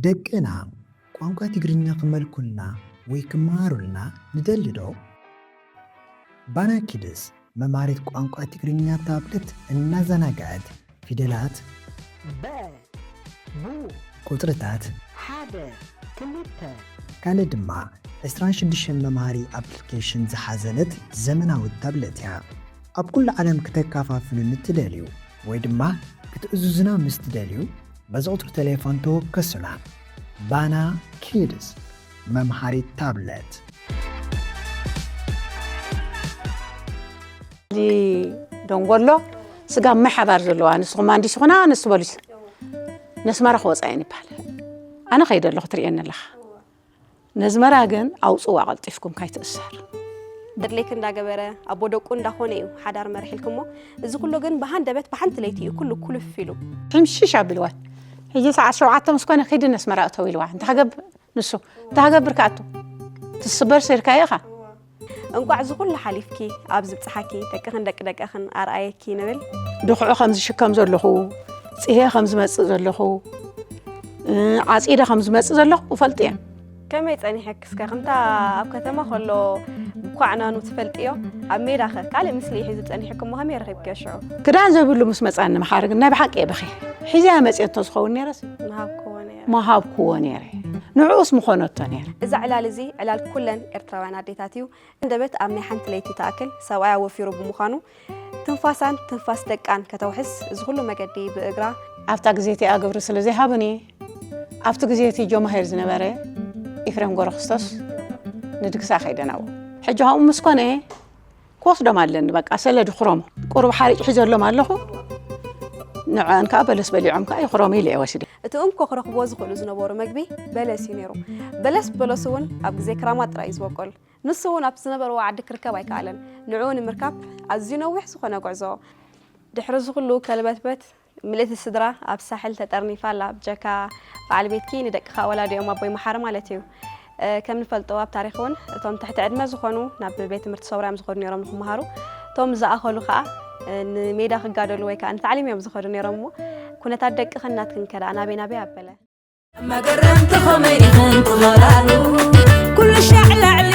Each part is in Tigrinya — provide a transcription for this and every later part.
ደቅና ቋንቋ ትግርኛ ክመልኩልና ወይ ክመሃሩልና ንደሊ ዶ? ባና ኪድስ መምሃሪት ቋንቋ ትግርኛ ታብለት እናዘናግዐት ፊደላት፣ በ፣ ቡ፣ ቁጽርታት፣ ሓደ፣ ክልተ፣ ካልእ ድማ ዕስራን ሽዱሽተን መምሃሪ ኣፕሊኬሽን ዝሓዘለት ዘመናዊት ታብለት እያ። ኣብ ኩሉ ዓለም ክተከፋፍሉ ንትደልዩ ወይ ድማ ክትእዝዙና ምስ ትደልዩ፣ በዚ ቁጽሪ ቴሌፎን ተወከሱና። ባና ኪድስ መምሃሪት ታብለት። እዚ ደንጎሎ ስጋ ማይ ሓባር ዘለዋ ንስኹም ኣንዲስ ኹና ንስ በሉስ ነስመራ ክወፃ እየን ይበሃል። ኣነ ከይደ ኣለኹ ትርእየኒ ኣለኻ። ነዝመራ ግን ኣውፅዋ ቀልጢፍኩም ካይትእሰር። ድሌክ እንዳገበረ ኣቦ ደቁ እንዳኾነ እዩ ሓዳር መርሒልክሞ። እዚ ኩሉ ግን ብሃንደበት ብሓንቲ ለይቲ እዩ ኩሉ ኩልፍ ኢሉ። ሕምሽሽ ኣቢልዋ። ሕጂ ሰዓት ሸውዓተ ምስ ኮነ ኪዲ ነስመራ እተው ኢልዋ። እንታይ ክገብር ንሱ እንታይ ክገብር ክኣቱ ትስበር ሴርካዮ ኢኻ። እንቋዕ እዚ ኩሉ ሓሊፍኪ ኣብ ዝብጽሓኪ ደቅኽን ደቂ ደቀኽን ኣርኣየኪ ንብል። ድኹዑ ከም ዝሽከም ዘለኹ፣ ጽህየ ከም ዝመጽእ ዘለኹ፣ እ፣ ዓጺደ ከም ዝመጽእ ዘለኹ እፈልጥ እየ። ከመይ ጸኒሐኪ እስከ ከምታ ኣብ ከተማ ከሎ ብኳዕናኑ ትፈልጥዮ ኣብ ሜዳኸ ካልእ ምስሊ ሒዙ ጸኒሕኪ እሞ ከመይ ረኺብክዮ ሽዑ? ክዳን ዘይብሉ ምስ መጻኒ መሓሪ ግን ናይ ብሓቂ እየ በኺ ሒዘያ መጽየ እንተዝኸውን ነይረስ ምሃብክዎ ነይረ። ምሃብክዎ ነይረ። ንዕኡስ ምኾነቶ ነይረ። እዚ ዕላል እዚ ዕላል ኩለን ኤርትራውያን ኣዴታት እዩ። እንደበት ኣብ ናይ ሓንቲ ለይቲ ትኣክል ሰብኣያ ወፊሩ ብምዃኑ ትንፋሳን ትንፋስ ደቃን ከተውሕስ እዚ ኩሉ መገዲ ብእግራ ኣብታ ግዜ እቲኣ ግብሪ ስለ ዘይሃቡኒ ኣብቲ ግዜ እቲ ጆማሄር ዝነበረ ኢፍሬም ጎረክስቶስ ንድግሳ ከይደ ናብኡ። ሕጂ ከምኡ ምስ ኮነ ክወስዶም ኣለኒ በቃ ሰለ ድኽሮም ቁሩብ ሓሪጭ ሒዘሎም ኣለኹ። ንዐን ከዓ በለስ በሊዖም ከዓ ይኽሮሙ ኢለ እየ ወሲደ። እቲ እንኮ ክረኽብዎ ዝኽእሉ ዝነበሩ መግቢ በለስ እዩ ነይሩ። በለስ በለስ እውን ኣብ ግዜ ክራማት ጥራይ እዩ ዝበቁል። ንሱ እውን ኣብቲ ዝነበርዎ ዓዲ ክርከብ ኣይከኣለን። ንዕኡ ንምርካብ ኣዝዩ ነዊሕ ዝኾነ ጉዕዞ። ድሕሪ እዚ ኩሉ ከልበትበት ምልእቲ ስድራ ኣብ ሳሕል ተጠርኒፋ ኣላ። ብጀካ በዓል ቤትኪ ንደቅኻ ወላዲኦም ኣቦይ መሓሪ ማለት እዩ። ከም ንፈልጦ ኣብ ታሪኽ እውን እቶም ትሕቲ ዕድመ ዝኾኑ ናብ ቤት ትምህርቲ ሰውራ እዮም ዝኸዱ ነይሮም ንክመሃሩ። እቶም ዝኣኸሉ ከዓ ንሜዳ ክጋደሉ ወይ ከዓ ንታዕሊም እዮም ዝኸዱ ነይሮም እሞ ኩነታት ደቅኽን ናትክን ከ ደኣ ናበይ ናበይ ኣበለ? መገረምቲ ኸመይ ኢኽን ትኸላሉ ኩሉ ሻዕ ላዕሊ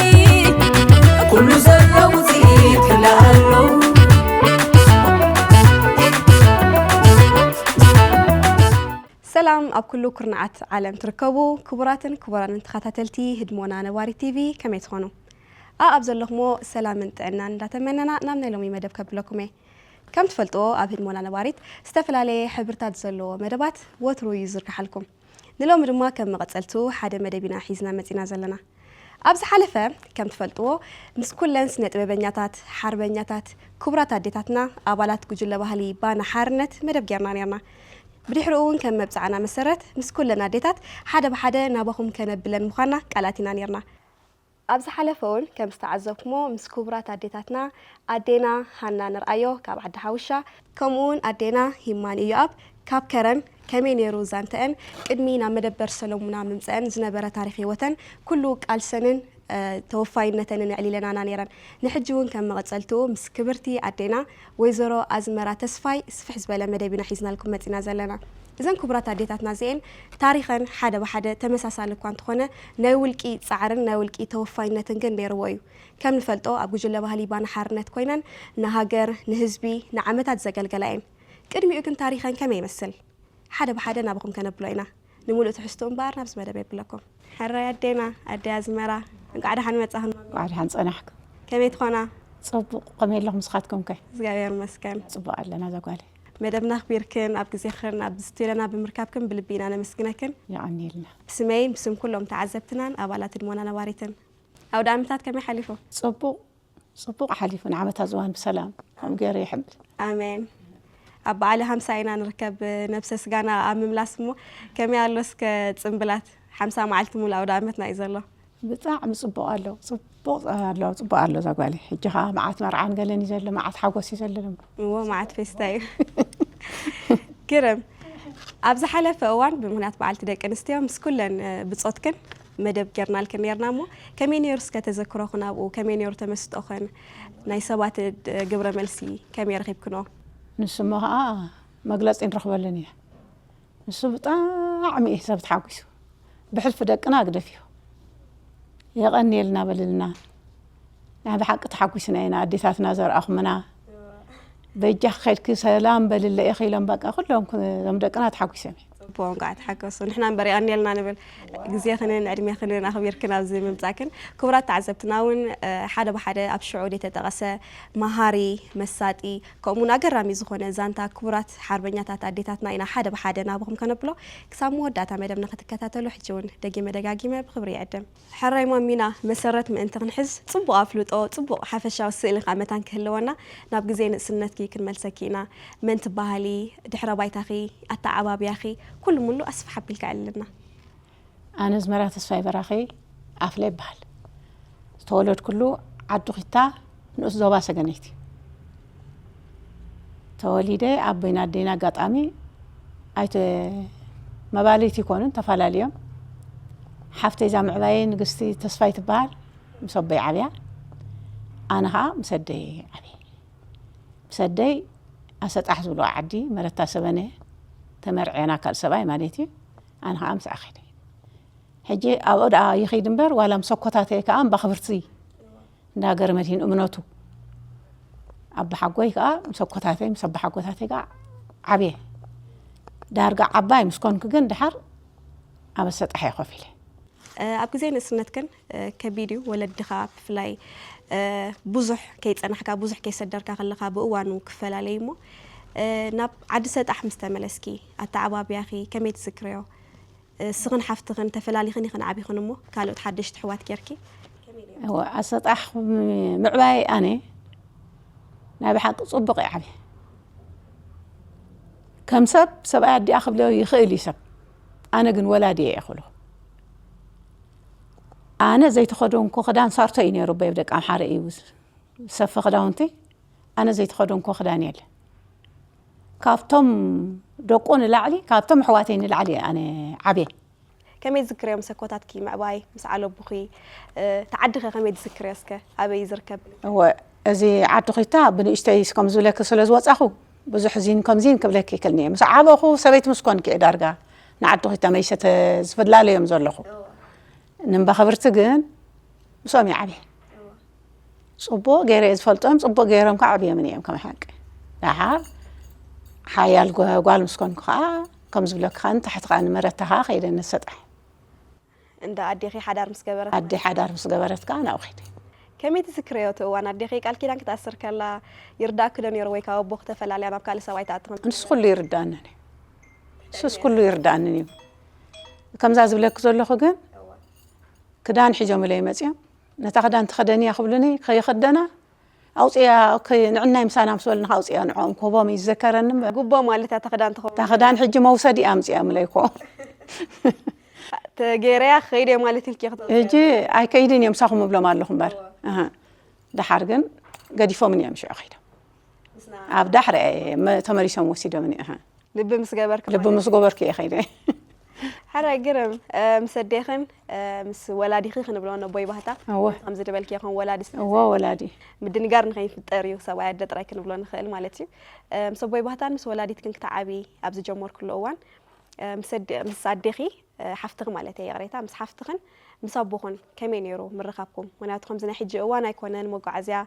ኩሉ ዘሎ ውፅኢት ክልኣሉ። ሰላም ኣብ ኩሉ ኩርናዓት ዓለም ትርከቡ ክቡራትን ክቡራንን ተኸታተልቲ ህድሞና ነባሪት ቲቪ ከመይ ትኾኑ? ኣኣብ ዘለኹሞ ሰላምን ጥዕናን እንዳተመነና ናብ ናይ ሎሚ መደብ ከብለኩም እየ። ከም ትፈልጥዎ ኣብ ህድሞና ነባሪት ዝተፈላለየ ሕብርታት ዘለዎ መደባት ወትሩ ይዝርግሓልኩም። ንሎሚ ድማ ከም መቐጸልቱ ሓደ መደብ ኢና ሒዝና መጺና ዘለና። ኣብ ዝሓለፈ ከም ትፈልጥዎ ምስ ኩለን ስነ ጥበበኛታት፣ ሓርበኛታት፣ ክቡራት ኣዴታትና ኣባላት ጉጅለ ባህሊ ባና ሓርነት መደብ ጌርና ኔርና። ብድሕሪኡ እውን ከም መብጽዓና መሰረት ምስ ኩለን ኣዴታት ሓደ ብሓደ ናባኹም ከነብለን ምዃንና ቃል ኣቲና ኔርና። ኣብ ዝሓለፈ እውን ከም ዝተዓዘብኩሞ ምስ ክቡራት ኣዴታትና ኣዴና ሃና ንርኣዮ ካብ ዓዲ ሓውሻ ከምኡ እውን ኣዴና ሂማን ኢዮኣብ ካብ ከረን ከመይ ነይሩ ዛንተአን ቅድሚ ናብ መደበር ሰሎሙና ምምፀአን ዝነበረ ታሪክ ህይወተን ኩሉ ቃልሰንን ተወፋይነተንን ኣዕሊለናና ነይረን። ንሕጂ እውን ከም መቐፀልትኡ ምስ ክብርቲ ኣዴና ወይዘሮ ኣዝመራ ተስፋይ ስፍሕ ዝበለ መደብ ኢና ሒዝናልኩም መፂና ዘለና። እዘን ክቡራት ኣዴታትና እዚኤን ታሪኸን ሓደ ብሓደ ተመሳሳሊ እኳ እንተኾነ ናይ ውልቂ ፃዕርን ናይ ውልቂ ተወፋይነትን ግን ነይርዎ እዩ። ከም ንፈልጦ ኣብ ጉጅለ ባህሊ ባና ሓርነት ኮይነን ንሃገር፣ ንህዝቢ፣ ንዓመታት ዘገልገላ እየን። ቅድሚኡ ግን ታሪኸን ከመይ ይመስል? ሓደ ብሓደ ናባኹም ከነብሎ ኢና። ንምሉእ ትሕዝትኡ እምበኣር ናብዚ መደብ የብለኩም። ሕራይ ኣዴና፣ ኣደይ ኣዝመራ፣ እንቋዕ ደሓን መጻኽን። እንቋዕ ደሓን ጸናሕኩም። ከመይ ትኾና? ጽቡቕ፣ ከመይ ኣለኹም ንስኻትኩም ከ? እግዚኣብሔር ይመስገን። ጽቡቕ ኣለና እዛ ጓለይ። መደብና ኣኽቢርክን ኣብ ግዜኽን ኣብዚ ስቱድዮና ብምርካብክን ብልቢ ኢና ነመስግነክን። የቐንየልና። ብስመይን ብስም ኩሎም ተዓዘብትናን ኣባላት ህድሞና ነባሪትን ኣውደ ዓመታት ከመይ ሓሊፉ? ጽቡቕ፣ ጽቡቕ ሓሊፉ ንዓመታ ዝዋን ብሰላም ከምኡ ገይሩ ይሕምል። ኣሜን። ኣብ በዓለ ሃምሳ ኢና ንርከብ ነብሰ ስጋና ኣብ ምምላስ እሞ ከመይ ኣሎ እስከ ጽምብላት ሓምሳ መዓልቲ ሙሉ ኣውደ ዓመትና እዩ ዘሎ። ብጣዕሚ ጽቡቕ ኣሎ ጽቡቕ ኣሎ ጽቡቕ ኣሎ እዛ ጓለይ ሕጂ ኸዓ መዓት መርዓን ገለን እዩ ዘሎ መዓት ሓጎስ እዩ ዘሎ ደሞ እዎ መዓት ፌስታ እዩ ግርም ኣብ ዝሓለፈ እዋን ብምኽንያት በዓልቲ ደቂ ኣንስትዮ ምስ ኩለን ብጾትክን መደብ ጌርናልክን ኔርና እሞ ከመይ ኔሩ እስከ ተዘክሮኽን ኣብኡ ከመይ ኔሩ ተመስጦኽን ናይ ሰባት ግብረ መልሲ ከመይ ረኺብክንኦ? ንሱ እሞ ኸዓ መግለጺ ንረኽበሉን እየ። ንሱ ብጣዕሚ እዩ ሰብ ተሓጒሱ። ብሕልፊ ደቅና ግደፍዮ። የቐንየልና በልልና። ናይ ብሓቂ ተሓጒስና ኢና፣ ኣዴታትና ዘርኣኹምና። በጃኺ ከድኪ ሰላም በልለ ኢኺ ኢሎም፣ በቃ ኩሎም ክ-፣ እዞም ደቅና ተሓጒሶም እዮም። ጽቡቕ፣ እንኳዕ ተሓጎሱ። ንሕና እምበር የቐንየልና ንብል። ግዜኽንን ዕድሜኽንን ኣኽቢርክን ኣብዚ ምምጻእክን። ክቡራት ተዓዘብትና እውን፣ እ፣ ሓደ ብሓደ ኣብ ሽዑ ዘይተጠቐሰ መሃሪ፣ መሳጢ፣ ከምኡውን ኣገራሚ ዝኾነ ዛንታ ክቡራት ሓርበኛታት ኣዴታትና ኢና ሓደ ብሓደ ናብኹም ከነብሎ። ክሳብ መወዳእታ መደብና ክትከታተሉ ሕጂ እውን ደጊመ ደጋጊመ ብኽብሪ ይዕድም። ሕራይ ማሚና፣ መሰረት ምእንቲ ክንሕዝ፣ ጽቡቕ ኣፍልጦ፣ ጽቡቕ ሓፈሻዊ ስእሊ ከኣ መታን ክህልወና፣ ናብ ግዜ ንእስነትኪ ክንመልሰኪ ኢና። መን ትበሃሊ፣ ድሕረ ባይታኺ፣ ኣተዓባብያኺ፣ ኩሉ ሙሉ ኣስፍሕ ኣቢልካ ኣዕልልና። ኣነ ኣዝመራ ተስፋይ በራኺ ኣፍለ ይበሃል። ዝተወለድኩሉ ዓዲ ኺታ፣ ንኡስ ዞባ ሰገነይቲ። ተወሊደ ኣቦይን ኣደይን ኣጋጣሚ ኣይተ-፣ መባልይቲ ይኮኑን፣ ተፈላለዮም። ሓፍተይ እዛ ምዕባየይ ንግስቲ ተስፋይ ትበሃል፣ ምስ ኣቦይ ዓብያ። ኣነ ኸዓ ምስ ኣደይ ዓብየ። ምስ ኣደይ ኣሰጣሕ ዝብልዋ ዓዲ፣ መረታ ሰበነ፣ ተመርዕየና ካልእ ሰብኣይ ማለት እዩ። ኣነ ኸዓ ምስኣ ኸይደ። ሕጂ ኣብኡ ደኣ ይኸይድ እምበር፣ ዋላ ምስ ኣኮታተየ ከኣ እምባ ክብርቲ እንዳ ገረመድሂን እምነቱ። ኣባሓጎይ ከኣ ምስ ኣኮታተይ፣ ምስ ኣባሓጎታተይ ከኣ ዓብየ። ዳርጋ ዓባይ ምስ ኮንኩ ግን ደሓር ኣብ ኣሰጣሕ እየ ኮፍ ኢለ። እ፣ ኣብ ግዜ ንእስነትክን፣ እ፣ ከቢድ እዩ። ወለድኻ ብፍላይ፣ እ፣ ብዙሕ ከይጸናሕካ፣ ብዙሕ ከይሰደርካ ከለኻ ብእዋኑ ክፈላለዩ እሞ፣ እ፣ ናብ ዓዲ ሰጣሕ ምስ ተመለስኪ፣ ኣተዓባብያኺ ከመይ ትዝክርዮ? እ፣ ስኽን ሓፍትኽን ተፈላሊኽን ኢኽን ዓቢኽን እሞ፣ ካልኦት ሓደሽቲ ኣሕዋት ጌርኪ? እወ፣ ኣሰጣሕ ም-፣ ምዕባይ ኣነ ናይ ብሓቂ ጽቡቕ እየ ዓብየ። ከም ሰብ፣ ሰብኣይ ኣዲኣ ክብሎ ይኽእል እዩ ሰብ። ኣነ ግን ወላዲ እየ ክብሎ። ኣነ ዘይተኸደንኩ ክዳን ሳርቶ እዩ ነይሩ፣ ኣቦይ ኣብ ደቂ ኣምሓረ እዩ ዝሰፈ ክዳውንቲ። ኣነ ዘይተኸደንኩ ክዳን የለ። ካብቶም ደቁ ንላዕሊ፣ ካብቶም ኣሕዋተይ ንላዕሊ ኣነ ዓብየ። ከመይ ትዝክርዮ ምስ ኣኮታትኪ ምዕባይ፣ ምስ ዓለቡኺ? እ፣ እቲ ዓዲኸ ከመይ ትዝክርዮ እስከ? ኣበይ እዩ ዝርከብ? እወ፣ እዚ ዓዲ ኹታ ብንእሽተይ ከም ዝብለኪ ስለ ዝወጻኹ፣ ብዙሕ ዚን ከምዚን ክብለኪ ይክልኒ እየ። ምስ ዓበኹ ሰበይቲ ምስ ኮንኩ እየ ዳርጋ ንዓዲ ኹታ መይሸተ ዝፍላለዮም ዘለኹ። እወ። ንምባኽብርቲ ግን ምስኦም እየ ዓብየ። እወ። ጽቡቕ ገይረ እየ ዝፈልጦም፣ ጽቡቕ ገይሮም ከዓ ዓብዮምኒ እዮም ከም ሓቂ። ደሓር ሓያል ጓ-፣ ጓል ምስ ኮንኩ ከዓ ከም ዝብለኪ ከዓ ንታሕቲ ከዓ ንመረታ ከዓ ከይደ ነሰጣሕ። እንዳ ኣዴኺ ሓዳር ምስ ገበረት? ኣደ ሓዳር ምስ ገበረት ከዓ ናብኡ ከይደ። ከመይ ትዝክርዮ እቲ እዋን? ኣዴኺ ቃል ኪዳን ክትኣስር ከላ ይርዳእኪ ዶ ነይሩ ወይ ካብ ኣቦኺ ተፈላልያ ናብ ካልእ ሰብኣይ ትኣቲ ከም ንሱ ኩሉ ይርዳእኒ ነይሩ። ንሱስ ኩሉ ይርዳእኒ ነይሩ። ከምዛ ዝብለኪ ዘለኹ ግን እወ። ክዳን ሒዞምለይ መጺኦም። ነታ ክዳን ተኸደንያ ክብሉኒ፣ ከይኸደና ኣውጽያ፣ ኦኬ፣ ንዕናይ ምሳና ምስ በሉና ኣውጽያ ንዕኦም ክህቦም እዩ ዝዘከረኒ እምበር። ጉቦ ማለት እያ እታ ክዳን ትኸውን። እታ ክዳን ሕጂ መውሰዲ ኣምጽኦምለይ እኮ። ተገይረያ ክኸይድ እየ ማለት ኢልኪ ክትወስዲ? ሕጂ ኣይከይድን እየ ምሳኹም እብሎም ኣለኹ እምበር። ኣሃ። ደሓር ግን ገዲፎምኒ እዮም ሽዑ ከይዶም። ምስና ኣብ ዳሕረ እየ መ-፣ ተመሊሶም ወሲዶምኒ። ኣሃ። ልቢ ምስ ገበርኪ ልቢ ማለት ምስ ገበርኩ እየ ከይደ። ሕራይ ግርም፣ እ፣ ምስ ኣዴኽን፣ እ፣ ምስ ወላዲኺ ክንብሎ ነቦይ ባህታ። እወ። ከምዚ ዝበልኪ ይኹን ወላዲ ስለ እወ፣ ወላዲ። ምድንጋር ንኸይፍጠር እዩ፣ ሰብኣይ ኣደ ጥራይ ክንብሎ ንኽእል ማለት እዩ። እ፣ ምስ ኣቦይ ባህታን ምስ ወላዲትክን ክትዓቢ ኣብ ዝጀመርኩሉ እዋን፣ እ፣ ምስ ኣደ-፣ ምስ ኣዴኺ፣ እ፣ ሓፍትኺ ማለት እየ፣ ይቕሬታ፣ ምስ ሓፍትኽን ምስ ኣቦኽን ከመይ ነይሩ ምርኻብኩም? ምኽንያቱ ከምዚ ናይ ሕጂ እዋን ኣይኮነን፣ መጓዓዝያ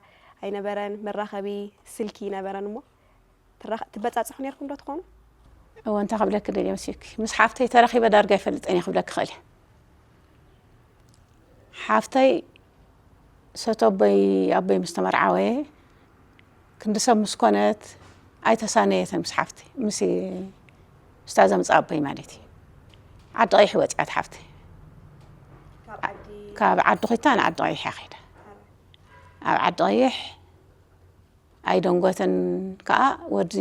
ኣይነበረን፣ መራኸቢ ስልኪ ኣይነበረን እሞ፣ ትራኸ-፣ ትበጻጽሑ ነይርኩም ዶ ትኾኑ? እወ፣ እንታይ ክብለኪ ደልየ መሲልኪ? ምስ ሓፍተይ ተራኺበ ዳርጋ ኣይፈልጥን እየ ክብለኪ ክእል እየ። ሓፍተይ ሰቶ ኣቦይ፣ ኣቦይ ምስ ተመርዓወ፣ ክንዲ ሰብ ምስ ኮነት፣ ኣይተሳነየትን ምስ ሓፍተይ፣ ምስ፣ ምስታ ዘምጽኣ ኣቦይ ማለት እዩ። ዓዲ ቀይሕ ወጺኣት ሓፍተይ። ካብ ዓዲ ካብ ዓዲ ኹታ ንዓዲ ቀይሕ እያ ከይዳ። ኣብ ዓዲ ቀይሕ ኣይደንጎትን ከኣ ወዲ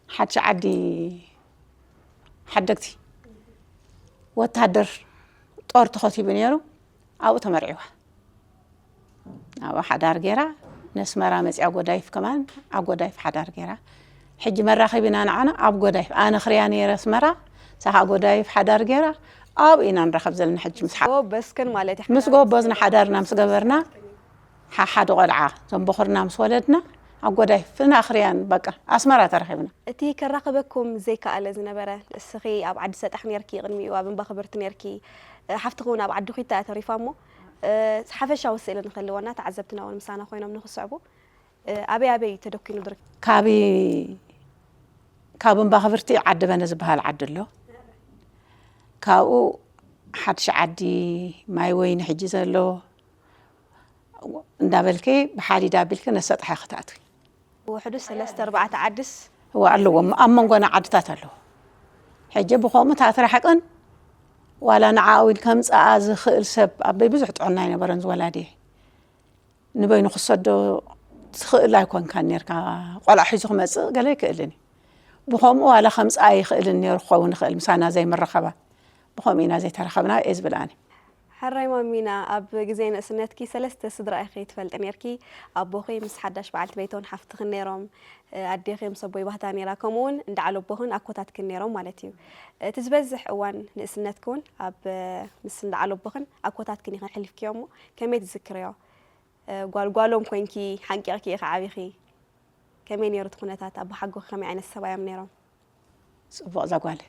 ሓድሽ ዓዲ ሓደግቲ ወታደር ጦር ተኸቲቡ ነይሩ። ኣብኡ ተመርዒዋ። ኣብኡ ሓዳር ገይራ ነስመራ መጺኣ ጎዳይፍ ከማን ኣብ ጎዳይፍ ሓዳር ገይራ። ሕጂ መራኸቢና ንዓና ኣብ ጎዳይፍ፣ ኣነ ክሪያ ነይረ ኣስመራ፣ ሳኻ ጎዳይፍ ሓዳር ገይራ ኣብኡ ኢና ንራኸብ ዘለና ሕጂ ምስ ሓ-፣ ጎበዝክን ማለት እዩ። ምስ ጎበዝና ሓዳርና ምስ ገበርና ሓሓደ ቆልዓ እዞም በኹርና ምስ ወለድና ኣብ ጎዳይ ፍናኽርያን በቃ ኣስመራ ተራኺብና። እቲ ከራኽበኩም ዘይከኣለ ዝነበረ፣ እስኺ ኣብ ዓዲ ሰጣሕ ነርኪ፣ ቅድሚኡ ኣብ እምባ ክብርቲ ነርኪ፣ ሓፍትኺ እውን ኣብ ዓዲ ኹታ እያ ተሪፋ እሞ፣ ሓፈሻዊ ስእሊ ንክህልወና ተዓዘብትና እውን ምሳና ኮይኖም ንክስዕቡ፣ ኣበይ ኣበይ እዩ ተደኪኑ ድርክ? ካብ ካብ እምባ ክብርቲ ዓዲ በነ ዝበሃል ዓዲ ኣሎ። ካብኡ ሓድሽ ዓዲ፣ ማይ ወይኒ ሕጂ ዘሎ እንዳበልኪ ብሓዲድ ኣቢልኪ ነሰጥሓ ክትኣትዊ። ውሕዱ ሰለስተ ኣርባዕተ ዓድስ እወ ኣለዎም፣ ኣብ መንጎና ዓድታት ኣለዎ። ሕጂ ብኸምኡ ታትራሕቅን ዋላ ንዓኡ ኢል ከምፅኣ ዝኽእል ሰብ ኣበይ ብዙሕ ጥዕና ኣይነበረን ዝወላዲ ንበይኑ ክሰዶ ትኽእል ኣይኮንካን ነርካ። ቆልዓ ሒዙ ክመፅእ ገለ ኣይክእልን እዩ። ብኸምኡ ዋላ ከምፅኣ ኣይኽእልን ነይሩ ክኸውን ይኽእል ምሳና ዘይምረኸባ። ብኸምኡ ኢና ዘይተራኸብና እየ ዝብል ኣነ። ሕራይ ማሚና፣ ኣብ ግዜ ንእስነትኪ ሰለስተ ስድራ ኢኺ ትፈልጢ ነርኪ። ኣቦኺ ምስ ሓዳሽ በዓልቲ ቤቶን ሓፍትኽን ነይሮም። ኣዴኺ ምስ ኣቦይ ባህታ ነይራ፣ ከምኡ እውን እንዳ ዓለቦኽን ኣኮታትክን ነይሮም ማለት እዩ። እቲ ዝበዝሕ እዋን ንእስነትኪ እውን ኣብ ምስ እንዳ ዓለቦኽን ኣኮታትክን ኢኺ ኣሕሊፍክዮ እሞ ከመይ ትዝክርዮ? ጓል ጓሎም ኮይንኪ ሓንቂቕኪ ኢኺ ዓቢኺ። ከመይ ነይሩ እቲ ኩነታት? ኣቦሓጎኺ ከመይ ዓይነት ሰብኣይ እዮም ነይሮም? ፅቡቕ እዛ ጓል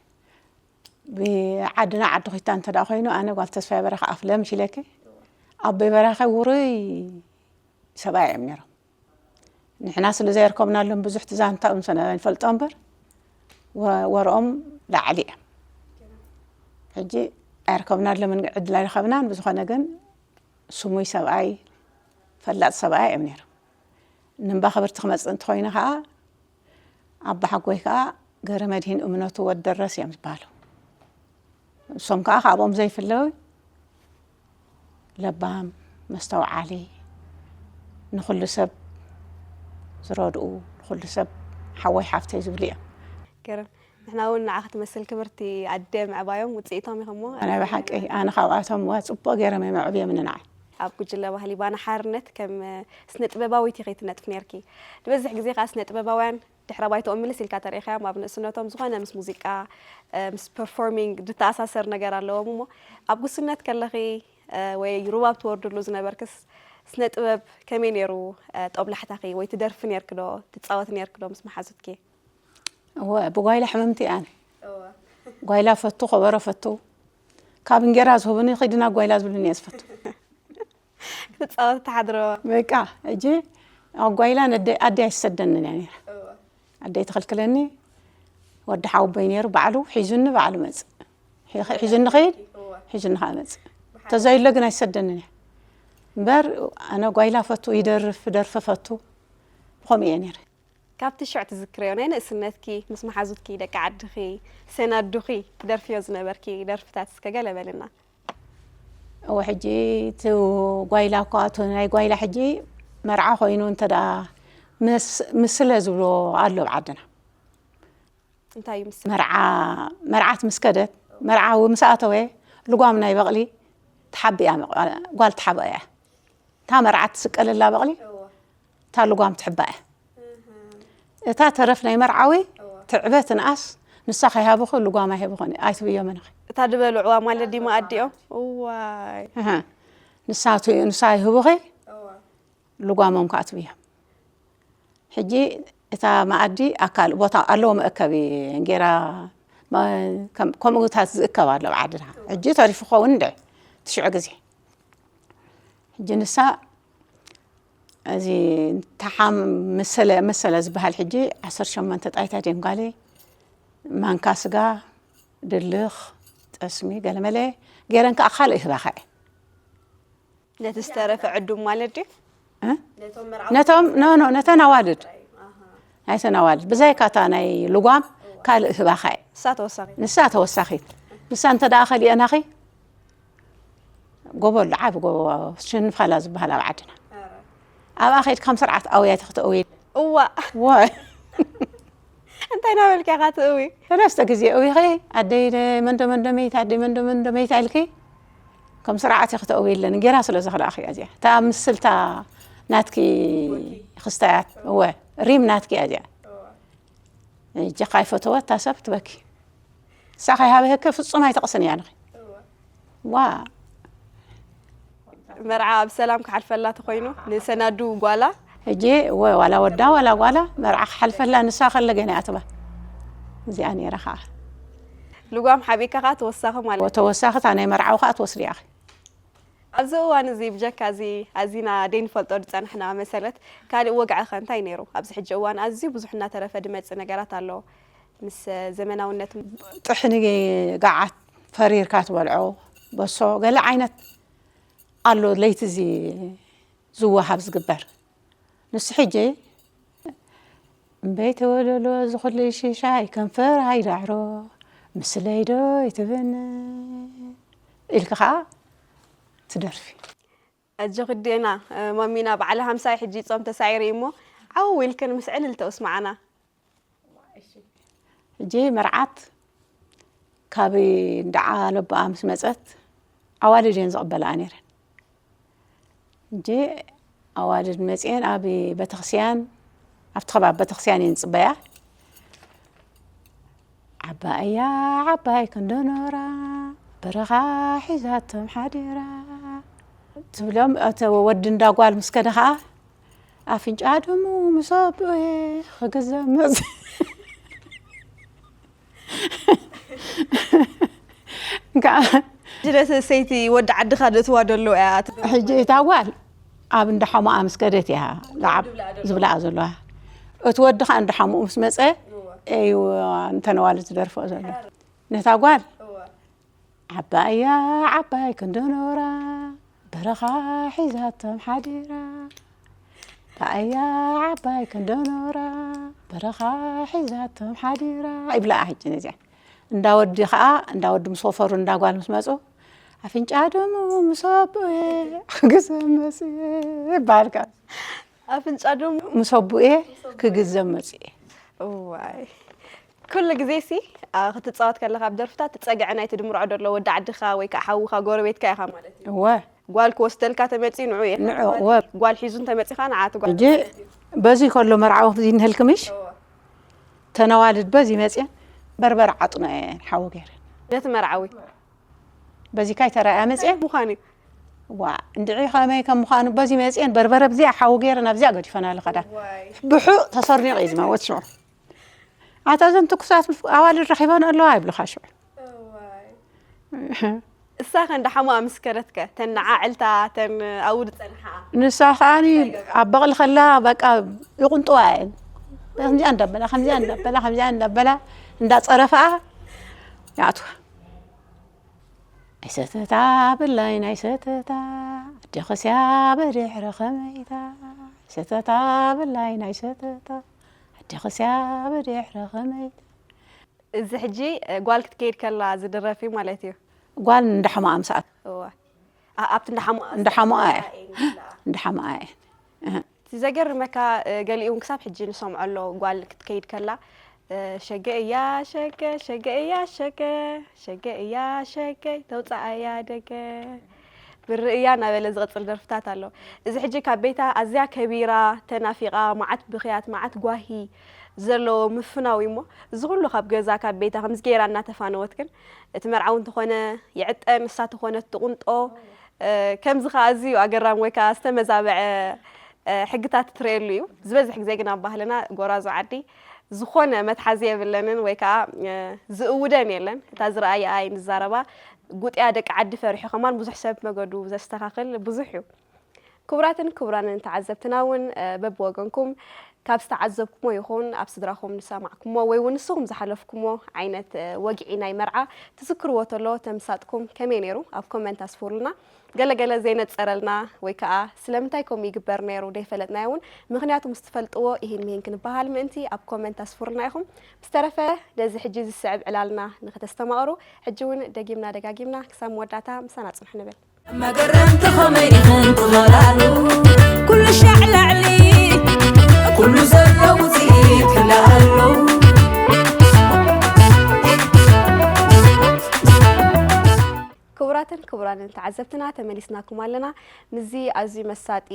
ብዓድና ዓዲ ኹታ እንተ ደኣ ኮይኑ ኣነ ጓል ተስፋይ በረኻ ኣፍለ ምሽ ኢለኪ ኣቦይ በረኻ ውሩይ ሰብኣይ እዮም ነይሮም። ንሕና ስለ ዘየርከብናሎም ብዙሕ ትዛንታኦም ስለ ንፈልጦ እምበር ወ- ወርኦም ላዕሊ እዮም። ሕጂ ኣይርከብናሎምን ዕድል ኣይረኸብናን። ብዝኾነ ግን ስሙይ ሰብኣይ ፈላጥ ሰብኣይ እዮም ነይሮም። ንምባ ክብርቲ ክመፅእ እንተኾይኑ ከዓ ኣቦሓጎይ ከዓ ገረመድሂን እምነቱ ወዲ ደረስ እዮም ዝበሃሉ። እሶም ከዓ ካብኦም ዘይፍለዩ ለባም፣ መስተውዓሊ፣ ንኹሉ ሰብ ዝረድኡ፣ ንኹሉ ሰብ ሓወይ ሓፍተይ ዝብሉ እዮም። ገረም ንሕና እውን ንዓኺ ትመስል ክብርቲ ኣደ ምዕባዮም ውፅኢቶም ኢኹሞ። ናይ ብሓቂ ኣነ ካብኣቶም ዋ ፅቡቅ ገይሮም እዮም ኣዕብዮምኒ ንዓይ። ኣብ ጉጅለ ባህሊ ባና ሓርነት ከም ስነ ጥበባዊት ኢኺ ትነጥፊ ነርኪ። ዝበዝሕ ግዜ ከዓ ስነ ጥበባውያን ድሕረ ባይትኦም ምልስ ኢልካ ተሪኢኻዮም ኣብ ንእስነቶም ዝኾነ ምስ ሙዚቃ ምስ ፐርፎርሚንግ ዝተኣሳሰር ነገር ኣለዎም እሞ ኣብ ጉስነት ከለኺ ወይ ሩባብ ትወርድሉ ዝነበርክስ ስነ ጥበብ ከመይ ነይሩ ጦብላሕታኺ ወይ ትደርፊ ነርኪ ዶ ትፃወቲ ነርኪ ዶ ምስ መሓዙትኪ? እወ ብጓይላ ሕምምቲ እየ ኣነ። ጓይላ ፈቱ፣ ከበሮ ፈቱ። ካብ እንጌራ ዝህቡኒ ኺድና ጓይላ ዝብሉኒ እየ ዝፈቱ። ክትፃወት ትሓድሮ። በቃ ሕጂ ኣብ ጓይላ ነደ ኣደይ ኣይትሰደንን እያ ነይራ። ኣደይ ትኽልክለኒ። ወዲ ሓወቦይ ነይሩ ባዕሉ ሒዙኒ ባዕሉ መፅእ። ሒ- ሒዙኒ ኸይድ ሒዙኒ ከዓ መፅእ። ተዘይሎ ግን ኣይትሰደንን እያ። እምበር ኣነ ጓይላ ፈቱ፣ ይደርፍ፣ ደርፊ ፈቱ። ብኸምኡ እየ ነይረ። ካብቲ ሽዕ ትዝክርዮ ናይ ንእስነትኪ ምስ መሓዙትኪ ደቂ ዓድኺ ሰናዱኺ ትደርፍዮ ዝነበርኪ ደርፍታት እስከ ገለ በልና። እወ ሕጂ እቲ ጓይላ እኳ እቲ ናይ ጓይላ ሕጂ መርዓ ኮይኑ እንተ ደኣ ምስ- ምስለ ዝብሎ ኣሎ ኣብ ዓድና። እንታይ እዩ ምስ መርዓ መርዓት ምስ ከደት መርዓዊ ምስ ኣተወ ልጓም ናይ በቕሊ ትሓብእ እያ፣ ጓል ትሓብኣ እያ። እታ መርዓት ትስቀለላ በቕሊ እታ ልጓም ትሕባእ እያ። እታ ተረፍ ናይ መርዓዊ ትዕበ ትንኣስ ንሳ ከይሃብኹ ልጓም ኣይህብኹን ኣይትብዮ መነኺ። እታ ዝበልዕዋ ማለት ድዩ መኣዲኦም? እዋይ። እህ። ንሳ ቱ- ንሳ ይህቡኺ ልጓሞም ከዓ ትብዮም። ሕጂ እታ መኣዲ ኣካል ቦታ ኣለዎ መእከቢ እንጌራ መ- ከም- ከምኡታት ዝእከብ ኣሎ ኣብ ዓድና። ሕጂ ተሪፉ ክኸውን እንደ ትሽዑ ግዜ ሕጂ ንሳ እዚ ተሓም መሰለ መሰለ ዝበሃል ሕጂ ዓሰርተ ሸሞንተ ጣይታ ድዮም ጋለይ ማንካ ስጋ ድልኽ ጠስሚ ገለመለ ገይረን ከዓ ካልእ ይህባኻ እየ። ነቲ ዝተረፈ ዕዱም ማለት ድዩ? ነቶም ኖ ኖ ነተን ኣዋልድ ናይተን ኣዋልድ ብዛይካ እታ ናይ ልጓም ካልእ ህባኻ እየ። ንሳ ተወሳኺት። ንሳ ተወሳኺት። ንሳ እንተ ደኣ ከሊአናኺ ጎቦ ኣሎ ዓቢ ጎቦ ሽንፋላ ዝበሃል ኣብ ዓድና ኣብኣ ከይድካ ከም ስርዓት ኣውያ ተክተእዊ እዋ ወይ እንታይ ናበልካ ኢኻ ትእዊ ሰለስተ ግዜ እዊኸ ኣደይ መንዶ መንዶ መይታ ኣደይ መንዶ መንዶ መይታ ኢልኪ ከም ስርዓት ኢኺ ተእዊ ኣለኒ ጌራ ስለ ዘኽልኣኺ እያ እዚኣ እታ ምስልታ ናትኪ ክስታያት እወ ሪም ናትኪ እያ እዚኣ እጃኻ ይፈተወት እታ ሰብ ትበኪ ንሳ ከይሃበህከ ፍጹም ኣይተቕስን እያ ንኺ ዋ መርዓ ኣብ ሰላም ክሓልፈላ ተኾይኑ ንሰናዱ ጓላ ሕጂ ወ- ዋላ ወዳ ዋላ ጓላ መርዓ ክሓልፈላ ንሳ ከለ ገና እያ ትባ። እዚኣ ነይራ ከዓ። ልጓም ሓቢእካ ከዓ ተወሳኺ ማለት እዩ። ተወሳኺ እታ ናይ መርዓዊ ከዓ ትወስድያ ኢኺ። ኣብዚ እዋን እዚ ብጀካ እዚ ኣዚና ደይንፈልጦ ዝፀናሕና መሰለት ካልእ ወግዒ ከ እንታይ ነይሩ? ኣብዚ ሕጂ እዋን ኣዝዩ ብዙሕ እናተረፈ ዝመፅእ ነገራት ኣሎ። ምስ ዘመናውነት ጥሕኒ፣ ገዓት ፈሪርካ ትበልዖ፣ በሶ፣ ገለ ዓይነት ኣሎ ለይቲ እዚ ዝወሃብ ዝግበር። ንሱ ሕጂ እምበይ ተወለሎ ዝኹሉ ሽሻይ ከንፈር ኣይዳዕሮ ምስለይ ዶ ይትብን ኢልካ ከዓ ትደርፊ። ኣጆኺ ዴና ማሚና በዓል ሃምሳ ሕጂ ጾም ተሳዒሩ እዩ እሞ ዓው ኢልክን ምስ ዕልልታ ኣስምዓና። ሕጂ መርዓት ካብ እንዳ ዓለቦኣ ምስ መጸት ኣዋልድ እየን ዝቕበልኣ ነይረን። ሕጂ ኣዋልድ መጺኤን ኣብ ቤተክርስትያን ኣብቲ ከባቢ ቤተክርስትያን እየን ዝጽበያ። ዓባያ ዓባይ ክንዶ ኖራ በረኻ ሒዛቶም ሓዲራ ትብሎም። እቲ ወዲ እንዳ ጓል ምስ ከደ ኸዓ ኣፍንጫ ድሙ ምስ ኣቦኤ ክግዘም መጽ ድረሰ ሰይቲ ወዲ ዓድኻ ደትዋ ደሎ እያ። ሕጂ እታ ጓል ኣብ እንዳ ሓሙኣ ምስ ከደት እያ ዝዓብ ዝብላኣ ዘለዋ። እቲ ወዲ ኸዓ እንዳ ሓሙኡ ምስ መጸ እዩ እንተነዋሉ ዝደርፎ ዘሎ። ነታ ጓል ዓባያ ዓባይ ክንዶ ኖራ በረኻ ሒዛቶም ሓዲራ። ዓባያ ዓባይ ክንዶ ኖራ በረኻ ሒዛቶም ሓዲራ ይብላኣ። ሕጂ ነዚኣ እንዳ ወዲ ኸዓ እንዳ ወዲ ምስ ወፈሩ እንዳ ጓል ምስ መጹ ኣፍንጫ ደሙ ምስ ኣቦኤ ክግዘም መጽ ይበሃል። ኣፍንጫ ደሙ ምስ ኣቦኤ ክግዘም መጽ። እዋይ ኩሉ ግዜ ሲ ክትፃወት ከለካ ኣብ ደርፍታት ትፀግዐ ናይ ትድምርዖ ደሎ ወዲ ዓድኻ ወይ ከዓ ሓውኻ ጎረቤትካ ኢኻ ማለት እዩ። እወ ጓል ክወስደልካ ተመፂ ንዑ እየ ንዑ እወ ጓል ሒዙ እንተመፂኻ ንዓ ትጓል ሕጂ በዚ ከሎ መርዓዊ ክዚ ንህልክምሽ ተነዋልድ በዚ መፅየን በርበረ ዓጥኖ እየን ሓዊ ገይረን ነቲ መርዓዊ በዚ ካይ ተረኣያ መፅየን ምዃን እዩ። ዋ እንድዒ ከመይ ከም ምዃኑ በዚ መፅየን በርበረ ብዚኣ ሓዊ ገይረን ኣብዚኣ ገዲፈናሉ ከዳ ብሑቕ ተሰርኒቑ እዩ ዝመወት ሽዑ ኣታ እዘን ትኩሳት ኣዋልድ ረኺበን ኣለዋ ይብልኻ ሽዑ እሳ ከ እንዳሓሙኣ ምስ ከደትከ ተን ንዓዕልታ ተን ኣብኡ ዝፀንሓ ንሳ ከዓኒ ኣብ በቕሊ ከላ በቃ ይቕንጥዋ እየን ከምዚኣ እንዳበላ ከምዚኣ እንዳበላ ከምዚኣ እንዳበላ እንዳፀረፋኣ ይኣትዋ ኣይሰተታ ብላይ ናይ ሰተታ ኣዴኽስያ ብድሕሪ ኸመይታ ኣይሰተታ ብላይ ናይ ሰተታ ኣዴኽስያ ብድሕሪ ኸመይታ እዚ ሕጂ ጓል ክትከይድ ከላ ዝድረፍ እዩ ማለት እዩ። ጓል እንዳሓሙኣ ምስኣት እወ። ኣ- ኣብቲ እንዳሓሙኣ እንዳሓሙኣ እየ እንዳሓሙኣ እየ እህ። እቲ ዘገርመካ ገሊኡ እውን ክሳብ ሕጂ ንሰምዖ ኣሎ። ጓል ክትከይድ ከላ ሸገ እያ ሸገ ሸገ እያ ሸገ ሸገ እያ ሸገ ተውፃኣያ ደገ ብርእ እያ እናበለ ዝቕፅል ደርፍታት ኣሎ። እዚ ሕጂ ካብ ቤታ ኣዝያ ከቢራ ተናፊቓ መዓት ብኽያት መዓት ጓሂ ዘለዎ ምፍናው እዩ እሞ እዚ ኩሉ ካብ ገዛ ካብ ቤታ ከምዚ ገይራ እናተፋነወት ግን እቲ መርዓዊ እንተኾነ ይዕጠን ንሳ ተኾነት ትቑንጦ ከምዚ ከዓ ኣዝዩ ኣገራሚ ወይ ከዓ ዝተመዛበዐ ሕግታት ትርእየሉ እዩ። ዝበዝሕ ግዜ ግን ኣብ ባህልና ጎራዙ ዓዲ ዝኾነ መትሓዚ የብለንን ወይ ከዓ ዝእውደን የለን። እታ ዝረኣየኣ እዩ ንዛረባ። ጉጥያ ደቂ ዓዲ ፈሪሑ ከማን ብዙሕ ሰብ መገዱ ዘስተኻኽል ብዙሕ እዩ። ክቡራትን ክቡራንን ተዓዘብትና እውን በብወገንኩም ካብ ዝተዓዘብኩሞ ይኹን ኣብ ስድራኹም ዝሰማዕኩሞ ወይ እውን ንስኹም ዝሓለፍኩሞ ዓይነት ወግዒ ናይ መርዓ ትዝክርዎ ተሎ ተምሳጥኩም ከመይ ነይሩ ኣብ ኮመንት ኣስፍሩልና። ገለገለ ዘይነፀረልና ወይ ከዓ ስለምንታይ ከምኡ ይግበር ነይሩ ዘይፈለጥናዮ እውን ምክንያቱ ምስ ትፈልጥዎ ይህን ምሂን ክንበሃል ምእንቲ ኣብ ኮመንት ኣስፍሩልና ኢኹም። ብዝተረፈ ነዚ ሕጂ ዝስዕብ ዕላልና ንክተስተማቕሩ ሕጂ እውን ደጊምና ደጋጊምና ክሳብ መወዳእታ ምሳና ፅንሑ ንብል። መገረምቲ ኸመይ ኢኽን ትኸላሉ ኩሉ ሻዕ ላዕሊ ኩሉ ዘሎ ውፅኢት ክልኣሉ ክቡራትን ክቡራንን ተዓዘብትና ተመሊስናኩም ኣለና። ምስዚ ኣዝዩ መሳጢ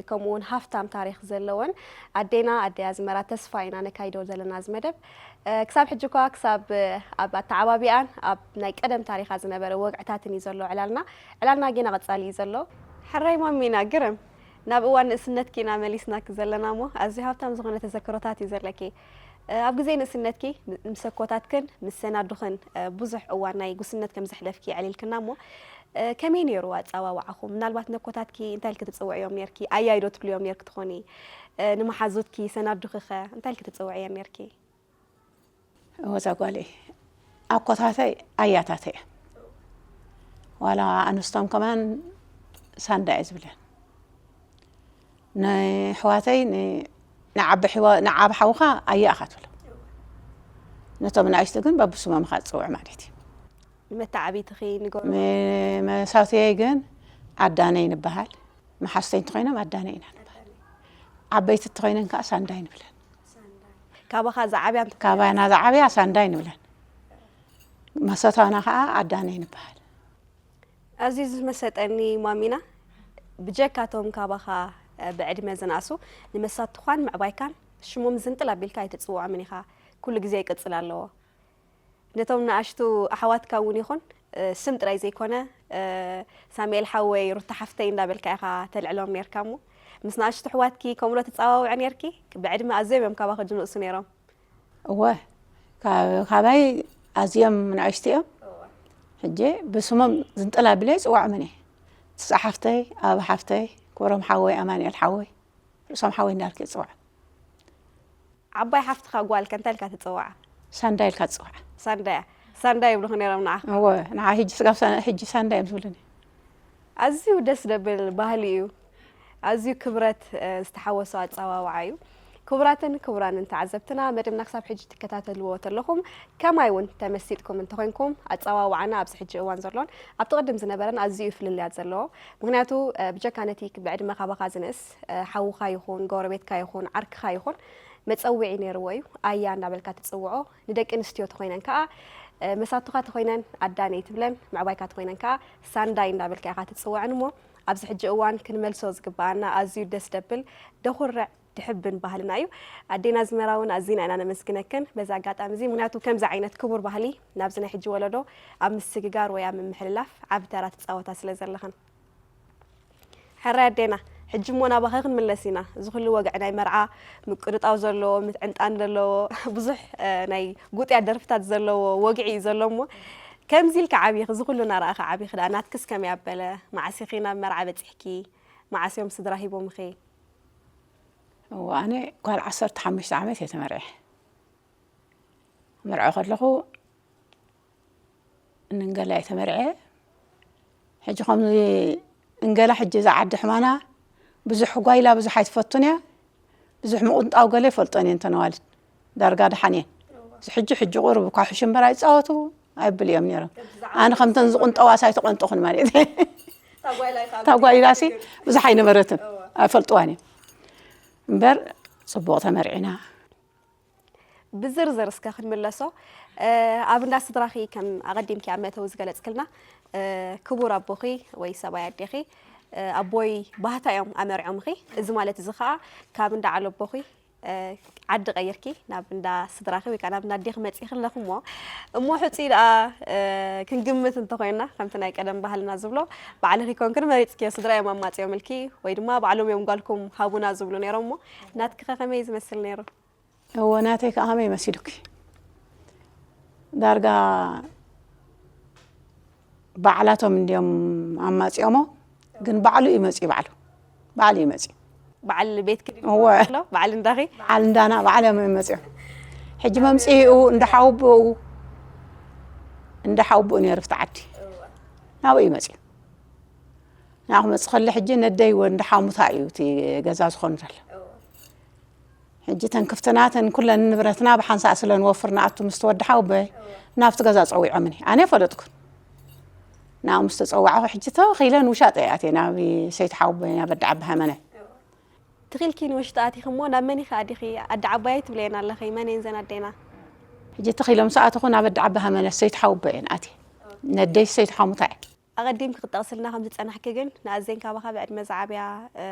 ከምኡ እውን ሃፍታም ታሪክ ዘለወን ኣዴና ኣደይ ኣዝመራ ተስፋ ኢና ነካይዶ ዘለና እዚ መደብ። ክሳብ ሕጂ እኳ ክሳብ ኣብ ኣተዓባቢኣን ኣብ ናይ ቀደም ታሪኻ ዝነበረ ወግዕታትን እዩ ዘሎ ዕላልና። ዕላልና ጌና ቀጻሊ እዩ ዘሎ። ሕራይ ማሚና ግርም ናብ እዋን ንእስነትኪ ኢና መሊስናኪ ዘለና እሞ፣ ኣዝዩ ሃብታም ዝኾነ ተዘክሮታት እዩ ዘለኪ። እ፣ ኣብ ግዜ ንእስነትኪ ም-፣ ምስ ኣኮታትክን ምስ ሰናዱኽን፣ እ፣ ብዙሕ እዋን ናይ ጉስነት ከም ዘሕለፍኪ ኣዕሊልክና እሞ፣ እ፣ ከመይ ነይሩ ኣጸዋውዓኹም? ምናልባት ነኮታትኪ እንታይ ኢልኪ ትጽውዕዮም ኔርኪ? ኣያይ ዶ ትብልዮም ኔርኪ ትኾኒ? እ፣ ንመሓዙትኪ፣ ሰናዱኺኸ እንታይ ኢልኪ ትጽውዕየን ኔርኪ? እወ፣ እዛ ጓለይ ኣኮታተይ ኣያታተይ እየን። ዋላ ኣንስቶም ከማን ሳንዳ እየ ዝብለን። ንኣሕዋተይ ን-፣ ንዓቢ ሕዋ-፣ ንዓቢ ሓውኻ ኣያ ኢኻ ትብሎ። ነቶም ንኣሽቱ ግን በብስሞም ኢኻ ትጽውዕ ማለት እዩ። ንመተዓብይትኺ ንገብሮ ም-፣ መሳትየይ ግን ዓዳነይ ንበሃል። መሓዝተይ እንተኾይኖም ኣዳነይ ኢና ንበሃል። ዓበይቲ እንተኾይነን ከዓ ሳንዳይ ንብለን። ካባኻ ዝዓብያ እንተ- ካባና ዝዓብያ ሳንዳይ ንብለን። መሰታና ከዓ ኣዳነይ ንበሃል። ኣዝዩ ዝመሰጠኒ ማሚና፣ ብጀካቶም ካባኻ፣ እ፣ ብዕድመ ዝነኣሱ ንመሳትኳን ምዕባይካን ሽሞም ዝንጥል ኣቢልካ ኣይትጽውዖምን ኢኻ። ኩሉ ግዜ ይቅጽል ኣለዎ። ነቶም ንኣሽቱ ኣሕዋትካ እውን ይኹን፣ እ፣ ስም ጥራይ ዘይኮነ፣ እ፣ ሳሙኤል ሓወይ፣ ሩታ ሓፍተይ እንዳበልካ ኢኻ ተልዕሎም ኔርካ እሞ፣ ምስ ንኣሽቱ ኣሕዋትኪ ከምኡ ዶ ትጸዋውዒ ኔርኪ? ብዕድመ ኣዝዮም እዮም ካባኺ ዝንእሱ ኔሮም። እወ፣ ካብ-፣ ካባይ ኣዝዮም ንኣሽቱ እዮም። ሕጂ ብስሞም ዝንጥል ኣቢለ ይጽውዖምን እየ። ትስዓ ሓፍተይ፣ ኣበባ ሓፍተይ፣ ክብሮም ሓወይ፣ ኣማኑኤል ሓወይ፣ ርእሶም ሓወይ እንዳልክ ይጽውዖም። ዓባይ ሓፍትኻ ጓል ከ እንታይ ኢልካ ትጽውዓ? ሳንዳ ኢልካ ትጽውዓ። ሳንዳያ። ሳንዳ ይብሉኺ ነይሮም ንዓኺ? እወ፣ ንዓ ሕጂ ስጋብ ሳ-፣ ሕጂ ሳንዳ እዮም ዝብሉኒ። ኣዝዩ ደስ ደብል ባህሊ እዩ። ኣዝዩ ክብረት፣ እ፣ ዝተሓወሶ ኣጸዋውዓ እዩ። ክቡራትን ክቡራንን ተዓዘብትና፣ መደብና ክሳብ ሕጂ ትከታተልዎ ተለኹም፣ ከማይ እውን ተመሲጥኩም እንተኾይንኩም፣ ኣጸዋውዓና ኣብዚ ሕጂ እዋን ዘሎን ኣብቲ ቅድም ዝነበረን ኣዝዩ እዩ ፍልልያት ዘለዎ። ምኽንያቱ፣ እ፣ ብጀካ ነቲ ብዕድመ ካባኻ ዝንእስ፣ እ፣ ሓውኻ ይኹን፣ ጎረቤትካ ይኹን፣ ዓርክኻ ይኹን፣ መጸውዒ ነይርዎ እዩ። ኣያ እንዳበልካ ትጽውዖ። ንደቂ ኣንስትዮ ተኾይነን ከኣ፣ እ፣ መሳቱኻ ተኾይነን ኣዳነይ ትብለን፣ ምዕባይካ ተኾይነን ከኣ ሳንዳይ እንዳበልካ ኢኻ ትጽውዐን እሞ፣ ኣብዚ ሕጂ እዋን ክንመልሶ ዝግብኣና ኣዝዩ ደስ ደብል፣ ደኹርዕ፣ ድሕብን ባህልና እዩ። ኣዴና ኣዝመራ እውን ኣዚና ኢና ነመስግነክን በዚ ኣጋጣሚ እዚ፣ ምኽንያቱ ከምዚ ዓይነት ክቡር ባህሊ ናብዚ ናይ ሕጂ ወለዶ ኣብ ምስግጋር ወይ ኣብ ምምሕልላፍ ዓቢ ተራ ትጻወታ ስለ ዘለኽን። ሕራይ ኣዴና፣ ሕጂ እሞ ናባኺ ክንምለስ ኢና። እዚ ኩሉ ወግዒ ናይ መርዓ ምቅንጣው ዘለዎ፣ ምትዕንጣን ዘለዎ፣ ብዙሕ፣ እ፣ ናይ ጉጥያ ደርፍታት ዘለዎ ወግዒ እዩ ዘሎ እሞ፣ ከምዚ ኢልካ ዓቢኺ፣ እዚ ኩሉ እናረኣኺ ዓቢኺ ደኣ፣ ናትክስ ከመይ ኣበለ? መዓስ ኢኺ ናብ መርዓ በጺሕኪ? መዓስ እዮም ስድራ ሂቦምኺ? እወ፣ ኣነ ጓል ዓሰርተ ሓሙሽተ ዓመት እየ ተመርዕየ። መርዖ ከለኹ እንገላ እየ ተመርዕየ። ሕጂ ከምዚ እንገላ ሕጂ እዛ ዓዲ ሕማና ብዙሕ ጓይላ ብዙሕ ኣይትፈቱን እያ። ብዙሕ ምቁንጣው ገለ ይፈልጦን እየን ተነዋልድ። ዳርጋ ደሓን እየን። እዚ ሕጂ፣ ሕጂ ቁሩብ እኳ ሕሽምበር ኣይጻወቱ ኣይብል እዮም ነይሮም። ኣነ ከምተን ዝቁንጠዋስ ኣይተቆንጠኹን ማለት እየ። እታ ጓይላሲ ብዙሕ ኣይነበረትን። ኣይፈልጥዋን እዮም። እምበር ጽቡቕ ተመርዒና። ብዝርዝር እስከ ክንምለሶ፣ እ፣ ኣብ እንዳ ስድራኺ ከም ኣቐዲምኪ ኣብ መእተዊ ዝገለጽክልና፣ እ፣ ክቡር ኣቦኺ ወይ ሰብኣይ ኣዴኺ፣ እ፣ ኣቦይ ባህታ እዮም ኣመርዖምኺ። እዚ ማለት እዚ ኸኣ ካብ እንዳ ዓለቦኺ፣ እ፣ ዓዲ ቀይርኪ ናብ እንዳ ስድራኺ ወይ ከኣ ናብ እንዳ ኣዴኺ መጺእኺ ኣለኺ እሞ፣ እሞ ሕጹይ ደኣ፣ እ፣ ክንግምት እንተኾይንና፣ ከምቲ ናይ ቀደም ባህልና ዝብሎ፣ ባዕልኺ ኮንክን መሪጽክዮ፣ ስድራ እዮም ኣማጺኦምልኪ ወይ ድማ ባዕሎም እዮም ጓልኩም ሃቡና ዝብሉ ነይሮም እሞ፣ ናትኪኸ ከመይ ዝመስል ነይሩ? እወ፣ ናተይ ከኣ ከመይ መሲሉኪ? ዳርጋ ባዕላቶም እንድዮም ኣማጺኦሞ፣ ግን ባዕሉ እዩ መጺኡ፣ ባዕሉ። ባዕሉ እዩ መጺኡ። በዓል ቤትኪ ድዩ እወ። ኣሎ? በዓል እንዳኺ? በዓል እንዳና፣ ባዕሎም እዮም መጺኦም። ሕጂ መምጽኢኡ እንዳ ሓውብኡ፣ እንዳ ሓውብኡ ነይሩ ኣብቲ ዓዲ። ናብኡ እዩ መጺኡ። ንዓ ክመጽእ ከሎ ሕጂ ነደይ ወ-፣ እንዳ ሓሙታ እዩ እቲ ገዛ ዝኾን ዘሎ። ሕጂ ተን ክፍትናተን ኩለን ንብረትና ብሓንሳእ ስለ ንወፍር ንኣቱ ምስ ተወዲ ሓውበ ናብቲ ገዛ ጸዊዖምኒ። ኣነ ፈለጥኩን። ንዓ ምስ ተጸዋዕኹ ሕጂ ተኺለን ውሻጠ እየ ኣትየ ናብ ሰይቲ ሓውበ ናብ ኣዲ ዓቢ ሃመነ። ትኺልኪ ንውሽጢ ኣቲኺ እሞ ናብ መን ኢኺ ኣዲኺ? ኣዲ ዓባየይ ትብለየን ኣለኺ። መን እየን ዘን ኣዴና? ሕጂ ተኺሎም ምስ ኣተኹ ናብ ኣዲ ዓቢ ሃመነ ሰይቲ ሓውበ እየን ኣትየ። ነደይ ሰይቲ ሓሙታ እየ። ኣቐዲምኪ ክትጠቕስልና ከም ዝጸናሕኪ ግን፣ ንኣዘን ካባኻ ብዕድመ ዝዓብያ፣ እ፣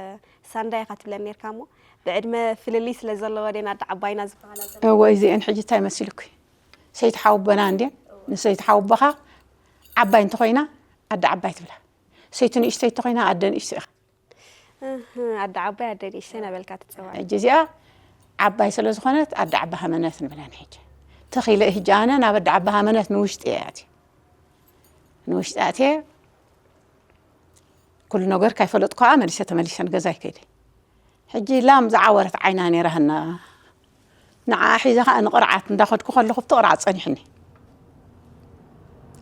ሳንዳ ኢኻ ትብለን ኔርካ እሞ፣ ብዕድመ ፍልልይ ስለ ዘለዎ ደን ኣደ ዓባይና ዝበሃላ ዘለዋ? እወ፣ እዚኤን ሕጂ እንታይ መሲልኩ? ሰይቲ ሓውቦና እንድየን? ንሰይቲ ሓውቦኻ ዓባይ እንተኾይና፣ ኣደ ዓባይ ትብላ። ሰይቲ ንእሽተይ እንተኾይና፣ ኣደ ንእሽተይ ኢኻ። ኣደ ዓባይ ኣደ ንእሽተይ ናበልካ ትፅዋዕ። ሕጂ እዚኣ ዓባይ ስለ ዝኾነት ኣደ ዓባ ሃመነት ንብለን። ሕጂ ተኺለ ሕጂ ኣነ ናብ ኣደ ዓባ ሃመነት ንውሽጢ እየ ኣትየ፣ ንውሽጢ ኣትየ ኩሉ ነገር ካይፈለጥኩ ከዓ መሊሰ ተመሊሰ ንገዛይ ከይደ። ሕጂ ላም ዝዓወረት ዓይና ነይራህና። ንዓ ሒዘ ከዓ ንቕርዓት እንዳኸድኩ ከለኹ ብቲ ቅርዓት ፀኒሕኒ።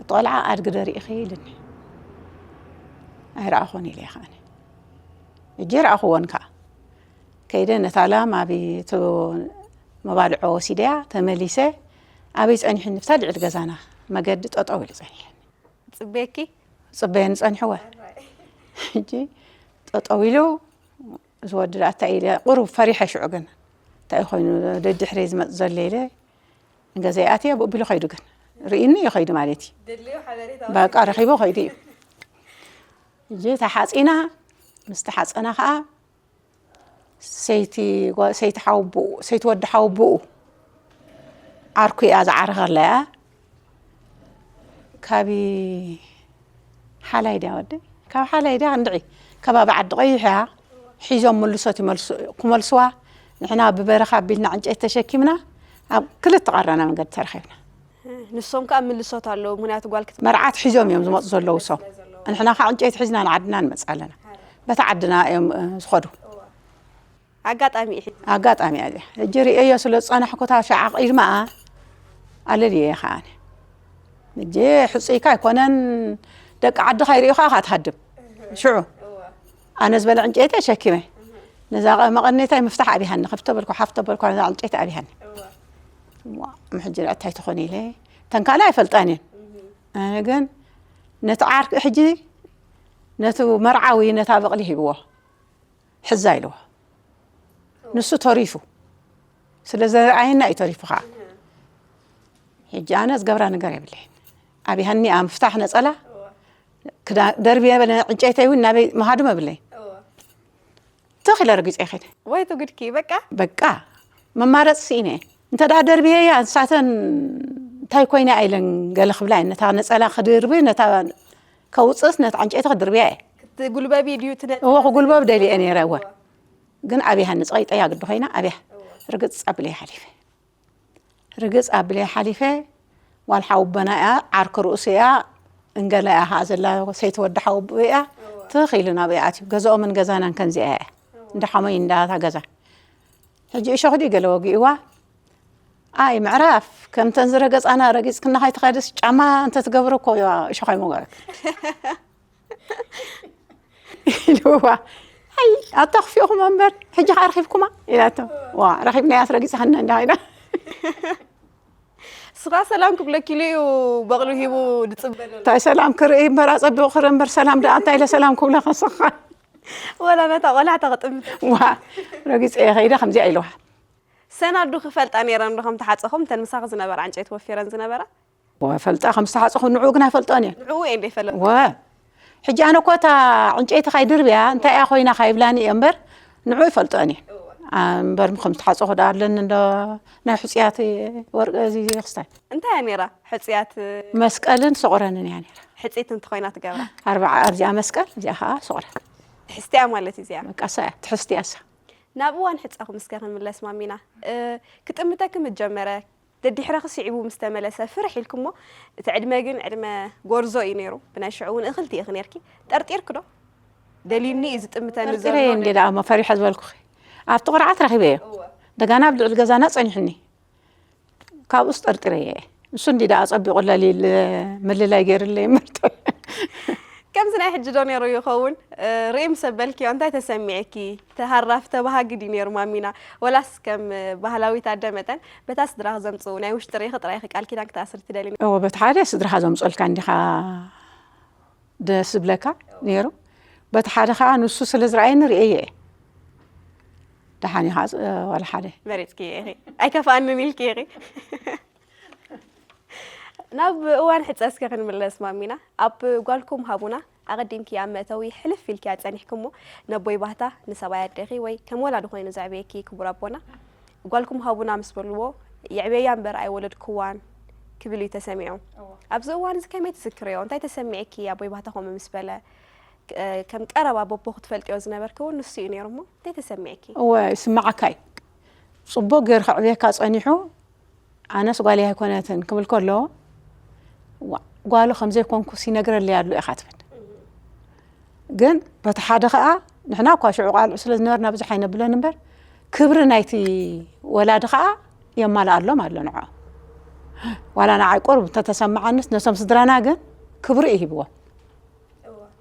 እቲ ቆልዓ ኣድጊ ዶ ርኢኺ ኢልኒ። ኣይረኣኹን ኢለ ከዓ ሕጂ ረኣኹዎን ከዓ ከይደ ነታ ላም ኣብ እቲ መባልዖ ወሲደያ ተመሊሰ። ኣበይ ፀኒሕኒ? ብታ ልዕሊ ገዛና መገዲ ጠጠው ኢሉ ፀኒሐኒ። ፅቤኪ ፅበየኒ ፀኒሕወ። ሕጂ ጠጠው ኢሉ እዚ ወዲ ደኣ እንታይ ኢለ ቁሩብ ፈሪሐ ሽዑ ግን እንታይ ኮይኑ ደድሕረይ ዝመፅ ዘሎ ኢለ ንገዛይ ኣትየ ብኡ ቢሉ ከይዱ ግን ርእዩኒ እዩ ከይዱ ማለት እዩ። በቃ ረኺቡ ከይዱ እዩ። ሕጂ ተሓፂና ምስ ተሓፀና ከዓ ሰይቲ ጓ- ሰይቲ ሓውብኡ ሰይቲ ወዲ ሓውብኡ ዓርኩ እያ ዝዓረኸላ እያ። ካብ ሓላይ ድያ ወዲ ካብ ሓላይ ድያ እንድዒ ከባቢ ዓዲ ቀይሕ እያ ሒዞም ምልሶት ይመልሱ ክመልስዋ ንሕና ብበረኻ ኣቢልና ዕንጨይቲ ተሸኪምና ኣብ ክልተ ቀረና መንገዲ ተረኺብና። ንሶም ከዓ ምልሶት ኣለዉ ምክንያቱ ጓል ክት መርዓት ሒዞም እዮም ዝመፁ ዘለዉ ሰው ንሕና ከዓ ዕንጨይቲ ሒዝና ንዓድና ንመፅ ኣለና። በታ ዓድና እዮም እ፣ ዝኸዱ። ኣጋጣሚ እዩ ኣጋጣሚ እያ እዚኣ። ሕጂ ርእየዮ ስለ ዝፀናሕኩ እታ ሸዓ ቅድማኣ ኣለልየ እየ ከዓ። ሕጂ ሕፅይካ ኣይኮነን ደቂ ዓድኻ ይርእዩኻ ኢኻ ትሃድም። ሽዑ ኣነ ዝበለ ዕንጨይቲ ኣሸኪመ ነዛ መቐነታይ ምፍታሕ ኣብይሃኒ ከፍቶ በልኩ ሓፍቶ በልኩ ነዛ ዕንጨይቲ ኣብይሃኒ። ዋ፣ እሞ ሕጂ እንታይ ትኾን ኢለ ተንካላ ኣይፈልጣን እየን። ኣነ ግን ነቲ ዓርኪ ሕጂ ነቲ መርዓዊ ነታ በቕሊ ሂብዎ። ሕዛ ኢልዎ ንሱ ተሪፉ ስለ ዘርኣየና እዩ ተሪፉ ከዓ። ሕጂ ኣነ ዝገብራ ነገር የብለይን። ኣብይሃኒ እያ ምፍታሕ ነፀላ ክዳ- ደርብየ በለ ዕንጨይተይ እውን ናበይ ምሃዱ መብለይ ትኽ ኢለ ረጊፀ ይኸይደ። ወይ ትጉድኪ በቃ በቃ መማረፂ ስኢነ እየ። እንተ ደኣ ደርብየያ ንሳተን እንታይ ኮይና ኢለን ገለ ክብላ እየን። ነታ ነፀላ ክድርቢ ነታ ከውፅእስ ነታ ዕንጨይቲ ክድርብያ እየ። ክትጉልበቢ ድዩ ትነ እዎ ክጉልበብ ደልየ ነይረ እወ። ግን ኣብያ ሃንፅ ቀይጠያ ግዲ ኮይና ኣብያ ርግፅ ኣብለይ ሓሊፈ። ርግፅ ኣብለይ ሓሊፈ ዋል ሓውበና እያ ዓርኪ ርእሱ እያ እንገላ እያ ከዓ ዘላ ሰይቲ ወዲ ሓውብኡ እያ። ትኽ ኢሉ ናብኡ ኣትዩ ገዛኦምን ገዛናን ከምዚኣ እያ። እንዳ ሓሞይ እንዳታ ገዛ ሕጂ እሾኽ ድዩ ገለ ወጊእዋ ኣይ ምዕራፍ ከምተን ዝረገፃና ረጊፅክና ከይትኸድስ ጫማ እንተትገብሮ እኮ እሾኽ ኣይመጎረክ ኢልዋ። ኣይ ኣታ ክፊኡኹም እምበር ሕጂ ከኣ ረኺብኩማ ኢላቶ። ዋ ረኺብናያስ ረጊፅኻና እንዳ ኢላ ስኻ ሰላም ክብለኪሉ እዩ በቕሉ ሂቡ ድፅበለሉ እንታይ ሰላም ክርኢ እምበር ኣፀቢቑ ክርኢ እምበር ሰላም ደኣ እንታይ ኢለ ሰላም ክብሎ ከስኻ ወላ ነታ ቆልዓ ተቕጥምት ዋ ረጊፀ እየ ከይደ ከምዚኣ ኢልዋ። ሰናዱ ክፈልጣ ነይረን ዶ ከም ተሓፀኹም እተን ምሳኺ ዝነበራ ዕንጨይቲ ወፊረን ዝነበራ ወፈልጣ ከም ዝተሓፀኹ ንዑ ግን ኣይፈልጦን እየን። ንዕኡ እየ ዘይፈለጥኩ። ወ ሕጂ ኣነ እኮ እታ ዕንጨይቲ ካይድርብያ እንታይ እያ ኮይና ካይብላኒ እየ እምበር ንዑ ይፈልጦን እየ። እምበር ከም ዝተሓፀኹ ዳ ኣለኒ እንዶ ናይ ሕፅያት ወርቂ እዚ ክስታይ እንታይ እያ ነይራ ሕፅያት መስቀልን ስቑረንን እያ ነይራ። ሕፅይት እንተኾይና ትገብራ ኣርባዓ ኣብዚኣ መስቀል እዚኣ ከዓ ስቑረን ትሕዝቲያ ማለት እዩ እዚኣ በቃ እሳ እያ ትሕዝቲያ እሳ ናብ እዋን ሕፃኹም እስከ ክንምለስ ማሚና እ፣ ክጥምተኪ ምስ ጀመረ ደድሕረኺ ስዒቡ ምስ ተመለሰ ፍርሕ ኢልኪ እሞ እቲ ዕድመ ግን ዕድመ ጎርዞ እዩ ነይሩ ብናይ ሽዑ እውን እኽልቲ ኢኺ ነይርኪ ጠርጢርኪ ዶ ደልዩኒ እዩ ዝጥምተኒ ዘሎ ጠርጢረየ እንዲ ደኣ እሞ ፈሪሐ ዝበልኩኺ ኣብቲ ቁርዓት ረኺበዮ ደጋና ኣብ ልዕሊ ገዛና ጸኒሑኒ ካብኡስ ጠርጢረየ እሱ እንዲ ደኣ ጸቢቑ ለሊል ምልላይ ገይርለይ ምርቶ ከምዚ ናይ ሕጂ ዶ ነይሩ ይኸውን ርኢ ምስ ኣበልክዮ እንታይ ተሰሚዕኪ ተሃራፊ ተባሃጊ ድዩ ነይሩ ማሚና ወላስ ከም ባህላዊት ኣደ መጠን በታ ስድራኺ ዘምፅኡ ናይ ውሽጢ ርኢኺ ጥራይ ኢኺ ቃል ኪዳን ክትኣስሪ ትደልዪ ነይርኪ? እወ በቲ ሓደ ስድራኻ ዘምፅኡልካ እንዲኻ ደስ ዝብለካ ነይሩ በቲ ሓደ ከዓ ንሱ ስለ ዝረኣየኒ ርእየ እየ ደሓን ኢኻ ዋላ ሓደ መሪፅኪ ኢኺ ኣይከፍኣንን ኢልኪ ኢኺ ናብ እዋን ሕፀ እስከ ክንምለስ ማሚና ኣብ ጓልኩም ሃቡና ኣቐዲምኪ ኣብ መእተዊ ሕልፍ ኢልኪያ ጸኒሕኪ እሞ ነቦይ ባህታ ንሰብኣይ ኣደኺ ወይ ከም ወላዲ ኮይኑ ዘዕበየኪ ክቡር ኣቦና ጓልኩም ሃቡና ምስ በልዎ የዕብየያ እምበር ኣይወለድክዋን ክብል እዩ ተሰሚዑ። ኣብዚ እዋን እዚ ከመይ ትዝክርዮ? እንታይ ተሰሚዕኪ ኣቦይ ባህታ ከምኡ ምስ በለ? ከም ቀረባ ቦቦ ክትፈልጥዮ ዝነበርኪ እውን ንሱ እዩ ነይሩ። እሞ እንታይ ተሰሚዕኪ? እወ፣ ይስምዓካ እዩ። ጽቡቕ ገይሩ ከዕብየካ ጸኒሑ፣ ኣነስ ጓለይ ኣይኮነትን ክብል ከሎ፣ ዋ፣ ጓሉ ከም ዘይኮንኩስ ይነግረለይ ኣሎ ኢኻ ትብል። ግን በቲ ሓደ ኸኣ ንሕና እኳ ሽዑ ቃልዑ ስለ ዝነበርና ብዙሕ ኣይነብሎን እምበር፣ ክብሪ ናይቲ ወላዲ ኸኣ የማልኣሎም ኣሎ ንዕኦም። ዋላ ንዓይ ቁሩብ እንተተሰምዓንስ፣ ነቶም ስድራና ግን ክብሪ እዩ ሂብዎም።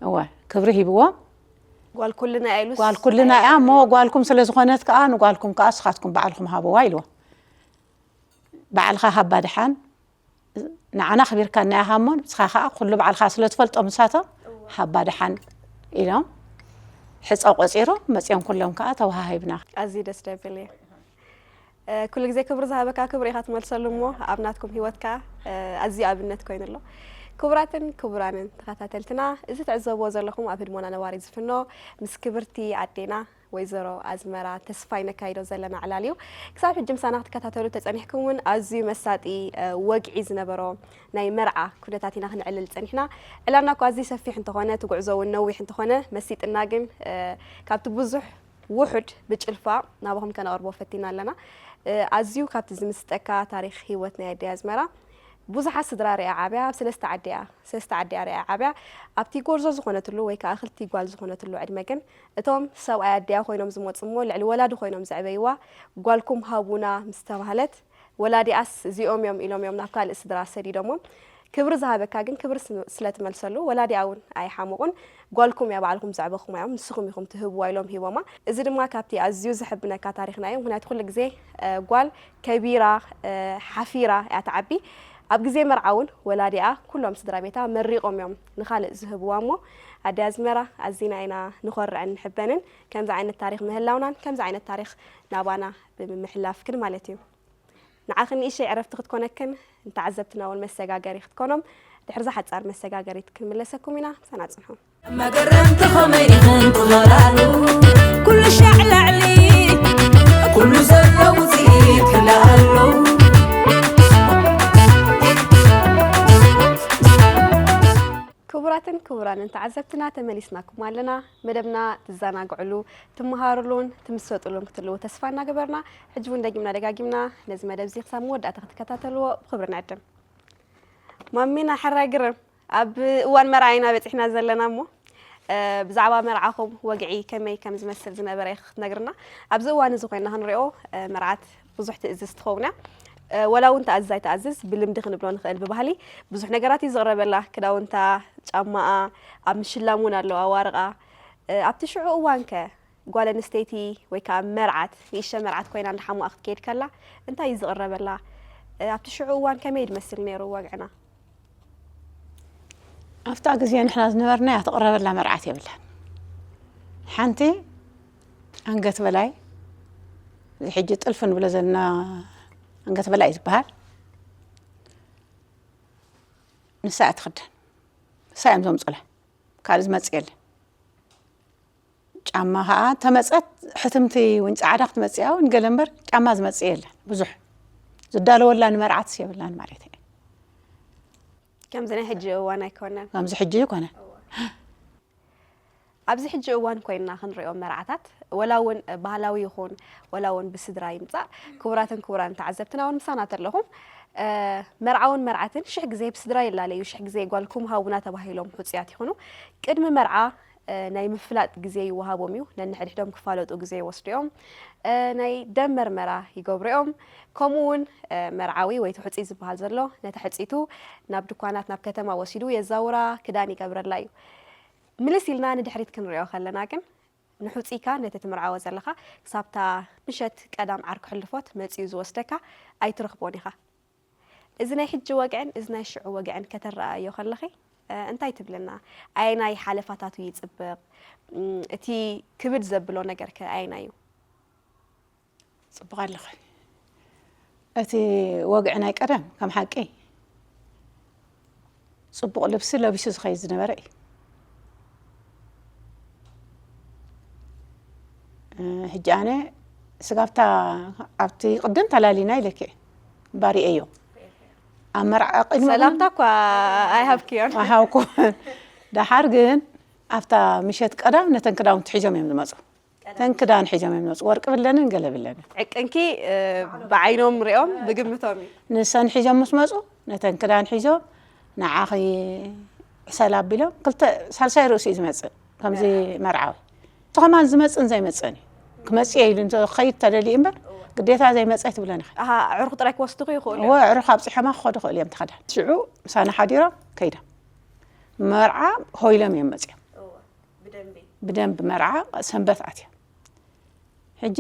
እወ፣ ክብሪ ሂብዎም። ጓል ኩልና ኢሉስ ጓል ኩልና እያ እሞ፣ ጓልኩም ስለ ዝኾነት ከኣ ንጓልኩም ከኣ ንስኻትኩም ባዕልኹም ሃብዋ ኢልዎም። ባዕልኻ ሃባ ደሓን፣ ንዓና ኣኽቢርካና ኢኻ እሞ፣ ንስኻ ከኣ ኩሉ ባዕልኻ ስለ ትፈልጦም ንሳቶም፣ ሃባ ደሓን ኢሎም ሕጸ ቆጺሮም መጺኦም ኩሎም ከኣ ተወሃሂብና። ኣዝዩ ደስ ደብል እዩ። እ፣ ኩሉ ግዜ ክብሪ ዝሃበካ ክብሪ ኢኻ ትመልሰሉ እሞ ኣብ ናትኩም ህይወትካ እ፣ ኣዝዩ ኣብነት ኮይኑ ኣሎ። ክቡራትን ክቡራንን ተኸታተልትና፣ እዚ ትዕዘብዎ ዘለኹም ኣብ ህድሞና ነባሪ ዝፍኖ ምስ ክብርቲ ኣዴና ወይዘሮ ኣዝመራ ተስፋይ ነካይዶ ዘለና ዕላል እዩ። ክሳብ ሕጂ ምሳና ክትከታተሉ ተጸኒሕኩም እውን ኣዝዩ መሳጢ እ፣ ወግዒ ዝነበሮ ናይ መርዓ ኩነታት ኢና ክንዕልል ጸኒሕና። ዕላልና እኳ ኣዝዩ ሰፊሕ እንተኾነ፣ እቲ ጉዕዞ እውን ነዊሕ እንተኾነ፣ መሲጥና ግን እ፣ ካብቲ ብዙሕ ውሑድ ብጭልፋ ናባኹም ከነቕርቦ ፈቲና ኣለና። እ፣ ኣዝዩ ካብቲ ዝምስጠካ ታሪኽ ህይወት ናይ ኣደይ ኣዝመራ፣ ብዙሓት ስድራ ሪኣ ዓብያ፣ ኣብ ሰለስተ ዓዲ እያ፣ ሰለስተ ዓዲ እያ ሪኣ ዓብያ። ኣብቲ ጎርዞ ዝኾነትሉ ወይ ከዓ ክልቲ ጓል ዝኾነትሉ ዕድመ ግን እቶም ሰብኣይ ኣደያ ኮይኖም ዝመፁ እሞ ልዕሊ ወላዲ ኮይኖም ዘዕበይዋ ጓልኩም ሃቡና ምስ ተባህለት ወላዲኣስ እዚኦም እዮም ኢሎም እዮም ናብ ካልእ ስድራ ሰዲዶሞም። ክብሪ ዝሃበካ ግን ክብሪ ስ- ስለ ትመልሰሉ ወላዲኣ እውን ኣይሓመቑን። ጓልኩም እያ ባዕልኹም ዘዕበኹማ እዮም ንስኹም ኢኹም ትህብዋ ኢሎም ሂቦማ። እዚ ድማ ካብቲ ኣዝዩ ዘሕብነካ ታሪኽና እዩ። ምክንያቱ ኩሉ ግዜ እ፣ ጓል ከቢራ እ፣ ሓፊራ እያ ትዓቢ። ኣብ ግዜ መርዓ እውን ወላዲኣ ኩሎም ስድራ ቤታ መሪቖም እዮም ንኻልእ ዝህብዋ እሞ ኣደይ ኣዝመራ ኣዚና ኢና ንኾርዕን ንሕበንን ከምዚ ዓይነት ታሪኽ ምህላውናን ከምዚ ዓይነት ታሪኽ ናባና ብምምሕላፍክን ማለት እዩ። ንዓኽን ንእሽተይ ዕረፍቲ ክትኮነክን ንተዓዘብትና እውን መሰጋገሪ ክትኮኖም ድሕርዛ ሓጻር መሰጋገሪት ክንምለሰኩም ኢና። ምሳና ጽንሑ። መገረምቲ ኸመይ ኢኽን ትኸላሉ? ኩሉ ሻዕ ላዕሊ ኩሉ ዘሎ ውፅኢት ክልኣሉ። ክቡራትን ክቡራንን ተዓዘብትና ተመሊስናኩም ኣለና። መደብና ትዘናግዕሉ፣ ትመሃሩሉን ትምሰጡሉን ክትልዉ ተስፋ እናገበርና ሕጂ እውን ደጊምና ደጋጊምና ነዚ መደብ እዚ ክሳብ መወዳእታ ክትከታተልዎ ብክብሪ ንዕድም። ማሚና ሕራይ ግርም ኣብ እዋን መርዓ ኢና በፂሕና ዘለና እሞ እ፣ ብዛዕባ መርዓኹም ወግዒ ከመይ ከም ዝመስል ዝነበረ ኢኺ ክትነግርና። ኣብዚ እዋን እዚ ኮይና ክንሪኦ እ፣ መርዓት ብዙሕ ትእዝዝ ትኸውን እያ። እ፣ ወላ እውን ተኣዝዝ ኣይተኣዝዝ ብልምዲ ክንብሎ ንኽእል ብባህሊ ብዙሕ ነገራት እዩ ዝቕረበላ። ክዳውንታ፣ ጫማኣ፣ ኣብ ምሽላም እውን ኣለዋ ዋርቓ። እ፣ ኣብቲ ሽዑ እዋን ከ ጓል ኣንስተይቲ ወይ ከዓ መርዓት ንእሽተ መርዓት ኮይና እንዳሓሙኣ ክትከይድ ከላ እንታይ እዩ ዝቕረበላ? እ፣ ኣብቲ ሽዑ እዋን ከመይ ድመስል ነይሩ ወግዕና? ኣብታ ግዜ ንሕና ዝነበርናያ ትቕረበላ መርዓት የብላን። ሓንቲ ኣንገት በላይ፣ እዚ ሕጂ ጥልፊ ንብሎ ዘለና ኣንገት በላይ እዩ ዝበሃል። ንሳ እያ ትኽደን፣ ንሳ እዮም ዘምፁላ፣ ካልእ ዝመፅእ የለን። ጫማ ከዓ ተመፀት ሕትምቲ እውን ፃዕዳ ክትመፅእ እውን ገለ እምበር ጫማ ዝመፅእ የለን። ብዙሕ ዝዳለወላ ንመርዓትስ የብላን ማለት እዩ። ከምዚ ናይ ሕጂ እዋን ኣይኮነን። ከምዚ ሕጂ ይኮነ። ኣብዚ ሕጂ እዋን ኮይንና ክንሪኦ መርዓታት ወላ እውን ባህላዊ ይኹን ወላ እውን ብስድራ ይምፃእ፣ ክቡራትን ክቡራን ተዓዘብትና እውን ምሳና ተለኹም መርዓውን መርዓትን ሽሕ ግዜ ብስድራ ይላለዩ፣ ሽሕ ግዜ ጓልኩም ሃቡና ተባሂሎም ሕፁያት ይኹኑ። ቅድሚ መርዓ ናይ ምፍላጥ ግዜ ይወሃቦም እዩ። ነንሕድሕዶም ክፋለጡ ግዜ ይወስዱ እዮም። ናይ ደም መርመራ ይገብሩ እዮም። ከምኡ እውን መርዓዊ ወይ እቲ ሕፁይ ዝበሃል ዘሎ ነታ ሕፅይቱ ናብ ድኳናት ናብ ከተማ ወሲዱ የዛውራ፣ ክዳን ይገብረላ እዩ። ምልስ ኢልና ንድሕሪት ክንሪኦ ከለና ግን ንሕፁይካ ነቲ ትምርዓዎ ዘለኻ ክሳብታ ምሸት ቀዳም ዓርኪ ሕልፎት መፂኡ ዝወስደካ ኣይትረኽቦን ኢኻ። እዚ ናይ ሕጂ ወግዕን እዚ ናይ ሽዑ ወግዕን ከተረኣእዮ ከለኺ እንታይ ትብልና? ኣየናይ ሓለፋታቱ ይፅብቕ? እቲ ክብድ ዘብሎ ነገርከ ኣየናይ እዩ? ፅቡቕ ኣለኺ። እቲ ወግዒ ናይ ቀደም ከም ሓቂ ፅቡቕ ልብሲ ለቢሱ ዝኸይድ ዝነበረ እዩ። ሕጂ ኣነ ስጋብታ ኣብቲ ቅድም ተላሊና ኢለኪ ባሪኤዮ ኣብ መርዓ ቅድሚ ሰላምታ እኳ ኣይሃብክዮን። ኣይሃብኩ። ደሓር ግን ኣብታ ምሸት ቀዳም ነተን ክዳውንቲ ሒዞም እዮም ዝመፁ። ነተን ክዳን ሒዞም እዮም ዝመፁ። ወርቂ ብለንን ገለ ብለንን። ዕቅንኪ ብዓይኖም ሪኦም ብግምቶም እዩ። ንሰን ሒዞም ምስ መፁ ነተን ክዳን ሒዞም ንዓኺ ዕሰል ኣቢሎም ክልተ ሳልሳይ ርእሱ እዩ ዝመፅእ። ከምዚ መርዓዊ እቲ ከማን ዝመፅእን ዘይመፅእን እዩ። ክመፅእ ኢሉ ክኸይድ ተደልዩ እምበር ግዴታ ዘይመፀ ትብለን ኢኻ። ኣዕሩኽ ጥራይ ክወስድኹ ይኽእሉ እዮም። እወ ኣዕሩኽ ኣብፂሖማ ክኸዱ ይኽእሉ እዮም። ተኸዳ ሽዑ ምሳና ሓዲሮም ከይዶም መርዓ ሆይሎም እዮም መፅኦም። ብደንቢ መርዓ ሰንበት ኣትዮም። ሕጂ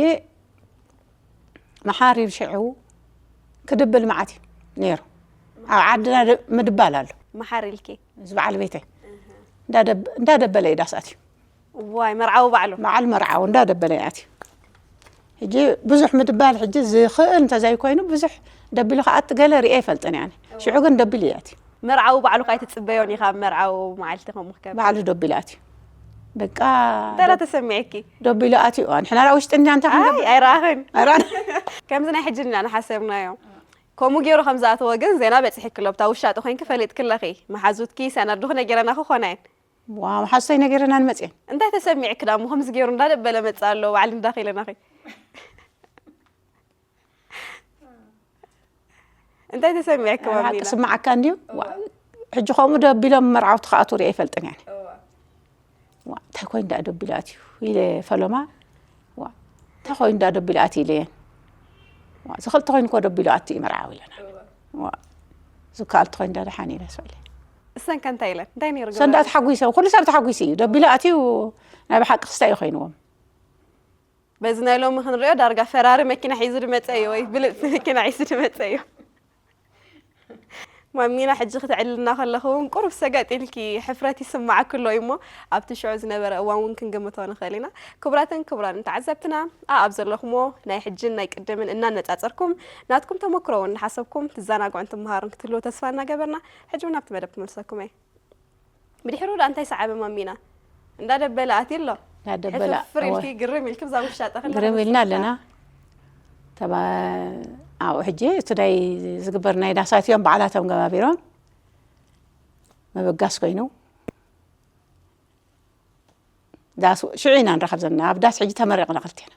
መሓሪር ሽዑ ክድብል መዓት እዩ ነይሩ። ኣብ ዓድና ምድባል ኣሎ። መሓር ኢልኪ እዚ በዓል ቤተይ እንዳደበለ እዩ ዳስ ኣትዩ። ዋይ መርዓዊ ባዕሉ በዓል መርዓዊ እንዳደበለ እዩ ኣትዩ። ሕጂ ብዙሕ ምድባል ሕጂ ዝኽእል እንተዘይኮይኑ ብዙሕ ደቢሉ ከኣቲ ገለ ሪኤ ይፈልጥን እየ ኣነ። ሽዑ ግን ደቢሉ እዩ ኣትዩ። መርዓዊ ባዕሉ ከ ኣይትፅበዮን ኢኻ ኣብ መርዓዊ መዓልቲ ከምኡ ክከብ ባዕሉ ደቢሉ ኣትዩ። በቃ እንታይ ዳ ተሰሚዕኪ? ደቢሉ ኣትዩ። ንሕና ዳ ውሽጢ እንዲና እንታይ ኣይ ክንገብር? ኣይረኣኽን። ኣይረኣን። ከምዚ ናይ ሕጂ እንዲና ንሓሰብናዮ። ከምኡ ገይሩ ከም ዝኣተወ ግን ዜና በፂሕኪ ኣሎ። ብታ ውሻጢ ኮይንኪ ፈሊጥኪ ኣለኺ። መሓዙትኪ ሰነዱኺ ነጊረናኺ ክኾና እየን። ዋ መሓዙተይ ነጊረናኒ መፅየን። እንታይ ተሰሚዕኪ ዳ እሞ ከምዚ ገይሩ እንዳደበለ መፅእ ኣሎ ባዕሊ እንዳኺ ኢለናኺ። እንታይ ተሰሚዕኪ ማሚና? ክስምዓካ እንድዩ። ሕጂ ከምኡ ደቢሎም መርዓውቲ ክኣትዉ ሪኣ ይፈልጥን እየ። እንታይ ኮይኑ ደኣ ደቢሉ ኣትዩ ኢለ ፈለማ እንታይ ኮይኑ ደኣ ደቢሉ ኣትዩ ኢለየን። እዚ ክልተ ኮይኑ እኮ ደቢሉ ኣትዩ እዩ መርዓዊ ኢለና። እዚ ካልቲ ኮይኑ ደኣ ደሓን ኢለ ስዕለ። እሰን ከ እንታይ ኢለን? እንታይ ነይሩ? እሰን ደኣ ተሓጒሰ፣ ኩሉ ሰብ ተሓጒሱ እዩ። ደቢሉ ኣትዩ ናይ ብሓቂ ክስታይ እዩ ኮይንዎም። በዚ ናይ ሎሚ ክንሪኦ ዳርጋ ፈራሪ መኪና ሒዙ ድመፀ እዩ ወይ ብልፅቲ መኪና ሒዙ ድመፀ እዩ። ማሚና ሕጂ ክትዕልና ከለኺ እውን ቁሩብ ሰገጥ ኢልኪ ሕፍረት ይስማዓኪ ኣሎ እዩ እሞ ኣብቲ ሽዑ ዝነበረ እዋን እውን ክንግምቶ ንኽእል ኢና። ክቡራትን ክቡራንን ተዓዘብትና ኣኣብ ዘለኹሞ ናይ ሕጅን ናይ ቅድምን እናነፃፀርኩም ናትኩም ተመክሮ እውን እናሓሰብኩም ትዘናግዑን ትመሃሩን ክትህልዉ ተስፋ እናገበርና ሕጂ እውን ኣብቲ መደብ ክመልሰኩም እየ። ብድሕሩ ዳ እንታይ ሰዓበ ማሚና? እንዳደበለ ኣትዩ ኣሎ። እንዳደበለ፣ ሕፍር እወ። ኢልኪ ግርም ኢልኪ ብዛ ውሻጠ ከላ ግርም ኢልና ተበሳጭካ። ኣለና። ተባ ኣብኡ ሕጂ እቲ ናይ ዝግበር ናይ ዳሳት እዮም ባዕላቶም ገባቢሮም ምብጋስ ኮይኑ ዳስ ሽዑ ኢና ንራኸብ ዘለና ኣብ ዳስ ሕጂ ተመሪቕና ክልቴና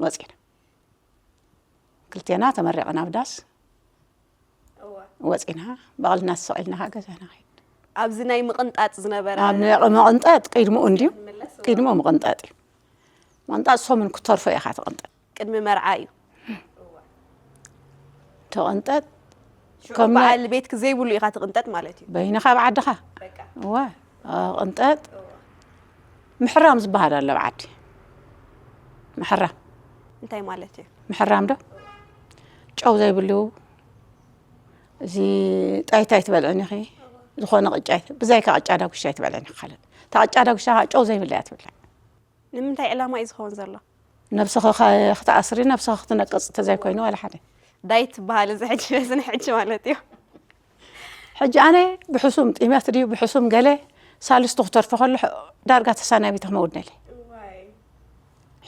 ወፂና ክልቴና ተመሪቕና ኣብ ዳስ ወፂና በቕልና ተሰቒልና ከዓ ገዛና ከይድ ኣብዚ ናይ ምቕንጣጥ ዝነበረ ኣብ ምቕንጣጥ ቅድምኡ እንድዩ ቅድምኡ ምቕንጣጥ እዩ ምቕንጣጥ ሰሙን ክትተርፎ ኢኻ ትቕንጠጥ ቅድሚ መርዓ እዩ ትቕንጠጥ ሽዑ ከም በዓል ቤትኪ ዘይብሉ ኢኻ ትቕንጠጥ ማለት እዩ በይንኻ ኣብ ዓድኻ እወ ቅንጠጥ ምሕራም ዝበሃል ኣሎ ኣብ ዓዲ ምሕራም እንታይ ማለት እዩ ምሕራም ዶ ጨው ዘይብሉ እዚ ጣይታይ ትበልዕን ኢኺ ዝኾነ ቅጫ ብዛይካ ቅጫ ዳጉሻ ኣይትበልዕን ኢኺ ካልእ እታ ቅጫ ዳጉሻ ከዓ ጨው ዘይብላ እያ ትብላዕ ንምንታይ ዕላማ እዩ ዝኸውን ዘሎ ነብስኺ ክትኣስሪ ነብስኺ ክትነቅፅ ተዘይኮይኑ ዋላ ሓደ ዳይት ትበሃል እዚ ሕጂ በዚ ንሕጂ ማለት እዩ ሕጂ ኣነ ብሕሱም ጢመት ድዩ ብሕሱም ገለ ሳልስቱ ክተርፎ ከሎ ዳርጋ ተሳናቢተ ክመውት ደለ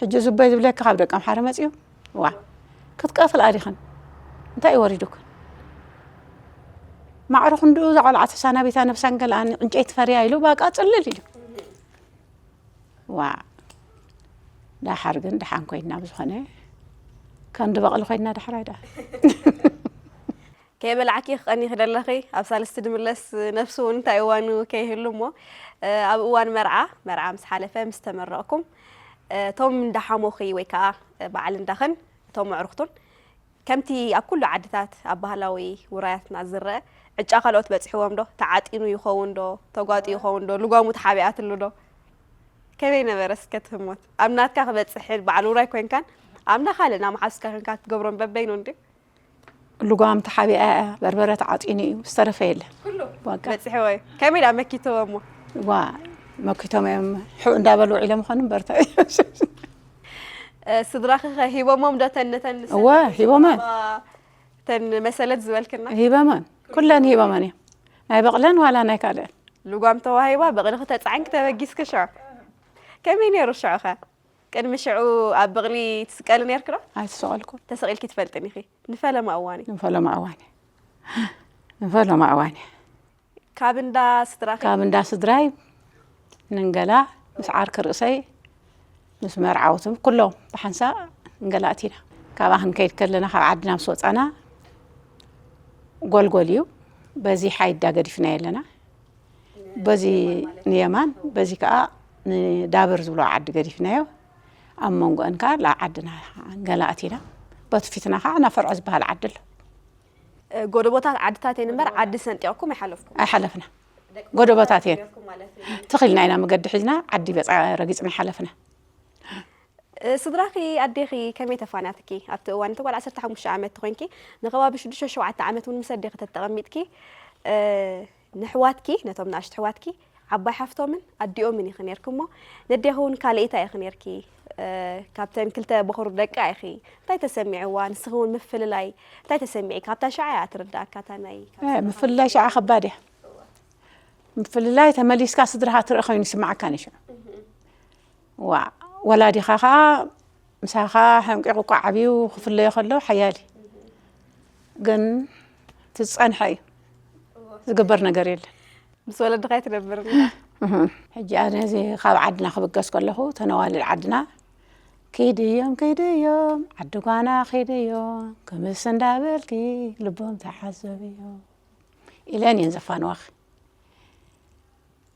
ሕጂ ዝቦይ ዝብለካ ካብ ደቀምሓረ መፅዩ ዋ ክትቀፍል ኣዲኽን እንታይ እዩ ወሪዱክን ማዕረ ክንድኡ እዛ ቆልዓ ተሳናቢታ ነብሳን ገለኣን ዕንጨይቲ ፈርያ ኢሉ ባቃ ፅልል ኢሉ ዋ ዳሓር ግን ደሓን ኮይንና ብዝኾነ ከንዲ በቕሊ ኮይንና ዳሕራይ ዳ ከይበላዕኪ ክቐኒኺ ደለኺ ኣብ ሳልስቲ ድምለስ ነፍሲ እውን እንታይ እዋኑ ከይህሉ እሞ ኣብ እዋን መርዓ መርዓ ምስ ሓለፈ ምስ ተመረቕኩም እቶም እንዳሓሞኺ ወይ ከዓ በዓል እንዳኽን እቶም ኣዕሩኽቱን ከምቲ ኣብ ኩሉ ዓድታት ኣብ ባህላዊ ውራያትና ዝረአ ዕጫ ካልኦት በፂሕዎም ዶ? ተዓጢኑ ይኸውን ዶ? ተጓጢ ይኸውን ዶ? ልጓሙ ተሓቢኣትሉ ዶ? ከመይ ነበረ እስከ እቲ ህሞት? ኣብ ናትካ ክበፅሕ በዓል ውራይ ኮይንካን ኣብ እንዳ ካልእ ናብ መሓዙትካ ኮይንካ ትገብሮም በበይኑ እንድዩ? ልጓም ተሓቢኣ እያ፣ በርበረ ተዓጢኑ እዩ፣ ዝተረፈ የለን። ኩሉ በቃ። በፂሕዎ እዩ። ከመይ ደኣ መኪትዎ እሞ? ዋ መኪቶም እዮም፣ ሕው እንዳበሉ ውዒሎም ይኾኑ እምበር እንታይ። ስድራኺ ከ ሂቦሞም ዶ ተን ነተን እወ ሂቦመን ተን መሰለት ዝበልክና ሂበመን ኩለን ሂበመን እዮም ናይ በቕለን ዋላ ናይ ካልአን ልጓም ተዋሂባ በቕሊ ክተፃዕን ክተበጊስ ክሸ ከመይ ነይሩ ሽዑኸ ቅድሚ ሽዑ ኣብ በቕሊ ትስቀሊ ነርክዶ ኣይተሰቐልኩ ተሰቒልኪ ትፈልጥን ኢኺ ንፈለማ እዋኒ ንፈለማ እዋኒ ንፈለማ እዋኒ ካብ እንዳ ስድራ ካብ እንዳ ስድራይ ንንገላ ምስ ዓርኪ ርእሰይ ምስ መርዓውቲ ኩሎም ብሓንሳእ ንንገላ ኣቲና። ካብኣ ክንከይድ ከለና ካብ ዓድና ምስ ወጻና ጎልጎል እዩ። በዚ ሓይዳ ገዲፍናዮ ኣለና። በዚ ንየማን፣ በዚ ከኣ ንዳብር ዝብሎ ዓዲ ገዲፍናዮ። ኣብ መንጎአን ከኣ ዓድና ንገላ ኣቲና። በቲ ፊትና ከኣ ናፈርዖ ዝበሃል ዓዲ ኣሎ። ጎደቦታት ዓድታት እየን እምበር ዓዲ ሰንጢቕኩም ኣይሓለፍኩም። ኣይሓለፍና። ጎደቦታት እየን። ተኺልና ኢና መገዲ ሒዝና ዓዲ በጻ ረጊጽና ሓለፍና። ስድራኺ ኣዴኺ ከመይ ተፋናትኪ? ኣብቲ እዋን እቲ ጓል ዓሰርተ ሓሙሽተ ዓመት ትኾንኪ ንኸባቢ ሽዱሽተ ሸውዓተ ዓመት እውን ምስ ኣዴኺ ተተቐሚጥኪ ንሕዋትኪ ነቶም ንኣሽቱ ሕዋትኪ ዓባይ ሓፍቶምን ኣዲኦምን ኢኺ ነርኪ እሞ ነዴኺ እውን ካልኢታ ኢኺ ነርኪ። ካብተን ክልተ በኹር ደቃ ኢኺ። እንታይ ተሰሚዕዋ? ንስኺ እውን ምፍልላይ እንታይ ተሰሚዒ? ካብታ ሸዓ እያ ትርዳእካ እታ ናይ ምፍልላይ ሸዓ ከባድ እያ። ምፍልላይ ተመሊስካ ስድራኻ ትርኢ ኮይኑ ይስማዓካ ንሽዑ። ዋ ወላዲኻ ኸዓ ምሳኻ ሕንቂቑ እኳ ዓብዩ ክፍለዮ ከሎ ሓያል እዩ። ግን ትጸንሐ እዩ። ዝግበር ነገር የለን። ምስ ወለድኻ ትነብር። ሕጂ ኣነ እዚ ካብ ዓድና ክብገስ ከለኹ ተነዋልድ ዓድና ኪድ እዮም ኪድ እዮም ዓዲ ጓና ኪድ እዮም ክምስ እንዳበልኪ ልቦም ተሓዘብ እዮም ኢለን እየን ዘፋንዋኺ።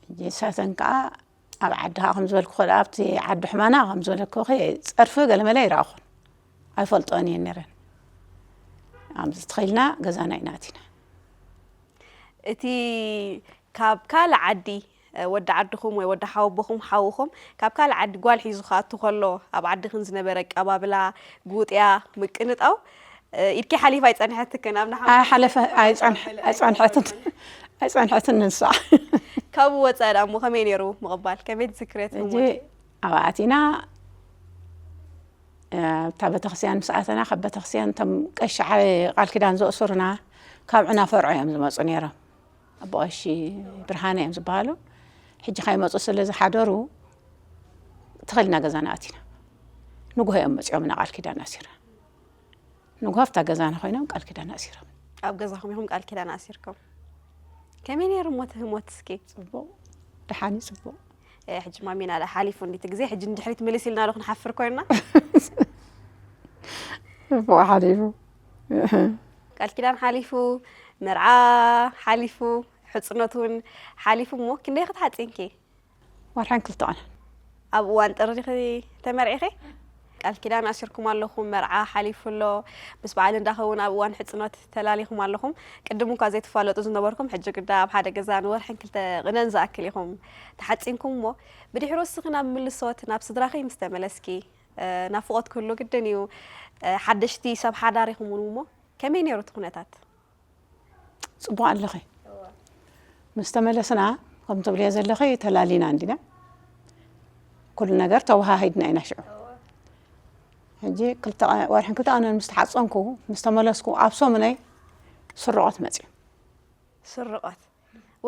ሕጂ ንሳተን ከዓ ኣብ ዓዲ ከዓ ከም ዝበልኩ ኣብቲ ዓዲ ሕማና ከም ዝበለኩ ፀርፊ ገለመለ ይረኣኹን ኣይፈልጦን እየን ነረን። ኣብዚ ትኸይልና ገዛና ኢና ኣቲና። እቲ ካብ ካልእ ዓዲ ወዲ ዓድኹም ወይ ወዲ ሓወቦኹም ሓውኹም ካብ ካልእ ዓዲ ጓል ሒዙ ክኣቱ ከሎ ኣብ ዓድኽን ዝነበረ ኣቀባብላ፣ ጉጥያ፣ ምቅንጣው ኢድኪ ሓሊፋ ኣይጸንሐትክን ኣብ ንሓ ኣይሓለፈ ኣይጸንሐትን ኣይጸንሐትን ንሳ። ካብኡ ወጻኢ ደኣ እሞ ከመይ ነይሩ ምቕባል? ከመይ ትዝክርዮ እቲ ሕጂ ህሞት? ኣብኣ ኣቲና ኣብታ ቤተክርስትያን ምስ ኣተና ካብ ቤተክርስትያን እቶም ቀሺ ዓቢ ቃል ኪዳን ዘእስሩና ካብ ዕናፈርዖ እዮም ዝመፁ ነይሮም። ኣቦ ቀሺ ብርሃነ እዮም ዝበሃሉ። ሕጂ ከይመፁ ስለ ዝሓደሩ ተኸልና ገዛና ኣቲና። ንጉሆ እዮም መፂኦምና ቃል ኪዳን ኣሲራ። ንጉሆ ኣብታ ገዛና ኮይኖም ቃል ኪዳን ኣሲሮም። ኣብ ገዛኹም ኢኹም ቃል ኪዳን ኣሲርኩም። ከመይ ነይሩ እሞ እቲ ህሞት እስኪ? ፅቡቕ ደሓን እዩ ፅቡቕ። ሕጂ ማሚና ዳ ሓሊፉ እንዲቲ ግዜ ሕጂ ንድሕሪት ምልስ ኢልና ዶ ክንሓፍር ኮይንና? ፅቡቕ ሓሊፉ። ቃል ኪዳን ሓሊፉ፣ መርዓ ሓሊፉ፣ ሕፅኖት እውን ሓሊፉ እሞ ክንደይ ክትሓፂንኪ? ወርሕን ክልተ ቀንን። ኣብ እዋን ጥሪ ዲኺ ተመርዒኺ? ቃል ኪዳን ኣሲርኩም ኣለኹም፣ መርዓ ሓሊፉ ኣሎ፣ ምስ በዓል እንዳኸ እውን ኣብ እዋን ሕፅኖት ተላሊኹም ኣለኹም። ቅድም እኳ ዘይትፋለጡ ዝነበርኩም ሕጂ ግዳ ኣብ ሓደ ገዛ ንወርሕን ክልተ ቅነን ዝኣክል ኢኹም ተሓፂንኩም እሞ ብድሕሩ እስኺ ናብ ምልሶት ናብ ስድራኺ ምስ ተመለስኪ ናፍቖት ክህሉ ግድን እዩ። ሓደሽቲ ሰብ ሓዳር ኢኹም እውን እሞ ከመይ ነይሩ እቲ ኩነታት? ፅቡቕ ኣለኺ። ምስ ተመለስና ከም ትብልዮ ዘለኺ ተላሊና እንዲና ኩሉ ነገር ተወሃሂድና ኢና ሽዑ። ሕጂ ክልተ ቀ- ወርሕን ክልተ ቀንን ምስ ተሓፀንኩ ምስ ተመለስኩ ኣብ ሰሙነይ ስርቆት መፅዩ። ስርቆት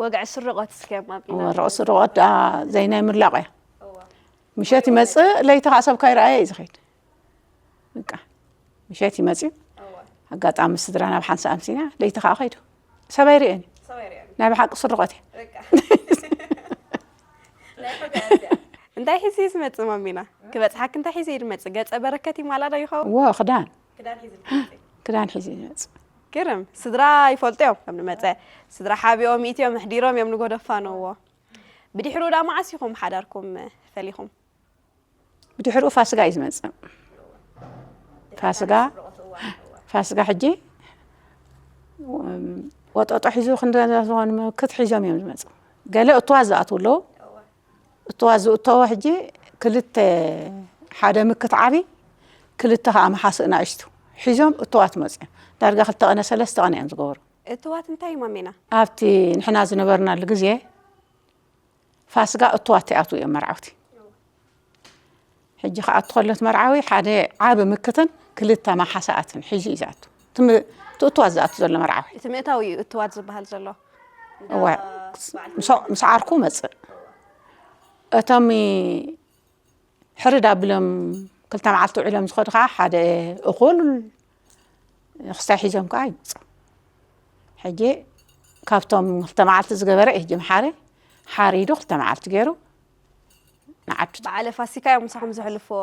ወግዒ ስርቆት እስከ ማቢና ወረቕ ስርቆት ደኣ ዘይናይ ምላቆ እያ። ምሸት ይመፅእ ለይቲ ከዓ ሰብካ ይረኣየ እዩ ዝኸይድ። በቃ ምሸት ይመፅእ ኣጋጣሚ ስድራ ናብ ሓንሳ ኣምሲና ለይቲ ከዓ ከይዱ ሰበይ ርእየኒ። ናይ ብሓቂ ስርቆት እየ። እንታይ ሒዙ እዩ ዝመፅእ ማሚና? ክበፅሓክ እንታይ ሒዙ እዩ ዝመፅእ? ገፀ በረከት ይማላ ዶ ይኸውን? ወ ክዳን ክዳን ሒዙ ዝመፅእ። ክዳን ሒዙ እዩ ዝመፅእ። ግርም ስድራ ይፈልጡ እዮም ከም ንመፀ ስድራ ሓቢኦም ኢትዮም ኣሕዲሮም እዮም ንጎደፋነዎ። ብድሕሩ ዳ መዓስ ኢኹም ሓዳርኩም ፈሊኹም? ብድሕሪኡ ፋስጋ እዩ ዝመፅእ። ፋስጋ ፋስጋ ሕጂ ወጠጦ ሒዙ ክንደ ዝኾኑ ምክት ሒዞም እዮም ዝመፁ። ገለ እትዋት ዝኣትዉ ኣለዉ። እትዋት ዝእተዎ ሕጂ ክልተ ሓደ ምክት ዓቢ ክልተ ከዓ መሓስእ ናእሽቱ ሒዞም እትዋት መፅኦም ዳርጋ ክልተ ቀነ ሰለስተ ቀነ እዮም ዝገብሩ። እትዋት እንታይ እዩ ማሜና? ኣብቲ ንሕና ዝነበርናሉ ግዜ ፋስጋ እትዋት ይኣትዉ እዮም መርዓውቲ። ሕጂ ክኣቱ ከሎ እቲ መርዓዊ ሓደ ዓቢ ምክትን ክልተ ማሓሰኣትን ሒዙ እዩ ዝኣቱ። እቲ ም- እቲ እትዋት ዝኣቱ ዘሎ መርዓዊ። እቲ ምእታው እዩ እትዋት ዝበሃል ዘሎ። እወ፣ ምስ- ምስ ዓርኩ መፅእ። እቶም ሕርድ ኣቢሎም ክልተ መዓልቲ ውዒሎም ዝኸዱ ከዓ ሓደ እኹል ክስታይ ሒዞም ከዓ ይመፁ። ሕጂ ካብቶም ክልተ መዓልቲ ዝገበረ እዩ ሕጂ መሓሪ ሓሪዱ ክልተ መዓልቲ ገይሩ ንዓዱ። በዓለ ፋሲካ እዮም ምሳኹም ዘሕልፍዎ።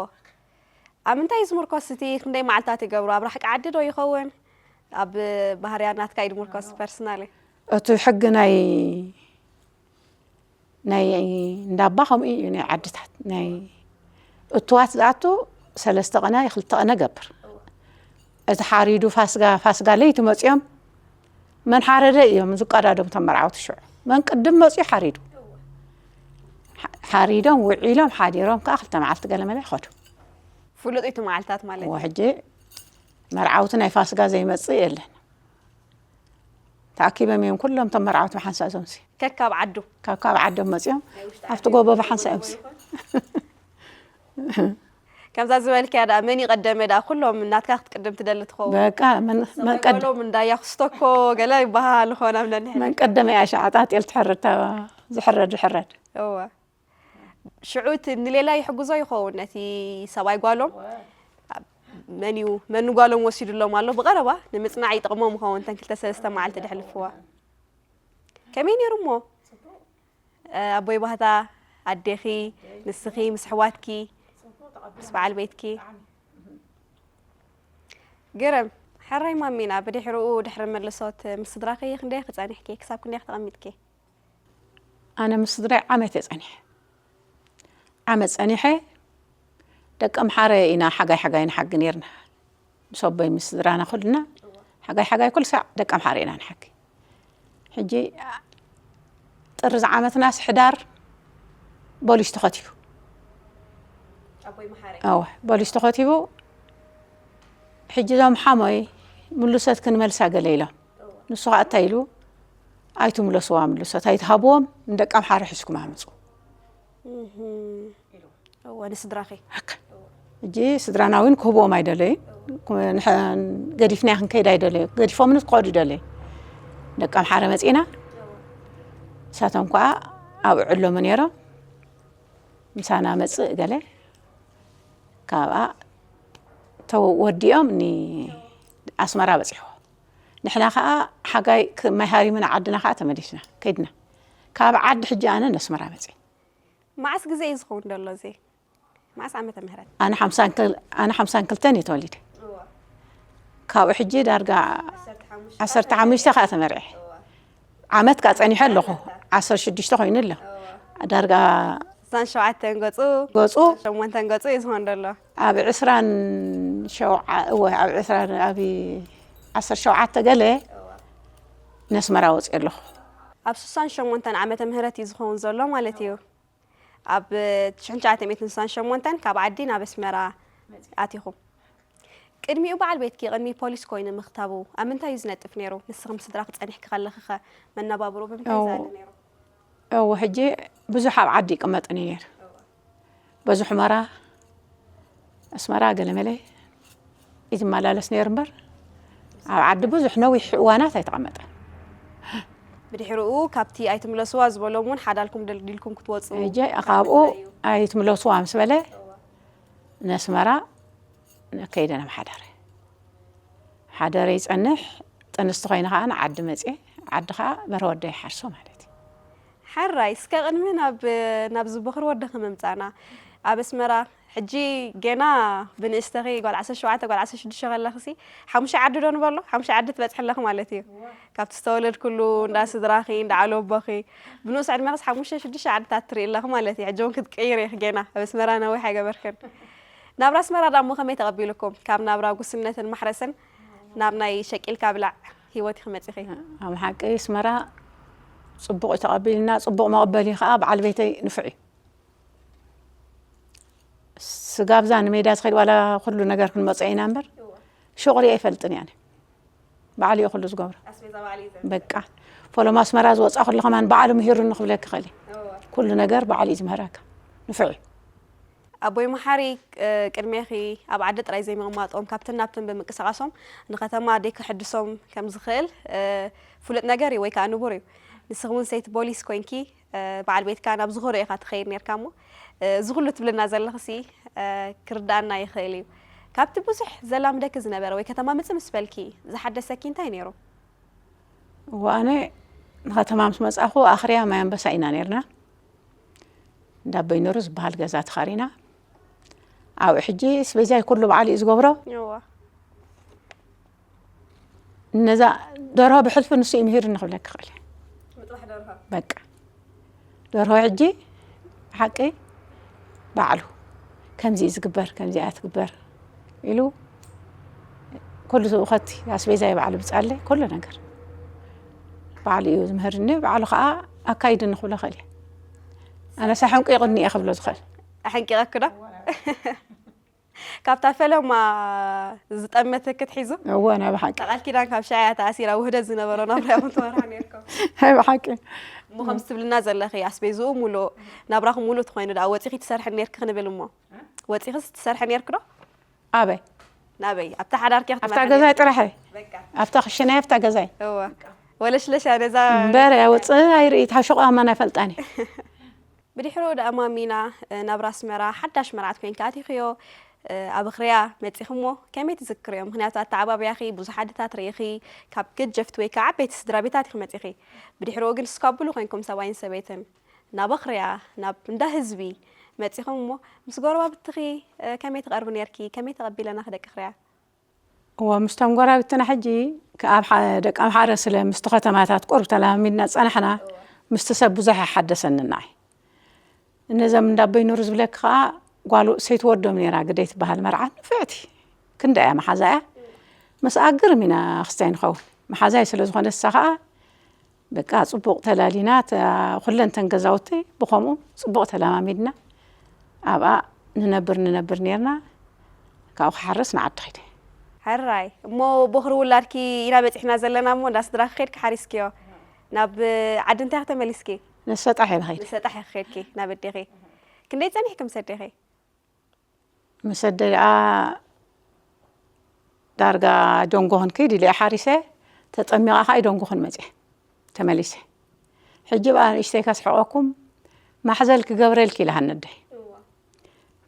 ኣብ ምንታይ እዩ ዝምርኮስ እቲ? ክንደይ መዓልታት ይገብሩ? ኣብ ራሕቂ ዓዲ ዶ ይኸውን? ኣብ ባህርያ ናትካ እዩ ዝምርኮስ ፐርሰናሊ? እቲ ሕጊ ናይ ናይ እንዳባ ከምኡ እዩ። ናይ ዓድታት ናይ እቱዋት ዝኣቱ ሰለስተ ቀነ ክልተ ቀነ ገብር። እቲ ሓሪዱ ፋስጋ ፋስጋ ለይቲ መፅዮም መን ሓረደ እዮም ዝቀዳደሙ። ተመርዓውቲ ሽዑ መን ቅድም መፅዩ ሓሪዱ። ሓሪዶም ውዒሎም ሓዲሮም ከዓ ክልተ መዓልቲ ገለመለ ይኸዱ። ፍሉጥ እዩ እቲ መዓልታት ማለት እዩ። ሕጂ መርዓውቲ ናይ ፋስጋ ዘይመፅእ የለን። ተኣኪቦም እዮም ኩሎም እቶም መርዓውቲ ብሓንሳእ እዞምሲ። ከካብ ዓዱ። ካብ ካብ ዓዶም መፅዮም ኣብቲ ጎቦ ብሓንሳእ እዮምሲ። ከምዛ ዝበልክያ ደኣ መን ይቐደመ ደኣ ኩሎም ናትካ ክትቅድም ትደሊ ትኸውን። በቃ መን መን ቀድ- ሎም እንዳያ ክስቶኮ ገለ ይበሃል ኾና ምነን። መን ቀደመ እያ ሸዓጣ ጤል ትሕረድ ዝሕረድ ዝሕረድ። እወ። ሽዑ እቲ ንሌላ ይሕግዞ ይኸውን ነቲ ሰብኣይ ጓሎም። መን እዩ መን ጓሎም ወሲዱሎም ኣሎ ብቐረባ ንምጽናዕ ይጠቕሞም ይኸውን እተን ክልተ ሰለስተ መዓልቲ ደሕልፍዋ። ከመይ ነይሩ እሞ? ኣቦይ ባህታ፣ ኣዴኺ፣ ንስኺ ምስ ኣሕዋትኪ፣ ምስ በዓል ቤትኪ። ግርም። ሕራይ ማሚና ብድሕርኡ ድሕሪ መልሶት ምስ ስድራኺ ክንደይ ክጸኒሕኪ ክሳብ ክንደይ ክተቐሚጥኪ? ኣነ ምስ ስድራይ ዓመት እየ ጸኒሐ። ዓመት ጸኒሐ። ደቂ ኣምሓረ ኢና ሓጋይ ሓጋይ ንሓጊ ነይርና። ምስ ኣቦይ ምስ ስድራና ኩልና ሓጋይ ሓጋይ ኩሉ ሳዕ ደቂ ኣምሓረ ኢና ንሓጊ። ሕጂ ጥሪ ዝዓመትናስ ሕዳር ቦሊስ ተኸቲቡ። ኣቦይ መሓሪ። ኣወ ቦሊስ ተኸቲቡ። ሕጂ እዞም ሓሞይ ምሉሰት ክንመልሳ ገለ ኢሎም። ንሱ ኸዓ እንታይ ኢሉ ኣይትምለስዋ ምሉሰት ኣይትሃብዎም ንደቂ ኣምሓረ ሒዝኩም ኣምፁ። እወ ንስድራኺ። ሕጂ ስድራና እውን ክህብዎም ኣይደለዩ። ገዲፍና ክንከይድ ኣይደለዩ። ገዲፎምንስ ክኸዱ ይደለዩ። ደቂ ኣምሓረ መፂና ንሳቶም ከዓ ኣብ ዕሎሙ ነይሮም። ምሳና መፅእ ገለ ካብኣ ተወዲኦም ንኣስመራ በፂሕዎ። ንሕና ከዓ ሓጋይ ማይ ሃሪምና ዓድና ከዓ ተመሊስና ከይድና። ካብ ዓዲ ሕጂ ኣነ ነስመራ መፅእ። መዓስ ግዜ እዩ ዝኸውን ዘሎ እዚ? መዓስ ዓመተ ምህረት? ኣነ ሓምሳን ክል- ኣነ ሓምሳን ክልተን እየ ተወሊደ። ካብኡ ሕጂ ዳርጋ ዓሰርተ ሓሙሽተ ከዓ ተመርዐ። ዓመት ከዓ ፀኒሐ ኣለኹ። ዓሰርተ ሽዱሽተ ኮይኑ ኣሎ። ዳርጋ ስሳን ሸውዓተን ገፁ ገፁ ሸሞንተን ገፁ እዩ ዝኸውን ዘሎ። ኣብ ዕስራን ሸውዓ- እወ ኣብ ዕስራን ኣብ ዓሰርተ ሸውዓተ ገለ ነስመራ ወፅእ ኣለኹ። ኣብ ስሳን ሸሞንተን ዓመተ ምህረት እዩ ዝኸውን ዘሎ ማለት እዩ። ኣብ ትሽዓተ ሚእትን ስሳን ሸሞንተን ካብ ዓዲ ናብ ኣስመራ ኣቲኹም። ቅድሚኡ በዓል ቤትኪ ቅድሚ ፖሊስ ኮይኑ ምኽታቡ ኣብ ምንታይ እዩ ዝነጥፍ ነይሩ? ንስኺ ምስ ስድራኺ ጸኒሕኪ ከለኺ ኸ መነባብሮ ብምንታይ እዩ ዝኣለ ነይሩ? እወ ሕጂ ብዙሕ ኣብ ዓዲ ይቅመጥን እዩ ነይሩ። በዚ ሑመራ ኣስመራ ገለመለ ይትመላለስ ነይሩ እምበር ኣብ ዓዲ ብዙሕ ነዊሕ እዋናት ኣይተቐመጠን። ብድሕሪኡ ካብቲ ኣይትምለስዋ ዝበሎም እውን ሓዳልኩም ደልዲልኩም ክትወፁ ሕጂ ካብኡ ኣይትምለስዋ ምስ በለ ነስመራ ከይደ ናብ ሓዳረ ሓደረ ይፀንሕ። ጥንስቲ ኮይነ ከዓ ንዓዲ መፅየ። ዓዲ ከዓ በርሀ ወደይ ሓርሶ ማለት እዩ። ሓራይ እስከ ቅድሚ ናብ ናብዚ በኽሪ ወደኺ ምምፃና ኣብ ኣስመራ ሕጂ ገና ብንእስተኺ ጓል ዓሰርተ ሸውዓተ ጓል ዓሰርተ ሽዱሽተ ከለኽሲ ሓሙሽተ ዓዲ ዶ ንበሎ ሓሙሽተ ዓዲ ትበፅሒ ኣለኺ ማለት እዩ። ካብቲ ዝተወለድኩሉ እንዳ ስድራኺ እንዳ ዓለቦኺ ብንኡስ ዕድመኽስ ሓሙሽተ ሽዱሽተ ዓድታት ትርኢ ኣለኺ ማለት እዩ። ሕጂ እውን ክትቅይሪ ኢኺ ገና ኣብ ኣስመራ ነዊሕ ኣይገበርክን። ናብራ ኣስመራ ዳሞ ከመይ ተቐቢሉኩም? ካብ ናብራ ጉስነትን ማሕረስን ናብ ናይ ሸቂልካ ብላዕ ህይወት ኢኺ መፂኺ። ኣብ ሓቂ ኣስመራ ፅቡቕ እዩ ተቐቢልና። ፅቡቕ መቐበሊ ከዓ በዓል ቤተይ ንፉዕ እዩ። ስጋብዛ ንሜዳ ትኸይድ ዋላ ኩሉ ነገር ክንመፅኦ ኢና እምበር ሹቕ ሪአ ኣይፈልጥን እየ ኣነ። ባዕሉ እዩ ኩሉ ዝገብሮ። ኣስቤዛ ባዕሉ እዩ ዘምፅእ። በቃ ፎሎም ኣስመራ ዝወፃ ኩሉ ከማን ባዕሉ ምሂሩኒ ክብለኪ ይኽእል እየ። እወ። ኩሉ ነገር ባዕሉ እዩ ዝምህረካ። ንፉዕ እዩ። ኣቦይ መሓሪ ቅድሜኺ ኣብ ዓዲ ጥራይ ዘይምቕማጦም ካብትን ናብትን ብምንቅስቓሶም ንከተማ ኣደይ ክሕድሶም ከም ዝኽእል ፍሉጥ ነገር እዩ ወይ ከዓ ንቡር እዩ። ንስኺ እውን ሰይቲ ቦሊስ ኮይንኪ በዓል ቤትካ ናብ ዝኾሮ ኢኻ ትኸይድ ነርካ እሞ እዚ ኩሉ ትብልና ዘለኽሲ ክርዳኣና ይኽእል እዩ። ካብቲ ብዙሕ ዘላምደኪ ዝነበረ ወይ ከተማ ምጽእ ምስ በልኪ ዝሓደሰኪ እንታይ ነይሩ? እወ ኣነ ንከተማ ምስ መጻኹ ኣኽርያ ማይ ኣንበሳ ኢና ነርና። እንዳ በይኖሩ ዝበሃል ገዛ ተኻሪና። ኣብኡ ሕጂ ኣስቤዛይ ኩሉ ባዕሉ እዩ ዝገብሮ። እዋ ነዛ ደርሆ ብሕልፊ ንሱ እዩ ምሂርኒ ክብለኪ ክእል እየ። ምጥባሕ ደርሆ በቃ ደርሆ ሕጂ ሓቂ ባዕሉ ከምዚ እዩ ዝግበር፣ ከምዚ እያ ትግበር ኢሉ ኩሉ ዝውኸቲ ኣስቤዛይ ባዕሉ ብፃለይ ኩሉ ነገር ባዕሉ እዩ ዝምህርኒ። ባዕሉ ከዓ ኣካይድኒ ክብሎ ክእል እየ። ኣነ ሳሕንቁ ይቕኒ እየ ክብሎ ዝኽእል። ኣሐንቂቐኪ ዶ? ካብታ ፈለማ ዝጠመተ ክትሒዙ እወ ናይ ብሓቂ ቃል ኪዳን ካብ ሻያ ተኣሲራ ውህደት ዝነበሮ ናብራ ኢኹም ትመርሑ ነርኩም። ናይ ብሓቂ እሞ ከምዚ ትብልና ዘለኺ ኣስቤዝኡ ሙሉእ ናብራኹም ሙሉእ ትኾይኑ ደኣ ወፂኺ ትሰርሒ ነርኪ ክንብል እሞ ወፂኺስ ትሰርሒ ነርኪ ዶ? ኣበይ ናበይ ኣብታ ሓዳርኪ ኣብታ ገዛይ ጥራሕ እየ። ኣብታ ክሽናይ ኣብታ ገዛይ እወ ወለሽለሻ ነዛ እምበር ወፅእ ኣይርኢ ታሽቆ ኣማን ኣይፈልጣን እየ። ብድሕሩ ደኣ ማሚና ናብ ኣስመራ ሓዳሽ መርዓት ኮይንካ ኣቲኽዮ። ኣብ ኣኽርያ መጺኽሞ ከመይ ትዝክርዮ? ምኽንያቱ ኣተዓባብያኺ ብዙሕ ዓድታት ርኢኺ፣ ካብ ገጀፍቲ ወይ ከዓ ዓበይቲ ስድራ ቤታት ኢኺ መጺኺ። ብድሕርኡ ግን ስካቡሉ ኮይንኩም ሰብኣይን ሰበይትን ናብ ኣኽርያ ናብ እንዳ ህዝቢ መጺኹም እሞ ምስ ጎረባብትኺ ከመይ ትቐርቢ ነርኪ? ከመይ ተቐቢለናኺ ደቂ ኣኽርያ? እወ ምስቶም ጎረባብትና ሕጂ ከ- ኣብ ሓ- ደቂ ኣምሓረ ስለ ምስቲ ከተማታት ቁሩብ ተለማሚድና ዝጸናሕና ምስቲ ሰብ ብዙሕ ኣይሓደሰንን ንዓይ። እነዞም እንዳ ኣቦይ ኑሩ ዝብለኪ ከኣ ጓል ሰይቲ ወዶም ነይራ ግደይ ትበሃል መርዓ ንፍዕቲ ክንደይ እያ መሓዛ እያ። ምስኣ ግርም ኢና ክስታይ ንኸውን መሓዛይ ስለ ዝኾነ ንሳ ከኣ በቃ ጽቡቕ ተላሊና ኩለን ተን ገዛውቲ ብኸምኡ ጽቡቕ ተለማሚድና ኣብኣ ንነብር ንነብር ነርና። ካብኡ ክሓርስ ንዓዲ ኸይደ። ሕራይ እሞ ቦኽሪ ውላድኪ ኢና በጺሕና ዘለና እሞ እንዳ ስድራኺ ኸድኪ ሓሪስክዮ ናብ ዓዲ እንታይ ተመሊስኪ? ንሰጣሕ እየ ኸይደ። ንሰጣሕ ኢኺ ኸድኪ ናብ ኣዴኺ። ክንደይ ጸኒሕኪ ምስ ኣዴኺ? ምስ ኣደይ ደኣ ዳርጋ ደንጎ ክንከይድ ኢለ እየ ሓሪሰ ተጠሚቐ ከዓ ደንጎኽን መፅየ ተመሊሰ። ሕጂ ብኣ ንእሽተይ ከስሕቐኩም ማሕዘል ክገብረልኪ ኢላሃኒ ኣደይ።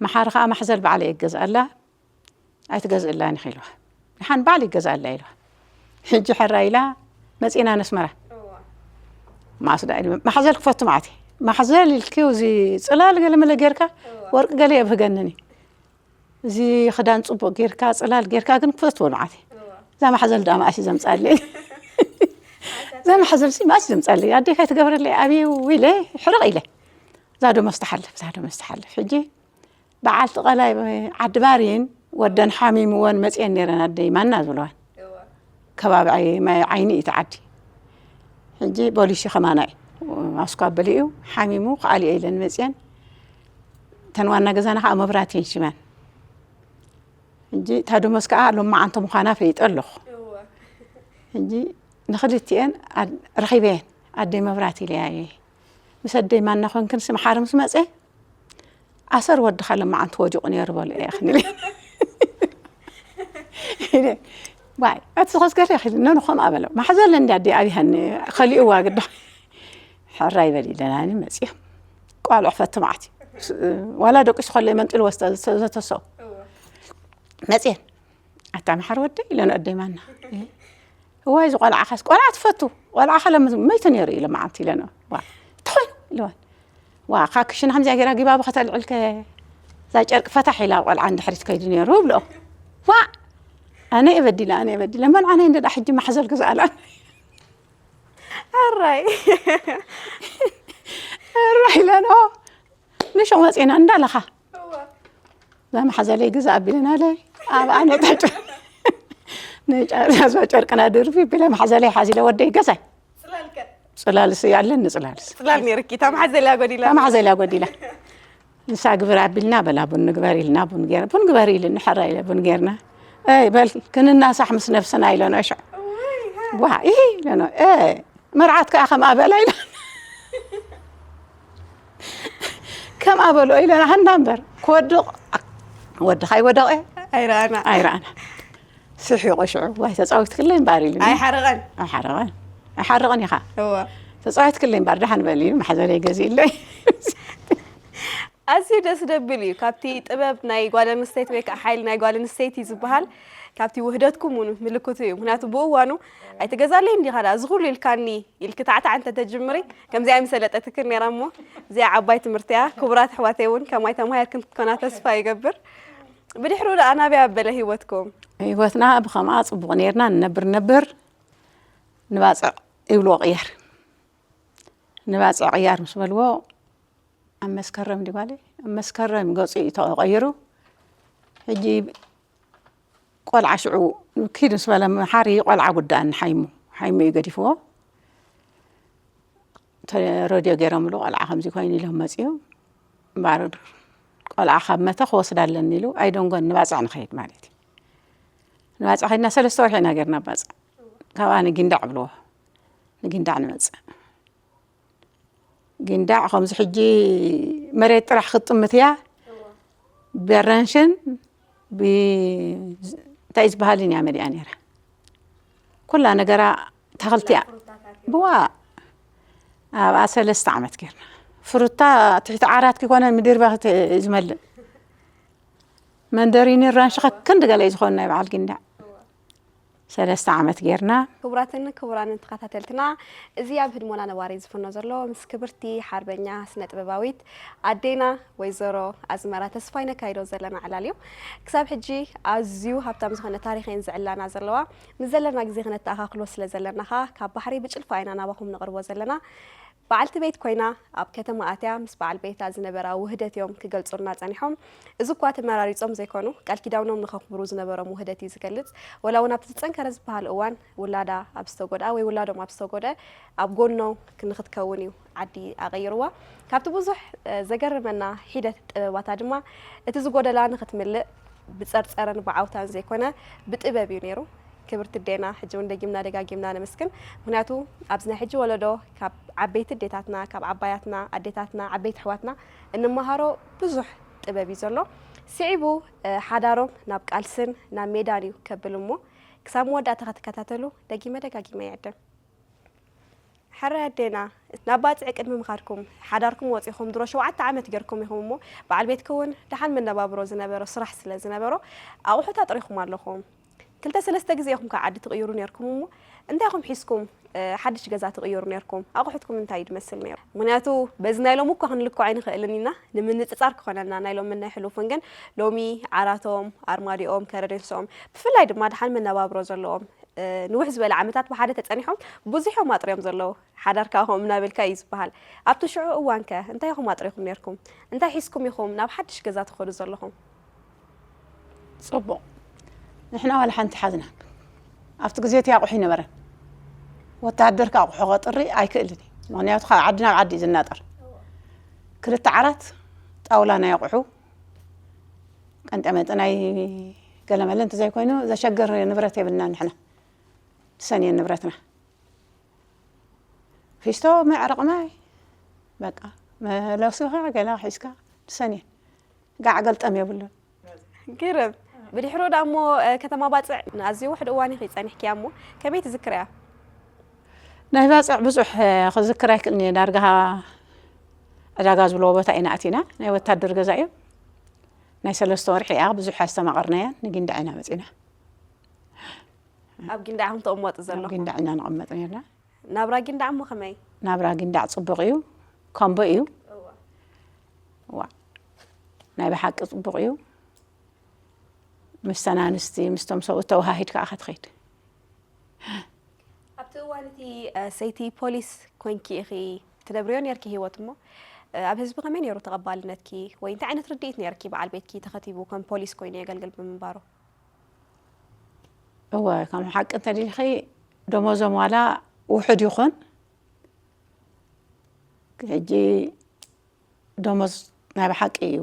መሓሪ ከዓ ማሕዘል ባዕለይ እገዝኣላ ኣይትገዝእላን ኢኺ ኢልዋ። ደሓን ባዕለይ ይገዝኣላ ኢልዋ። ሕጂ ሕራይ ኢላ መፂና ነስመራ። ማስዳ ኢሉ ማሕዘል ክፈቱ ማለት እዩ። ማሕዘል ኢልኪ እዚ ፅላል ገለ መለ ጌርካ ወርቂ ገለ የብህገንን እዩ። እዚ ክዳን ፅቡቅ ጌርካ ፅላል ጌርካ ግን ክፈትዎ ማለት እዩ። እዛ ማሕዘል ደኣ መኣስ እዩ ዘምፃለይ? እዛ ማሕዘል ሲ መኣስ እዩ ዘምፃለይ? ኣዴ ከይትገብረለይ ኣብዩ ኢለ ሕርቕ ኢለ እዛ ዶ መስተሓልፍ እዛ ዶ መስተሓልፍ ሕጂ በዓልቲ ቀላይ ዓዲ ባሪን ወደን ሓሚምወን መፅየን ነይረን ኣደይ ማና ዝብለዋን ከባቢ ማይ ዓይኒ እቲ ዓዲ ሕጂ ቦሊሲ ከማና እዩ ኣስኳ በሊኡ ሓሚሙ ክኣልዮ ኢለን መፅየን እተን ዋና ገዛና ከዓ መብራት የን ሽመን ሕጂ ታደሞስ ከዓ ሎማዓንቲ ምዃና ፈይጠ ኣለኹ ሕጂ ንክልቲኤን ረኺበየን ኣደይ መብራት ኢለያ እየ ምስ ኣደይ ማና ኮንክን ስምሓር ምስ መፀ ኣሰር ወድኻ ለማዓንቲ ወዲቑ ነይሩ በሉ እየ ክንብል ዋይ እቲ ዝኸዝገር ይኽእል ነኑ ከምኣ በለ ማሕዘለ እንዲ ኣዲ ኣብሃኒ ከሊእዋ ግዳ ሕራይ በል ኢለናኒ መፅዮም ቋልዑ ክፈቲ መዓት እዩ ዋላ ደቂሱ ከሎ መንጢሉ ወስተ ዘተሰው መፅየን ኣታ መሓር ወደ ኢለና ኣደይ ማና እዋይ እዚ ቆልዓ ኻስ ቆልዓ ትፈቱ ቆልዓ ኸለ መይቱ ነይሩ ኢለ መዓልቲ ኢለና ዋ ትኾይኑ ኢለዋን ዋ ካ ክሽን ከምዚያ ገይራ ጊባቡ ከተልዕልከ እዛ ጨርቂ ፈታሕ ኢላ ቆልዓ እንድሕሪት ከይዱ ነይሩ ብሎ ዋ ኣነ የበዲለ ኣነ የበዲለ መን ኣነ እንደ ሕጂ ማሕዘል ክዝኣላ ኣራይ ኣራይ ኢለና ንሾቕ መፂና እንዳለኻ እዛ መሓዘለይ ግዛ ኣቢለናለ ኣብኣ ነታ ጨርቅና ድርፊ ቢለ መሓዘለይ ሓዚለ ወደይ ገዛይ ጽላልስ ኣለኒ ጽላልስ ጽላል ነርኪ እታ መሓዘለያ ጎዲላ እታ መሓዘለያ ጎዲላ ንሳ ግብር ኣቢልና በላ ቡን ንግበር ኢልና ቡን ገር ቡን ግበር ኢልን ሕራ ኢለ ቡን ገርና ይ በል ክንናሳሕ ምስ ነብስና ኢለኖ ሽዕ ዋ ይሄ ኢለኖ መርዓት ከዓ ከም ኣበላ ኢለ ከም ኣበሎ ኢለና ሃንዳ እምበር ክወድቕ ወድኻ ይወደቐ ኣይረኣና ኣይረኣና ስሒቑ ሽዑ ዋይ ተፃዊትክለይ እምበኣር ኢሉ ኣይሓረቐን ኣይሓረቐን ኣይሓረቐን ኢኻ እዋ ተፃዊትክለይ እምበኣር ደሓን በል ኢሉ ማሕዘለይ ገዚእለይ ኣዝዩ ደስ ደብል እዩ ካብቲ ጥበብ ናይ ጓል ኣንስተይቲ ወይ ከዓ ሓይሊ ናይ ጓል ኣንስተይቲ ዝበሃል ካብቲ ውህደትኩም እውን ምልክቱ እዩ። ምክንያቱ ብእዋኑ ኣይትገዛለይ እንዲኻ ደኣ እዚ ኩሉ ኢልካኒ ኢልኪ ታዕታዕ እንተ ተጅምሪ ከምዚኣ ኣይምሰለጠትክን ነይራ እሞ እዚኣ ዓባይ ትምህርቲ እያ። ክቡራት ኣሕዋተይ እውን ከማይ ተማሂርክን ክትኮና ተስፋ ይገብር። ብድሕሩ ደኣ ናበይ ኣበለ ህይወትኩም? ህይወትና ብኸምኣ ጽቡቕ ነይርና ንነብር ነብር ንባጽዕ ይብልዎ ቅያር። ንባጽዕ ቅያር ምስ በልዎ ኣብ መስከረም ድዩ ጓለይ? ኣብ መስከረም ገጹ እዩ ተቐይሩ። ሕጂ ቆልዓ ሽዑ ኪድ ምስ በለ መሓሪ ቆልዓ ጉዳእኒ ሓይሙ፣ ሓይሙ እዩ ገዲፍዎ። ተ-፣ ረድዮ ገይሮምሉ ቆልዓ ከምዚ ኮይኑ ኢሎም መጺኡ። እምበኣር ቆልዓ ካብ መተ ክወስዳ ኣለኒ ኢሉ ኣይደንጎን ንባጽዕ ንኸይድ ማለት እዩ። ንባጽዕ ከይድና ሰለስተ ወርሒ ኢና ገይርና ባጽዕ። ካብኣ ንጊንዳዕ ብልዎ። ንጊንዳዕ ንመጽእ። ጊንዳዕ ከምዚ ሕጂ መሬት ጥራሕ ክትጥምት እያ። ብኣራንሽን ብ-፣ እንታይ እዩ ዝበሃልን እያ መሊኣ ነይራ። ኩላ ነገራ ተኽልቲ እያ። ብዋ ኣብኣ ሰለስተ ዓመት ጌርና። ፍሩታ ትሕቲ ዓራት ክኮነ ምድርባ ክት-፣ ዝመልእ። መንደሪኒ ራንሽ ከክንዲ ገለ እዩ ዝኾን ናይ በዓል ጊንዳዕ። ሰለስተ ዓመት ጌርና። ክቡራትን ክቡራንን ተኸታተልትና፣ እዚ ኣብ ህድሞና ነባሪ ዝፍኖ ዘሎ ምስ ክብርቲ ሓርበኛ ስነ ጥበባዊት ኣዴና ወይዘሮ ኣዝመራ ተስፋይ ነካይዶ ዘለና ዕላል እዩ። ክሳብ ሕጂ ኣዝዩ ሃብታም ዝኾነ ታሪኽ እየን ዝዕላና ዘለዋ። ምስ ዘለና ግዜ ክነተኣኻኽሎ ስለ ዘለና ኸኣ ካብ ባሕሪ ብጭልፋ ኢና ናባኹም ነቕርቦ ዘለና። በዓልቲ ቤት ኮይና ኣብ ከተማ ኣትያ ምስ በዓል ቤታ ዝነበራ ውህደት እዮም ክገልጹልና ጸኒሖም። እዚ እኳ ተመራሪጾም ዘይኮኑ፣ ቃል ኪዳኖም ንኸኽብሩ ዝነበሮም ውህደት እዩ ዝገልጽ። ወላ እውን ኣብቲ ዝጸንከረ ዝበሃል እዋን ውላዳ ኣብ ዝተጎድኣ ወይ ውላዶም ኣብ ዝተጎድአ ኣብ ጎኖ ንኽትከውን እዩ ዓዲ ኣቐይርዋ። ካብቲ ብዙሕ፣ እ፣ ዘገርመና ሒደት ጥበባታ ድማ እቲ ዝጎደላ ንኽትምልእ ብጸርጸረን ብዓውታን ዘይኮነ ብጥበብ እዩ ነይሩ። ክብርቲ ኣዴና፣ ሕጂ እውን ደጊምና ደጋጊምና ነመስግን። ምኽንያቱ ኣብዚ ናይ ሕጂ ወለዶ ካብ ዓበይቲ ኣዴታትና፣ ካብ ዓባያትና፣ ኣዴታትና፣ ዓበይቲ ኣሕዋትና እንመሃሮ ብዙሕ ጥበብ እዩ ዘሎ። ስዒቡ፣ እ፣ ሓዳሮም ናብ ቃልስን ናብ ሜዳን እዩ ከብል እሞ፣ ክሳብ መወዳእታ ክትከታተሉ ደጊመ ደጋጊመ ይዕድም። ሕራይ ኣዴና፣ ናብ ባጽዕ ቅድሚ ምኻድኩም፣ ሓዳርኩም ወጺኹም ድሮ ሸውዓተ ዓመት ጌርኩም ኢኹም እሞ፣ በዓል ቤትኪ እውን ደሓን መነባብሮ ዝነበሮ ስራሕ ስለ ዝነበሮ፣ ኣቑሑት ኣጥሪኹም ኣለኹም። ክልተ ሰለስተ ግዜ ኢኹም ከኣ ዓዲ ትቕይሩ ኔርኩም እሞ፣ እንታይ ኢኹም ሒዝኩም፣ እ፣ ሓድሽ ገዛ ትቕይሩ ኔርኩም? ኣቑሑትኩም እንታይ እዩ ዝመስል ኔሩ? ምኽንያቱ፣ በዚ ናይ ሎሚ እኳ ክንልክዖ ኣይንኽእልን ኢና፣ ንምንጽጻር ክኾነና ናይ ሎምን ናይ ሕሉፍን ግን፣ ሎሚ ዓራቶም፣ ኣርማዲኦም፣ ከረዴንሶኦም፣ ብፍላይ ድማ ደሓን መነባብሮ ዘለዎም፣ እ፣ ንውሕ ዝበለ ዓመታት ብሓደ ተጸኒሖም ብዙሕ እዮም ኣጥርዮም ዘለዉ። ሓዳር ከኣ ከምኡ እናበልካ እዩ ዝበሃል። ኣብቲ ሽዑ እዋን ከ እንታይ ኢኹም ኣጥሪኹም ኔርኩም? እንታይ ሒዝኩም ኢኹም ናብ ሓድሽ ገዛ ትኸዱ ዘለኹም? ጽቡቕ። ንሕና ዋላ ሓንቲ ሓዝና። ኣብቲ ግዜ እቲ ኣቑሑ ኣይነበረን። ወተሃደር ከኣ ኣቑሑ ከጥሪ ኣይክእልን እዩ። ምኽንያቱ ካብ ዓዲ ናብ ዓዲ እዩ ዝናጠር። ክልተ ዓራት፣ ጣውላ ናይ ኣቑሑ፣ ቀንጠመጠ ናይ ገለመለ እንተዘይኮይኑ ዘሸግር ንብረት የብልና ንሕና። ትሰንየን ንብረትና። ፊስቶ፣ መዕረቕ ማይ፣ በቃ፣ መለሱ ኸዓ ገላ ሒዝካ ትሰንየን። ጋዕ ገልጠም የብሉን። ግርም። ብድሕሩ ደኣ እሞ፣ እ፣ ከተማ ባጽዕ ንኣዝዩ ውሕድ እዋን ኢኺ ጸኒሕክያ እሞ፣ ከመይ ትዝክርያ? ናይ ባጽዕ ብዙሕ፣ እ፣ ክዝክር ኣይክእልን እየ። ዳርጋ ዕዳጋ ዝብልዎ ቦታ ኢና ኣቲና። ናይ ወታደር ገዛ እዩ። ናይ ሰለስተ ወርሒ እያ፣ ብዙሕ ኣስተማቐርናያ። ንጊንዳዕ ኢና መጺና። ኣብ ጊንዳዕ ኢኹም ተቐመጡ ኣብ ዘለኹም? ጊንዳዕ ኢና ንቐመጥ ነርና። ናብራ ጊንዳዕ እሞ ከመይ? ናብራ ጊንዳዕ ጽቡቕ እዩ፣ ከምቦ እዩ። እዋ። ዋ። ናይ ብሓቂ ጽቡቕ እዩ። ምስተን ኣንስቲ፣ ምስቶም ሰብኡት ተወሃሂድካ ኢኻ ትኸይድ። ኣብቲ እዋን እቲ፣ እ፣ ሰይቲ ፖሊስ ኮንኪ ኢኺ ትነብርዮ ነርኪ ህይወት እሞ፣ እ፣ ኣብ ህዝቢ ከመይ ነይሩ ተቐባልነትኪ? ወይ እንታይ ዓይነት ርድኢት ነርኪ በዓል ቤትኪ ተኸቲቡ ከም ፖሊስ ኮይኑ የገልግል ብምንባሩ? እወ፣ ከም ሓቂ እንተሊልኺ ደሞዞም ዋላ ውሑድ ይኹን፣ ሕጂ ደሞዝ ናይ ብሓቂ እዩ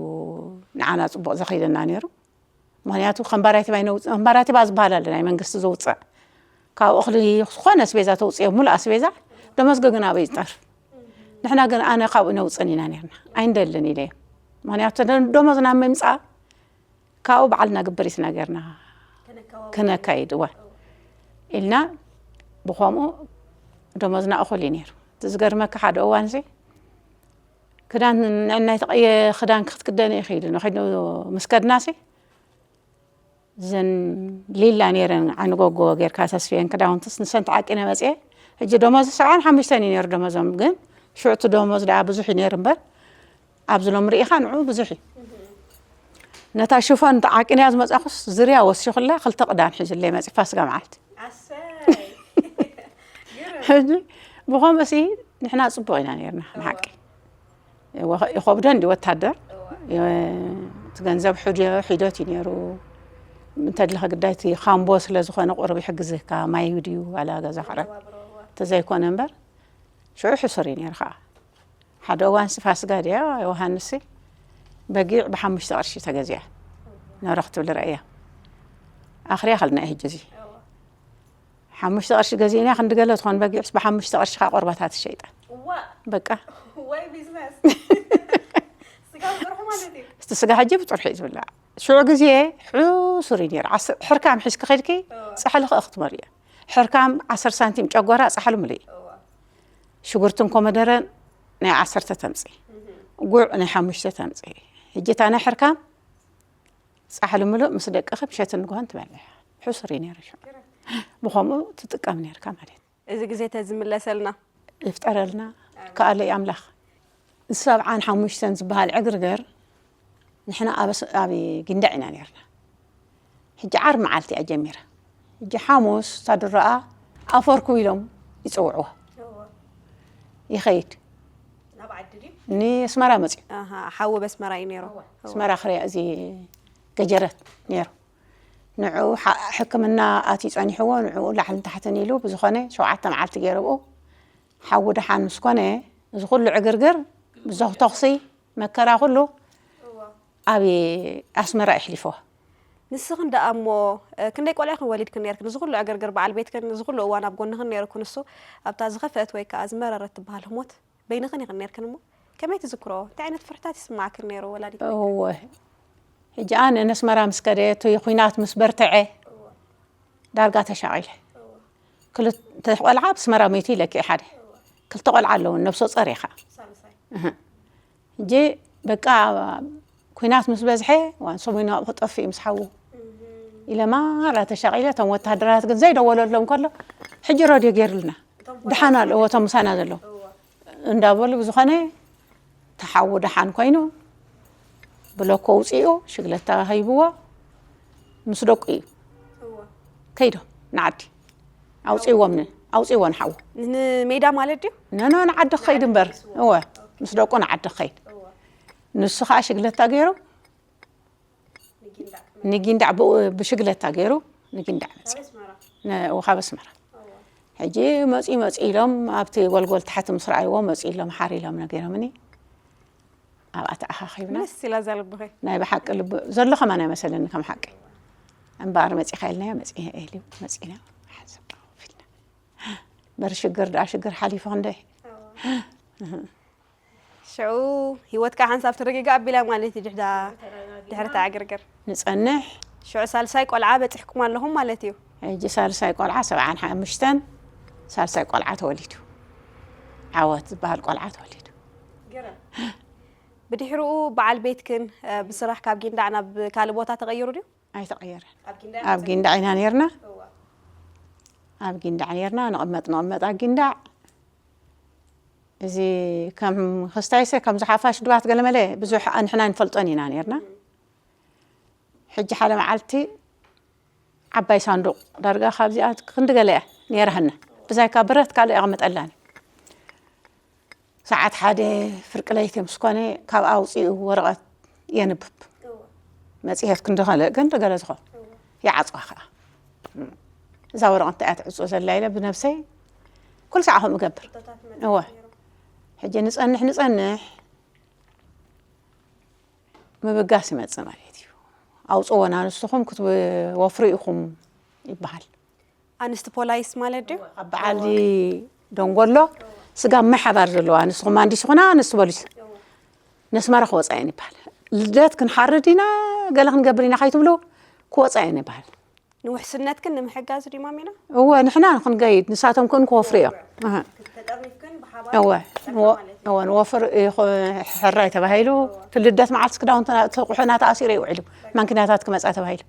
ንዓና ጽቡቕ ዘኸይደና ነይሩ። ምኽንያቱ ከም ባራቲባ ይነውጽ-፣ ከም ባራቲባ ዝበሃል ኣሎ ናይ መንግስቲ ዘውጽእ። ካብ እኽሊ ዝኾነ ኣስቤዛ ተውጽዮ፣ ሙሉእ ኣስቤዛ፣ ደሞዝ ግን ኣበይ ይጠርፍ? ንሕና ግን ኣነ ካብኡ ነውጽን ኢና ነርና። ኣይንደልን ኢለ እየ። ምኽንያቱ ደ-፣ ደሞዝና ምምጻእ ካብኡ በዓልና ግብር ኢስና ጌርና ክነካይድ፣ እወ፣ ኢልና ብኸምኡ ደሞዝና እኹል እዩ ነይሩ። እቲ ዝገርመካ ሓደ እዋንሲ ክዳን ንዕናይ ተቐየ-፣ ክዳን ክትክደኒ ኢኺ ኢሉ ንኸይዱ ምስ ከድናሲ እዘን ሊላ ነይረን፣ ዓይኒ ጎጎ ጌርካ ተስፍየን ክዳውንትስ፣ ንሰን ተዓቂነ መፅየ። ሕጂ ደሞዝ ሰብዓን ሓሙሽተን እዩ ነይሩ ደሞዞም፣ ግን ሽዑ እቲ ደሞዝ ደኣ ብዙሕ እዩ ነይሩ እምበር፣ ኣብዚ ሎም ርኢኻ ንዑ ብዙሕ እዩ። ነታ ሽፎን ተዓቂነያ ዝመጻኹስ ዝርያ ወሲኹላ ክልተ ቅዳን ሒዙለይ መጺ ፋስጋ መዓልቲ። ኣሰይ። ሕጂ ብኸምኡሲ ንሕና ጽቡቕ ኢና ነርና ንሓቂ። ይኸብዶ እንዲ ወታደር እቲ ገንዘብ ሒዶት እዩ ነይሩ። እንተድለኸ ግዳይ እቲ ካምቦ ስለ ዝኾነ ቁሩብ ይሕግዝካ፣ ማይ ድዩ ዋላ ገዛ ክዕረብ ተዘይኮነ እምበር ሽዑ ሕሱር እዩ ነይሩ ከዓ። ሓደ እዋን ፋስጋ ድያ ዮሃንስ በጊዕ ብሓሙሽተ ቅርሺ ተገዚኣ ነረኽ ትብል ረእያ ኣኽርያ ከልና ሕጂ እዚ ሓሙሽተ ቅርሺ ገዚእና ክንዲ ገለ ትኾን በጊዕስ ብሓሙሽተ ቅርሺ ከዓ ቆርባታት ትሸይጣ በቃ ወይ ቢዝነስ ስጋ ብጥርሑ ማለት እዩ እቲ ስጋ ሕጂ ብጥርሑ እዩ ዝብላዕ ሽዑ ግዜ ሕሱር እዩ ነይሩ ሕርካም ሒዝኪ ከይድኪ ፃሕሊ ከእ ክትመርዮ ሕርካም ዓሰርተ ሳንቲም ጨጎራ ፃሕሊ ምልእ ሽጉርትን ኮመደረን ናይ ዓሰርተ ተምፂ ጉዕ ናይ ሓሙሽተ ተምፂ ሕጂ እታ ናይ ሕርካም ፃሕሊ ምሉእ ምስ ደቅኺ ምሸትን ንግሆን ትበልዕ ሕሱር እዩ ነይሩ ሽዑ ብኸምኡ ትጥቀም ነርካ ማለት እዚ ግዜ ተዝምለሰልና ይፍጠረልና ከኣለይ ኣምላኽ ሰብዓን ሓሙሽተን ዝበሃል ዕግርግር ንሕና ኣብ ጊንዳዕ ኢና ነርና ሕጂ ዓር መዓልቲ እያ ጀሚራ ሕጂ ሓሙስ ታድረኣ ኣፈርኩ ኢሎም ይፅውዕዎ ይኸይድ ንስመራ መፅኡ ሓዊ በስመራ እዩ ነይሩ ስመራ ክሪያ እዚ ገጀረት ነይሩ ንዕኡ ሕክምና ኣትዩ ጸኒሕዎ ንዕኡ ላዕልን ታሕትን ኢሉ ብዝኾነ ሸውዓተ መዓልቲ ገይረ ብኡ ሓዊ ደሓን ምስ ኮነ እዚ ኩሉ ዕግርግር ብዞኽ ተኹሲ መከራ ኩሉ ኣብ ኣስመራ የሕሊፍዎ ንስኽን ደኣ እሞ ክንደይ ቆልዕኽን ወሊድክን ነርክን እዚ ኩሉ ዕግርግር በዓል ቤትክን እዚ ኩሉ እዋን ኣብ ጎንኽን ነይርኩ ንሱ ኣብታ ዝኸፍአት ወይ ከዓ ዝመረረት ትበሃል ህሞት በይንኽን ኢኽን ነርክን እሞ ከመይ ትዝክሮ እንታይ ዓይነት ፍርሕታት ይስማዓክን ነይሩ ወላዲት እወ ሕጂ ኣነ ነስመራ ምስ ከደ እቲ ኩናት ምስ በርተዐ ዳርጋ ተሻቒለ ክልተ ቆልዓ ብስመራ ሞይቱ ኢለኪ ሓደ ክልተ ቆልዓ ኣለውን ነብሶ ፀር ኢኻ ሕጂ በቃ ኩናት ምስ በዝሐ ዋን ሰሙን ናብኡ ክጠፍእ ምስ ሓዉ ኢለ ማራ ተሻቒለ እቶም ወታደራት ግን ዘይደወለሎም ከሎ ሕጂ ረድዮ ገይሩልና ድሓን ኣለዎ እቶም ምሳና ዘለዉ እንዳበሉ ብዝኾነ ተሓዉ ደሓን ኮይኑ ብሎኮ ውፅኡ ሽግለታ ሂብዎ ምስ ደቁ እዩ ከይዶም ንዓዲ ኣውፅዎም ኣውፅዎ ንሓዉ ንሜዳ ማለት ድዩ ነኖ ንዓዲ ክኸይድ እምበር እወ ምስ ደቁ ንዓዲ ክኸይድ ንሱ ከዓ ሽግለታ ገይሩ ንጊንዳዕ ብኡ ብሽግለታ ገይሩ ንጊንዳዕ መፅኡ ካብ ኣስመራ ሕጂ መፂ መፂ ኢሎም ኣብቲ ጎልጎል ታሕቲ ምስ ረኣይዎ መፂ ኢሎም ሓር ኢሎም ነጊሮምኒ ኣብኣ ተኣኻኺብና ደስ ኢላ እዛ ልብኺ ናይ ብሓቂ ልቢ ዘሎ ከማን ኣይመሰለኒ ከም ሓቂ እምበኣር መፂኻ ኢልናዮ መፂ ኢሉ መፂና ሓንሳብ ኮፍ ኢልና በሪ ሽግር ደኣ ሽግር ሓሊፉ ክንደይ ሽዑ ህይወትካ ሓንሳብ ትርግጋእ ኣቢላ ማለት እዩ ድሕዳ ድሕሪ ተዓግርግር ንጸንሕ ሽዑ ሳልሳይ ቆልዓ በጺሕኩም ኣለኹም ማለት እዩ ሕጂ ሳልሳይ ቆልዓ ሰብዓን ሓሙሽተን ሳልሳይ ቆልዓ ተወሊዱ ዓወት ዝበሃል ቆልዓ ተወሊዱ ብድሕሪኡ በዓል ቤትክን ብስራሕ ካብ ጊንዳዕ ናብ ካልእ ቦታ ተቐይሩ ድዩ ኣይተቐየረን ኣብ ጊንዳዕ ኢና ነርና ኣብ ጊንዳዕ ነርና ንቕመጥ ንቕመጥ ኣብ ጊንዳዕ እዚ ከም ክስታይሰ ከምዚ ሓፋሽ ድባት ገለመለ ብዙሕ ንሕና ንፈልጦን ኢና ነርና ሕጂ ሓደ መዓልቲ ዓባይ ሳንዱቕ ዳርጋ ካብዚኣ ክንዲ ገለ እያ ነይራህና ብዛይካ ብረት ካልእ የቐምጠላን ሰዓት ሓደ ፍርቂ ለይቲ ምስ ኮነ ካብ ኣውፂኡ ወረቐት የንብብ መፅሄት ክንዲ ካልእ ግን ገለ ዝኾን ይዓፅዋ ከዓ እዛ ወረቐት እንታይ እያ ትዕፅዎ ዘላ ኢለ ብነብሰይ ኩሉ ሰዓ ከምኡ እገብር እወ ሕጂ ንፀንሕ ንፀንሕ ምብጋስ ይመፅእ ማለት እዩ ኣውፅዎ ንኣንስትኹም ክትወፍሩ ኢኹም ይበሃል ኣንስቲ ፖላይስ ማለት ድዩ ኣብ በዓል ደንጎሎ ስጋ ማይ ሓባር ዘለዎ ኣንስቲ ኮማንዲስ ይኹና ኣንስቲ ፖሊስ ነስመራ ክወፃ እየን ይበሃል ልደት ክንሓርድ ኢና ገለ ክንገብር ኢና ከይትብሉ ክወፃ እየን ይበሃል ንውሕስነትክን ንምሕጋዝ ድዩ ማሚና እወ ንሕና ክንገይድ ንሳቶም ክእን ክወፍሩ እዮም እወ ንወፍር ሕራይ ተባሂሉ ትልደት መዓልቲ ክዳውንቲ ተቑሑና ተኣሲሩ ይውዕሉ ማንኪናታት ክመፃ ተባሂሉ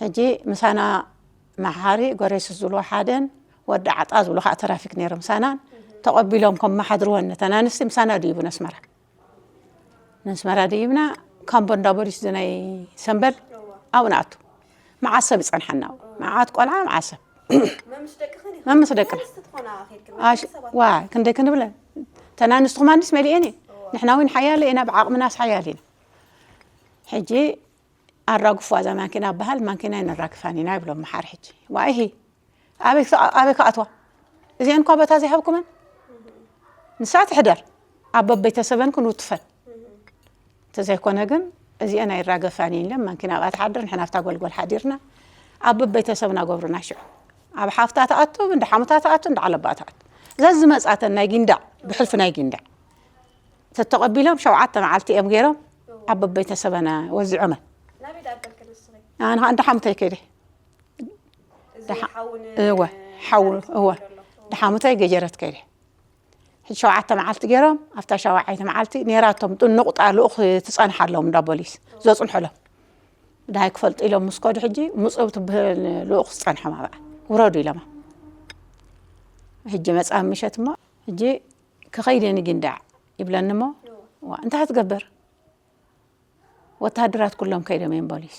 ሕጂ ምሳና መሓሪ ጎሬስስ ዝብልዎ ሓደን ወዲ ዓጣ ዝብሉ ከዓ ተራፊክ ነይሮም። ምሳናን ተቐቢሎም ከም መሓድርወን ነተን ኣንስቲ ምሳና ድይቡ ነስመራ። ነስመራ ድይብና ካምቦ እንዳ ቦሊስ ዝናይ ሰምበል ኣብኡ ንኣቱ። መዓት ሰብ ይጸንሓና ኣብኡ። መዓት ቆልዓ፣ መዓት ሰብ። መምስ ደቅኽን ኢኺ? መምስ ደቅና። ኣንስቲ ትኾና ኸይድክን ኣሽ-፣ ሰባት። ዋ፣ ክንደይ ክንብለን? ተን ኣንስቲ ኹማንስ መሊኤን እየ። ንሕና እውን ሓያለ ኢና፣ ብዓቕምናስ ሓያል ኢና። ሕጂ ኣራግፍዋ እዛ ማንኪና በሃል፣ ማንኪና ኣይነራግፋን ኢና ይብሎም መሓሪ ሕጂ። ዋይሂ፣ ኣበይ ክኣ-፣ ኣበይ ክኣትዋ? እዚአን እኳ ቦታ ዘይሃብኩመን። ንሳ ትሕደር፣ ኣብ በበይተሰበን ክንውትፈን። እንተዘይኮነ ግን እዚአን ኣይራገፋን እየን ኢለን፣ ማንኪና ኣብኣ ትሓድር፣ ንሕና ኣብታ ጎልጎል ሓዲርና፣ ኣብ በበይተሰብና ገብሩና ሽዑ። ኣብ ሓፍታ ትኣቱ፣ እንዳ ሓሙታ ትኣቱ፣ እንዳ ዓለባ ትኣቱ። ዘዝመጻተን ናይ ጊንዳዕ፣ ብሕልፊ ናይ ጊንዳዕ። ተተቐቢሎም ሸውዓተ መዓልቲ እዮም ገይሮም፣ ኣብ በበይተሰበና ወዚዖመን። ናበይ ደኣ በልክን ንስኺ? ኣነ ኸኣ እንዳ ሓሙተይ ከይደ። እዚ ደሓ-፣ ሓውን እወ፣ ሓው፣ ማለት እወ። ዘሎ። ደሓሙተይ ገጀረት ከይደ። ሕጂ ሸውዓተ መዓልቲ ገይሮም፣ ኣብታ ሸውዓይቲ መዓልቲ ኔራቶም፣ ጥንቁጣ ልኡኽ ትጸንሓሎም እንዳ ቦሊስ፣ ዘጽንሑሎም። ብዳይ ክፈልጡ ኢሎም ምስ ከዱ ሕጂ፣ ምጹ ትብህል ልኡኽ ዝጸንሖም ኣብኣ። ውረዱ ኢሎማ። ሕጂ መጻ ምሸት እሞ፣ ሕጂ ክኸይድ እየ ንጊንዳዕ ይብለኒ እሞ፣ ዋ፣ እንታይ ክትገብር? ወተሃደራት ኩሎም ከይዶም እዮም ቦሊስ።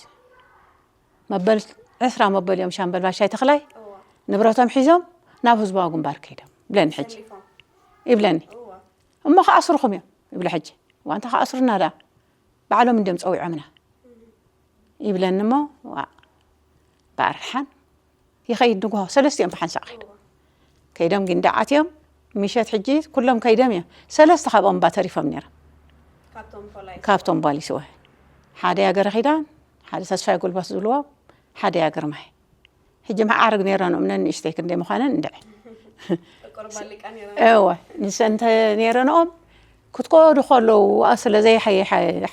መበል ዕስራ መበል እዮም ሻምበል ባሻይ ተኽላይ። እዋ። ንብረቶም ሒዞም ናብ ህዝባዊ ግንባር ከይዶም። ይብለኒ ሕጂ። ሰሊፎም። ይብለኒ። እዋ። እሞ ክኣስሩኹም እዮም። ይብለ ሕጂ። ዋንታ ክኣስሩና ደኣ። ባዕሎም እንድዮም ጸዊዖምና። ይብለኒ እሞ፣ ዋ፣ በኣርሓን ይኸይድ ንግሆ። ሰለስቲኦም ብሓንሳእ ከይዶም። ከይዶም ጊንዳዕ ኣትዮም። ምሸት ሕጂ ኩሎም ከይዶም እዮም። ሰለስተ ካብኦም እባ ተሪፎም ነይሮም። ካብቶም ፖላይስ። ካብቶም ፖሊስ እወ። ሓደ ያገረ ኪዳን፣ ሓደ ተስፋይ ጉልበት ዝብልዎ፣ ሓደ ያገር ማይ። ሕጂ መዓርግ ነይረንኦም ነንእሽተይ ክንደይ ምዃነን እንድዒ። ጥቁር ባሊቃ ነይረን። እወ፣ ንሰን እንተ ነይረንኦም ክትከዱ ከለዉ ስለ ዘይሓ-፣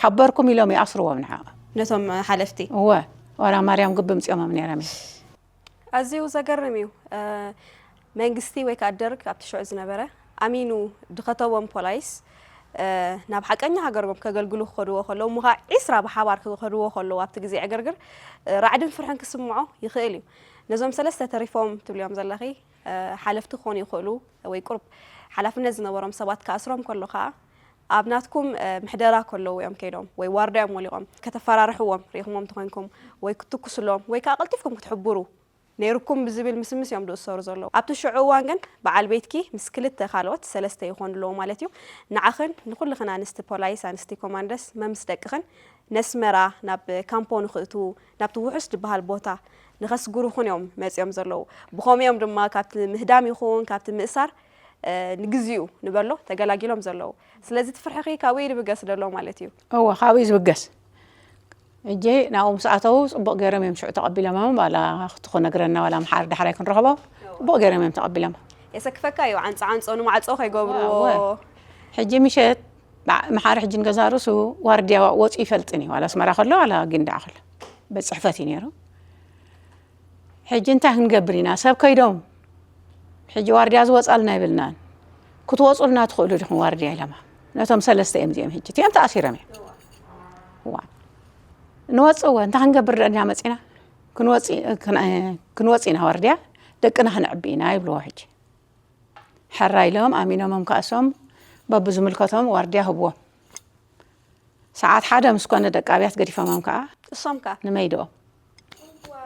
ሓበርኩም ኢሎም ይኣስርዎም ንዓ። ነቶም ሓለፍቲ። እወ፣ ዋላ ማርያም ግቢ ምጽኦሞም ነይሮም እዮም። ኣዝዩ ዘገርም እዩ። እ፣ መንግስቲ ወይ ከኣ ደርግ ኣብቲ ሽዑ ዝነበረ ኣሚኑ ድኸተዎም ፖላይስ፣ እ፣ ናብ ሓቀኛ ሃገሮም ከገልግሉ ክኸድዎ ከለዉ፣ እሞ ኸኣ ዒስራ ብሓባር ክኸድዎ ከለዉ ኣብቲ ግዜ ዕግርግር፣ እ፣ ራዕድን ፍርሕን ክስምዖ ይኽእል እዩ። ነዞም ሰለስተ ተሪፎም ትብልዮም ዘለኺ፣ እ፣ ሓለፍቲ ክኾኑ ይኽእሉ ወይ ቁሩብ ሓላፍነት ዝነበሮም ሰባት ክኣስሮም ከሎ ኸኣ ኣብ ናትኩም፣ እ፣ ምሕደራ ከለዉ እዮም ከይዶም ወይ ዋርድያ እዮም ወሊቖም ከተፈራርሕዎም ርኢኹሞም እንተኾይንኩም ወይ ክትትኩስሎም ወይ ከኣ ቀልጢፍኩም ክትሕብሩ ነይሩኩም ብዝብል ምስምስ እዮም ዝእሰሩ ዘለዉ። ኣብቲ ሽዑ እዋን ግን በዓል ቤትኪ ምስ ክልተ ካልኦት ሰለስተ ይኾኑ ኣለዉ ማለት እዩ። ንዓኽን ንኹልኽን ኣንስቲ ፖላይስ፣ ኣንስቲ ኮማንደስ፣ መምስ ደቅኽን ነስመራ ናብ ካምፖ ንኽእትዉ ናብቲ ውሑስ ዝበሃል ቦታ ንኸስግሩኽን እዮም መጺኦም ዘለዉ። ብኸምኡ እዮም ድማ ካብቲ ምህዳም ይኹን ካብቲ ምእሳር፣ እ፣ ንግዚኡ ንበሎ ተገላጊሎም ዘለዉ። ስለዚ እቲ ፍርሕኺ ካብኡ እዩ ዝብገስ ዘሎ ማለት እዩ። እወ፣ ካብኡ እዩ ዝብገስ። እጂ ናብኡ ምስ ኣተዉ ጽቡቕ ገይሮም እዮም ሽዑ ተቐቢሎሞም። ዋላ ክነግረና ዋላ ኣምሓር ዳሕራይ ክንረኽቦ ጽቡቕ ገይሮም እዮም ተቐቢሎም። የሰክፈካ እዩ፣ ዓንጾ ዓንጾ ንማዕጾ ከይገብርዎ። እወ። ሕጂ ምሸት ባ-፣ መሓሪ ሕጂ ንገዛ ርእሱ ዋርድያ ወጺኡ ይፈልጥን እዩ። ዋላ ኣስመራ ከሎ ዋላ ጊንዳዕ ከሎ። ቤት ጽሕፈት እዩ ነይሩ። ሕጂ እንታይ ክንገብር ኢና? ሰብ ከይዶም ሕጂ ዋርድያ ዝወጻልና የብልናን። ክትወጹልና ትኽእሉ ዲኹም ዋርድያ ኢሎማ። ነቶም ሰለስተ እዮም እዚኦም ሕጂ። እቲኦም ተኣሲሮም እዮም። እዋ። ንወጽእ እወ፣ እንታይ ክንገብር ደኣ ኢና መጺና? ክንወጽእ፣ ክን-፣ ክንወጽእ ኢና ዋርድያ፣ ደቅና ክነዕቢ ኢና ይብልዎ ሕጂ። ሕራይ ኢሎም ኣሚኖሞም ከኣ እሶም በብዝምልከቶም ዋርድያ ህብዎም። ሰዓት ሓደ ምስ ኮነ ደቂ ኣብያት ገዲፎሞም ከኣ እሶም ከኣ? ንመይድኦም።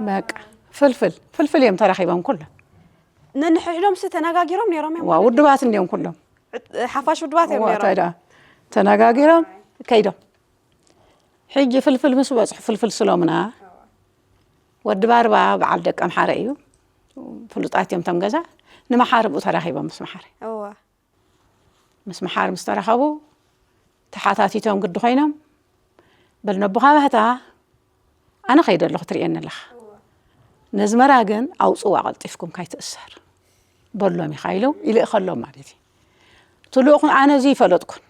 በቃ ፍልፍል፣ ፍልፍል እዮም ተራኺቦም ኩሎም። ነንሕድሕዶምሲ ተነጋጊሮም ነይሮም እዮም ዋ፣ ማለት እዩ? ውድባት እንድዮም ኩሎም። ዕጥ-፣ ሓፋሽ ውድባት እዮም ዋ፣ ነይሮም። እንታይ ደኣ? ተነጋጊሮም ከይዶም። ሕጂ ፍልፍል ምስ በጽሑ ፍልፍል ስሎምና ወዲ ባርባ በዓል ደቂ ኣምሓረ እዩ። ፍሉጣት እዮም እቶም ገዛ። ንመሓሪ ብኡ ተራኺቦም ምስ መሓሪ። እወ። ምስ መሓሪ ምስ ተራኸቡ ተሓታቲቶም ግዲ ኮይኖም፣ "በል ነቦኻ ባህታ፣ ኣነ ከይደ ኣለኹ ትርእየኒ ኣለኻ። ነዝመራ ግን ኣውጽዋ ቀልጢፍኩም ካይትእሰር በሎም ኢኻ" ኢሉ ይልእኸሎም ማለት እዩ። ትልእኹን ኣነ እዚ ይፈለጥኩን።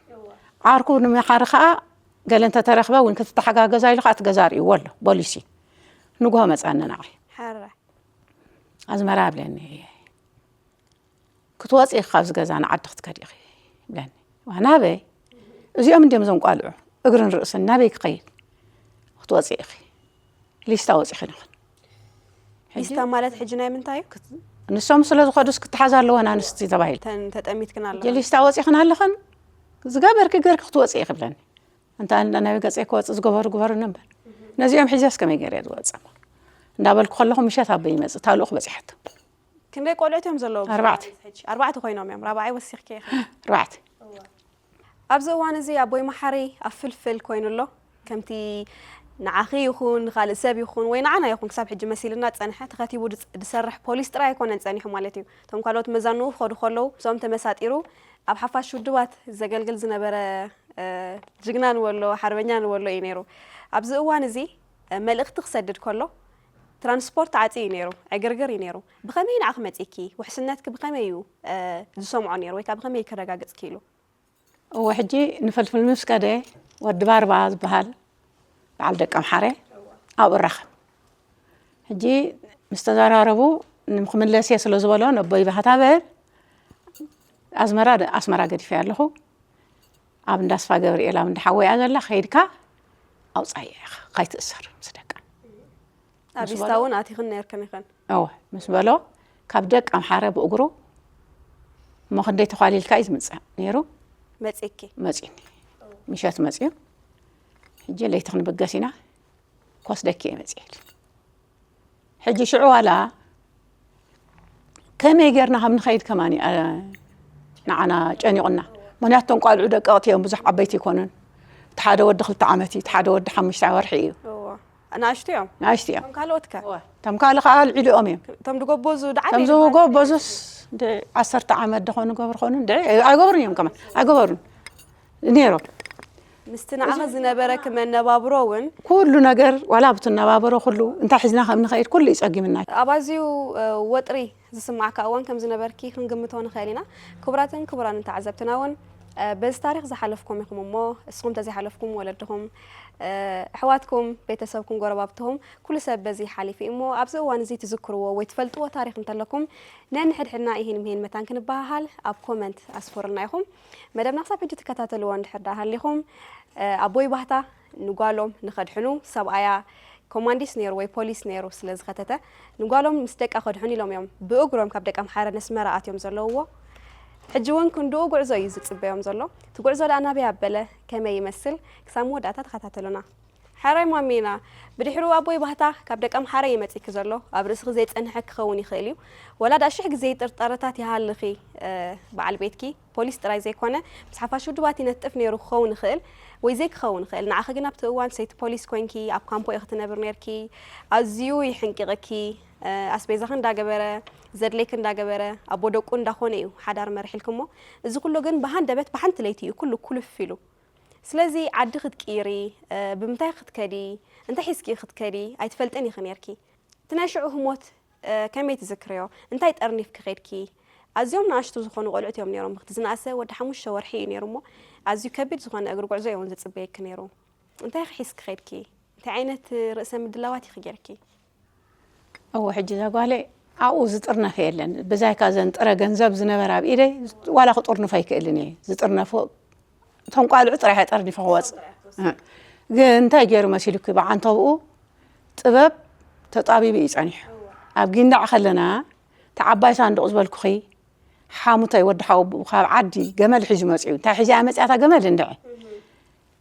ዓርኩ ንመሓሪ ኸኣ ገለ እንተተረኽበ እውን ክትተሓጋገዛ ኢሉ ኸኣ እቲ ገዛ ርእይዎ ኣሎ፣ ቦሊሲ። ንግሆ መጻኒ ንዓይ። ሓራ። ኣዝመራ ኣብለኒ፣ "ክትወጺ ኢኺ ካብዚ ገዛ ንዓዲ ክትከዲ ኢኺ" ይብለኒ። ዋ፣ ናበይ? እዚኦም እንድዮም እዞም ቋልዑ፣ እግርን ርእስን ናበይ ክኸይድ? "ክትወጺ ኢኺ፣ ሊስታ ወጺኺ ንኽን" ሊስታ ማለት ሕጂ ናይ ምንታይ እዩ? ንሶም ስለ ዝኾዱስ ክትሓዛ ኣለወን ኣንስቲ ተባሂሉ። ተን ተጠሚትክን ኣለኽን። ሊስታ ወፂኽን ኣለኽን፣ ዝገበርኪ ገርኪ ክትወፂ ኢኺ ክብለኒ። እንታ እንዳ ናይ ገፀይ ክወፅእ ዝገበሩ ግበሩኒ እምበር፣ ነዚኦም ሒዘስ ከመይ ገይረ ዝወፅእ? እንዳበልኩ ከለኹ ምሸት ኣቦይ ይመፅእ፣ እታ ልኡኽ በፂሓቶ። ክንደይ ቆልዑት እዮም ዘለዎም? ኣርባዕተ። ሕጂ ኣርባዕተ ኮይኖም እዮም። ራብዓይ ወሲኽኪ ኢኺ። ኣርባዕተ። ኣብዚ እዋን እዚ ኣቦይ መሓሪ ኣብ ፍልፍል ኮይኑ ኣሎ። ከምቲ ንዓኺ ይኹን ንኻልእ ሰብ ይኹን ወይ ንዓና ይኹን ክሳብ ሕጂ መሲልና ዝጸንሐ፣ ተኸቲቡ ዝጸ-፣ ዝሰርሕ ፖሊስ ጥራይ ኣይኮነን ጸኒሑ ማለት እዩ። እቶም ካልኦት መዛንኡ ክኸዱ ከለዉ፣ እዞም ተመሳጢሩ ኣብ ሓፋሽ ውድባት ዘገልግል ዝነበረ፣ እ፣ ጅግና ንበሎ፣ ሓርበኛ ንበሎ እዩ ነይሩ። ኣብዚ እዋን እዚ፣ እ፣ መልእኽቲ ክሰድድ ከሎ፣ ትራንስፖርት ተዓጽዩ እዩ ነይሩ፣ ዕግርግር እዩ ነይሩ። ብኸመይ ንዓኺ መጺእኪ? ውሕስነትኪ ብኸመይ እዩ፣ እ፣ ዝሰምዖ ነይሩ ወይ ከኣ ብኸመይ ከረጋግጽ ክኢሉ? እወ፣ ሕጂ ንፍልፍል ምስ ከደ፣ ወዲ ባርባ ዝበሃል በዓል ደቀምሓረ ኣብኡ እራኸብ። ሕጂ ምስ ተዘራረቡ፣ ንክምለስ እየ ስለ ዝበሎ፣ ነቦይ ባህታ በል፣ ኣዝመራ ደ-፣ ኣስመራ ገዲፈያ ኣለኹ፣ ኣብ እንዳ ኣስፋ ገብርኤል፣ ኣብ እንዳ ሓወይ እያ ዘላ፣ ከይድካ ኣውጻያ ኢኻ፣ ከይትእሰር ምስ ደቃ። ኣብ ምስ ኢስታ በሎ እውን ኣቲኽን ነይርክን ኢኽን? እወ፣ ምስ በሎ፣ ካብ ደቀምሓረ ብእግሩ፣ እሞ ክንደይ ተዃሊልካ እዩ ዝምጽእ ነይሩ? መጺእኪ? መጺኡኒ። ምሸት መጺኡ። ሕጂ ለይቲ ክንብገስ ኢና፣ ክወስደኪ እየ መጺኤ ኢሉ። ሕጂ ሽዑ ዋላ ከመይ ጌርና ከም ንኸይድ ከማን፣ እ፣ ንዓና ጨኒቑና። ምኽንያቱ እቶም ቋልዑ ደቀቕቲ እዮም፣ ብዙሕ ዓበይቲ ኣይኮኑን። እቲ ሓደ ወዲ ክልተ ዓመት እዩ፣ እቲ ሓደ ወዲ ሓሙሽተ ወርሒ እዩ። እወ። ንኣሽቱ እዮም? ንኣሽቱ እዮም። እቶም ካልኦት ከ? እወ። እቶም ካልእ ከኣ ኣልዒሉኦም እዮም። እቶም ዝጎበዙ ደሓር እቶም እዮም ዝበሃሉ ዝጎበዙስ እንደ ዓሰርተ ዓመት ደኾኑ ገብሩ ኾኑ፣ እንደ ኣይገብሩን እዮም ከማን፣ ኣይገበሩን ነይሮም። ምስቲ ንዓኺ ዝነበረኪ መነባብሮ እውን? ኩሉ ነገር፣ ዋላ ኣብቲ ነባብሮ ኩሉ፣ እንታይ ሒዝና ከም ንኸይድ ኩሉ እዩ ጸጊምና። ኣብ ኣዝዩ፣ እ፣ ወጥሪ ዝስማዓካ እዋን ከም ዝነበርኪ ክንግምቶ ንኽእል ኢና። ክቡራትን ክቡራንን ተዓዘብትና እውን፣ እ፣ በዚ ታሪኽ ዝሓለፍኩም ኢኹም እሞ፣ እስኹም ተዘይሓለፍኩም ወለድኹም፣ እ፣ ኣሕዋትኩም፣ ቤተሰብኩም፣ ጎረባብትኹም፣ ኩሉ ሰብ በዚ ሓሊፉ እዩ እሞ፣ ኣብዚ እዋን እዚ ትዝክርዎ ወይ ትፈልጥዎ ታሪኽ እንተለኩም፣ ነንሕድሕድና ይሄን ምሄን መታን ክንበሃሃል ኣብ ኮመንት ኣስፍሩልና ኢኹም። መደብና ክሳብ ሕጂ ትከታተልዎ እንድሕር ደኣ ሃሊኹም፣ እ፣ ኣቦይ ባህታ ንጓሎም ንኸድሕኑ፣ ሰብኣያ ኮማንዲስ ነይሩ ወይ ፖሊስ ነይሩ ስለ ዝኸተተ፣ ንጓሎም ምስ ደቃ ከድሕኑ ኢሎም እዮም ብእግሮም ካብ ደቀምሓረ ነስመራ ኣትዮም ዘለውዎ። ሕጂ እውን ክንድኡ ጉዕዞ እዩ ዝጽበዮም ዘሎ። እቲ ጉዕዞ ደኣ ናበይ ኣበለ፣ ከመይ ይመስል? ክሳብ መወዳእታ ተኸታተሉና። ሕራይ ማሚና፣ ብድሕሩ ኣቦይ ባህታ ካብ ደቀምሓረ እዩ መጺእኪ ዘሎ። ኣብ ርእስኺ ዘይጸንሐ ክኸውን ይኽእል እዩ። ወላ ደኣ ሽሕ ግዜ ጥርጣረታት ይሃልኺ፣ እ፣ በዓል ቤትኪ። ፖሊስ ጥራይ ዘይኮነ፣ ምስ ሓፋሽ ውድባት ይነጥፍ ነይሩ ክኸውን ይኽእል ወይ ዘይክኸውን ይኽእል። ንዓኺ ግን ኣብቲ እዋን ሰይቲ ፖሊስ ኮንኪ፣ ኣብ ካምፖ ኢኺ ትነብር ነይርኪ። ኣዝዩ ይሕንቂቕኪ። እ፣ ኣስቤዛኺ እንዳገበረ፣ ዘድልየኪ እንዳገበረ፣ ኣቦ ደቁ እንዳኾነ እዩ ሓዳር መሪሕልኪ እሞ፣ እዚ ኩሉ ግን ብሃንደበት ብሓንቲ ለይቲ እዩ ኩሉ ኩልፍ ኢሉ። ስለዚ ዓዲ ክትቅይሪ፣ እ፣ ብምንታይ ክትከዲ፣ እንታይ ሒዝኪ ክትከዲ ኣይትፈልጥን ኢኺ ነይርኪ። እቲ ናይ ሽዑ ህሞት፣ እ፣ ከመይ ትዝክርዮ? እንታይ ጠርኒፍኪ ኸድኪ? ኣዝዮም ንኣሽቱ ዝኾኑ ቆልዑት እዮም ነይሮም። እቲ ዝነኣሰ ወዲ ሓሙሽተ ወርሒ እዩ ነይሩ እሞ፣ ኣዝዩ ከቢድ ዝኾነ እግሪ ጉዕዞ እዩ እውን ዝጽበየኪ ነይሩ። እንታይ ኺሒዝኪ ኸድኪ? እንታይ ዓይነት ርእሰ ምድላዋት ኢኺ ጌርኪ? እወ፣ ሕጂ እዛ ጓለይ ኣብኡ ዝጥርነፍ የለን። ብዛይካ ዘን ጥረ ገንዘብ ዝነበራ ኣብ ኢደይ ዋላ ክጥርንፎ ኣይክእልን እየ። ዝጥርነፉ እቶም ቋልዑ ጥራሕ እየ ጠርኒፈ ክወጽእ። እ። ግን እንታይ ገይሩ መሲሉኪ? ብዓንተብኡ ጥበብ ተጣቢቡ እዩ ጸኒሑ። ኣብ ጊንዳዕ ከለና፣ እቲ ዓባይ ሳንዱቕ ዝበልኩኺ፣ ሓሙተይ ወዲ ሓወቦኡ ካብ ዓዲ ገመል ሒዙ መጺኡ። እንታይ ሒዛ እያ መጺኣ እታ ገመል እንድዒ?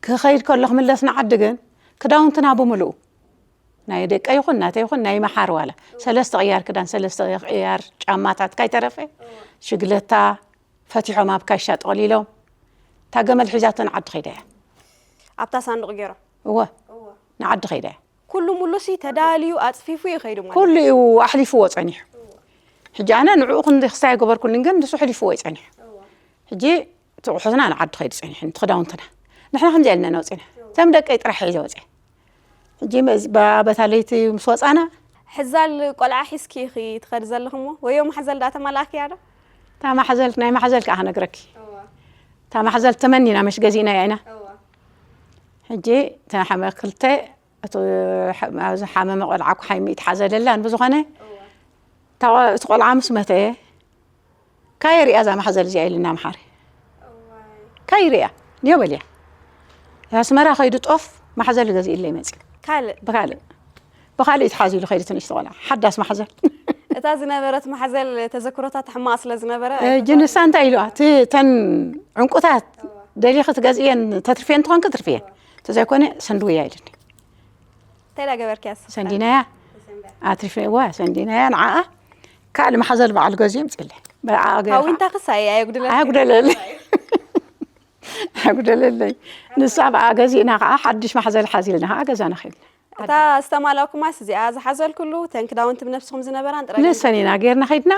ክኸይድ ከሎ ክምለስ ንዓዲ ግን ክዳውንትና ብምሉኡ፣ ናይ ደቀ ይኹን ናተይ ይኹን ናይ መሓር ዋላ ሰለስተ ቅያር ክዳን፣ ሰለስተ ቅያር ጫማታት ካይተረፈ፣ ሽግለታ ፈቲሖም ኣብ ካሻ ጠቕሊሎም፣ እታ ገመል ሒዛቶ ንዓዲ ኸይዳ እያ። ኣብታ ሳንዱቕ ገይሮም? እወ፣ እወ። ንዓዲ ኸይዳ እያ። ኩሉ ሙሉሲ ተዳልዩ ኣጽፊፉ እዩ ኸይዱ ማለት? ኩሉ እዩ ኣሕሊፍዎ ጸኒሑ። ሕጂ ኣነ ንዕኡ ክንዲ ክስታይ ኣይገበርኩሉን፣ ግን ንሱ ኣሕሊፍዎ እዩ ጸኒሑ። እወ። ሕጂ እቲ ኣቑሑትና ንዓዲ ኸይዱ ጸኒሑ፣ እቲ ክዳውንትና። ንሕና ከምዚኣ ኢልና ኢና ወጺና። እቶም ደቀይ ጥራሕ ሒዘ ወጺአ። ሕጂ መዚ-፣ ባ-፣ በታ ለይቲ ምስ ወጻና፣ ሕዛል ቆልዓ ሒዝኪ ኢኺ ትኸዲ ዘለኺ እሞ፣ ወዮ ማሕዘል ደኣ ተማላእክያ ዶ? እታ ማሕዘል፣ ናይ ማሕዘል ከኣ ክነግረኪ። እወ። እታ ማሕዘል ተመኒና መሽ ገዚእናያ ኢና። እወ። ሕጂ እታ ሓመ-፣ ክልተ፣ እቲ ሓ-፣ ኣብዚ ሓመመ ቆልዓ እኮ ሓይሚ ይትሓዘለላን ብዝኾነ፣ እወ። እታ ቆ-፣ እቲ ቆልዓ ምስ መተ፣ ካይ ሪኣ እዛ ማሕዘል እዚኣ ኢልና መሓሪ። እዋይ። ካይ ሪኣ፣ ንዮ በልያ። ኣስመራ ከይዱ ጦፍ ማሕዘል ገዚእለይ መጺኡ። ካልእ? ብካልእ። ብኻልእ ተሓዚሉ ከይዱ ትንሽ ቆልዓ ሓዳስ ማሕዘል። እታ ዝነበረት ማሕዘል ተዘክሮታት ሕማቕ ስለ ዝነበረ ሕጂ ንሳ እንታይ ኢልዋ እቲ ተን ዕንቁታት ደሊኺ ትገዝእየን ተትርፍየን ትኾንኪ ትርፍየን፣ ተዘይኮነ ሰንድውያ ኢልኒ። እንታይ ዳ ገበርክያ? ሰንዲናያ ኣትሪፈዋ ሰንዲናያ ንዓኣ ካልእ ማሕዘል በዓል ገዚኡ ምፅለይ። ሃዊንታ ክሳይ ኣየጉድለ ኣጉደለለይ ኣጉደለለይ። ንሳ ብኣ ገዚእና ከዓ ሓድሽ ማሕዘል ሓዚልና ከዓ ገዛና ኸድና። እታ ዝተማላእኩማስ እዚኣ ዝሓዘልኩሉ ተን ክዳውንቲ ብነብስኹም ዝነበራን ጥራይ ንሰን ኢና ጌርና ኸድና።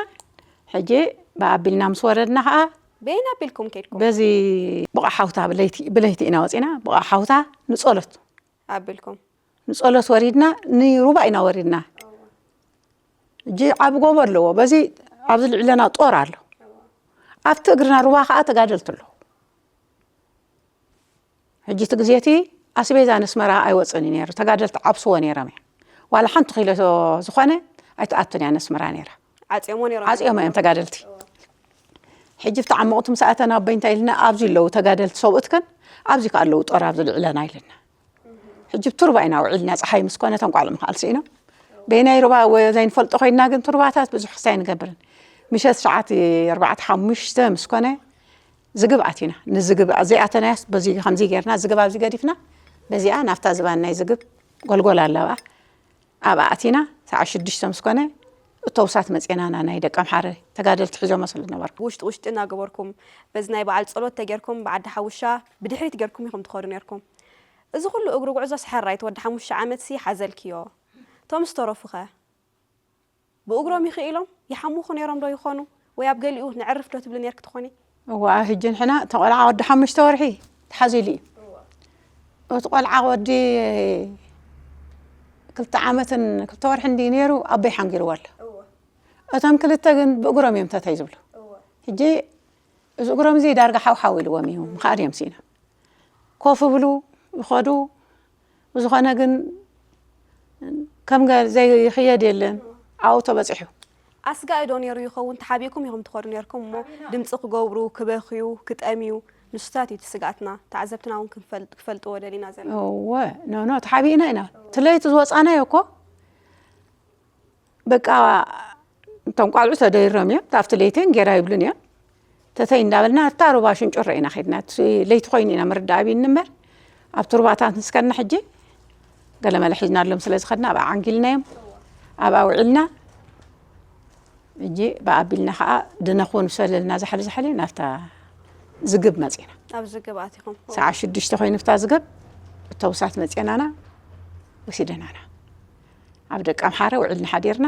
ሕጂ ብኣቢልና ምስ ወረድና ከዓ በይን ኣቢልኩም ከድኩም? በዚ ብቑዕ ሓውታ ብለይቲ ኢና ወፂና። ብቑዕ ሓውታ ንፀሎት ኣቢልኩም ንፀሎት ወሪድና ንሩባ ኢና ወሪድና። እጂ ዓብ ጎቦ ኣለዎ። በዚ ኣብዚ ልዕለና ጦር ኣሎ። ኣብቲ እግርና ሩባ ከዓ ተጋደልቲ ኣለዉ። ሕጂ እቲ ግዜ እቲ ኣስቤዛ ነስመራ ኣይወፅን እዩ ነይሩ። ተጋደልቲ ዓብስዎ ነይሮም እዮም። ዋላ ሓንቲ ኪሎ ዝኾነ ኣይትኣቱን እያ ነስመራ ነይራ። ዓፅዮሞ ነይሮም ዓፅዮም እዮም ተጋደልቲ። ሕጂ ብቲ ዓመቑቲ ምስ ኣተና ኣቦይ እንታይ ኢልና ኣብዚ ኣለዉ ተጋደልቲ ሰብኡትክን ኣብዚ ከ ኣለዉ ጦር ኣብዚ ልዕለና ኢልና። ሕጂ ብቱርባ ኢና ውዒልና ፀሓይ ምስ ኮነ እቶም ቋልዑ ምኽኣል ስኢኖም። በይናይ ሩባ ዘይንፈልጦ ኮይንና ግን ቱርባታት ብዙሕ ክስታይ ንገብርን። ምሸት ሰዓት ኣርባዕተ ሓሙሽተ ምስ ኮነ ዝግብ ኣቲና። ንዝግብ ዘይኣተናያስ በዚ ከምዚ ጌርና ዝግብ ኣብዚ ገዲፍና በዚኣ ናብታ ዝባን ናይ ዝግብ ጎልጎል ኣለዋ ኣብኣ ኣቲና። ሰዓት ሽዱሽተ ምስ ኮነ እተውሳት መፅናና ናይ ደቂ ኣምሓረ ተጋደልቲ ሒዞሞ ስለ ዝነበርኩ ውሽጢ ውሽጢ እናገበርኩም በዚ ናይ በዓል ፀሎት ተጌርኩም ብዓዲ ሓውሻ ብድሕሪት ጌርኩም ኢኹም ትኸዱ ነርኩም። እዚ ኩሉ እግሪ ጉዕዞ ስሐራይ እቲ ወዲ ሓሙሽተ ዓመት ሲ ሓዘልክዮ። ቶም ዝተረፉኸ ብእግሮም ይኽኢሎም ይሓሙኹ ነይሮም ዶ ይኾኑ? ወይ ኣብ ገሊኡ ንዕርፍ ዶ ትብሊ ነርክ ትኾኒ? እዋ ሕጂ ንሕና እቲ ቆልዓ ወዲ ሓሙሽተ ወርሒ ተሓዚሉ እዩ። እቲ ቆልዓ ወዲ ክልተ ዓመትን ክልተ ወርሒ እንዲ ነይሩ ኣቦይ ሓንጊርዎ ኣሎ። እቶም ክልተ ግን ብእግሮም እዮም ተተይ ዝብሉ። ሕጂ እዚ እግሮም እዚ ዳርጋ ሓውሓው ኢልዎም እዩ ምኽኣል እዮም ስኢኖም። ኮፍ ብሉ ይኸዱ። ብዝኾነ ግን ከም ዘይኽየድ የለን። ኣብኡ ተበፂሑ። ኣስጋኢ ዶ ነይሩ ይኸውን? ተሓቢእኩም ኢኹም ትኸዱ ነርኩም እሞ ድምፂ ክገብሩ፣ ክበኽዩ፣ ክጠምዩ ንሱታት እዩ እቲ ስግኣትና። ተዓዘብትና እውን ክፈልጥዎ ደሊና ዘለና። እወ ኖኖ ተሓቢእና ኢና። እቲ ለይቲ ዝወፃናዮ እኮ በቃ እቶም ቋልዑ ተደይሮም እዮም ኣብቲ ለይቲ እንጌራ ይብሉን እዮም። ተተይ እንዳበልና እታ ሩባ ሽንጭሮ ኢና ከድና። እቲ ለይቲ ኮይኑ ኢና ምርዳእ ኣቢኒ እምበር ኣብቲ ሩባታት ንስከና ሕጂ ገለመለ ሒዝናሎም ስለ ዝኸድና ኣብኣ ዓንጊልናዮም ኣብኣ ውዒልና። ሕጂ ብኣቢልና ከዓ ድነኹ ንሰለልና ዛሕሊ ዛሕሊ ናብታ ዝግብ መፂና። ኣብ ዝግብ ኣቲኹም? ሰዓት ሽዱሽተ ኮይኑ ብታ ዝግብ እተውሳት መፂናና ወሲደናና ኣብ ደቂ ኣምሓረ ውዕልና ሓዲርና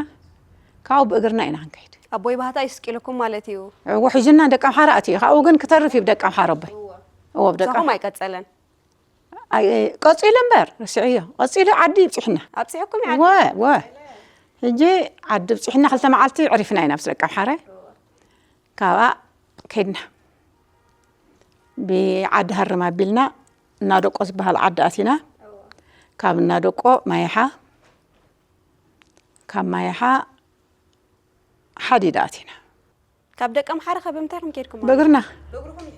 ካብኡ ብእግርና ኢና ክንከይድ። ኣቦይ ባህታ እዩ ስቂልኩም ማለት እዩ? እዎ ሒዙና ደቂ ኣምሓረ ኣትዩ ካብኡ ግን ክተርፍ እዩ ብደቂ ኣምሓረ ኣቦይ። እዎ ብደቂ ሳኹም ኣይቀጸለን? ኣይ- ቀፂሉ እምበር ርስዕዮ ቀፂሉ ዓዲ ይብፅሕና። ኣብፅሕኩም እዩ ዓዲ? ወ ወ ሕጂ ዓዲ ብፅሕና ክልተ መዓልቲ ዕሪፍና ኢና ምስ ደቂ ኣምሓረ ካብኣ ከድና ብዓዲ ሃርም ኣቢልና እናደቆ ዝበሃል ዓዲ ኣቲና ካብ እናደቆ ማይሓ ካብ ማይሓ ሓዲዳ ኣቲና ካብ ደቂ ኣምሓረ ከ ብምንታይ ኢኹም ከድኩም? ብእግርና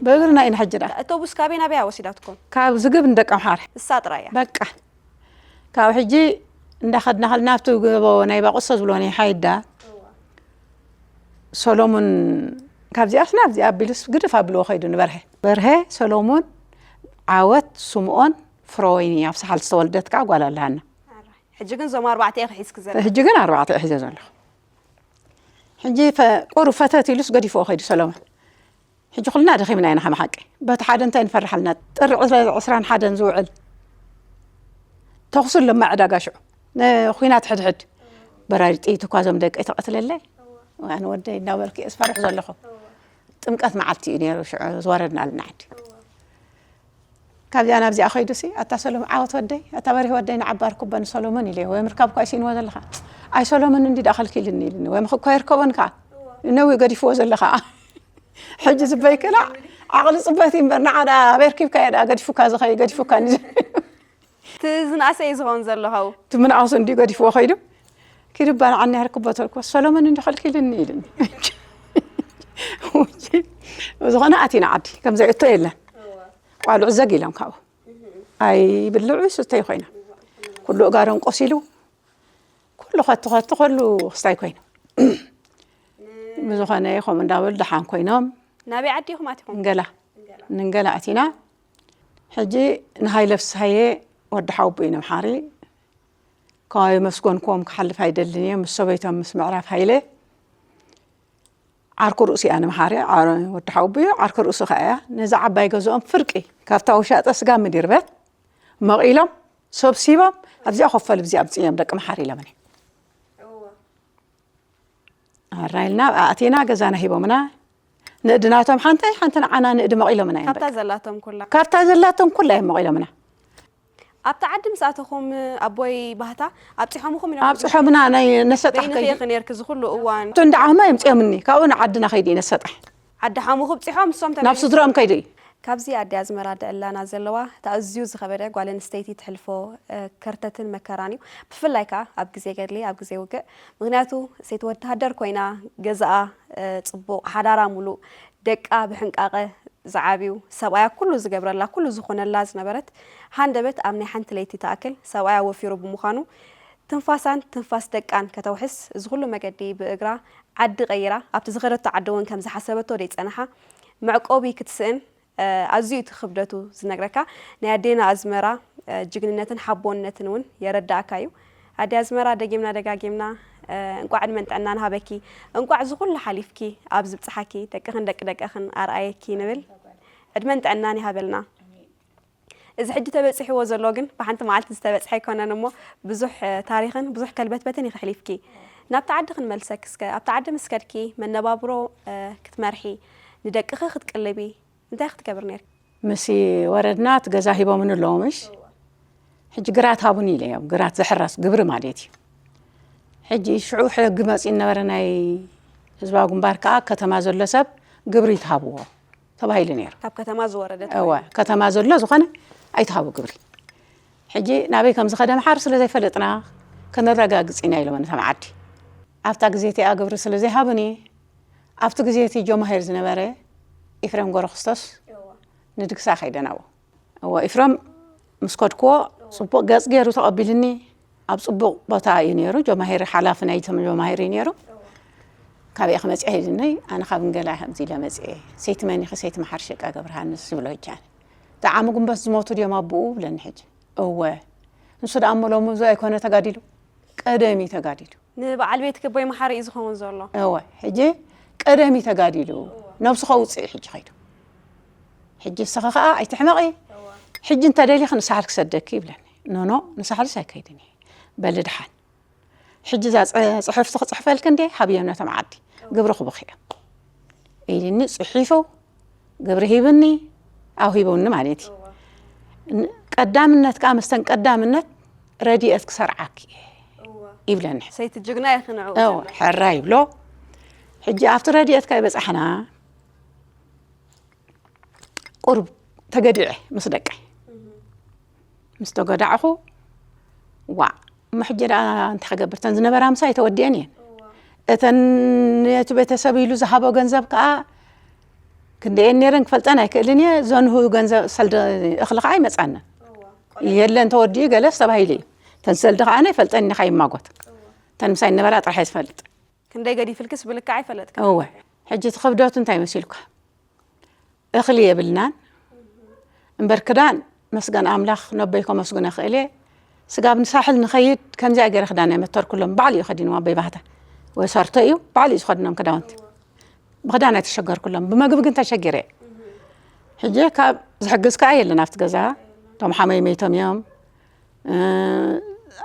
ብእግርና ኢና ሕጂ ደኣ። ኣውቶቡስ ካበይ ናበይ እያ ወሲዳትኩም? ካብ ዝግብ ንደቂ ኣምሓረ። እሳ ጥራይ እያ። በቃ ካብ ሕጂ እንዳኸድና ከልና ኣብቲ ጎቦ ናይ ባቑሶ ዝብሎ ናይ ሓይዳ ሰሎሙን ካብዚኣስ ናብዚኣ ኣቢሉስ ግድፍ ኣብልዎ ከይዱ ንበርሀ። በርሀ፣ ሰሎሙን፣ ዓወት፣ ስምኦን፣ ፍረወይኒ ኣብ ሰሓል ዝተወልደት ከዓ ጓል ኣለሃና። ሕጂ ግን እዞም ኣርባዕተ ኢኺ ሒዝኪ ዘለኺ። ሕጂ ግን ኣርባዕተ እየ ሒዘ ዘለኹ። ሕጂ ቁሩብ ፈተት ኢሉስ ገዲፍዎ ከይዱ ሰሎሞን። ሕጂ ኩልና ደኺምና ኢና ከመ ሓቂ። በቲ ሓደ እንታይ ንፈርሕ ኣለና። ጥሪ ዕስራን ሓደን ዝውዕል ተኹሲ ኣሎ እማ ዕዳጋ ሽዑ ንኹናት ሕድሕድ በራሪ ጥይት እኳ እዞም ደቀይ ተቐትለለይ። ኣነ ወደይ እናበልኩ እየ ዝፈርሕ ዘለኹ። ጥምቀት መዓልቲ እዩ ነይሩ ሽዑ ዝወረድናልና ዓዲ። ካብዚኣ ናብዚኣ ከይዱሲ ኣታ ሰሎም ዓወት ወደይ ኣታ በሪህ ወደይ ንዓባር ኩበ ንሰሎሞን ኢለዮ ወይ ምርካብ እኳ ይስኢንዎ ዘለኻ ኣይ ሰሎሞን እንዲ ደኣ ከልኪልኒ ኢልኒ ወይ ምኽኳ ይርከቦን ከኣ ነዊ ገዲፍዎ ዘለኻ ሕጂ ዝበይክላ ዓቕሊ ጽበት እዩ እምበር ንዓ ደኣ ኣበይ ርኪብካዮ ደኣ ገዲፉካ ዝኸይ ገዲፉካ ንዘ እቲ ዝነኣሰ እዩ ዝኸውን ዘሎ ካብኡ እቲ ምንኣሱ እንዲ ገዲፍዎ ከይዱ ኪዱ ባልዓኒ ያርክቦ ተልኮ ሰሎሞን እንዲ ከልኪልኒ ኢልኒ ዝኾነ ኣቲና ዓዲ ከም ዘይእቶ የለን ቋልዑ ዘግ ኢሎም ካብኡ ኣይብልዑ ይስተ ይኮይና ኩሉ እጋሮም ቆሲሉ ኩሉ ኸቲ ኸቲ ኩሉ ክስታይ ኮይኑ ብዝኾነ ከምኡ እንዳበሉ ደሓን ኮይኖም ናበይ ዓዲ ኢኹም ኣቲኹም? ንገላ ንገላ ኣቲና። ሕጂ ንሃይለ ፍስሃየ ወዲ ሓውቡ እዩ ነምሓሪ። ካብ የመስገንክዎም ክሓልፍ ኣይደልን እየ። ምስ ሰበይቶም ምስ ምዕራፍ ሃይለ ዓርኩ ርእሱ እያ ነምሓሪ። ወዲ ሓውቡ እዩ ዓርኩ ርእሱ ከኣ እያ። ነዛ ዓባይ ገዝኦም ፍርቂ ካብታ ውሻጠ ስጋ ምድርበት መቒሎም ሰብሲቦም ኣብዚኣ ኮፈል ብዚኣ ኣብፅዮም ደቂ መሓሪ ኢሎምኒ። ኣራይልና ኣብኣ ኣቲና ገዛና ሂቦምና። ንእድናቶም ሓንታይ ሓንቲ ንዓና ንእዲ መቒሎምና እዮም ካብታ ደቂ ዘላቶም ኩላ ካብታ ዘላቶም ኩላ እዮም መቒሎምና። ኣብቲ ዓዲ ምስ ኣተኹም ኣቦይ ባህታ ኣብፂሖምኹም ኢና ኣብፅሖምና ናይ ነሰጣሕ በይንኺ ከይዲ ኢኺ ነርኪ እዚ ኩሉ እዋን እቱ እንዳዓማ የምፅኦምኒ ካብኡ ንዓድና ከይዲ እዩ ነሰጣሕ ዓዲ ሓሙኹ ኣብፂሖም ንሶም ናብ ተመሊሶም ስድሮም ከይዱ እዩ ካብዚ ኣደይ ኣዝመራ ድዕላና ዘለዋ እቲ ኣዝዩ ዝኸበደ ጓል ኣንስተይቲ ትሕልፎ ከርተትን መከራን እዩ። ብፍላይ ከኣ ኣብ ግዜ ገድሊ፣ ኣብ ግዜ ውግእ። ምኽንያቱ ሰይቲ ወተሃደር ኮይና ገዝኣ ጽቡቕ፣ ሓዳራ ሙሉእ፣ ደቃ ብሕንቃቐ ዝዓብዩ፣ ሰብኣያ ኩሉ ዝገብረላ፣ ኩሉ ዝኾነላ ዝነበረት ሃንደበት ኣብ ናይ ሓንቲ ለይቲ ትኣክል ሰብኣያ ወፊሩ ብምዃኑ ትንፋሳን ትንፋስ ደቃን ከተውሕስ እዚ ኩሉ መገዲ ብእግራ ዓዲ ቀይራ ኣብቲ ዝኸደቶ ዓዲ እውን ከም ዝሓሰበቶ ደይጸንሓ መዕቆቢ ክትስእን ኣዝዩ እቲ ክብደቱ ዝነግረካ ናይ ኣዴና ኣዝመራ ጅግንነትን ሓቦነትን እውን የረዳእካ እዩ። ኣዴ ኣዝመራ ደጊምና ደጋጊምና እንቋዕ ዕድመን ጥዕናን ሃበኪ፣ እንቋዕ እዚ ኩሉ ሓሊፍኪ ኣብ ዝብፅሓኪ ደቅኽን ደቂ ደቅኽን ኣርኣየኪ ንብል። ዕድመን ጥዕናን ይሃበልና። እዚ ሕጂ ተበፂሕዎ ዘሎ ግን ብሓንቲ መዓልቲ ዝተበፅሐ ኣይኮነን እሞ ብዙሕ ታሪኽን ብዙሕ ከልበትበትን እዩ ከሕሊፍኪ። ናብቲ ዓዲ ክንመልሰኪ እስከ። ኣብቲ ዓዲ ምስ ከድኪ መነባብሮ ክትመርሒ፣ ንደቅኺ ክትቅልቢ እንታይ ክትገብሪ ነይርኪ? ምስ ወረድና እቲ ገዛ ሂቦምኒ ኣለዎ ምሽ ሕጂ ግራት ሃቡኒ ኢለዮም። ግራት ዘሕረስ ግብሪ ማለት እዩ። ሕጂ ሽዑ ሕጊ መፂኡ ነበረ ናይ ህዝባዊ ግንባር ከዓ ከተማ ዘሎ ሰብ ግብሪ ይትሃብዎ ተባሂሉ ነይሩ። ካብ ከተማ ዝወረደ እወ ከተማ ዘሎ ዝኾነ ኣይትሃቡ ግብሪ። ሕጂ ናበይ ከም ዝኸደ ምሓር ስለ ዘይፈለጥና ከነረጋግፅ ኢና ኢሎም ነቶም ዓዲ። ኣብታ ግዜ እቲኣ ግብሪ ስለ ዘይሃቡኒ ኣብቲ ግዜ እቲ ጆማሄር ዝነበረ ኢፍሬም ጎረክስቶስ ንድግሳ ከይደ ናብኡ። እወ ኢፍሬም ምስ ከድክዎ ፅቡቕ ገፅ ገይሩ ተቐቢልኒ። ኣብ ፅቡቕ ቦታ እዩ ነይሩ። ጆማሄር ሓላፊ ናይቶም ጆማሄር እዩ ነይሩ። ካበይ ኢኺ መፂኣ ኢሉኒ። ኣነ ካብ እንገላ ከምዚ ኢለ መፂአ። ሰይቲ መን ኢኺ? ሰይቲ መሓሪ ሸቃ ገብረሃንስ ዝብሎ ይቻል። ጠዓሚ ጉንበት ዝሞቱ ድዮም ኣቦኡ ብለኒ ሕጂ። እወ ንሱ ደኣ እሞ ሎሚ ብዙ ኣይኮነ ተጋዲሉ ቀደም እዩ ተጋዲሉ። ንበዓል ቤትኪ ኣቦይ መሓሪ እዩ ዝኸውን ዘሎ። እወ ሕጂ ቀደም እዩ ተጋዲሉ ነብሱ ከውፅእ እዩ ሕጂ ከይዱ። ሕጂ ንስኺ ከዓ ኣይትሕመቒ ሕጂ እንተደሊኺ ንሳሕል ክሰደኪ ይብለኒ። ኖኖ ንሳሕልስ ኣይከይድን እየ በሊ ድሓን ሕጂ እዛ ጽ- ጽሕፍቲ ክጽሕፈልኪ እንዴ ሃብዮም ነቶም ዓዲ ግብሪ ክቡኽ እዮም ኢልኒ ጽሒፉ ግብሪ ሂብኒ ኣው ሂብኒ ማለት እዩ። ን- ቀዳምነት ከዓ መስተን ቀዳምነት ረድኤት ክሰርዓኪ እየ ይብለኒ። ሰይቲ ጅግና ኢኺ ንዕኡ እወ፣ ሰምዒ። ሕራ ይብሎ። ሕጂ ኣብቲ ረድኤት ከይበጻሕና ቁሩብ ተገዲዐ ምስ ደቀይ ምስ ተጎዳዕኹ ዋዕ እሞ ሕጂ ደኣ እንታይ ክገብር እተን ዝነበራ ምሳይ ተወዲአን እየን እተን ነቲ ቤተሰብ ኢሉ ዝሃቦ ገንዘብ ከዓ ክንደየን ነይረን ክፈልጠን ኣይክእልን እየ ዘንሁ ገንዘብ ሰልዲ እኽሊ ከዓ ኣይመፃንን የለን ተወዲኡ ገለስ ተባሂሉ እዩ እተን ሰልዲ ከዓ ናይ ፈልጠን እኒኻ ይማጎት እተን ምሳይ ነበራ ጥራሕ እየ ዝፈልጥ ክንደይ ገዲፍልክስ ብልክዕ ኣይፈለጥክን እወ ሕጂ እቲ ክብደቱ እንታይ መሲልካ እኽሊ የብልናን እምበር ክዳን መስገን ኣምላኽ ነቦይ ከመስግኖ እኽእል እየ ስጋብ ንሳሕል ንኸይድ ከምዚኣ ገይረ ክዳን የመተርኩሎም ባዕሉ እዩ ከዲንዎ ኣቦይ ባህታ ወይ ሰርቶ እዩ ባዕሉ እዩ ዝኸድኖም ክዳውንቲ ብኽዳን ኣይተሸገርኩሎም ብመግቢ ግን ተሸጊረ እየ ሕጂ ካብ ዝሕግዝ ከዓ የለን ኣብቲ ገዛ እቶም ሓመይ መይቶም እዮም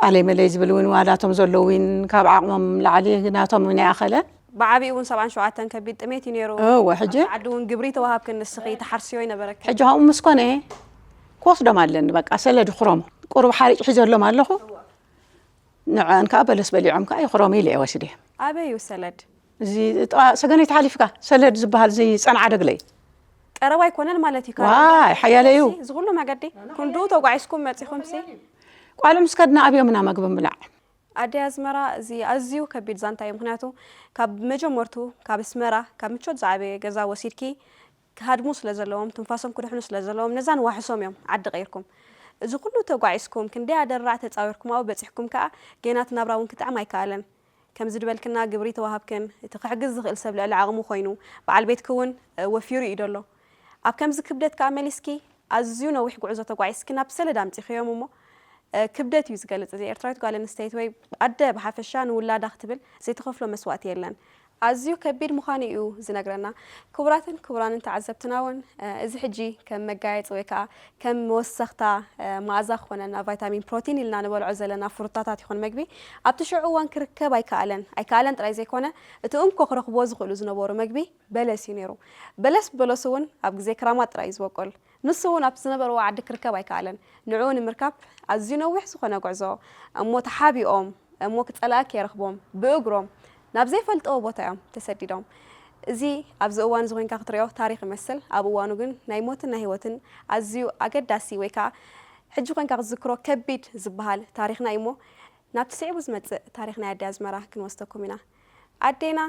ኣለይ መለይ ዝብል እውን ዋላቶም ዘለዉ እውን ካብ ዓቕሞም ላዕሊ ናቶም እውን ኣይኣኸለን ብዓብኡ እውን ሰብዓን ሸውዓተን ከቢድ ጥሜት እዩ ነይሩ። እወ፣ ሕጂ ኣብቲ ዓዲ እውን ግብሪ ተዋሃብክን ንስኺ ትሓርስዮ ኣይነበረክን። ሕጂ ከምኡ ምስ ኮነ ክወስዶም ኣለኒ በቃ ሰለዲ ክሮሞ። ቁሩብ ሓሪጭ ሒዘሎም ኣለኹ። ንዐኣን ከዓ በለስ በሊዖም ከዓ ይኽረሙ ኢለ እየ ወሲደዮም። ኣበይ እዩ ሰለድ? እዚ ጥቓ ሰገነይቲ ሓሊፍካ ሰለድ ዝበሃል እዚ ጸንዓ ደግለ እዩ። ቀረባ ኣይኮነን ማለት እዩ። ካብ ዋይ፣ ሓያለ እዩ። እዚ እዚ ኩሉ መገዲ ክንድኡ ተጓዒዝኩም መጺኹምሲ? ቋልዑ ምስ ከድና ኣብዮምና መግቢ ምብላዕ። ኣደይ ኣዝመራ እዚ ኣዝዩ ከቢድ ዛንታ እዩ ምኽንያቱ ካብ መጀመርቱ ካብ ኣስመራ ካብ ምቾት ዝዓበየ ገዛ ወሲድኪ ክሃድሙ ስለ ዘለዎም ትንፋሶም ክድሕኑ ስለ ዘለዎም ነዛን ዋሕሶም እዮም ዓዲ ቀይርኩም እዚ ኩሉ ተጓዒዝኩም ክንደይ ኣደራዕ ተጻዊርኩም ኣብኡ በጺሕኩም ከኣ ጌና እቲ ናብራ እውን ክጥዕም ኣይከኣለን። ከምዚ ድበልክና ግብሪ ተዋሃብክን እቲ ክሕግዝ ዝኽእል ሰብ ልዕሊ ዓቕሙ ኮይኑ በዓል ቤትኪ እውን ወፊሩ እዩ ደሎ። ኣብ ከምዚ ክብደት ከኣ መሊስኪ ኣዝዩ ነዊሕ ጉዕዞ ተጓዒዝኪ ናብ ሰለድ ኣምጺኽዮም እሞ ክብደት እዩ ዝገልጽ። እዚ ኤርትራዊት ጓል ኣንስተይቲ ወይ ኣደ ብሓፈሻ ንውላዳ ክትብል ዘይትኸፍሎ መስዋእቲ የለን። ኣዝዩ ከቢድ ምዃኑ እዩ ዝነግረና። ክቡራትን ክቡራንን ተዓዘብትና እውን እዚ ሕጂ ከም መጋየፂ ወይ ከዓ ከም መወሰኽታ መኣዛ ክኾነና ቫይታሚን ፕሮቲን ኢልና ንበልዖ ዘለና ፍሩታታት ይኹን መግቢ ኣብቲ ሽዑ እዋን ክርከብ ኣይከኣለን። ኣይከኣለን ጥራይ ዘይኮነ እቲ እንኮ ክረኽብዎ ዝኽእሉ ዝነበሩ መግቢ በለስ እዩ ነይሩ። በለስ በለሱ እውን ኣብ ግዜ ክራማት ጥራይ እዩ ዝበቁል። ንሱ እውን ኣብቲ ዝነበርዎ ዓዲ ክርከብ ኣይከኣለን። ንዕኡ ንምርካብ ኣዝዩ ነዊሕ ዝኾነ ጉዕዞ እሞ ተሓቢኦም እሞ ክጸልኣ ከይረኽቦም ብእግሮም ናብ ዘይፈልጥዎ ቦታ እዮም ተሰዲዶም። እዚ ኣብዚ እዋን እዚ ኮይንካ ክትሪኦ ታሪኽ ይመስል። ኣብ እዋኑ ግን ናይ ሞትን ናይ ህይወትን ኣዝዩ ኣገዳሲ ወይ ከዓ ሕጂ ኮይንካ ክትዝክሮ ከቢድ ዝበሃል ታሪኽና እዩ እሞ ናብቲ ስዒቡ ዝመጽእ ታሪኽ ናይ ኣዲ ኣዝመራ ክንወስደኩም ኢና። ኣዴና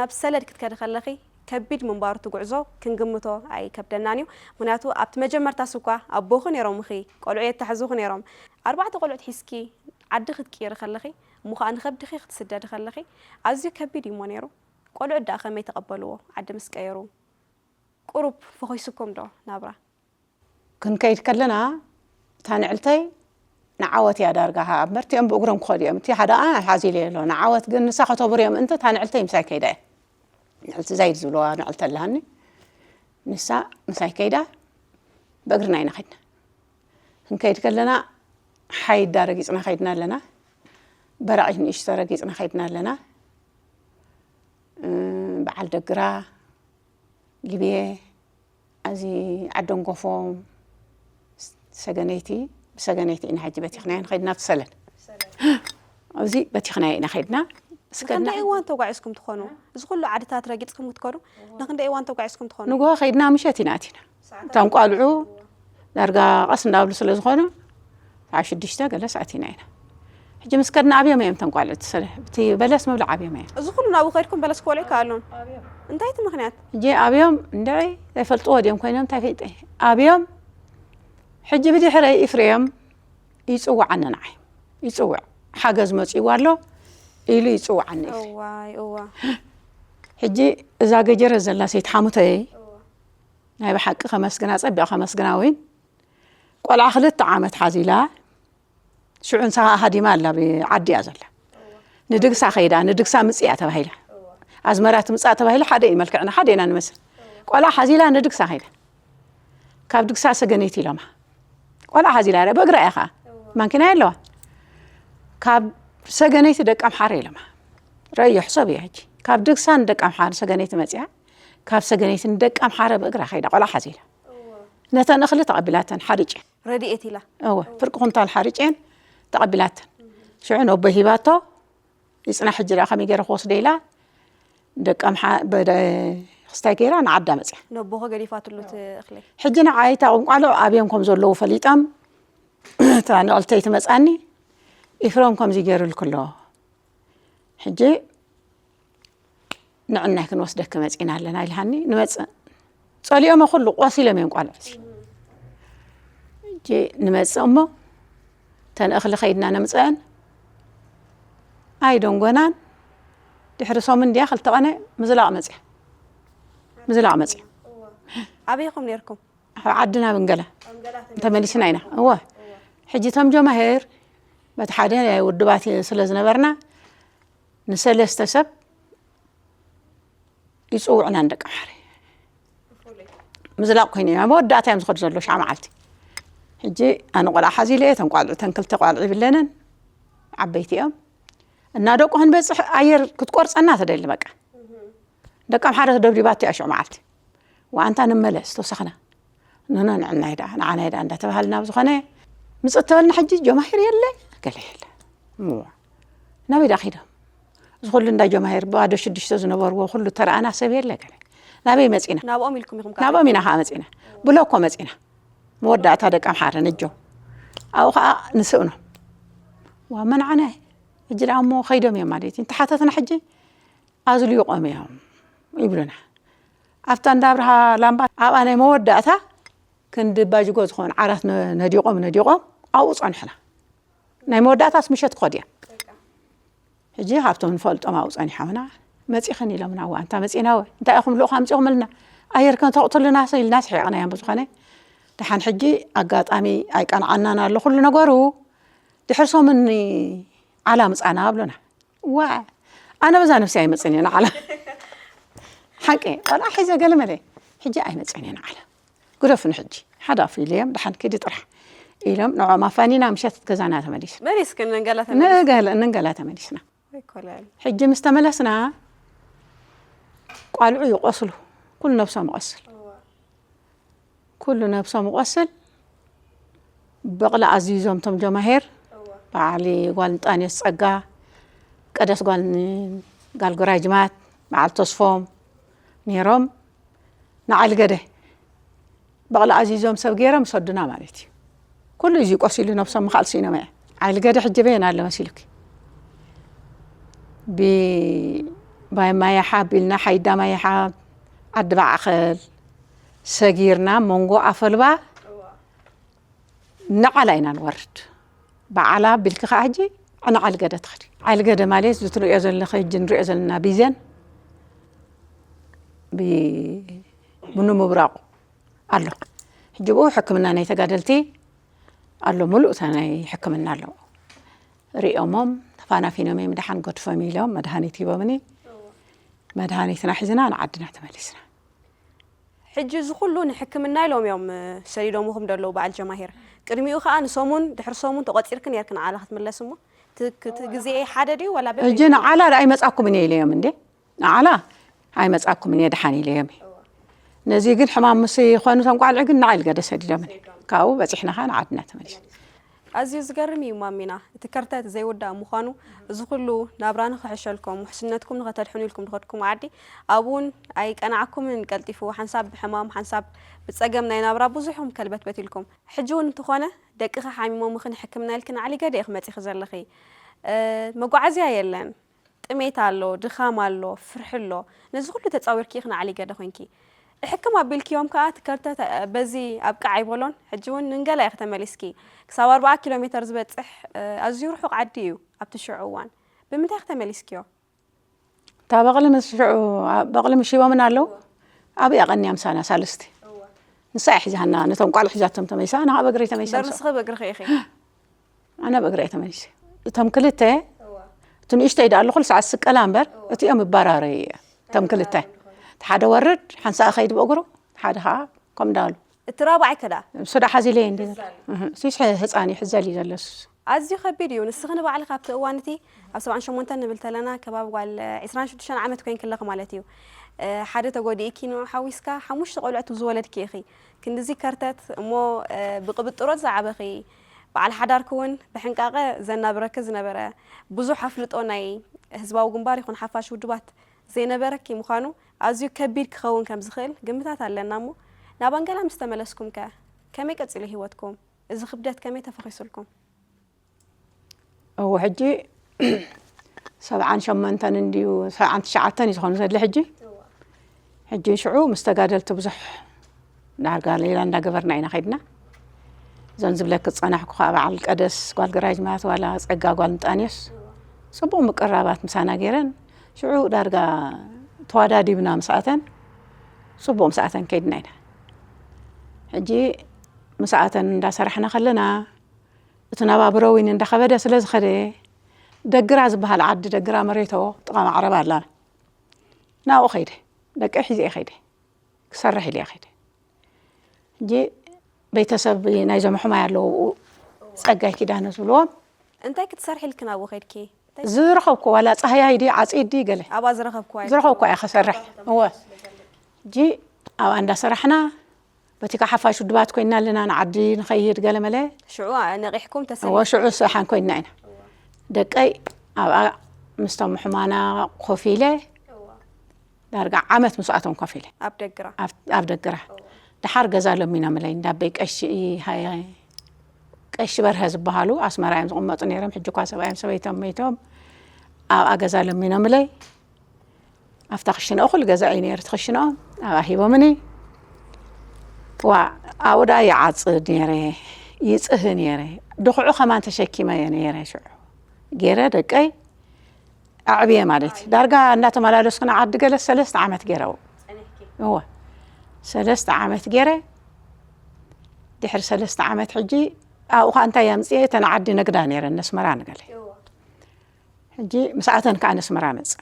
ናብ ሰለድ ክትከዲ ከለኺ ከቢድ ምንባሩ እቲ ጉዕዞ ክንግምቶ ኣይከብደናን እዩ። ምክንያቱ ኣብቲ መጀመርታ ስኳ ኣቦኺ ነይሮምኺ ቆልዑ የተሕዙኺ ነይሮም። ኣርባዕተ ቆልዑት ሒዝኪ ዓዲ ክትቅይሪ ከለኺ እሞ ከዓ ንኸብድኺ ክትስደዲ ከለኺ ኣዝዩ ከቢድ እዩሞ ነይሩ። ቆልዑት ደኣ ከመይ ተቐበልዎ ዓዲ ምስ ቀየሩ? ቁሩብ ፈኺሱኩም ዶ ናብራ? ክንከይድ ከለና እታ ንዕልተይ ንዓወት እያ ዳርጋ እምበር እቲኦም ብእግሮም ክኸዱ እዮም። እቲ ሓደኣ ሓዚለ ኣሎ ንዓወት ግን ንሳ ከተብር እዮም እንተ እታ ንዕልተይ ምሳይ ከይዳ እያ። ንዕልቲ ዛይድ ዝብልዋ ንዕልቲ ኣለሃኒ ንሳ ምሳይ ከይዳ ብእግርና ኢና ከድና። ክንከይድ ከለና ሓይዳ ረጊፅና ከይድና ኣለና። በራቒት ንእሽቶ ረጊፅና ከይድና ኣለና። በዓል ደግራ ሊብየ ኣብዚ ዓደንጎፎ ሰገነይቲ ብሰገነይቲ ኢና ሕጂ በቲኽናዮ ንኸይድ ናብቲ ሰለድ ኣብዚ በቲኽናዮ ኢና ከይድና እስከ ክንደይ እዋን ተጓዒዝኩም ትኾኑ? እዚ ኩሉ ዓድታት ረጊፅኩም ክትከዱ ንክንደይ እዋን ተጓዒዝኩም ትኾኑ? ንጎሆ ከይድና ምሸት ኢና ኣቲና እቶም ቋልዑ ዳርጋ ቀስ እንዳብሉ ስለ ዝኾኑ ሰዓት ሽዱሽተ ገለ ሰዓት ኢና ኢና ሕጂ ምስ ከድና ኣብዮም እዮም እቶም ቋልዑ እቲ በለስ ምብላዕ ኣብዮም እዮም። እዚ ኩሉ ናብኡ ከድኩም በለስ ክበልዑ ይከኣሉን እንታይ እቲ ምኽንያት? ሕጂ ኣብዮም እንድዒ ዘይፈልጥዎ ድዮም ኮይኖም እንታይ ፈይጠ ኣብዮም ሕጂ ብድሕረይ ኢፍሬም ይፅውዓኒ ንዓይ ይፅውዕ ሓገዝ መፂእዋ ኣሎ ኢሉ ይፅውዓኒ ኢፍሬም። እዋይ እዋ ሕጂ እዛ ገጀረት ዘላ ሰይቲ ሓሙተይ ናይ ብሓቂ ከመስግና ፀቢቐ ከመስግና እውን ቆልዓ ክልተ ዓመት ሓዚላ ሽዑ ንሳ ሃዲማ ኣላ ዓዲ እያ ዘላ ንድግሳ ከይዳ ንድግሳ ምፅያ ተባሂላ ኣዝመራ ትምፃእ ተባሂላ ሓደ እዩ መልክዕና ሓደ ኢና ንመስል ቆልዓ ሓዚላ ንድግሳ ከይዳ ካብ ድግሳ ሰገነይቲ ኢሎማ ቆልዓ ሓዚላ ረ ብእግራ እያ ከዓ ማንኪና ኣለዋ ካብ ሰገነይቲ ደቂ ኣምሓረ ኢሎማ ረእዮ ሕሰብ እያ ሕጂ ካብ ድግሳ ንደቂ ኣምሓረ ሰገነይቲ መፅያ ካብ ሰገነይቲ ንደቂ ኣምሓረ ብእግራ ከይዳ ቆልዓ ሓዚላ ነተን እኽሊ ተቐቢላተን ሓሪጨን ረድኤት ኢላ እወ ፍርቂ ኩንታል ሓሪጨን ተቐቢላተን ሽዑ ነቦይ ሂባቶ ይፅናሕ ሕጂ ደኣ ከመይ ገይረ ክወስደ ኢላ ደቂ ኣምሓ በደ ክስታይ ገይራ ንዓዳ መፅያ ነቦኸ ገዲፋትሉ እቲ እኽሊ ሕጂ ንዓይ እታ ቁንቋሎ ኣብዮም ከም ዘለዉ ፈሊጦም እታ ንዕልተይ ትመፃኒ ኢፍሮም ከምዚ ገይሩልኩ ኣሎ ሕጂ ንዕናይ ክንወስደኪ መፂና ኣለና ኢልሃኒ ንመፅእ ፀሊኦመ ኩሉ ቆሲሎም እዮም ቋልዑ እዚ ሕጂ ንመፅእ እሞ ተን እኽሊ ከይድና ነምፀአን ኣይደንጎናን ድሕሪ ሰሙን ድያ ክልተ ቀነ ምዝላቕ መፅያ ምዝላቕ መፅያ ኣበይኹም ነርኩም ዓድና ብንገላ እንተመሊስና ኢና እወ ሕጂ እቶም ጀማሄር በቲ ሓደ ውድባት ስለ ዝነበርና ንሰለስተ ሰብ ይፅውዑና ንደቂ ኣምሓረ ምዝላቕ ኮይኑ እዮም መወዳእታ እዮም ዝኸዱ ዘለዉ ሻዕ መዓልቲ ሕጂ ኣነ ቆልዓ ሓዚለ እየ ተን ቋልዑ ተን ክልተ ቋልዑ ይብለንን ዓበይቲ እዮም እና ደቁ ክንበፅሕ ኣየር ክትቆርፀና ትደሊ በቃ ደቂ ኣምሓረ ደብዲባቶ እያ ሽዑ መዓልቲ ዋኣንታ ንመለስ ተወሰኽና ንኖ ንዕናይ ደኣ ንዓናይ ደኣ እንዳተባሃልና ብዝኾነ ምፅእ ተበልና ሕጂ ጀማሂር የለ ገለ የለ እዋ ናበይ ደኣ ኺዶም እዚ ኩሉ እንዳ ጀማሂር ባዶ ሽዱሽተ ዝነበርዎ ኩሉ ተረኣና ሰብ የለ ገለ ናበይ መፂና ናብኦም ኢልኩም ኢኹም ናብኦም ኢና ከዓ መፂና ብሎኮ መፂና መወዳእታ ደቂ ኣምሓረ ነጆ ኣብኡ ከዓ ንስእኖም ዋ መን ዓናይ ሕጂ ደኣ እሞ ኸይዶም እዮም ማለት እዩ እንተሓተትና ሕጂ ኣዝልዩቖም እዮም ይብሉና ኣብታ እንዳ ኣብርሃ ላምባ ኣብኣ ናይ መወዳእታ ክንዲ ባጅጎ ዝኾን ዓራት ነ- ነዲቖም ነዲቖም ኣብኡ ጸንሕና። ናይ መወዳእታስ ምሸት ክኸዱ እዮም። ሕጂ ካብቶም ንፈልጦም ኣብኡ ጸኒሖምና፣ መጺኽን ኢሎምና። እዋ እንታ መጺና ወ እንታይ ኢኹም ልኡኽ ኣምጺኹምልና? ኣየር ከም ተቕትሉና ኢልና ስሒቕና እዮም። ብዝኾነ ደሓን ሕጂ ኣጋጣሚ ኣይቀንዓናን ኣሎ ኩሉ ነገሩ። ድሕሪ ሰሙን ዓላ ምጻና ኣብሉና። ዋ ኣነ በዛ ነፍሲ ኣይመጽን እየ ንዓላ ሓቂ ቆልዓ ሒዘ ገለመለ። ሕጂ ኣይመጽን እየ ንዓላ። ግደፉኒ ሕጂ ሓደ ኣፍ ኢለ እዮም ደሓን ኪዲ ጥራሕ ኢሎም ንዕኦም ኣፋኒና ምሸት ገዛና ተመሊስና። መሊስክን ንገላ ተመሊስ ንገለ- ንገላ ተመሊስና። ይኮላል ሕጂ ምስ ተመለስና ቋልዑ ይቆስሉ። ኩሉ ነብሶም ይቆስል። ኩሉ ነብሶም ይቆስል። በቕሊ ኣዚዞም ቶም ጀማሄር በዓሊ ጓል ንጣንዮስ ጸጋ ቀደስ ጓል ን- ጋል ግራጅማት በዓል ተስፎም ነይሮም። ንዓሊ ገደ በቕሊ ኣዚዞም ሰብ ገይሮም ሰዱና ማለት እዩ። ኩሉ እዩ ቆሲሉ ነብሶም ምኻል ስኢኖም እያ። ዓይሊ ገደ ሕጂ በየን ኣሎ መሲሉኪ? ብባይ ማያሓ ቢልና ሓይዳ ማያሓ ዓዲ ባዕኸል ሰጊርና መንጎ ኣፈልባ ንዓላ ኢና ንወርድ። በዓላ ቢልኪ ከዓ ሕጂ ንዓሊ ገደ ትኸዲ። ዓይሊ ገደ ማለት እዚ ትሪኦ ዘለኺ ሕጂ ንሪኦ ዘለና ቢዘን ብ- ምኑ ምብራቑ ኣሎ። ሕጂ ብኡ ሕክምና ናይ ተጋደልቲ ኣሎ፣ ሙሉእ እታ ናይ ሕክምና ኣሎ። ሪኦሞም ተፋናፊኖም እዮም ደሓን ገድፎም ኢሎም መድሃኒት ሂቦምኒ። መድሃኒትና ሒዝና ንዓድና ተመሊስና። ሕጂ እዚ ኩሉ ንሕክምና ኢሎም እዮም ሰዲዶምኹም ደለዉ በዓል ጀማሂር። ቅድሚኡ ከዓ ንሰሙን ድሕሪ ሰሙን ተቆፂርክ ነርክ ንዓላ ክትምለስ እሞ እቲ እቲ ግዜ ሓደ ድዩ ወላ በበይ? ሕጂ ንዓላ ደኣ ኣይመጻኩምን እየ ኢለዮም እንዴ ንዓላ ኣይመጻኩምን እየ ደሓን ኢለዮም እየ ነዚ ግን ሕማም ምስ ይኾኑ እቶም ቋልዑ ግን ንዓይ ኢልገደ ሰዲዶምን ካብኡ በፂሕና ኸዓ ንዓድና ተመሊስና። ኣዝዩ ዝገርም እዩ ማሚና፣ እቲ ከርተት ዘይውዳእ ምዃኑ፣ እዚ ኩሉ ናብራ ንኽሕሸልኩም፣ ውሕስነትኩም ንኸተድሕኑ ኢልኩም ዝኸድኩም ዓዲ፣ ኣብኡ እውን ኣይቀናዕኩምን ቀልጢፉ፣ ሓንሳብ ብሕማም፣ ሓንሳብ ብጸገም ናይ ናብራ ብዙሕ ኢኹም ከልበትበት ኢልኩም። ሕጂ እውን እንተኾነ ደቅኺ ሓሚሞምኺ ንሕክምና ኢልኪ ንዓሊ ገደ ኢኺ መጺኺ ዘለኺ። መጓዓዝያ የለን። ጥሜት ኣሎ፣ ድኻም ኣሎ፣ ፍርሒ ኣሎ። ነዚ ኩሉ ተጻዊርኪ ኢኺ ንዓሊ ገደ ኮንኪ። እሕክም ኣቢልክዮም ከኣ ትከርተ በዚ ኣብቅዕ ኣይበሎን። ሕጂ እውን ንንገላ ኢኺ ተመሊስኪ። ክሳብ ኣርብዓ ኪሎ ሜተር ዝበጽሕ ኣዝዩ ርሑቕ ዓዲ እዩ ኣብቲ ሽዑ እዋን። ብምንታይ ኢኺ ተመሊስክዮ? እታ በቕሊ ምስ ሽዑ በቕሊ ምሽ ሂቦምና ኣለዉ። ኣብያ ቀንያ ምሳና ሳልስቲ። ንሳ እያ ሒዛና ነቶም ቋልዑ ሒዛቶም ተመሊሳ ንዓ በእግረይ ተመሊሳ በር ንስኺ በእግርኺ ኢኺ። ኣነ ብእግረ እየ ተመሊሰ። እቶም ክልተ እቲ ንእሽተይ ደኣ ኣለኹ ሰዓት ስቀላ እምበር እቲኦም ይባራረዩ እየ። እቶም ክልተ እቲ ሓደ ወርድ ሓንሳእ ከይድ ብእግሩ ሓደ ከዓ ከም ዳሉ። እቲ ራብዓይ ከ ደኣ? እሱ ደኣ ሓዚለየ እንዲ እህ፣ እሱስ ህፃን እዩ ሕዘል እዩ ዘሎ እሱስ። ኣዝዩ ከቢድ እዩ። ንስኺ ንባዕልኺ ኣብቲ እዋን እቲ ኣብ ሰብዓን ሸሞንተን ንብል ተለና ከባቢ ጓል ዒስራን ሽዱሽተን ዓመት ኮይንኪ ኣለኺ ማለት እዩ። እ፣ ሓደ ተጎዲእኪ ንዑ ሓዊስካ ሓሙሽተ ቆልዑት ዝወለድኪ ኢኺ። ክንድዚ ከርተት እሞ እ፣ ብቅብጥሮት ዝዓበኺ በዓል ሓዳርኪ እውን ብሕንቃቐ ዘናብረኪ ዝነበረ ብዙሕ ኣፍልጦ ናይ ህዝባዊ ግንባር ይኹን ሓፋሽ ውድባት ዘይነበረኪ ምዃኑ ኣዝዩ ከቢድ ክኸውን ከም ዝኽእል ግምታት ኣለና እሞ ናብ ኣንገላ ምስ ተመለስኩም ከ ከመይ ቀጺሉ ህይወትኩም? እዚ ክብደት ከመይ ተፈኺሱልኩም? እዎ ሕጂ ሰብዓን ሸሞንተን እንድዩ ሰብዓን ትሽዓተን እዩ ዝኾኑ ዘለ ሕጂ ሕጂ ሽዑ ምስ ተጋደልቲ ብዙሕ ዳርጋ ሌላ እንዳገበርና ኢና ከይድና እዞን ዝብለክ ዝፀናሕኩ ከዓ በዓል ቀደስ ጓል ግራጅ ማለት ዋላ ፀጋ ጓል ምጣንዮስ ፅቡቅ ምቅራባት ምሳና ገይረን ሽዑ ዳርጋ ተዋዳዲብና ምስኣተን ፅቡቅ ምስኣተን ከይድና ኢና ሕጂ ምስኣተን እንዳሰራሕና ከለና እቲ ናባብሮ እውን እንዳኸበደ ስለ ዝኸደ ደግራ ዝበሃል ዓዲ ደግራ መሬቶ ጥቓ ማዕረብ ኣላ ናብኡ ከይደ ደቂ ሒዘ ከይደ ክሰርሕ ኢለ ከይደ ሕጂ ቤተሰብ ናይዞም ሕማይ ኣለዉ ጸጋይ ኪዳነ ዝብልዎም እንታይ ክትሰርሒ ኢልኪ ናብኡ ከድኪ ዝረኸብኩ ዋላ ጸሃያይ ድዩ ዓጺድ ድዩ ገለ ኣብኣ ዝረኸብኩዋ ዝረኸብኩ እየ ክሰርሕ እወ ሕጂ ኣብኣ እንዳሰራሕና በቲ ከዓ ሓፋሽ ውድባት ኮይና ኣለና ንዓዲ ንኸይድ ገለ መለ ሽዑ ነቂሕኩም ተሰ እወ ሽዑ ሰሓን ኮይና ኢና ደቀይ ኣብኣ ምስቶም ሕማና ኮፍ ኢለ ዳርጋ ዓመት ምስኣቶም ኮፍ ኢለ ኣብ ደግራ ኣብ ደግራ ድሓር ገዛ ለሚኖምለይ እንዳበይ ቀሺ ሃየ ቀሺ በርሀ ዝበሃሉ ኣስመራ እዮም ዝቕመጡ ነይሮም ሕጂ እኳ ሰብኣዮም ሰበይቶም መይቶም ኣብኣ ገዛ ለሚኖምለይ ኣብታ ክሽንኦ ኩሉ ገዛ እዩ ነይሩ እቲ ክሽንኦ ኣብኣ ሂቦምኒ ዋ ኣብኡ ደኣ ይዓጽድ ነይረ፣ ይጽህ ነይረ። ድኹዑ ከማን ተሸኪመ እየ ነይረ ሽዑ። ገይረ ደቀይ ኣዕብየ ማለት እዩ። ዳርጋ እናተመላለስኩ ንዓዲ ገለ ሰለስተ ዓመት ገይረ ኣብኡ። እወ። ሰለስተ ዓመት ገይረ። ድሕሪ ሰለስተ ዓመት ሕጂ ኣብኡ ኸኣ እንታይ ኣምጽኤ፣ እተን ዓዲ ነግዳ ነይረን ነስመራ ንገለ። ሕጂ ምስኣተን ከኣ ነስመራ መጽእ።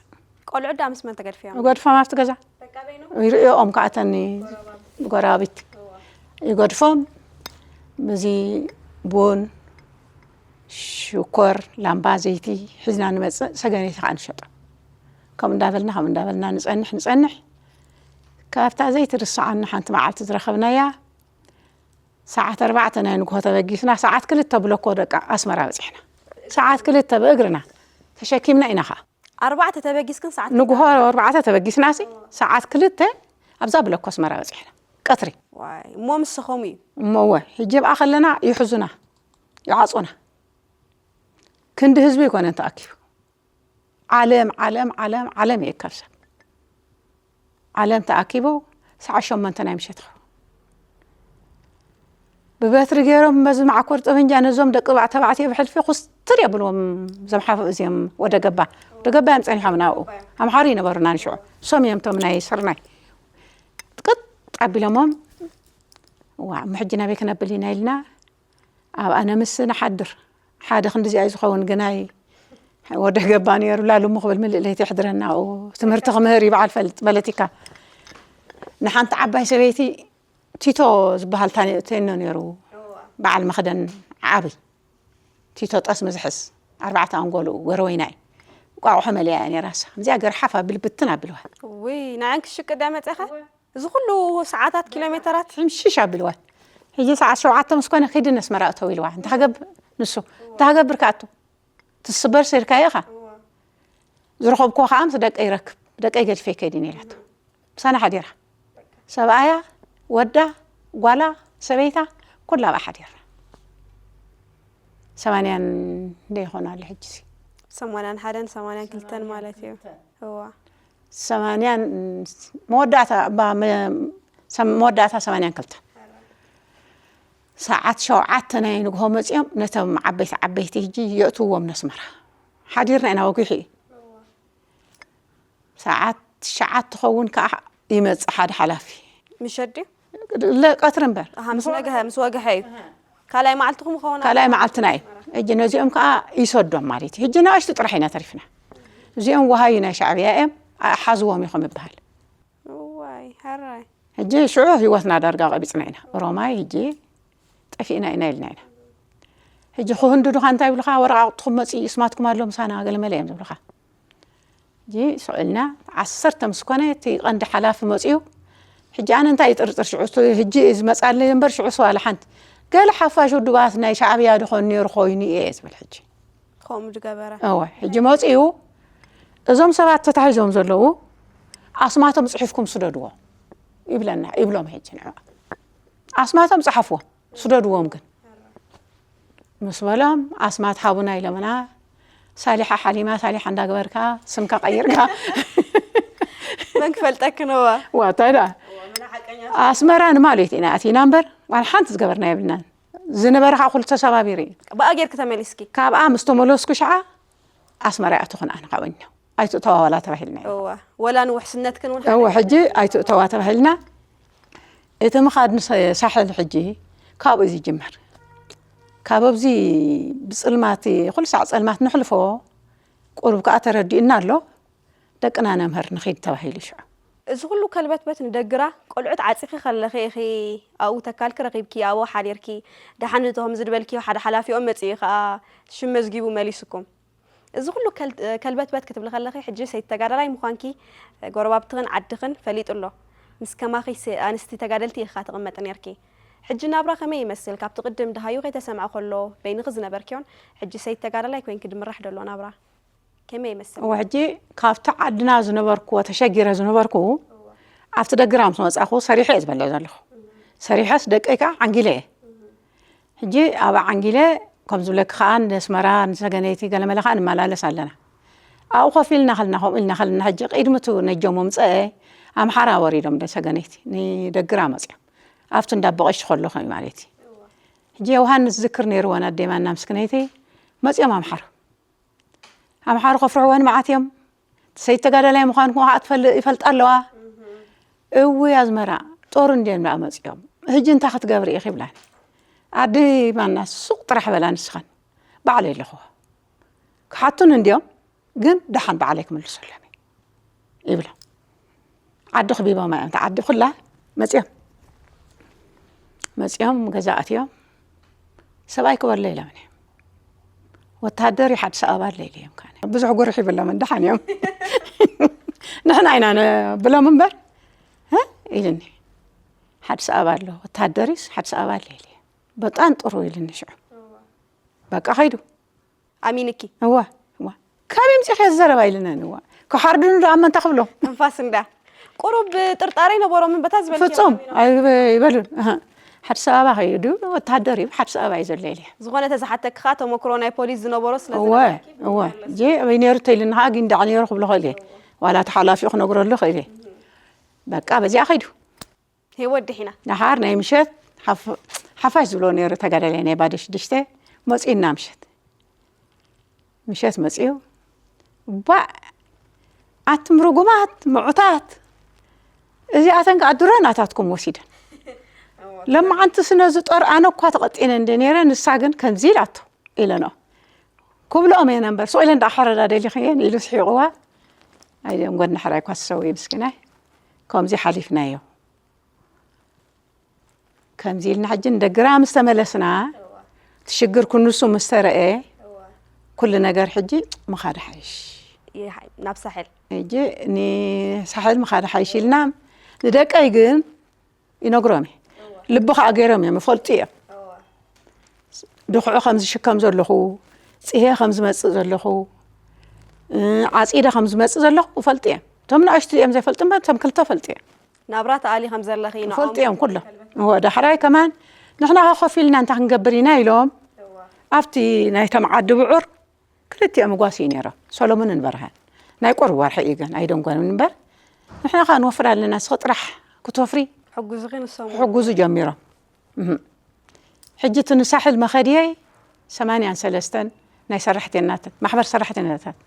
ቆልዑ ዳ ምስ መን ተገድፍዮም? ገድፎም ኣብቲ ገዛ። ይርእኦም ከኣ እተን ጎረባብቲ ይገድፎም። በዚ ቡን፣ ሽኮር፣ ላምባ፣ ዘይቲ ሒዝና ንመጽእ፣ ሰገነይቲ ከኣ ንሸጦ። ከምኡ እንዳበልና፣ ከምኡ እንዳበልና ንጸንሕ፣ ንጸንሕ። ካብታ ዘይትርስዓኒ ሓንቲ መዓልቲ ዝረኸብናያ፣ ሰዓት ኣርባዕተ ናይ ንግሆ ተበጊስና፣ ሰዓት ክልተ ብለኮ ደቂ ኣስመራ በጺሕና። ሰዓት ክልተ ብእግርና ተሸኪምና ኢና ኸኣ። ኣርባዕተ ተበጊስክን ሰዓት ንግሆ ኣርባዕተ ተበጊስናሲ፣ ሰዓት ክልተ ኣብዛ ብለኮ ኣስመራ በጺሕና። ቀትሪ። ዋይ፣ እሞ ምስ ሰኸሙ እዩ። እሞ እወ፣ ሕጂ ኣብኣ ከለና ይሕዙና፣ ይዓጹና። ክንዲ ህዝቢ ኣይኮነን ተኣኪቡ። ዓለም፣ ዓለም፣ ዓለም፣ ዓለም እየ ካብ ሰብ። ዓለም ተኣኪቡ ሰዓት ሸሞንተ ናይ ምሸት ኸ ብበትሪ ገይሮም በዚ ማዕኮር ጠበንጃ ነዞም ደቂ ተባዕትዮ ብሕልፊ ኩስትር የብልዎም። እዞም ሓፍ-፣ እዚኦም ወደ ገባ፣ ወደ ገባ እዮም ጸኒሖም ናብኡ። ኣምሓሩ ይነበሩና ንሽዑ። እሶም እዮም እቶም ናይ ስርናይ ቅጥ ኣቢሎሞም። ዋ፣ እሞ ሕጂ ናበይ ክነብል ኢና ኢልና ኣብኣ ነምስ ንሓድር። ሓደ ክንዲ እዚኣ እዩ ዝኸውን ግናይ ወደ ገባ ነይሩ ላሉ እሞ ክብል ምልእ ለይቲ የሕድረና ኣብኡ። ትምህርቲ ክምህር እዩ በዓል ፈልጥ ፖለቲካ። ንሓንቲ ዓባይ ሰበይቲ ቲቶ ዝበሃል ታኒ-፣ ቴኖ ነይሩ። በዓል መኽደን ዓቢ። ቲቶ ጠስሚ ዝሕዝ ኣርባዕተ ኣንጎልኡ ጎረወይና እዩ። ቋቑሖ መሊኣ እያ ነይራ እሳ። ከምዚኣ ገርሓፍ ኣብል ብትን ኣብልዋ። ውይ፣ ንዓን ክሽቅጥ እያ መጺኻ? እዚ ኩሉ ሰዓታት ኪሎ ሜተራት? ሕምሽሽ ኣብልዋ። ሕጂ ሰዓት ሸውዓተ ምስ ኮነ ኪዲ ነስመራ እተው ኢልዋ። እንታይ ክገብር ንሱ? እንታይ ክገብር ክኣቱ? ትስበር ሰድካዮ ኢኻ። ዝረኸብክዎ ከኣ ምስ ደቀይ ይረክብ። ደቀይ ገዲፈ ይከይድ እየ ኢላቶ። ምሳና ሓዲራ። ሰብኣያ፣ ወዳ፣ ጓላ፣ ሰበይታ፣ ኩላ ኣብኣ ሓዲራ። ሰማንያን እንደ ይኾኑ ኣሎ ሕጂሲ። ሰማንያን ሓደን ሰማንያን ክልተን ማለት እዩ። እዋ። ሰማንያን መወዳእታ፣ ባ-፣ መ-፣ ሰም-፣ መወዳእታ ሰማንያን ክልተን። ሰዓት ሸውዓተ ናይ ንግሆ መጺኦም ነቶም ዓበይቲ ዓበይቲ ሕጂ የእትውዎም ነስመራ። ሓዲርና ኢና ወጊሑ እዩ። ሰዓት ትሽዓት ትኸውን ከኣ ይመጽእ ሓደ ሓላፊ። ምሸት ድዩ? ለ-፣ ቀትሪ እምበር። ኣሃ፣ ምስ ነግሀ፣ ምስ ወግሐ እዩ። ካልኣይ መዓልትኹም ይኸውን ካልኣይ ኣሎ? መዓልትና እዩ። ሕጂ ነዚኦም ከኣ ይሰዶም ማለት እዩ። ሕጂ ንኣሽቱ ጥራሕ ኢና ተሪፍና። እዚኦም ወሃዩ ናይ ሻዕብያ እዮም፣ ኣ-፣ ሓዝዎም ኢኹም ይበሃል። እዋይ፣ ሕራይ። ሕጂ ሽዑ ህይወትና ዳርጋ ቀቢጽና ኢና። ኦሮማይ ሕጂ ጠፊእና ኢና ኢልና ኢና። ሕጂ ክህንድዱኻ እንታይ ይብሉኻ? ወረቓቕትኹም መጺኡ፣ እስማትኩም ኣሎ ምሳና፣ ገለመለ እዮም ዝብሉኻ። ሕጂ ስቕ ኢልና ዓሰርተ ምስ ኮነ እቲ ቀንዲ ሓላፊ መጺኡ፣ ሕጂ ኣነ እንታይ ይጥርጥር ሽዑ፣ እቲ ሕጂ እዩ ዝመጻለይ እምበር ሽዑስ ዋላ ሓንቲ። ገለ ሓፋሽ ውድባት ናይ ሻዕብያ ድኾን ነይሩ ኮይኑ እየ ዝብል ሕጂ። ከምኡ ዝገበረ። እወ፣ ሕጂ መጺኡ እዞም ሰባት ተታሒዞም ዘለዉ ኣስማቶም ጽሒፍኩም ስደድዎ ይብለና፣ ይብሎም ሕጂ ንዕኦም። ኣስማቶም ጸሓፍዎ፣ ስደድዎም ግን። ምስ በሎም ኣስማት ሃቡና ኢሎምና፣ ሳሊሓ ሓሊማ ሳሊሓ እንዳገበርካ ስምካ ቀይርካ። መን ክፈልጠኪ ነዋ? ዋ፣ እንታይ ደኣ? ኣስመራ ንማሌት ኢና ኣቲና እምበር፣ ዋላ ሓንቲ ዝገበርና የብልናን። ዝነበረ ከዓ ኩሉ ተሰባቢሩ እዩ። ብኣ ጌርኪ ተመሊስኪ? ካብኣ ምስ ተመለስኩ ሽዓ ኣስመራ ይኣተኹን ኣነ ካብኛ። ኣይትእተዋ ዋላ ተባሂልና ኢና። እዋ፣ ወላ ንውሕስነትክን እውን እወ፣ ሕጂ ኣይትእተዋ ተባሂልና። እቲ ምኻድ ንሰ-፣ ሳሕል ሕጂ ካብኡ እዩ ዝጅመር። ካብ ኣብዚ ብጽልማት፣ ኩሉ ሳዕ ጸልማት ነሕልፎ፣ ቁሩብ ከኣ ተረዲኡና ኣሎ። ደቅና ነምህር ንኺድ ተባሂሉ ሽዑ። እዚ ኩሉ ከልበትበት ንደግራ፣ ቆልዑት ዓጺኺ ከለኺ ኢኺ ኣብኡ ተካልኪ ረኺብኪ፣ ኣብኡ ሓዲርኪ። ደሓን እቲ ከምዚ ዝበልክዮ ሓደ ሓላፊኦም መጺኡ ከኣ ሽም መዝጊቡ መሊሱኩም። እዚ ኩሉ ከል-፣ ከልበትበት ክትብሊ ከለኺ፣ ሕጂ ሰይቲ ተጋዳላይ ምዃንኪ ጎረባብትኽን ዓድኽን ፈሊጡ ኣሎ። ምስ ከማኺ ሰ-፣ ኣንስቲ ተጋደልቲ ኢኻ ትቕመጢ ነይርኪ። ሕጂ ናብራ ከመይ ይመስል? ካብቲ ቅድም ደሃዩ ከይተሰምዐ ከሎ በይንኺ ዝነበርክዮን፣ ሕጂ ሰይቲ ተጋዳላይ ኮይንኪ ድምራሕ ደሎ ናብራ ከመይ ይመስል? እወ፣ ሕጂ ካብቲ ዓድና ዝነበርኩዎ፣ ተሸጊረ ዝነበርኩ፣ ኣብቲ ደግራ ምስ መጻኹ ሰሪሐ እየ ዝበልዕ ዘለኹ። ሰሪሐስ ደቀይ ከኣ ዓንጊለ እየ። ሕጂ ኣብ ዓንጊለ ከም ዝብለኪ ከኣ ንኣስመራ ንሰገነይቲ ገለመለ ከኣ ንመላለስ ኣለና። ኣብኡ ኮፍ ኢልና ከለና፣ ከምኡ ኢልና ከለና፣ ሕጂ ቅድሚ እቲ ነጆ ምምጸኤ ኣምሓራ ወሪዶም ንሰገነይቲ ንደግራ መጺኦም። ኣብቲ እንዳቦቐሽ ከለኹ እዩ ማለት እዩ። ሕጂ ዮሃንስ ዝክር ነይርወን ኣዴማና ምስክነይቲ መፂኦም ኣምሓሩ ኣምሓሩ ከፍርሕወን መዓት እዮም። ሰይድ ተጋዳላይ ምዃንኩም ከዓ ትፈል- ይፈልጣ ኣለዋ። እውይ ኣዝመራ ጦር እንድዮም ደኣ መፂኦም፣ ሕጂ እንታይ ክትገብሪ ኢኺ ይብላን። ኣዲ ማና ሱቕ ጥራሕ በላ ንስኸን፣ ባዕለይ ኣለኹዎ። ክሓቱን እንድዮም ግን ደሓን ባዕለይ ክምልሰሎም እየ ይብላ። ዓዲ ክቢቦማ እዮም፣ እታ ዓዲ ኩላ መፂኦም መፂኦም ገዛ ኣትዮም። ሰብኣይ ክበሎ ኢሎም እዮም። ወታደር ሓድስ ኣበባ ኣሎ ኢለ እዮም ካነ ብዙሕ ጉርሕ ይብሎም እንደሓን እዮም። ንሕና ኢና ነብሎም እምበር፣ እ? ኢልኒ። ሓድስ ኣበባ ኣሎ፣ ወታደሪስ ሓድስ ኣበባ ኣሎ ኢለ። በጣም ጥሩ ኢልኒ ሽዑ። በቃ ኸይዱ። ኣሚንኪ። እዋ፣ እዋ። ካብ የምፂ ከ ዘረባ ኢልነን እዋ። ክሓርዱን ዶ ኣመንታ ክብሎ? እንፋስ እንዳ። ቁሩብ ጥርጣሬ ነበሮም እምበታ ዝበልክዮ ፍጹም ኣሚኖም። ኣይበ- ይበሉን። ኣሃ። ሓድስ ኣበባ ከይዱ ወታደር እዩ፣ ሓድስ ኣበባ እዩ ዘሎ ኢለ። ዝኾነ ተዝሓተክኻ ተመክሮ ናይ ፖሊስ ዝነበሮ ስለ እወ፣ ዝነበረኪ እወ። ብዝመለስ። ጄ ኣበይ ነይሩ ተይልና፣ ኸዓ ጊንዳዕ ነይሩ ክብሎ ኽእል እየ። ዋላ እቲ ሓላፊኡ ክነግረሉ ኽእል እየ። በቃ በዚኣ ኸይዱ። ህይወት ድሒና። ደሓር ናይ ምሸት ሓፍ- ሓፋሽ ዝብሎ ነይሩ ተጋዳላይ ናይ ባዶ ሽዱሽተ መፂኡና ምሸት። ምሸት መፂኡ፣ ባዕ ኣቱም ርጉማት ምዑታት፣ እዚኣተን ከዓ ድሮ ናታትኩም ወሲደን። ለማዓንቲ ስነ ዝጦር ኣነ እኳ ተቐጢነ እንደ ነይረ፣ ንሳ ግን ከምዚ ኢላቶ ኢለንኦ። ክብልኦም እየ ነበር፣ ስቕ ኢለን ደኣ ሓረዳ ደሊኽየን ኢሉ ስሒቕዋ። ኣይደም ጎድኒ ሕራይ እኳ ትሰውኢ ምስኪናይ። ከምዚ ሓሊፍናዮ። ከምዚ ኢልና ሕጂ ንደግራ ምስ ተመለስና፣ እቲ ሽግር ክንሱ ምስ ተረኤ፣ ኩሉ ነገር ሕጂ ምኻድ ሓይሽ። ይሓ- ናብ ሳሕል። ሕጂ ንሳሕል ምኻድ ሓይሽ ኢልና፣ ንደቀይ ግን ይነግሮም እየ። ልቢ ከዓ ገይሮም እዮም፣ ይፈልጡ እዮም። ድኹዑ ከም ዝሽከም ዘለኹ፣ ፅሄ ከም ዝመፅእ ዘለኹ፣ እ፣ ዓፂደ ከም ዝመፅእ ዘለኹ ይፈልጡ እዮም። እቶም ንኣሽቱ እዮም ዘይፈልጡ እምበር፣ እቶም ክልተ ፈልጡ እዮም። ናብራ ተኣሊ ከም ዘለኺ ንዖም ይፈልጡ እዮም ኩሎም። እወ፣ ዳሕራይ ከማን ንሕና ከ ኮፍ ኢልና እንታይ ክንገብር ኢና ኢሎም፣ ኣብቲ ናይቶም ዓዲ ብዑር ክልቲኦም ጓሲ እዩ ነይሮም፣ ሰሎሙንን በርሃን። ናይ ቁሩብ ወርሒ እዩ ግን ኣይደንጎምን እምበር፣ ንሕና ከ ንወፍር ኣለና፣ ንስኺ ጥራሕ ክትወፍሪ ሕጉዝኺ ንሶም። ክሕጉዙ ጀሚሮም። እህ። ሕጂ እቲ ንሳሕል መኸድየይ ሰማንያን ሰለስተን ናይ ሰራሕተኛታት፣ ማሕበር ሰራሕተኛታት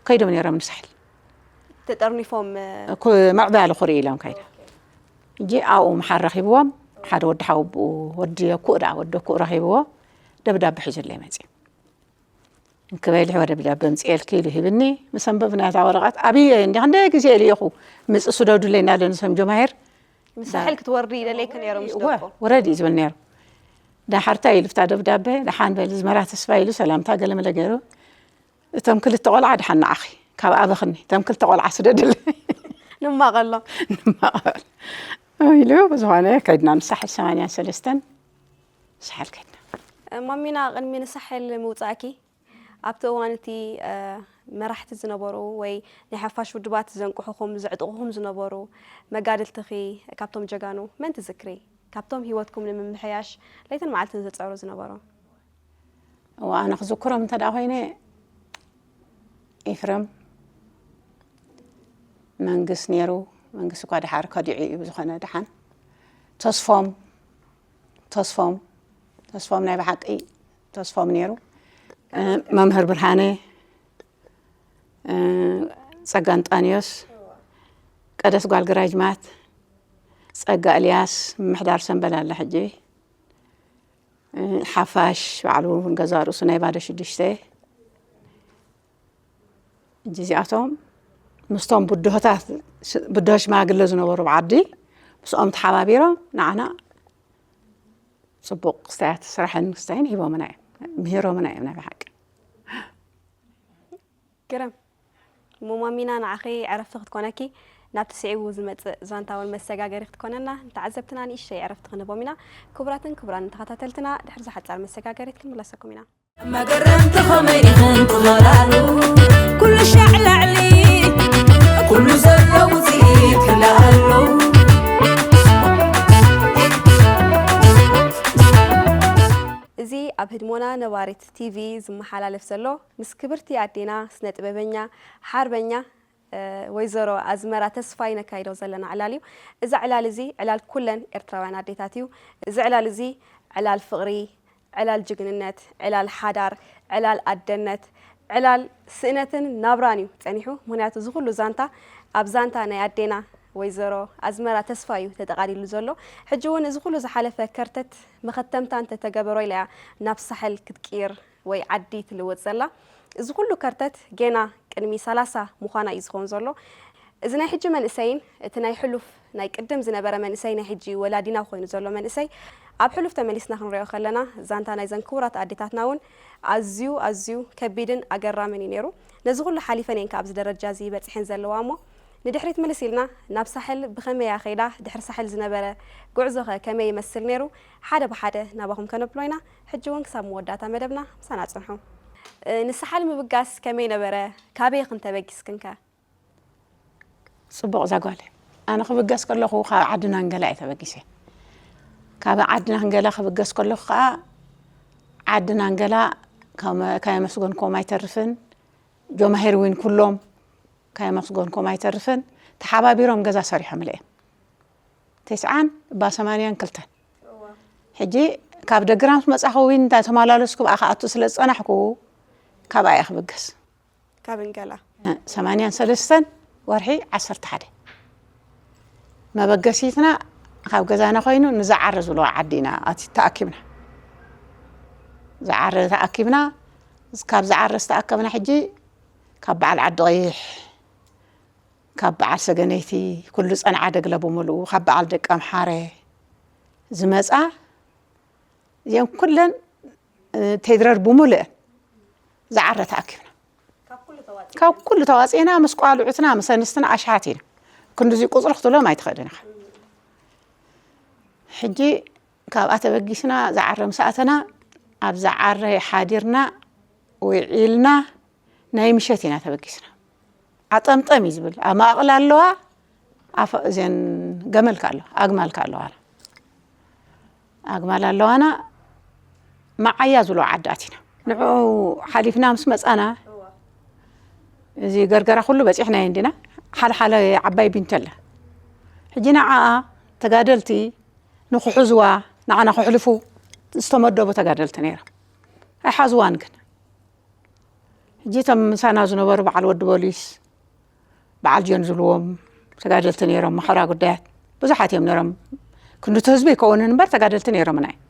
ከይዶም ነይሮም ንሳሕል። ተጠርኒፎም፣ እ፣ ኩ- መዕበሊ ኩርኢ ኢሎም ከይዶም። ሕጂ ኣብኡ ምሓር ረኺብዎም፣ ሓደ ወዲ ሓወብኡ፣ ወዲ ኣኩኡ ደኣ፣ ወዲ ኣኩኡ ረኺብዎ፣ ደብዳቤ ሒዙለይ መፅዩ። እንክበይ ልሕወ ደብዳቤ ኣምፅኤልኪ ኢሉ ሂብኒ። ምስ ኣንበብና እታ ወረቐት፣ ኣብየ እንዲ ክንደይ ግዜ ኢሉ ኢኹ፣ ምፅ ስደዱለይ እናለ ንሶም ጀማሂር። ንሳሕል ክትወርዲ ይደለይኪ ነይሮም ምስ እወ፣ ደቆም። ውረድ እዩ ዝብል ነይሩ። ዳሓርታ ኢሉ ብታ ደብዳቤ፣ ደሓን በል ዝመራ ተስፋ ኢሉ ሰላምታ ገለመለ ገይሩ። እቶም ክልተ ቆልዓ ደሓን ንዓኺ፣ ካብ ኣበኽኒ፣ እቶም ክልተ ቆልዓ ስደድለይ። ንማቐሎም። ንማቐል። ኢሉ ብዝኾነ ከድና ንሳሕል ሰማንያን ሰለስተን ሳሕል ከድና። ማሚና ቅድሚ ንሳሕል ምውፃእኪ ኣብቲ እዋን እቲ፣ እ፣ መራሕቲ ዝነበሩ ወይ ናይ ሓፋሽ ውድባት ዘንቅሑኹም፣ ዘዕጥቑኹም ዝነበሩ መጋድልትኺ ካብቶም ጀጋኑ መን ትዝክሪ? ካብቶም ህይወትኩም ንምምሕያሽ ለይትን መዓልትን ዝጸዕሩ ዝነበሩ? እዋ፣ ኣነ ክዝክሮም እንተ ደኣ ኮይነ፣ ኤፍረም መንግስ ነይሩ። መንግስ እኳ ደሓር ከዲዑ እዩ፣ ብዝኾነ ደሓን። ተስፎም፣ ተስፎም፣ ተስፎም ናይ ብሓቂ ተስፎም ነይሩ። እ፣ መምህር ብርሃነ፣ እ፣ ጸጋ እንጣንዮስ፣ ቀደስ ጓል ግራጅማት፣ ጸጋ ኤልያስ፣ ምምሕዳር ሰምበል ኣላ ሕጂ። እ፣ ሓፋሽ ባዕሉ እውን ገዛ ርእሱ ናይ ባዶ ሽዱሽተ። ሕጂ እዚኣቶም ምስቶም ብድሆታት፣ ስ-፣ ብድሆ ሽማግለ ዝነበሩ ብዓዲ፣ ምስኦም ተሓባቢሮም ንዓና ጽቡቕ ክስታያት ስራሕን ክስታይን ሂቦምና እዮም፣ ምሂሮምና እዮም ናይ ብሓቂ። ግርም። እሞ ማሚና ንዓኺ ዕረፍቲ ክትኮነኪ፣ ናብቲ ስዒቡ ዝመጽእ ዛንታ እውን መሰጋገሪ ክትኮነና፣ ንተዓዘብትና ንእሽተይ ዕረፍቲ ክንህቦም ኢና። ክቡራትን ክቡራን ተኸታተልትና፣ ድሕሪ እዛ ሓጻር መሰጋገሪት ክንምለሰኩም ኢና። መገረምቲ ኸመይ ኢኽን ትኸላሉ? ኩሉ ሻዕ ላዕሊ፣ ኩሉ ዘሎ ውፅኢት ክልኣሉ። እዚ ኣብ ህድሞና ነባሪት ቲቪ ዝመሓላለፍ ዘሎ፣ ምስ ክብርቲ ኣዴና ስነ ጥበበኛ፣ ሓርበኛ፣ ወይዘሮ ኣዝመራ ተስፋይ ነካይዶ ዘለና ዕላል እዩ። እዚ ዕላል እዚ ዕላል ኩለን ኤርትራውያን ኣዴታት እዩ። እዚ ዕላል እዚ ዕላል ፍቕሪ፣ ዕላል ጅግንነት፣ ዕላል ሓዳር፣ ዕላል ኣደነት፣ ዕላል ስእነትን ናብራን እዩ ጸኒሑ። ምኽንያቱ እዚ ኩሉ ዛንታ ኣብ ዛንታ ናይ ኣዴና ወይዘሮ ኣዝመራ ተስፋይ እዩ ተጠቓሊሉ ዘሎ። ሕጂ እውን እዚ ኩሉ ዝሓለፈ ከርተት መኸተምታ እንተተገበሮ ኢላ እያ ናብ ሳሕል ክትቅይር ወይ ዓዲ ትልወጥ ዘላ። እዚ ኩሉ ከርተት ጌና ቅድሚ ሰላሳ ምዃና እዩ ዝኸውን ዘሎ። እዚ ናይ ሕጂ መንእሰይን እቲ ናይ ሕሉፍ ናይ ቅድም ዝነበረ መንእሰይ ናይ ሕጂ ወላዲና ኮይኑ ዘሎ መንእሰይ ኣብ ሕሉፍ ተመሊስና ክንሪኦ ከለና ዛንታ ናይዘን ክቡራት ኣዴታትና እውን ኣዝዩ ኣዝዩ ከቢድን ኣገራምን እዩ ነይሩ። ነዚ ኩሉ ሓሊፈን እየን ከ ኣብዚ ደረጃ እዚ በፂሐን ዘለዋ እሞ ንድሕሪት ምልስ ኢልና ናብ ሳሕል ብኸመይ እያ ከይዳ፣ ድሕሪ ሳሕል ዝነበረ ጉዕዞ ኸ ከመይ ይመስል ነይሩ፣ ሓደ ብሓደ ናባኹም ከነብሎ ኢና። ሕጂ እውን ክሳብ መወዳእታ መደብና ምሳና ጽንሑ። እ፣ ንሳሕል ምብጋስ ከመይ ነበረ? ካበይ ኽን ተበጊስክን ከ? ጽቡቕ እዛ ጓለይ። ኣነ ክብገስ ከለኹ ካብ ዓዲ ናንገላ እየ ተበጊሰ። ካብ ዓዲ ናንገላ ክብገስ ከለኹ ኸኣ ዓዲ ናንገላ ከም-፣ ከየመስገንኩም ኣይተርፍን። ጆማሄር ዊን ኩሎም ከየመስገንኩም ኣይተርፍን። ተሓባቢሮም ገዛ ሰሪሖምለይ እዮም። ተስዓን እባ ሰማንያን ክልተን። ሕጂ ካብ ደግራ ምስ መጻኹ ዊን እንዳተመላለስኩ ብኣ ክኣቱ ስለ ዝጸናሕኩ ካብኣ እየ ክብገስ። ካብ እንገላ። ሰማንያን ሰለስተን ወርሒ ዓሰርተ ሓደ። መበገሲትና ካብ ገዛና ኮይኑ ንዝዓረ ዝብልዋ ዓዲ ኢና ኣቲ-፣ ተኣኪብና። ዝዓረ ተኣኪብና፣ ካብ ዝዓረ ዝተኣከብና ሕጂ ካብ በዓል ዓዲ ቀይሕ፣ ካብ በዓል ሰገነይቲ፣ ኩሉ ጸንዓ ደግለ ብምሉኡ፣ ካብ በዓል ደቂ ኣምሓረ ዝመጻ፣ እዚአን ኩለን፣ እ፣ ቴድረር ብምሉአን ዝዓረ ተኣኪብና። ካብ ኩሉ ተዋጺእና ምስ ቋልዑትና፣ ምስ ኣንስትና ኣሽሓት ኢና። ክንድዚ ቁጽሪ ክትብሎም ኣይትኽእልን ኢኻ። ሕጂ ካብኣ ተበጊስና ዝዓረ ምስ ኣተና፣ ኣብ ዝዓረ ሓዲርና፣ ውዒልና፣ ናይ ምሸት ኢና ተበጊስና። ዓጠምጠም እዩ ዝብል። ኣብ ማእቕል ኣለዋ፣ ኣፈ-፣ እዘን ገመልካ ኣለዋ፣ ኣግማልካ ኣለዋ። ኣግማል ኣለዋና፣ መዓያ ዝብሎ ዓዲ ኣቲና። ንዕኡ ሓሊፍና ምስ መጻና፣ እዚ ገርገራ ኩሉ በጺሕናዮ እንዲና። ሓልሓለ ዓባይ ቢንቶ ኣላ። ሕጂ ንዓኣ ተጋደልቲ ንኽሕዝዋ፣ ንዓና ክሕልፉ ዝተመደቡ ተጋደልቲ ነይሮም። ኣይሓዝዋን ግን። ሕጂ እቶም ምሳና ዝነበሩ በዓል ወዲ ቦሊስ፣ በዓል ጆን ዝብልዎም ተጋደልቲ ነይሮም፣ ማሕበራዊ ጉዳያት ብዙሓት እዮም ነይሮም። ክንድቲ ህዝቢ ይከውንን እምበር ተጋደልቲ ነይሮምና እዮም።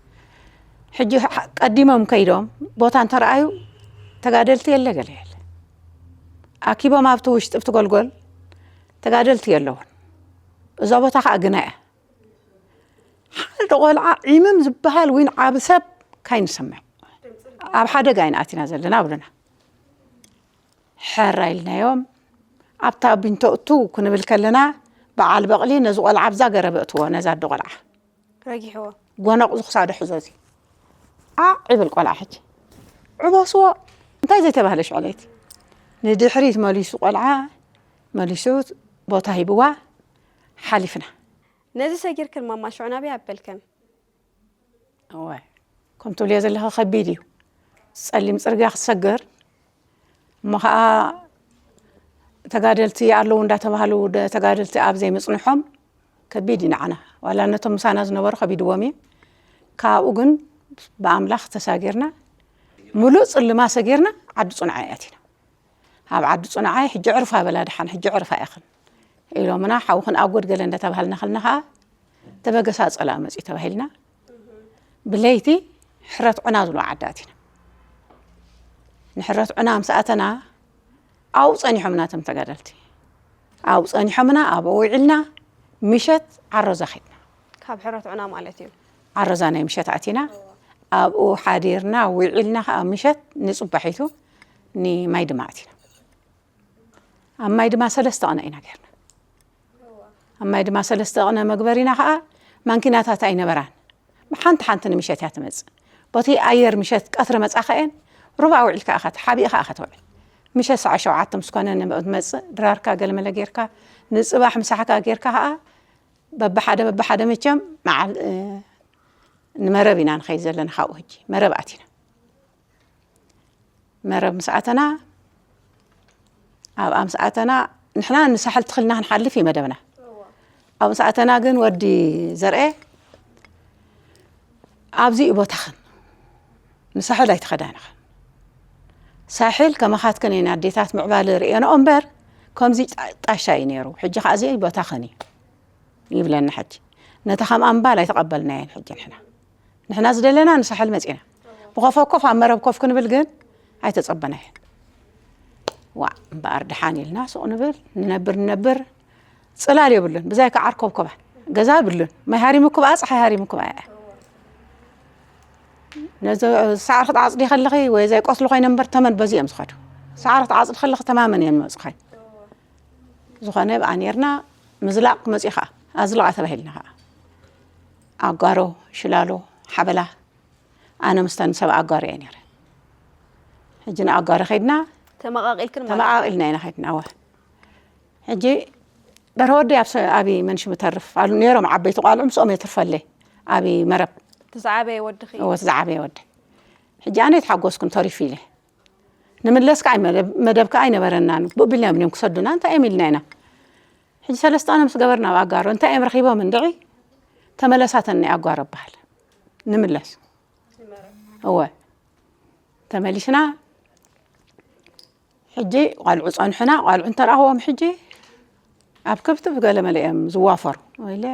ሕጂ ሓ-፣ ቀዲሞም ከይዶም ቦታ እንተረኣዩ ተጋደልቲ የለ ገለ የለ። ኣኪቦም ኣብቲ ውሽጢ ኣብቲ ጎልጎል ተጋደልቲ የለውን። እዛ ቦታ ከዓ ግና እያ። ሓደ ቆልዓ ዒምም ዝበሃል ዊን ዓቢ ሰብ ካይንሰምዕ። ኣብ ሓደጋ ኢና ኣቲና ዘለና ብሉና። ሕራ ኢልናዮም። ኣብታ ቢንቶ እቱ ክንብል ከለና በዓል በቕሊ ነዚ ቆልዓ ኣብዛ ገረብ እትዎ ነዛ ኣደ ቆልዓ። ረጊሕዎ። ጎነቕ ዝኽሳዶ ሕዞ እዚ። ዓዕ ይብል ቆልዓ ሕጂ። ዕበስዎ። እንታይ ዘይተባህለ ሽዕለይቲ። ንድሕሪት መሊሱ ቆልዓ፣ መሊሱ ቦታ ሂብዋ፣ ሓሊፍና። ነዚ ሰጊርክን ማማ ሽዑ ናበይ ኣበልክን? እዋይ፣ ከም ትብልዮ ዘለኺ ከቢድ እዩ። ጸሊም ጽርግያ ክትሰግር፣ እሞ ኸኣ ተጋደልቲ ኣለዉ እንዳተባህሉ፣ ደ-፣ ተጋደልቲ ኣብ ዘይምጽንሖም ከቢድ እዩ ንዓና። ዋላ ነቶም ምሳና ዝነበሩ ከቢድዎም እዩ። ካብኡ ግን ብኣምላኽ ተሳጊርና፣ ምሉእ ጽልማ ሰጊርና ዓዲ ጽኑዓይ ኣቲና። ኣብ ዓዲ ጽኑዓይ ሕጂ ዕርፋ በላ ደሓን፣ ሕጂ ዕርፋ ኢኽን ኢሎምና፣ ሓውኽን ኣጎድ ገለ እንዳተባሃልና ከለና ኸኣ ተበገሳ ጸላኢ መጺኡ ተባሂልና፣ ብለይቲ ሕረት ዑና ዝብሎ ዓዲ ኣቲና። ንሕረት ዑና ምስ ኣተና፣ ኣብኡ ጸኒሖምና እቶም ተጋደልቲ። ኣብኡ ጸኒሖምና፣ ኣብኡ ውዒልና፣ ምሸት ዓሮዛ ኸድና። ካብ ሕረት ዑና ማለት እዩ። ዓሮዛ ናይ ምሸት ኣቲና፣ ኣብኡ ሓዲርና፣ ውዒልና ኸኣ ምሸት ንጽባሒቱ ንማይ ድማ ኣቲና። ኣብ ማይ ድማ ሰለስተ ቅነ ኢና ጌርና። ኣብ ማይ ድማ ሰለስተ ቅነ መግበሪና ኸኣ ማንኪናታት ኣይነበራን። ሓንቲ ሓንቲ ንምሸት እያ ትመጽእ። ቦቲ ኣየር ምሸት ቀትሪ መጻኸኤን ሩባ ውዒልካ ኢኻ፣ ሓቢእኻ ኢኻ ትውዕል። ምሸት ሰዓት ሸውዓተ ምስ ኮነ ንመ-፣ ትመጽእ፣ ድራርካ ገለመለ ጌርካ፣ ንጽባሕ ምሳሕካ ጌርካ ኸኣ በብሓደ በብሓደ መቸም መዓል፣ እ፣ ንመረብ ኢና ንኸይድ ዘለና ካብኡ ሕጂ። መረብ ኣቲና። መረብ ምስ ኣተና፣ ኣብኣ ምስ ኣተና፣ ንሕና ንሳሕል ትኽልና ክንሓልፍ እዩ መደብና። ኣብኡ ምስ ኣተና ግን ወዲ ዘርኤ፣ ኣብዚ እዩ ቦታኽን፣ ንሳሕል ኣይትኸዳን ኢኽን። ሳሕል ከማኻትክን እየን ኣዴታት ምዕባለ ርእየንኦ እምበር፣ ከምዚ ጣ-፣ ጣሻ እዩ ነይሩ። ሕጂ ኸዓ እዚ ቦታኽን እዩ ይብለና። ሕጂ ነታ ከም ኣምባል ኣይተቐበልናየን። ሕጂ ንሕና ንሕና ዝደለና ንሳሕል መጺና። ብኾፍ ኮፍ ኣብ መረብ ኮፍ ክንብል ግን ኣይተጸበናየን። ዋእ እምበኣር ደሓን ኢልና ሱቕ ንብል፣ ንነብር ንነብር። ጽላል የብሉን፣ ብዛይካ ዓርኮብኮባ። ገዛ የብሉን። ማይ ሃሪሙኩ ብኣ፣ ጸሓይ ሃሪሙኩ ብኣ እያ። ነዚ ሳዕሪ ክትዓጽዲ ከለኺ ወይ ዘይ ቆስሊ ኮይነ እምበር ተመን በዚ እዮም ዝኸዱ። ሳዕሪ ክትዓጽዲ ከለኺ ተማመን እዮም ዝመጹ ኸይ። ዝኾነ ብኣ ኔርና ምዝላቕ ክመጽኡ ኸኣ፣ ኣዝልቓ ተባሂልና ኸኣ። ኣጓሮ፣ ሽላሎ፣ ሓበላ፣ ኣነ ምስታ ንሰብ ኣጓሮ እየ ኔረ። ሕጂ ንኣጓሮ ኸይድና፣ ተመቓቒልክን ማለት ተመቓቒልና ኢና ኸይድና። እወ። ሕጂ በርሀ ወደይ ኣብ ሰ-፣ ኣብ መን ሽሙ ተርፍ ኣሉ ኔሮም ዓበይቲ ቋልዑ፣ ምስኦም እየ ትርፈለይ። ኣብ መረብ። እቲ ዝዓበየ ወድኺ? እወ፣ እቲ ዝዓበየ ወደይ። ሕጂ ኣነ ኣይተሓጎስኩን ተሪፉ ኢለ። ንምለስ ከኣ መደብ፣ መደብ ከኣ ኣይነበረናን። ብኡ ቢልና እዮም ክሰዱና፣ እንታይ እዮም ኢልና ኢና። ሕጂ ሰለስተ ቀነ ምስ ገበርና ኣብ ኣጋሮ፣ እንታይ እዮም ረኺቦም እንድዒ? ተመለሳተኒ ኣጓሮ በሃል። ንምለስ። እወ። ተመሊስና፣ ሕጂ ቋልዑ ጸንሑና፣ ቋልዑ እንተረኣኽዎም ሕጂ ኣብ ከብቲ ብገለ መለ እዮም ዝዋፈሩ። ወይለ፣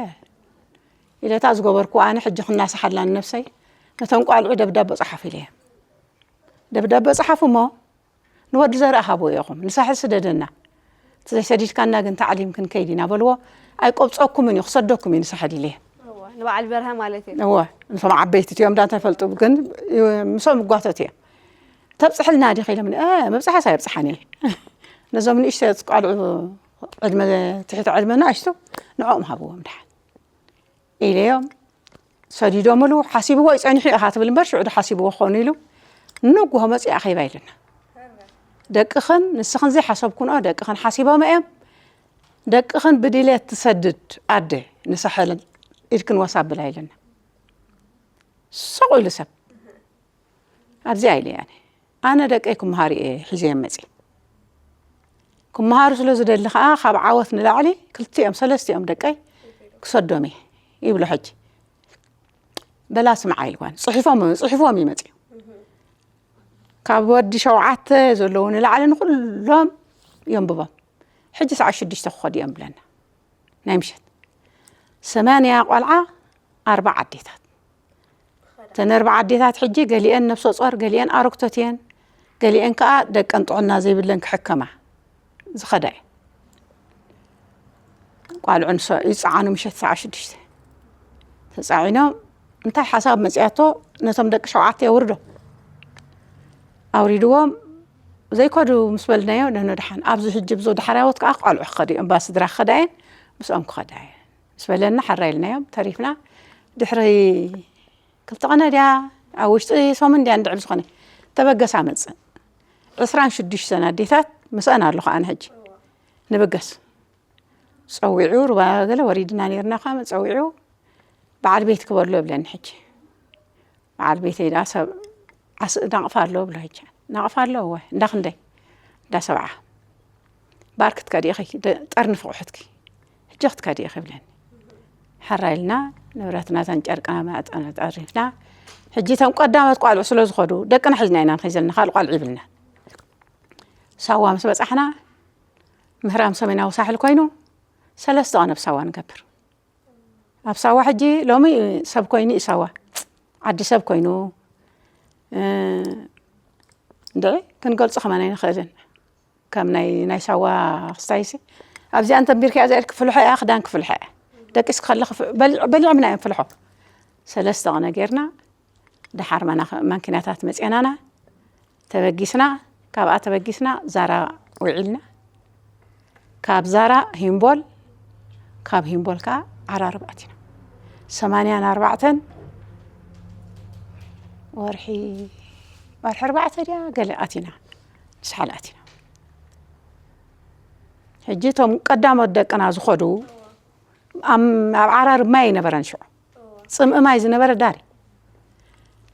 ኢለታ ዝገበርኩ ኣነ ሕጂ ክናሳሓላ ንነብሰይ፣ ነቶም ቋልዑ ደብዳበ ጸሓፉ ኢለ እየ። ደብዳበ ጸሓፉ እሞ፣ ንወዲ ዘርእ ሃብዎ ኢኹም፣ ንሳሕል ስደደና። እቲ ዘይሰዲድካና ግን ታዕሊም ክንከይድ ኢና በልዎ። ኣይቆብጸኩምን እዩ፣ ክሰደኩም እዩ ንሳሕል ኢለ እየ። እወ፣ ንበዓል በርሀ ማለት እዩ። እወ፣ ንሶም ዓበይቲ እቲኦም ዳ እንታይ ፈልጡ፣ ግን ምስኦም ይጓተቱ እዮም። "ተብጽሕልና ዲኺ?" ኢሎምኒ። "እ፣ ምብጻሕስ ኣየብጽሓን እየ። ነዞም ንእሽተያት ቋልዑ ዕድመ፣ ትሕቲ ዕድመ ንኣሽቱ ንዕኦም ሃብዎም ደሓን" ኢለዮም። ሰዲዶምሉ፣ ሓሲብዎ እዩ ጸኒሑ ኢኻ ትብል እምበር፣ ሽዑ ዶ ሓሲብዎ ክኾኑ ኢሉ። ንግሆ መጺኡ ኣኼባ ኢሉና። "ደቅኽን ንስኽን ዘይሓሰብኩንኦ ደቅኽን ሓሲቦም እዮም። ደቅኽን ብድሌት ትሰድድ ኣደ ንሳሕልን ኢድክን ወሳ ኣብላ" ኢሉና። ሱቕ ኢሉ ሰብ። ኣብዚኣ ኢለ እየ ኣነ። ኣነ ደቀይ ክመሃሩ እየ ሒዘዮም መጺእ። ክመሃሩ ስለ ዝደሊ ከኣ፣ ካብ ዓወት ንላዕሊ ክልቲኦም ሰለስቲኦም ደቀይ ክሰዶም እየ ይብሎ ሕጂ። በላ ስምዓ ኢልዋን። ጽሒፎም፣ ጽሒፎም እዩ መጺኡ። ካብ ወዲ ሸውዓተ ዘለዉ ንላዕሊ ንኹሎም የንብቦም። ሕጂ ሰዓት ሽዱሽተ ክኸዱ እዮም ብለና። ናይ ምሸት። ሰማንያ ቆልዓ፣ ኣርባዓ ኣዴታት። እተን ኣርባዓ ኣዴታት ሕጂ ገሊአን ነፍሰ ጾር፣ ገሊአን ኣረግቶት እየን፣ ገሊአን ከኣ ደቀን ጥዕና ዘይብለን ክሕከማ ዝኸዳ እየን። ቋልዑ ንሶ-፣ ይጸዓኑ ምሸት ሰዓት ሽዱሽተ። ተጻዒኖም፣ እንታይ ሓሳብ መጺኣቶ፣ ነቶም ደቂ ሸውዓተ የውርዶ። ኣውሪድዎም፣ ዘይከዱ ምስ በልናዮ፣ ነኖ ደሓን። ኣብዚ ሕጂ ብዙ ዳሕራዎት ከኣ ቆልዑ ክኸዱ እዮም፣ እምባ ስድራ ክኸዳ እየን፣ ምስኦም ክኸዳ እየን። ምስ በለና፣ ሓራ ኢልናዮም፣ ተሪፍና። ድሕሪ ክልተ ቀነ ድያ፣ ኣብ ውሽጢ ሰሙን ድያ፣ እንድዒ ብዝኾነ፣ ተበገሳ መጽእ። ዕስራን ሽዱሽተን ኣዴታት ምስአን ኣለኹ ኣነ ሕጂ። ንብገስ። ጸዊዑ፣ ሩባ ገለ ወሪድና ኔርና፣ ኸኣ ጸዊዑ፣ "በዓል ቤት ክበሎ" ይብለኒ ሕጂ። በዓል ቤተይ ደኣ ሰብ ዓስ-፣ ናቕፋ ኣሎ ብሎ ሕጂ። ናቕፋ ኣሎ፣ እወ። እንዳ ክንደይ? እንዳ ሰብዓ። "ባር ክትከዲ ኢኺ፣ ደ-፣ ጠርንፊ ኣቑሑትኪ። ሕጂ ክትከዲ ኢኺ" ይብለኒ። ሓራ ኢልና፣ ንብረትና፣ እተን ጨርቅና መጠን ጠሪፍና። ሕጂ እቶም ቀዳሞት ቋልዑ ስለ ዝኾዱ፣ ደቅና ሒዝና ኢና ንኸይድ ዘለና፣ ካልእ ቋልዑ ይብልና። ሳዋ ምስ በጻሕና፣ ምህራም ሰሜናዊ ሳሕል ኮይኑ፣ ሰለስተ ቀን ኣብ ሳዋ ንገብር። ኣብ ሳዋ ሕጂ ሎሚ ሰብ ኮይኑ እዩ ሳዋ። ዓዲ ሰብ ኮይኑ፣ እ፣ እንድዒ ክንገልጾ ከማን ኣይንኽእልን። ከም ናይ፣ ናይ ሳዋ ክስታይሲ፣ ኣብዚኣ እንተንቢርካያ እዚኣ ኢልኪ ፍልሖ እያ፣ ክዳንኪ ፍልሖ እያ። ደቂስኪ ከለኺ ፍ-፣ በሊዕ-፣ በሊዖምና እዮም ፍልሖ። ሰለስተ ቀነ ጌርና፣ ደሓር ማና-፣ ማንኪናታት መጽኤናና፣ ተበጊስና፣ ካብኣ ተበጊስና ዛራ ውዒልና። ካብ ዛራ ሂምቦል፣ ካብ ሂምቦል ከኣ ዓራርብ ኣቲና። ሰማንያን ኣርባዕተን ወርሒ፣ ወርሒ ኣርባዕተ ድያ ገለ ኣቲና፣ ሳሕል ኣቲና። ሕጂ እቶም ቀዳሞት ደቅና ዝኸዱ፣ ኣም-፣ ኣብ ዓራርብ ማይ ኣይነበረን ሽዑ። ጽምኢ ማይ ዝነበረ ዳር እዩ።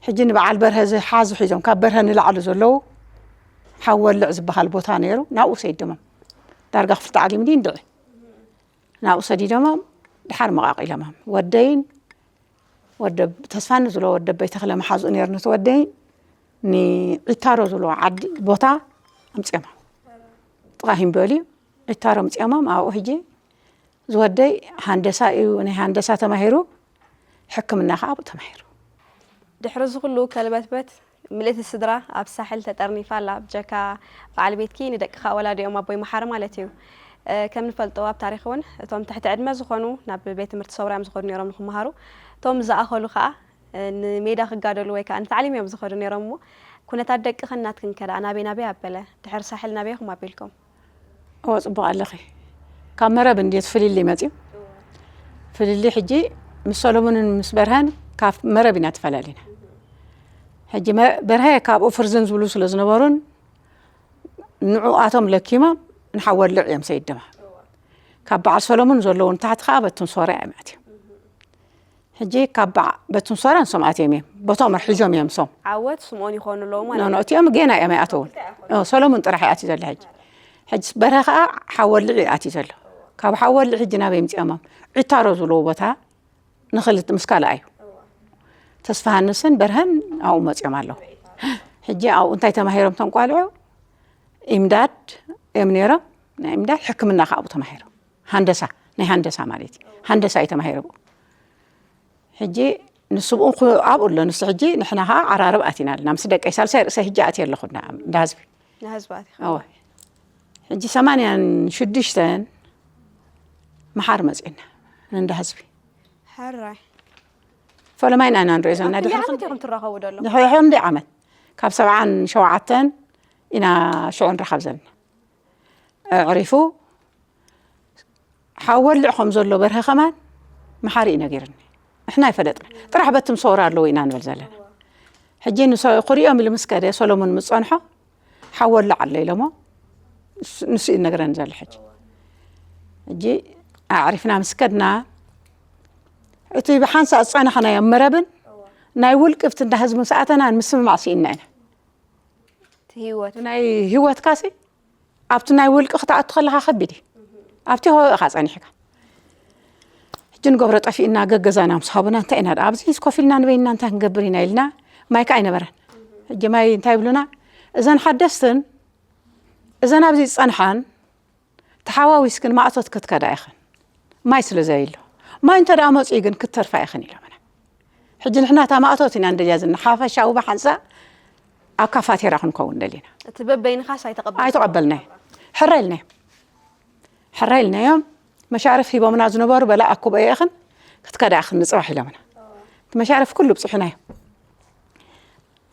ሕጂ ንበዓል በርሀ ዝሓዙ ሒዞም፣ ካብ በርሀ ንላዕሊ ዘለዉ ሓወልዕ ዝበሃል ቦታ ነይሩ፣ ናብኡ ሰይዶሞም። ዳርጋ ክፍልቲ ዓሊምኒ እንድዒ ናብኡ ሰዲዶሞም። ድሓር መቓቒሎሞም። ወደይን ወደ ተስፋኒ ዝብሎ ወደ በይ ተኽለ መሓዝኡ ነይሩ፣ ነቲ ወደይን ንዒታሮ ዝብሎ ዓዲ ቦታ ኣምፅኦሞም። ጥቓ ሂምበል እዩ። ዒታሮ ኣምፅኦሞም። ኣብኡ ሕጂ ዝወደይ ሃንደሳ እዩ፣ ናይ ሃንደሳ ተማሂሩ፣ ሕክምና ከዓ ኣብኡ ተማሂሩ። ድሕሪ እዚ ኩሉ ከልበትበት ምልእቲ ስድራ ኣብ ሳሕል ተጠርኒፋ ኣላ። ብጀካ በዓል ቤትኪ ንደቅኻ ወላዲኦም ኣቦይ መሓሪ ማለት እዩ። እ፣ ከም ንፈልጦ ኣብ ታሪኽ እውን እቶም ትሕቲ ዕድመ ዝኾኑ ናብ ቤት ትምህርቲ ሰውራ እዮም ዝኸዱ ነይሮም ንክመሃሩ። እቶም ዝኣኸሉ ከዓ እ፣ ንሜዳ ክጋደሉ ወይ ከዓ ንታዕሊም እዮም ዝኸዱ ነይሮም እሞ ኩነታት ደቅኽን ናትክን ከ ደኣ ናበይ ናበይ ኣበለ? ድሕሪ ሳሕል ናበይ ኢኹም ኣቢልኩም? እወ፣ ፅቡቕ ኣለኺ። ካብ መረብ እንድዩ እቲ ፍልልይ መፅዩ። ፍልልይ ሕጂ ምስ ሰሎሙንን ምስ በርሀን ካብ መረብ ኢና ተፈላሊና። ሕጂ መ- በርሀ ካብኡ ፍርዝን ዝብሉ ስለ ዝነበሩን ንዕኣቶም ለኪሞም ንሓወልዕ እዮም ሰይድማ። ካብ በዓል ሰሎሙን ዘለዉ ንታሕቲ ከዓ በትን ሶርያ እዮም ኣትዮም። ሕጂ ካብ በዓ- በትን ሶርያ ንሶም ኣትዮም እዮም። ቦቶም ርሒዞም እዮም ሶም። ዓወት ስምኦን ይኾኑ ኣለዉ ማለት ኖ እቲኦም ጌና እዮም ኣይኣተውን። እ፣ ሰሎሙን ጥራሕ ይኣትዩ ዘሎ ሕጂ። ሕጂ በርሀ ከዓ ሓወልዕ ይኣትዩ ዘሎ። ካብ ሓወልዕ ሕጂ ናበይ ምፅኦሞም? ዒታሮ ዝብልዎ ቦታ ንክልተ ምስ ካልኣዩ ተስፋሃንስን በርሀን ኣብኡ መፅኦም ኣለዉ። ሕጂ ኣብኡ እንታይ ተማሂሮም እቶም ቋልዑ? ኢምዳድ እዮም ነይሮም። ናይ ኢምዳድ ሕክምና ከዓ ኣብኡ ተማሂሮም። ሃንደሳ፣ ናይ ሃንደሳ ማለት እዩ። ሃንደሳ እዩ ተማሂሩ ኣብኡ። ሕጂ ንሱ ብኡ ክሉ ኣብኡ ኣሎ። ንሱ ሕጂ ንሕና ከዓ ዓራርብ ኣቲና ኣለና። ምስ ደቀይ ሳልሳይ ርእሰይ ሕጂ ኣትየ ኣለኹ እንዳ እንዳ ህዝቢ። ንህዝቢ ኣቲኻ እወ። ሕጂ ሰማንያን ሽዱሽተን መሓር መፂኡና ንእንዳ ህዝቢ። ሕራይ ፈለማይና ኢና ንሪኦ ዘለና። ኣብቲ ድሕሪ ዓመት ኢኹም ትራኸቡ ዘለኹም? ድሕሪ ሕንዲ ዓመት ካብ ሰብዓን ሸውዓተን ኢና ሽዑ ንራኸብ ዘለና። ኣዕሪፉ ሓወልዕ ከም ዘሎ በርሀ ከማን መሓሪ እዩ ነጊርኒ። ንሕና ኣይፈለጥና። ጥራሕ በትም ሰውራ ኣለዉ ኢና ንብል ዘለና። ሕጂ ንሰ- ክሪኦም ኢሉ ምስ ከደ ሰሎሙን ምስ ጸንሖ ሓወልዕ ኣሎ ኢሎሞ ንሱ- ንሱ እዩ ነግረኒ ዘሎ። ሕጂ ሕጂ ኣዕሪፍና ምስ ከድና እቲ ብሓንሳእ ዝጸናሕናዮ መረብን ናይ ውልቂ ኣብቲ እንዳ ህዝቢ ምስ ኣተና ንምስምማዕ ስኢንና ኢና። እቲ ህይወት ናይ ህይወትካሲ ኣብቲ ናይ ውልቂ ክትኣቱ ከለኻ ከቢድ እዩ። ኣብቲ ሆ ኢኻ ጸኒሕካ። ሕጂ ንገብሮ ጠፊእና ገገዛና ምስ ሃቡና እንታይ ኢና ደኣ ኣብዚ ኮፍ ኢልና ንበይንና እንታይ ክንገብር ኢና ኢልና ማይ ከኣ ኣይነበረን። ሕጂ ማይ እንታይ ይብሉና እዘን ሓደስትን እዘን ኣብዚ ዝጸንሓን ተሓዋዊስክን ማእቶት ክትከዳ ኢኽን ማይ ስለ ዘየሎ ማይ እንተ ደኣ መፅኡ ግን ክትተርፋ ኢኽን ኢሎምና። ሕጂ ንሕና እታ ማእቶት ኢና እንደልያ ዘለና ሓፈሻዊ ብሓንሳ ኣብ ካፋቴራ ክንከውን ደሊና። እቲ በበይንኻስ ኣይተቐበል ኣይተቐበልናዮ። ሕረ ኢልናዮም። ሕረ ኢልናዮም። መሻርፍ ሂቦምና ዝነበሩ በላ ኣኩበ ኢኽን ክትከዳ ኢኽን ንፅባሕ ኢሎምና። እቲ መሻርፍ ኩሉ ብፅሑናዮ።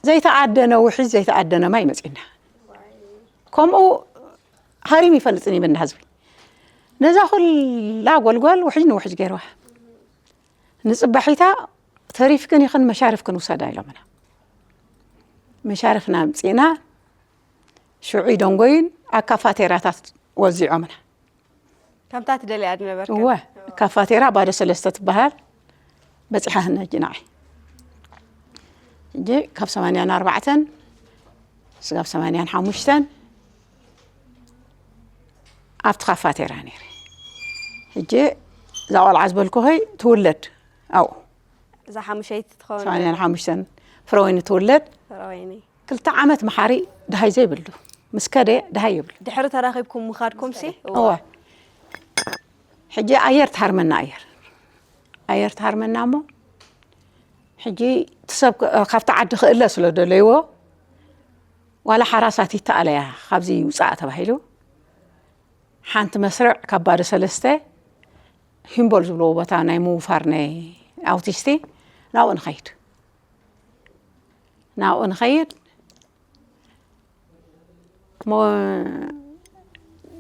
ዘይተኣደነ ውሒጅ ዘይተኣደነ ማይ መፂና። ከምኡ ሃሪም ይፈልጥን ይብና ህዝቢ ነዛ ኩላ ጎልጓል ውሒጅ ንውሒጅ ገይርዋ። ንፅባሒታ ተሪፍክን ይኽን መሻርፍክን ውሰዳ ኢሎምና። መሻርፍና ኣምፂእና ሽዑ ይደንጎዩን ኣካፋቴራታት ወዚዖምና። ከምታ ትደልያ ዝነበርካ እወ ካፋቴራ ባዶ ሰለስተ ትበሃል በፂሓ ህነጂ ንዓይ። ሕጂ ካብ ሰማንያን ኣርባዕተን ስጋብ ሰማንያን ሓሙሽተን ኣብቲ ካፋቴራ ነይረ። ሕጂ እዛ ቆልዓ ዝበልኩኸይ ትውለድ ኣብኡ እዛ ሓሙሸይቲ ትኸውን ሰማንያን ሓሙሽተን ፍረወይኒ ትውለድ። ፍረወይኒ ክልተ ዓመት መሓሪ ድሃይ ዘይብሉ ምስ ከደ ድሃይ ይብሉ። ድሕሪ ተራኺብኩም ምኻድኩም ሲ እወ ሕጂ ኣየር ትሃርመና ኣየር ኣየር ትሃርመና እሞ ሕጂ እቲ ሰብ ክ- ካብቲ ዓዲ ክእለ ስለ ደለይዎ ዋላ ሓራሳት ይተኣለያ ካብዚ ይውፃእ ተባሂሉ ሓንቲ መስርዕ ካብ ባዶ ሰለስተ ሂምቦል ዝብልዎ ቦታ ናይ ምውፋር ናይ ኣውቲስቲ ናብኡ ንኸይድ ናብኡ ንኸይድ ሞ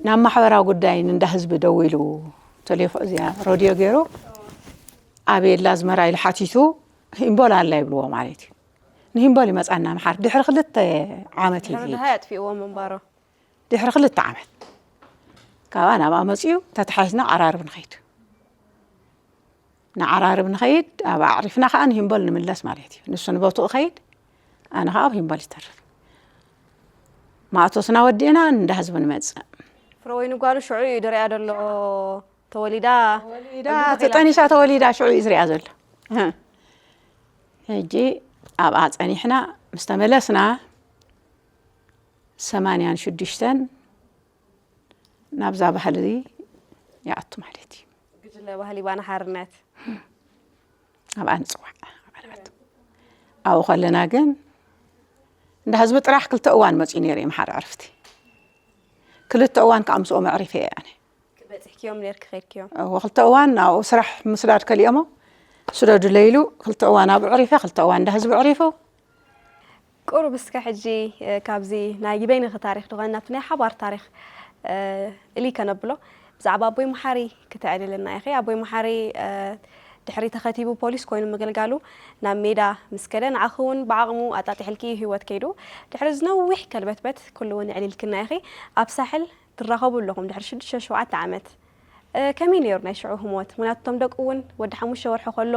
ናብ ማሕበራዊ ጉዳይ ንእንዳ ህዝቢ ደዊሉ ተሌፎ እዚኣ ሮድዮ ገይሩ ኣበየላ ኣዝመራ ኢሉ ሓቲቱ ሂምቦል ኣላ ይብልዎ ማለት እዩ ንሂምቦል ይመፃና ምሓር ድሕሪ ክልተ ዓመት እዩ ዝኸይድ ድሃ ኣጥፊእዎ ምንባሮ ድሕሪ ክልተ ዓመት ካብኣ ናብኣ መፅኡ ተተሓሒዝና ዓራርብ ንኸይድ ንዓራርብ ንኸይድ ኣብ ኣዕሪፍና ከዓ ንሂምቦል ንምለስ ማለት እዩ ንሱ ንቦትኡ ኸይድ ኣነ ከዓ ኣብ ሂምቦል ይተርፍ ማእቶትና ወዲእና እንዳ ህዝቢ ንመፅእ ፍረወይኒ ጓሉ ሽዑ እዩ ዝሪኣ ዘሎ። ተወሊዳ ተወሊዳ ተጠኒሳ ተወሊዳ ሽዑ እዩ ዝሪኣ ዘሎ። ሕጂ ኣብኣ ፀኒሕና ምስ ተመለስና ሰማንያን ሽዱሽተን ናብዛ ባህሊ ይኣቱ ማለት እዩ። ጉጅለ ባህሊ ባና ሓርነት ኣብኣ ንፅዋዕ ኣብኡ ከለና ግን እንዳ ህዝቢ ጥራሕ ክልተ እዋን መፅኡ ነይሩ እዩ መሓሪ ዕርፍቲ። ክልተ እዋን ከዓ ምስኦም ኣዕሪፈ እየ ኣነ። በፂሕክዮም ነርኪ ከድክዮም እወ ክልተ እዋን ናብኡ ስራሕ ምስዳድ ከሊኦሞ ስደዱ ለይሉ ክልተ እዋን ኣብኡ ዕሪፈ ክልተ እዋን እንዳ ህዝቢ ዕሪፉ። ቁሩብ እስከ ሕጂ ካብዚ ናይ በይንኺ ታሪኽ ዝኾነ ናብቲ ናይ ሓባር ታሪኽ እልይ ከነብሎ ብዛዕባ ኣቦይ መሓሪ ክተዕልልና ኢኺ። ኣቦይ መሓሪ ድሕሪ ተኸቲቡ ፖሊስ ኮይኑ ምግልጋሉ ናብ ሜዳ ምስ ከደ ንዓኺ እውን ብዓቕሙ ኣጣጢሕልኪ እዩ ህይወት ከይዱ። ድሕሪ ዝነዊሕ ከልበትበት ኩሉ እውን የዕሊልክና ኢኺ። ኣብ ሳሕል ትራኸቡ ኣለኹም ድሕሪ ሽዱሽተ ሸውዓተ ዓመት። ከመይ ነይሩ ናይ ሽዑ ህሞት? ምክንያቱ እቶም ደቁ እውን ወዲ ሓሙሽተ ወርሒ ከሎ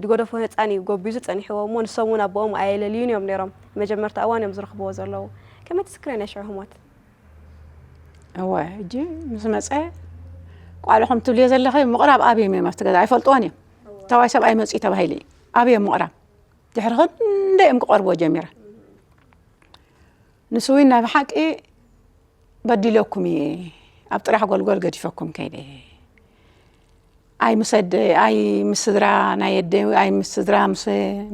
ዝገደፎ ህፃን እዩ ጎቢዙ ፀኒሕዎ እሞ ንሶም እውን ኣቦኦም ኣየለልዩን እዮም ነይሮም። መጀመርታ እዋን እዮም ዝረኽብዎ ዘለዉ። ከመይ ትዝክርዮ ናይ ሽዑ ህሞት? እወ ሕጂ ምስ መፀ ቋልዑ ከም ትብልዮ ዘለኺ ምቕራብ ኣብዮም እዮም ኣብቲ ገዛ ኣይፈልጥዎን እዮም። ተባይ ሰብኣይ መፅኡ ተባሂሉ እዩ ኣብዮም ምቕራብ ድሕሪ ክንደይ እዮም ክቐርብዎ ጀሚረ። ንሱ እውን ናይ ብሓቂ በዲለኩም እየ ኣብ ጥራሕ ጎልጎል ገዲፈኩም ከይደ ኣይ ምስ ኣደ ኣይ ምስ ስድራ ናይ ኣደ ኣይ ምስ ስድራ ምስ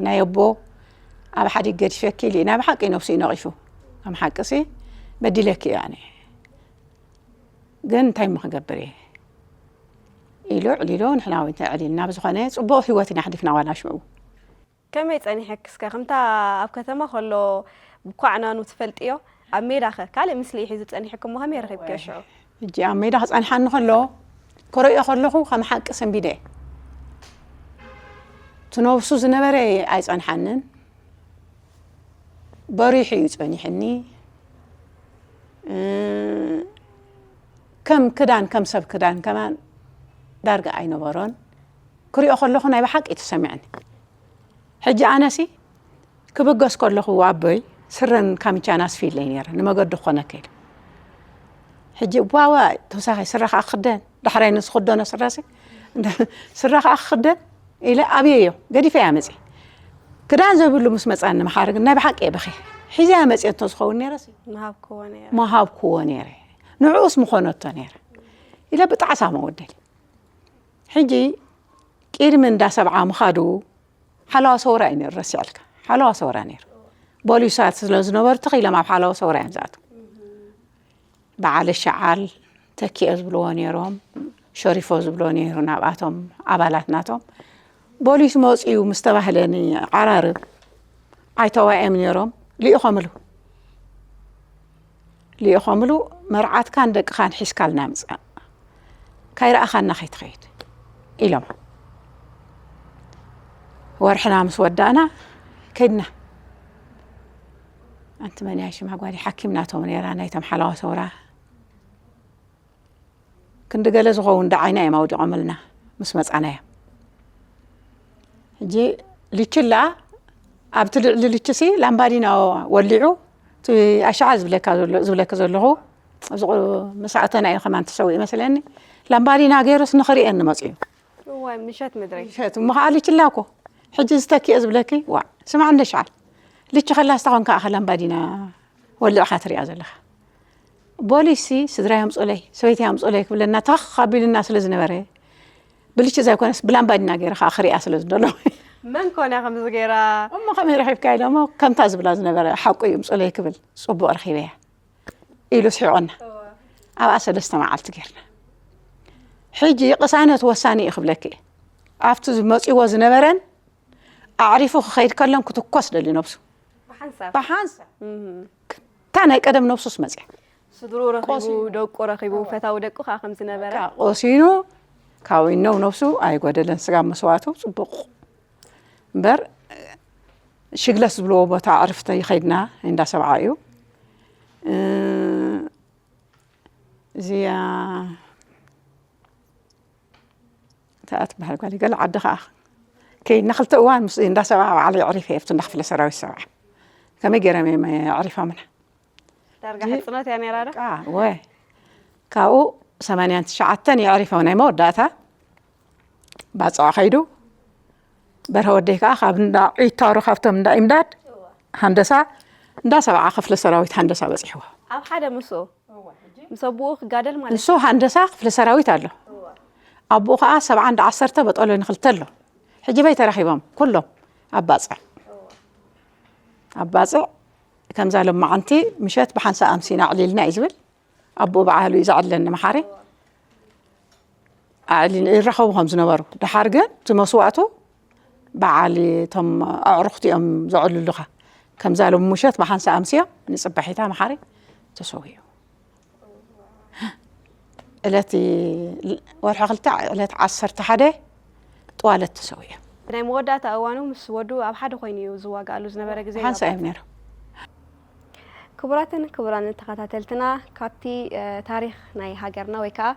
ናይ ኣቦ ኣብ ሓዲግ ገዲፈኪ ኢሉ እዩ ናይ ብሓቂ ነብሱ እዩ ነቒፉ። ከም ሓቂ ሲ በዲለኪ እየ ኣነ ግን እንታይ እሞ ክገብር እየ ኢሉ ኣዕሊሉ ንሕና እውን ተዕሊልና ብዝኾነ ፅቡቕ ህይወት ኢና ኣሕሊፍና ዋላ ሽዑ። ከመይ ጸኒሐኪ እስከ ከምታ ኣብ ከተማ ከሎ ብኳዕናኑ ትፈልጥዮ ኣብ ሜዳ ከ ካልእ ምስሊ እዩ ሒዙ ጸኒሕኪ እሞ ከመይ ረኺብክዮ ሽዑ? ሕጂ ኣብ ሜዳ ክጸንሓኒ ከሎ ክርእዮ ከለኹ ከም ሓቂ ሰንቢደ እየ። እቲ ነብሱ ዝነበረ ኣይጸንሓንን በሪሑ እዩ ጸኒሕኒ። ከም ክዳን ከም ሰብ ክዳን ከማን ዳርጋ ኣይነበሮን። ክሪኦ ከለኹ ናይ ብሓቂ እዩ ተሰሚዕኒ። ሕጂ ኣነሲ ክብገስ ከለኹ ኣቦይ ስረን ካምቻን ኣስፊለይ ነይረ ንመገዲ ክኾነካ ኢለ። ሕጂ እዋዋ ተወሳኺ ስረ ከዓ ክኽደን ዳሕራይ ንዝኽደኖ ስረሲ ስረ ከዓ ክኽደን ኢለ ኣብየዮ ገዲፈያ መፅየ። ክዳን ዘይብሉ ምስ መፃኒ መሓሪ ግን ናይ ብሓቂ እየ በኺ ሒዘያ መፅየ እንተዝኸውን ነይረሲ ምሃብክዎ ነይረ። ምሃብክዎ ነይረ። ንዕኡስ ምኾነቶ ነይረ ኢለ ብጣዕሳ መወደል። ሕጂ ቅድሚ እንዳ ሰብዓ ምኻዱ ሓለዋ ሰውራ እዩ ነይሩ ረሲዕልካ ሓለዋ ሰውራ ነይሩ። ቦሊሳት ስለ ዝነበሩ ተኺሎም ኣብ ሓለዋ ሰውራ እዮም ዝኣትዉ። በዓል ሸዓል ተኪኦ ዝብልዎ ነይሮም ሸሪፎ ዝብልዎ ነይሩ ናብኣቶም ኣባላት ናቶም ቦሊስ መፅኡ ምስ ተባህለ ንዓራርብ ኣይተዋእዮም ነይሮም ልኢኾምሉ ልኢኾምሉ መርዓትካን ደቅኻን ሒዝካልና ምፃእ ካይረኣኻና ከይትኸይድ ኢሎም ወርሕና ምስ ወዳእና ከድና ኣንቲ መን እያ ሽማ ጓል ሓኪም ናቶም ነይራ ናይቶም ሓለዋ ሰውራ ክንዲ ገለ ዝኸውን ደዓይና እዮም ኣውዲቖምልና ምስ መፃና እዮም ሕጂ ልችላ ኣብቲ ልዕሊ ልችሲ ላምባዲና ወሊዑ እቲ ኣሻዓ ዝብለካ ዘሎ- ዝብለኪ ዘለኹ ኣብዚ ቁ- ምስ ኣተና እዩ ከማን ተሰዊኡ መስለኒ ላምባዲና ገይሩስ ንኽርእየኒ መፅኡ እዋይ ምሸት ምድሪ ምሸት እሞ ከዓ ልችላ እኮ ሕጂ ዝተኪኦ ዝብለኪ ዋ ስማዕ እንደ ሸዓል ልቺ ከላስ ተኾንካ ኣኸ ላምባዲና ወሊዕኻ ትሪኣ ዘለኻ ቦሊስሲ ስድራይ ኣምፁለይ ሰበይተይ ኣምፁለይ ክብለና ተኽ ኣቢሉና ስለ ዝነበረ ብልቺ ዘይኮነስ ብላምባዲና ገይረ ከዓ ክሪኣ ስለ ዝደሎ መን ኮን እያ ከምዚ ገይራ እሞ ከመይ ረኺብካ ኢለ እሞ ከምታ ዝብላ ዝነበረ ሓቁ እዩ ምፁለይ ክብል ፅቡቕ ረኺበያ ኢሉ ስሒቑና ኣብኣ ሰለስተ መዓልቲ ጌርና ሕጂ ቅሳነት ወሳኒ እዩ ክብለኪ እየ ኣብቲ መፂዎ ዝነበረን ኣዕሪፉ ክኸይድ ከሎን ክትኮስ ደልዩ ነብሱ ብሓንሳብ ብሓንሳብ እታ ናይ ቀደም ነብሱስ መፅያ ስድርኡ ረኺቡ ደቁ ረኺቡ ፈታዊ ደቁ ከዓ ከም ዝነበረ ቆሲኑ ካብኡ ነው ነብሱ ኣይጎደለን ስጋብ መስዋእቱ ፅቡቕ እምበር ሽግለት ዝብልዎ ቦታ ኣዕርፍተ ይኸድና እንዳ ሰብዓ እዩ እዚኣ እንታይ እያ ትበሃል ጓል ገለ ዓዲ ከዓ ከይድና ክልተ እዋን ምስ እንዳ ሰብዓ ባዕለይ ኣዕሪፈ እየ ኣብቲ እንዳ ክፍለ ሰራዊት ሰብዓ ከመይ ገይሮም እዮም ኣዕሪፎምና ዳርጋ ሕፅኖት እያ ነይራ ዶ? ቃ ወ ካብኡ ሰማንያን ትሽዓተን የዕሪፈው ናይ መወዳእታ ባፅዕ ከይዱ። በርሀ ወደይ ከዓ ካብ እንዳ ዒታሮ ካብቶም እንዳ ኢምዳድ ሃንደሳ እንዳ ሰብዓ ክፍለ ሰራዊት ሃንደሳ በፂሕዎ። ኣብ ሓደ ምስኡ ምስ ኣቦኡ ክጋደል ማለት ንሱ ሃንደሳ ክፍለ ሰራዊት ኣሎ። ኣቦኡ ከዓ ሰብዓ እንዳ ዓሰርተ በጠሎኒ ክልተ ኣሎ። ሕጂ በይ ተራኺቦም ኩሎም ኣብ ባፅዕ ኣብ ባፅዕ ከምዛ ሎማዓንቲ ምሸት ብሓንሳእ ኣምሲና ኣዕሊልና እዩ ዝብል። ኣቦኡ በዓሉ እዩ ዘዕልለኒ መሓሪ። ኣዕሊል ይራኸቡ ከም ዝነበሩ ድሓር ግን እቲ መስዋእቱ በዓል እቶም ኣዕሩኽቲ እዮም ዘዕልሉኻ። ከምዛ ሎም ምሸት ብሓንሳ ኣምስዮም ንፅባሒታ መሓሪ ተሰዊኡ። ዕለት ወርሒ ክልተ ዕለት ዓሰርተ ሓደ ጥዋለት ተሰዊኡ። ናይ መወዳእታ እዋኑ ምስ ወዱ ኣብ ሓደ ኮይኑ እዩ ዝዋጋኣሉ ዝነበረ ግዜ ሓንሳ እዮም ነይሮም። ክቡራትን ክቡራን ተኸታተልትና ካብቲ ታሪኽ ናይ ሃገርና ወይ ከዓ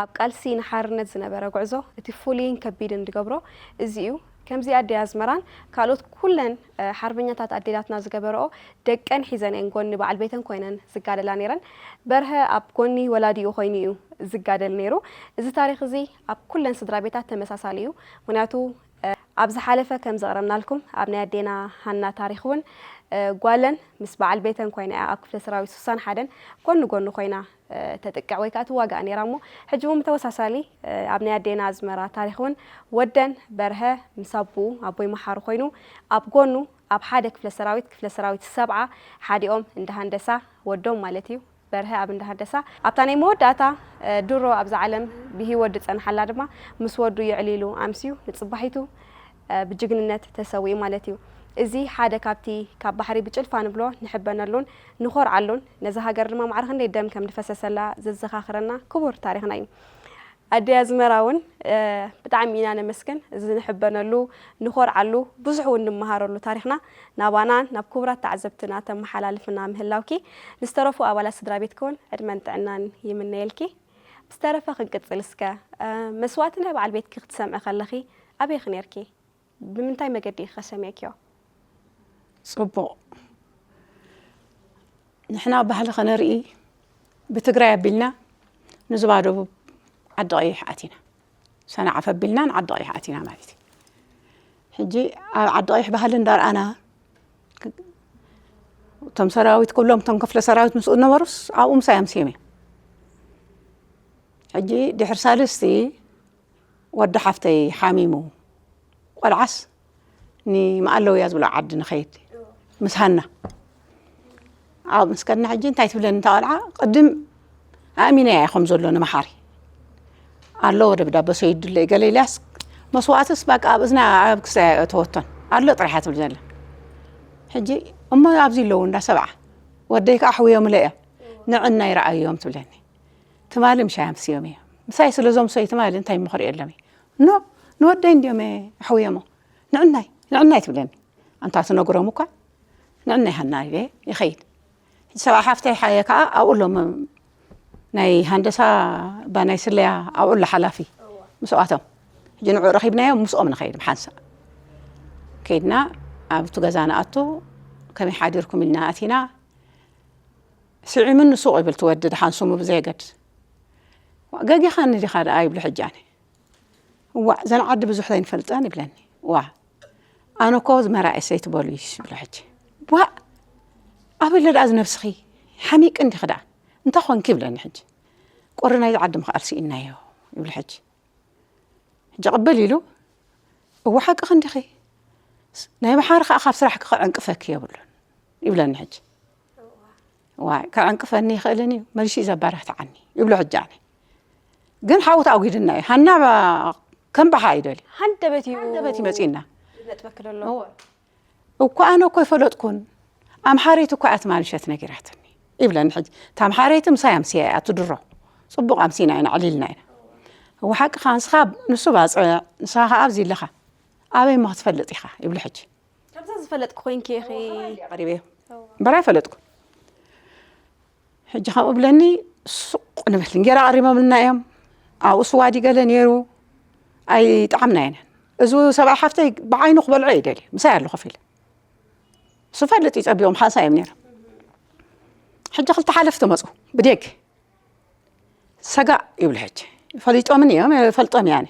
ኣብ ቃልሲ ንሓርነት ዝነበረ ጉዕዞ እቲ ፍሉይን ከቢድን ዝገብሮ እዚ እዩ። ከምዚ ኣደይ ኣዝመራን ካልኦት ኩለን ሓርበኛታት ኣዴታትና ዝገበረኦ ደቀን ሒዘን እየን ጎኒ በዓል ቤተን ኮይነን ዝጋደላ ነይረን። በርሀ ኣብ ጎኒ ወላዲኡ ኮይኑ እዩ ዝጋደል ነይሩ። እዚ ታሪኽ እዚ ኣብ ኩለን ስድራ ቤታት ተመሳሳሊ እዩ። ምክንያቱ ኣብ ዝሓለፈ ከም ዘቕረብናልኩም ኣብ ናይ ኣዴና ሃና ታሪኽ እውን ጓለን ምስ በዓል ቤተን ኮይና እያ ኣብ ክፍለ ሰራዊት ስሳን ሓደን ጎኒ ጎኒ ኮይና ተጥቅዕ ወይ ከዓ ትዋጋእ ነይራ እሞ ሕጂ እውን ብተወሳሳሊ ኣብ ናይ ኣዴና ኣዝመራ ታሪኽ እውን ወደን በርሀ ምስ ኣቦኡ ኣቦይ መሓሩ ኮይኑ ኣብ ጎኑ ኣብ ሓደ ክፍለ ሰራዊት ክፍለ ሰራዊት ሰብዓ ሓዲኦም እንዳ ሃንደሳ ወዶም ማለት እዩ በርሀ ኣብ እንዳ ሃንደሳ ኣብታ ናይ መወዳእታ ድሮ ኣብዛ ዓለም ብሂወት ዝፀንሓላ ድማ ምስ ወዱ የዕሊሉ ኣምስዩ ንፅባሒቱ ብጅግንነት ተሰዊኡ ማለት እዩ። እዚ ሓደ ካብቲ ካብ ባሕሪ ብጭልፋ ንብሎ ንሕበነሉን ንኾርዓሉን ነዛ ሃገር ድማ ማዕረ ክንደይ ደም ከም ዝፈሰሰላ ዘዘኻኽረና ክቡር ታሪኽና እዩ። ኣደይ ኣዝመራ እውን ብጣዕሚ ኢና ነመስግን። እዚ ንሕበነሉ ንኾርዓሉ ብዙሕ እውን ንመሃረሉ ታሪኽና ናባናን ናብ ክቡራት ተዓዘብትና ተመሓላልፍና ምህላውኪ ንዝተረፉ ኣባላት ስድራ ቤትኪ እውን ዕድመን ጥዕናን ይምነየልኪ። ብዝተረፈ ክንቅጽል እስከ መስዋእቲ ናይ በዓል ቤትኪ ክትሰምዒ ከለኺ ኣበይኺ ነይርኪ? ብምንታይ መገዲ ኢኺ ሰሚዕክዮ? ጽቡቕ ንሕና ባህሊ ከነርኢ ብትግራይ ኣቢልና ንዝባ ደቡብ ዓዲ ቀይሕ ኣቲና ሰናዓፈ ኣቢልና ንዓዲ ቀይሕ ኣቲና ማለት እዩ ሕጂ ኣብ ዓዲ ቀይሕ ባህሊ እንዳርኣና እቶም ሰራዊት ኩሎም እቶም ክፍለ ሰራዊት ምስኡ ዝነበሩስ ኣብኡ ምሳይ ኣምስዮም እዮም ሕጂ ድሕሪ ሳልስቲ ወዲ ሓፍተይ ሓሚሙ ቆልዓስ ንመኣለውያ ዝብሎ ዓዲ ንኸይድ ምስ ሃና ኣብ ምስ ከድና ሕጂ እንታይ ትብለኒ እታ ቆልዓ ቅድም ኣእሚነያ እየ ከም ዘሎ ንመሓሪ ኣለዎ ደብዳበ ሰይዱለይ ገለ ኢልያስ መስዋእትስ በቃ ኣብ እዝና ኣብ ክሳያ የእተወቶን ኣሎ ጥራሕያ ትብል ዘላ ሕጂ እሞ ኣብዚ ኣለዉ እንዳ ሰብዓ ወደይ ከዓ ኣሕውዮምለ እዮም ንዕና ይረኣዮም ትብለኒ ትማሊ ምሻይ ኣምስዮም እዮም ምሳይ ስለዞም ሰይ ትማሊ እንታይ ምኽሪ የሎም ኖ ንወደይ እንዲዮም ኣሕውዮሞ ንዕናይ ንዕናይ ትብለኒ ኣንታ ትነግሮም እኳ ንዕናይ ሃና ኢለ ይኸይድ ሰብዓ ሓፍተይ ሓየ ከዓ ኣብኡ ኣሎም ናይ ሃንደሳ ባናይ ስለያ ኣብኡ ኣሎ ሓላፊ ምስኣቶም ሕጂ ንዑ ረኺብናዮም ምስኦም ንኸይድ ብሓንሳእ ከይድና ኣብቲ ገዛ ንኣቱ ከመይ ሓዲርኩም ኢልና ኣቲና ስዒሙኒ ሱቕ ይብል ትወዲ ድሓን ስሙ ብዘየገድስ ገጊኻኒ ዲኻ ደኣ ይብሉ ሕጂ ኣነ እዋእ እዘን ዓዲ ብዙሕ ዘይንፈልጠን ይብለኒ ዋ ኣነ እኮ ዝመራ እሰይ ትበሉ ይሽ ይብሉ ሕጂ ዋእ ኣበለ ደኣ ዝነብስኺ ሓሚቂ እንዲኺ ደኣ እንታይ ኾንኪ ይብለኒ ሕጂ ቁሪ ናይዚ ዓዲ ምኽኣል ስኢናዮ ይብሉ ሕጂ ሕጂ ቅብል ኢሉ እወ ሓቅኺ እንዲኺ ናይ መሓሪ ከዓ ካብ ስራሕኪ ክዕንቅፈኪ የብሉን ይብለኒ ሕጂ ዋይ ከዕንቅፈኒ ይኽእልን እዩ መሊሹ እዩ ዘባራትዓኒ ይብሎ ሕጂ ኣነ ግን ሓውት ኣጉድና እዩ ሃና ከም ባሓ እዩ ደልዩ ሃንደበት እዩ ሃንደበት እዩ መፂና ነጥበክ ዘሎ እኮ ኣነ እኮ ይፈለጥኩን ኣምሓረይቲ እኮ እያ ትማሊ ምሸት ነጊራትኒ ይብለኒ ሕጂ እታ ኣምሓረይቲ ምሳይ ኣምስያ እያ ትድሮ ፅቡቕ ኣምሲና ኢና ዕሊልና ኢና እወ ሓቅኻ ንስኻ ንሱ ባፅዕ ንስኻ ከዓ ኣብዚ ኣለኻ ኣበይ እሞ ክትፈልጥ ኢኻ ይብሉ ሕጂ ከምዛ ዝፈለጥኪ ኮይንኪ ኢኺ ቀሪበዮ እምበር ኣይፈለጥኩን ሕጂ ከምኡ ብለኒ ሱቕ ንብል እንጌራ ቀሪቦምልና እዮም ኣብኡ ስዋ ድዩ ገለ ነይሩ ኣይጠዓምናየን እዚ ሰብኣይ ሓፍተይ ብዓይኑ ክበልዖ እዩ ደልዩ ምሳይ ኣሎ ኮፍ ኢለ ዝፈልጥ እዩ ፀቢቖም ሓንሳ እዮም ነይሮም ሕጂ ክልተ ሓለፍቲ መፁ ብደግ ሰጋእ ይብሉ ሕጂ። ፈሊጦምን እዮም፣ ይፈልጦም እየ ኣነ።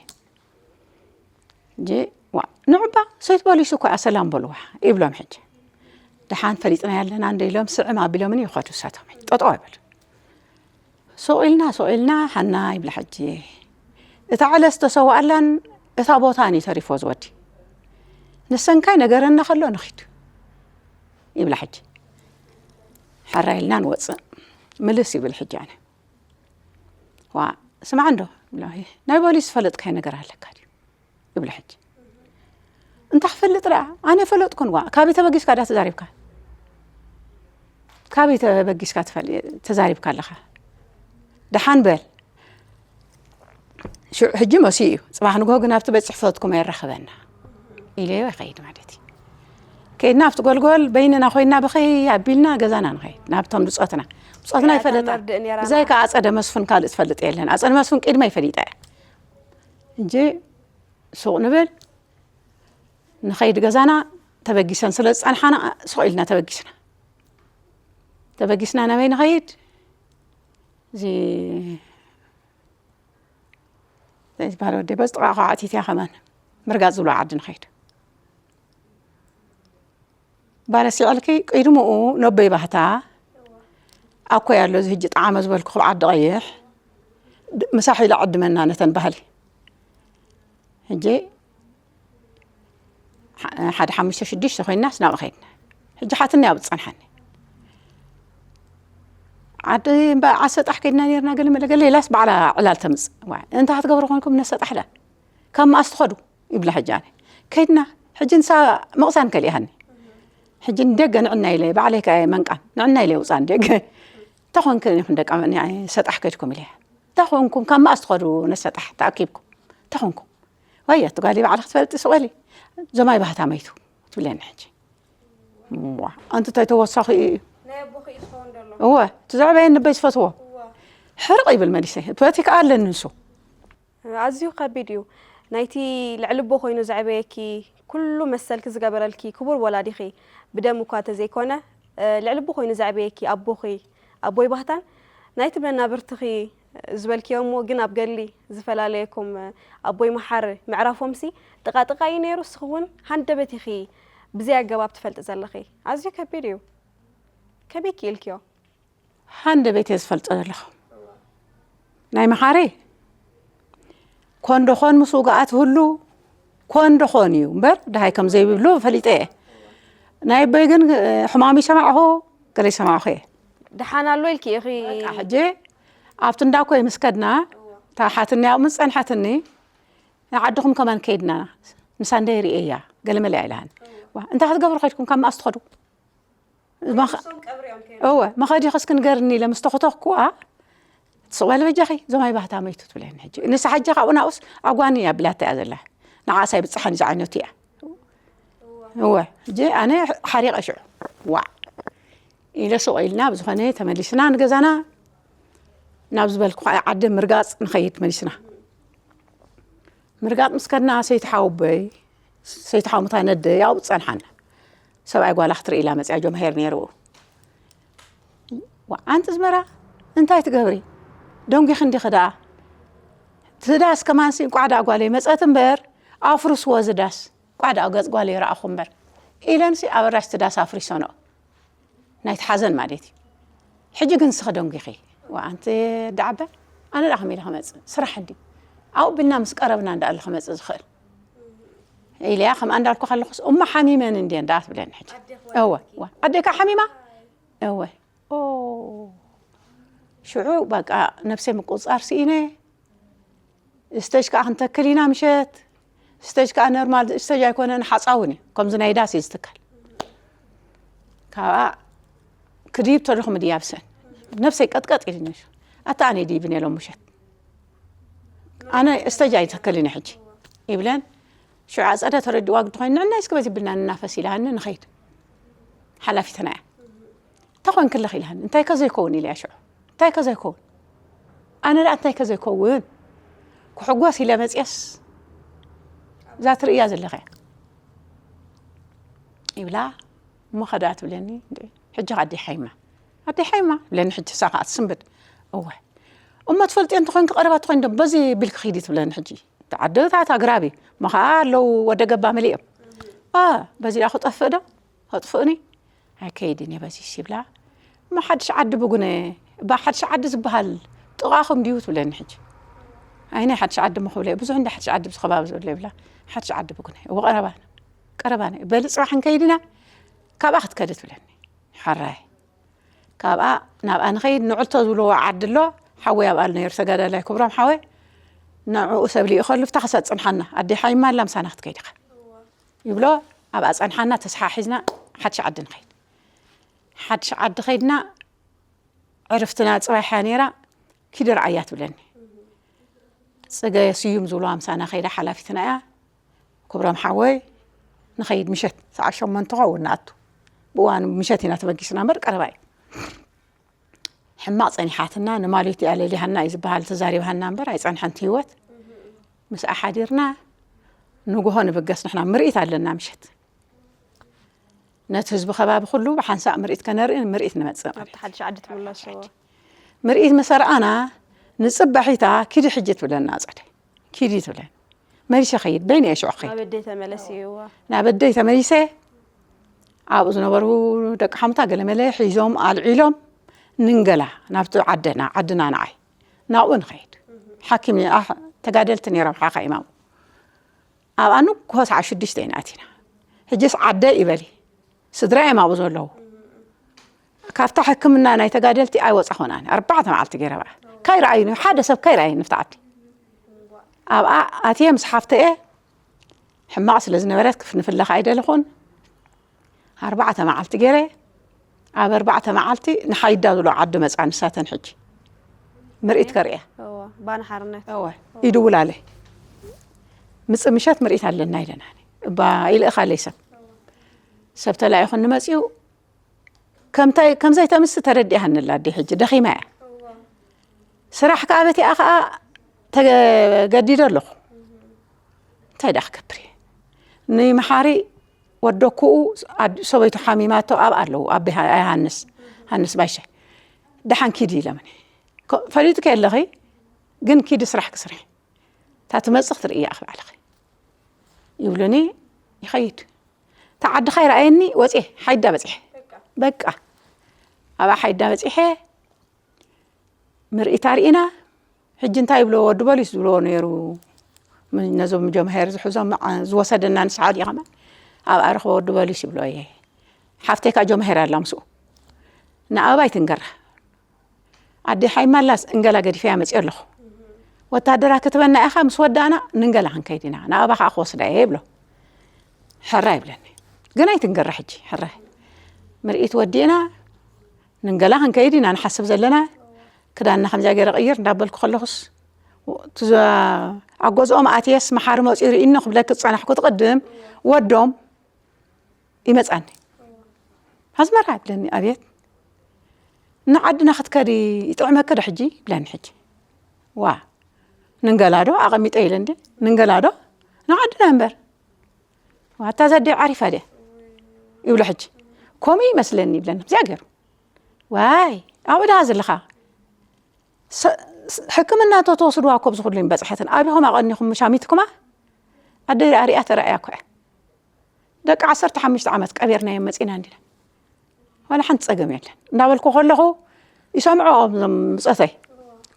ሕጂ፣ ዋ፣ ንዑባ ሰበይቲ ፖሊስ እኮ እያ፣ ሰላም በልዋ ይብሎም ሕጂ። ደሓን ፈሊጥና ያለና እንደ ኢሎም ስዕም ኣቢሎምን ይኸዱ እሳቶም። ጠጠው ኣይበሉ። ሱቕ ኢልና፣ ሱቕ ኢልና፣ ሓና ይብላ ሕጂ። እታ ዕለት ዝተሰውኣላን እታ ቦታን እዩ ተሪፎ ዝወዲ። ንሰንካይ ነገረና ከሎ ንኺድ ይብላ ሕጂ። ሕራይ ኢልና ንወፅእ። ምልስ ይብል ሕጂ ኣነ። ዋ፣ ስማዕ እንዶ፣ ይብላ፣ ናይ ፖሊስ ዝፈለጥካይ ነገር ኣለካ ድዩ? ይብላ ሕጂ። እንታይ ክፈልጥ ደኣ? ኣነ ፈለጥኩን ዋ። ካበይ ተበጊስካ ደኣ ተዛሪብካ? ካበይ ተበጊስካ ትፈል-፣ ተዛሪብካ ኣለኻ? ደሓን በል። ሽዑ ሕጂ መሲኡ እዩ። ጽባሕ ንግሆ ግን ኣብቲ ቤት ጽሕፈትኩም የራኽበና ኢለዮ ይኸይድ ማለት እዩ። ከይድና ኣብቲ ጎልጎል በይንና ኮይና ብኸይ ኣቢልና ገዛና ንኸይድ። ናብቶም ብጾትና። ብጾትና እያ ይፈለጣ። ተመርድእ ነይራ ብዛይ ከኣ ኣጸደ መስፍን ካልእ ትፈልጥ የለን። ኣጸደ መስፍን ቅድመ ይፈሊጣ እያ። እንጂ ሱቕ ንብል፣ ንኸይድ ገዛና። ተበጊሰን ስለ ዝጸንሓና ሱቕ ኢልና ተበጊስና። ተበጊስና ናበይ ንኸይድ? እዚ እንታይ ዝበሃል ወዲ በዚ ጥቓ ኳዕቲት እያ ከማን። ምርጋጽ ዝብሎ ዓዲ ንኸይድ። ባለስ ይዕልኪ ቅድምኡ ነቦይ ባህታ ኣኮይ ኣሎ፣ እዚ ሕጂ ጣዕመ ዝበልኩ ክብ ዓዲ ቀይሕ ድ-፣ ምሳሕ ኢሉ ዓድመና ነተን ባህሊ። ሕጂ ሓ-፣ ሓደ ሓሙሽተ ሽዱሽተ ኮይንናስ ናብኡ ከይድና። ሕጂ ሓትኒ ኣብኡ ጸንሓኒ። ዓዲ እምበ-፣ ዓሰጣሕ ከይድና ነርና፣ ገለ መለ ገለ ኢላስ ባዕላ ዕላል ተምጽእ። ዋይ፣ እንታይ ክትገብሩ ኮንኩም ነሰጣሕ ዳ? ካብ መኣስ ትኸዱ? ይብላ ሕጂ ኣነ። ከይድና፣ ሕጂ ንሳ መቕሳን ከሊኣኒ። ሕጂ ንደገ ንዕና ኢለ፣ ባዕለይ ከኣ መንቃን፣ ንዕና ኢለ ውጻ ንደገ። ተኾንክን ኢኹም ደቂ ኣመ-፣ ሰጣሕ ከድኩም ኢለ። ተኾንኩም፣ ካብ መኣስ ትኸዱ ነሰጣሕ ተኣኪብኩም? ተኾንኩም። ዋየ፣ እቲ ጓል ባዕልኺ ትፈልጢ ስቕ በሊ። ዞማይ ባህታ መይቱ፣ ትብለኒ ሕጂ። እዋ፣ ኣንቲ እንታይ ተወሳኺ እዩ? ናይ ኣቦኺ እዩ ዝኸውን ዘሎ። እወ፣ እቲ ዘዕበየ ንበይ ዝፈትዎ? እዋ። ሕርቕ ይብል መሊሰ። ፖለቲካ ኣለኒ ንሱ። ኣዝዩ ከቢድ እዩ። ናይቲ ልዕሊ ኣቦ ኮይኑ ዘዕበየኪ፣ ኩሉ መሰልኪ ዝገበረልኪ ክቡር ወላዲኺ፣ ብደም እኳ ተዘይኮነ፣ እ፣ ልዕሊ ኣቦ ኮይኑ ዘዕበየኪ ኣቦኺ፣ ኣቦይ ባህታን ናይቲ መናብርትኺ ዝበልክዮ እሞ ግን ኣብ ገድሊ ዝፈላለየኩም ኣቦይ መሓሪ ምዕራፎምሲ ጥቓ ጥቓ እዩ ነይሩ። እስኺ እውን ሃንደበት ኢኺ ብዘይ ኣገባብ ትፈልጢ ዘለኺ። ኣዝዩ ከቢድ እዩ። ከመይ ክኢልክዮ? ሃንደበት እየ ዝፈልጦ ዘለኹ። ናይ መሓሪ ኮን ዶ ኾን ምስ ውግኣት ህሉ ኮን ዶ ኾን እዩ እምበር፣ ደሃይ ከም ዘይብሉ ፈሊጠ እየ። ናይ ኣቦይ ግን፣ እ፣ ሕማሙ ይሰማዕኹ፣ ገለ ይሰማዕኹ እየ። ደሓን ኣሎ ኢልኪ ኢኺ? በቃ፣ ሕጂ ኣብቲ እንዳ ኮይ ምስ ከድና፣ እታ ሓትኒ ኣብኡ ምስ ጸንሐትኒ፣ ንዓድኹም ከማን ከይድና፣ ንሳ እንደ ርእየያ፣ ገለ መለ ኢላሃኒ። ዋ፣ እንታይ ክትገብሩ ከድኩም፣ ካብ መኣስ ትኸዱ? መኸ-፣ ንሶም ቀብሪ እዮም ከይዶም። እወ፣ መኸዲኺ እስኪ ንገርኒ ኢለ ምስ ተኹተኽኩዋ፣ ትስቕ በሊ በጃኺ፣ ዞማይ ባህታ መይቱ ትብለኒ ሕጂ። ንሳ ሕጂ ካብኡ ናብኡስ ኣጓኒ እያ ኣቢላታ እያ ዘላ። ንዓኣስ ኣይብጽሓን እዚ ዓይነቱ እያ። እወ፣ ሕጂ ኣነ ሓሪቐ ሽዑ። ዋዕ ኢለ ሱቕ ኢልና፣ ብዝኾነ ተመሊስና ንገዛና፣ ናብ ዝበልኩኻ ዓዲ ምርጋጽ ንኸይድ መሊስና። ምርጋጥ ምስ ከድና ሰይቲ ሓወቦይ፣ ሰይቲ ሓሙታ ነደይ ኣብኡ ጸንሓና። ሰብኣይ ጓላ ክትርኢ ኢላ መጽያ ጆምሄር ነይሩ። ዋ፣ ኣንቲ ዝመራ፣ እንታይ ትገብሪ? ደንጒኺ እንዲኺ ደኣ። እቲ ዳስ ከማንሲ እንቋዕ ደኣ ጓለይ መጸት እምበር፣ ኣፍርስዎ እዚ ዳስ። እንቋዕ ደኣ ገጽ ጓለይ ረኣኹ እምበር። ኢለንሲ ኣበራሽ እቲ ዳስ ኣፍሪሰንኦ። ናይቲ ሓዘን ማለት እዩ። ሕጂ ግን ንስኺ ደንጒኺ። ዋ፣ ኣንቲ ኣደ ዓባይ፣ ኣነ ደኣ ከመይ ኢለ ክመጽእ? ስራሕ እንድዩ። ኣብኡ ቢልና ምስ ቀረብና እንዳ ኣለ ክመጽእ ዝኽእል። ኢለያ፣ ከምኣ እንዳልኩ ከለኹስ፣ እሞ ሓሚመን እንድየ እንዳ ትብለኒ ሕጂ። ኣዴኺ እወ፣ ወሊድኪ? እወ። ኣዴካ ሓሚማ? እወ። ኦ። ሽዑ በቃ ነብሰይ ምቁጽጻር ስኢነ። ስቴጅ ከኣ ክንተክል ኢና ምሸት። ስቴጅ ከኣ ኖርማል ስቴጅ ኣይኮነን፣ ሓጻውን እዩ። ከምዚ ናይ ዳስ እዩ ዝትከል። ካብኣ ክድይብ ተለኹ ምድያብ ስእን። ነብሰይ ቀጥቀጥ ኢልኒ። ኣታ ኣነ ይድይብን እየ ሎም ምሸት። ኣነ ስቴጅ ኣይተክልን እየ ሕጂ ይብለን። ሽዑ ኣጸደ ተረዲእዋ ግዲ ኮይኑ፣ ንዕናይ እስኪ በዚ ብልና ንናፈስ ኢላሃኒ ንኸይድ። ሓላፊትና እያ። እንታይ ኮንኪ ኣለኺ ኢላኒ። እንታይ ከ ዘይከውን ኢለያ ሽዑ። እንታይ ከ ዘይከውን? ኣነ ደኣ እንታይ ከ ዘይከውን? ክሕጎስ ኢለ መጽየስ እዛ ትርእያ ዘለኺ እያ። ይብላ፣ እሞ ኸዳ ትብለኒ፣ እንዴ፣ ሕጂ ኣደይ ሓይማ። ኣደይ ሓይማ? ትብለኒ፣ ሕጂ እሳ ኸኣ ትስንብድ። እወ። እሞ ትፈልጥዮ እንተኾይንኪ፣ ቀረባ እንተኾይኑ ዶ በዚ ቢልኪ ኺዲ ትብለኒ። ሕጂ እቲ ዓድታት ኣግራብ እዩ። እሞ ኸዓ ኣለዉ ወደ ገባ መሊኦም። ኣ፣ በዚ ደኣ ክጠፍእ ዶ? ከጥፍኡኒ? ኣይከይድን እየ በዚስ ይብላ። እሞ ሓድሽ ዓዲ ብጉነ፣ እባ ሓድሽ ዓዲ ዝበሃል ጥቓኹም ድዩ ትብለኒ ሕጂ። ኣይ ናይ ሓድሽ ዓዲ እሞ ክብለ፣ ብዙሕ እንዳ ሓድሽ ዓዲ ኣብዚ ከባቢ ዘሎ ይብላ። ሓድሽ ዓዲ ብጉነ፣ እወ ቀረባና፣ ቀረባና። በሊ ጽባሕ ንከይድ ኢና፣ ካብኣ ክትከዲ ትብለኒ። ሕራይ። ካብኣ ናብኣ ንኸይድ ንዕልቶ ዝብልዎ ዓዲ ኣሎ፣ ሓወይ ኣብኣ ኣሎ ነይሩ ተጋዳላይ ክብሮም ሓወይ። ንዕኡ ሰብ ልኢኸሉ፣ ብታ ክሳብ ጽንሓና፣ ኣደይ ሓይማ ኣላ ምሳና ክትከይድ ኢኻ ይብሎ። ኣብኣ ጸንሓና ተሰሓሒዝና ሓድሽ ዓዲ ንኸይድ። ሓድሽ ዓዲ ኸይድና፣ ዕርፍትና ጽባሕ እያ ነይራ። ኪዲ ረኣያ ትብለኒ። ጽገ ስዩም ዝብልዋ ምሳና ኸይዳ ሓላፊትና እያ። ክብሮም ሓወይ ንኸይድ ምሸት ሰዓት ሸሞንተ ኸውን ንኣቱ። ብእዋኑ ምሸት ኢና ተበጊስና እምበር ቀረባ እዩ። ሕማቕ ጸኒሓትና ንማሌት እያ ለሊሃና እዩ ዝበሃል ተዛሪብሃና እምበር ኣይጸንሐን እቲ ህይወት። ምስኣ ሓዲርና ንግሆ ንብገስ ንሕና ምርኢት ኣለና ምሸት። ነቲ ህዝቢ ከባቢ ኩሉ ብሓንሳእ ምርኢት ከነርኢ ምርኢት ንመጽእ ማለት ኣብቲ እዩ። ሓድሽ ዓዲ ትምለስዎ። ምርኢት መሰርኣና ንጽባሒታ ኪዲ ሕጂ ትብለና ኣጸደ። ኪዲ ትብለን። መሊሰ ኸይድ፣ በይነ እየ ሽዑ ክኸይድ። ናብ ኣደይ ተመለሲ እዋ። ናብ ኣደይ ተመሊሰ፣ ኣብኡ ዝነበሩ ደቂ ሓሙታ ገለመለ ሒዞም ኣልዒሎም ንንገላ ናብቲ ዓደና፣ ዓድና ንዓይ። ናብኡ ንኸይድ። ሓኪም እየ፣ ኣሕ-፣ ተጋደልቲ ነይሮም ሓኻይም ኣብኡ። ኣብኣ ንግሆ ሰዓት ሽዱሽተ ኢና ኣቲና። ሕጅስ ዓደ ይበሊ። ስድራ እዮም ኣብኡ ዘለዉ። ካብታ ሕክምና ናይ ተጋደልቲ ኣይወጻኹን ኣነ። ኣርባዕተ መዓልቲ ገይረ ኣብኣ። ካይረኣዩኒ፣ ሓደ ሰብ ካይረኣዩኒ ኣብታ ዓዲ። ኣብኣ ኣትየ ምስ ሓፍተየ ሕማቕ ስለ ዝነበረት ክፍ-፣ ንፍለኻ ኣይደለኹን። ኣርባዕተ መዓልቲ ገይረ፣ ኣብ ኣርባዕተ መዓልቲ ንሓይዳ ዝብሎ ዓዲ መጻ ንሳተን ሕጂ። ምርኢት ከርእያ። እወ፣ ባና ሓርነት። እወ፣ ይድውላለይ። ምጽእ ምሸት ምርኢት ኣለና ኢለና። እባ ይልእኻለይ ሰብ። ሰብ ተላኢኹ ንመጽኡ ከምታይ-፣ ከም ዘይተምሲ ተረዲኣኒ ኣላ ኣደይ ሕጂ ደኺማ እያ። ስራሕ ከኣ በቲኣ ከኣ ተገዲደ ኣለኹ። እንታይ ደኣ ክገብር እየ? ንመሓሪ ወደኩኡ ኣድ-፣ ሰበይቱ ሓሚማቶ ኣብኣ ኣለዉ። ኣቢ ሃ-፣ ሃንስ፣ ሃንስ ባይሻ። ደሓን ኪዲ ኢሎምኒ። ኮ-፣ ፈሊጥኪ ኣለኺ፣ ግን ኪዲ ስራሕ ክስርሒ። እታ ትመጽእ ክትርእያ ኢኺ ባዕልኺ። ይብሉኒ፣ ይኸይድ። እታ ዓድኻ ይረኣየኒ፣ ወጽየ፣ ሓይዳ በጺሐ። በቃ። ኣብኣ ሓይዳ በጺሐ፣ ምርኢት ኣርኢና። ሕጂ እንታይ ይብሎ፣ ወዲ ቦሊስ ዝብልዎ ነይሩ። ም-፣ ነዞም ጀምሄር ዝሕዞም፣ ዓ-፣ ዝወሰደና ንስሓ ዲኻ? ኣብኣ ረኽቦ ወዲ ቦሊስ ይብሎ እየ። ሓፍተይ ከኣ ጀምሄር ኣላ ምስኡ። ንኣበባ ኣይትንገራ። ኣደይ ሓይማላስ እንገላ ገዲፈያ መፅዮ ኣለኹ። ወታደራ ክትበና ኢኻ፣ ምስ ወዳእና ንንገላ ክንከይድ ኢና። ንኣበባ ከዓ ክወስዳ እየ ይብሎ። ሕራይ ይብለኒ። ግን ኣይትንገራ ሕጂ፣ ሕራይ። ምርኢት ወዲእና፣ ንንገላ ክንከይድ ኢና ንሓስብ ዘለና። ክዳንና ከምዚኣ ገይረ ቅይር እንዳበልኩ ከለኹስ፣ እቲ ዘ-፣ ኣብ ገዝኦም ኣትየስ መሓሪ መፅዩ ርኢኖ ክብለኪ ዝፀናሕኩ ትቕድም፣ ወዶም ይመጻኒ። ኣዝመራ ይብለኒ፣ ኣቤት። ንዓድና ክትከዲ ይጥዕመኪ ዶ ሕጂ? ይብለኒ ሕጂ። ዋ፣ ንንገላ ዶ ኣቐሚጠ ኢለ እንዴ? ንንገላ ዶ? ንዓድና እምበር። ዋታ ዘዴ ዓሪፋ ድያ? ይብሎ ሕጂ። ከምኡ ይመስለኒ ይብለኒ። ከምዚኣ ገይሩ። ዋይ፣ ኣብኡ ደኣ ዘለኻ። ሰ-፣ ስ-፣ ሕክምና እንተትወስድዋ እኮ ኣብዚ ኩሉ ይምበጽሐትን። ኣቢኹም ኣቐኒኹም ምሻሚትኩማ? ኣደይ ኣርያ ተራእያ እኮ እያ። ደቂ ዓሰርተ ሓሙሽተ ዓመት ቀቢርናዮም መጺና እንዲና። ዋላ ሓንቲ ጸገም የለን። እንዳበልኩ ከለኹ ይሰምዑ እዞም ብጾተይ።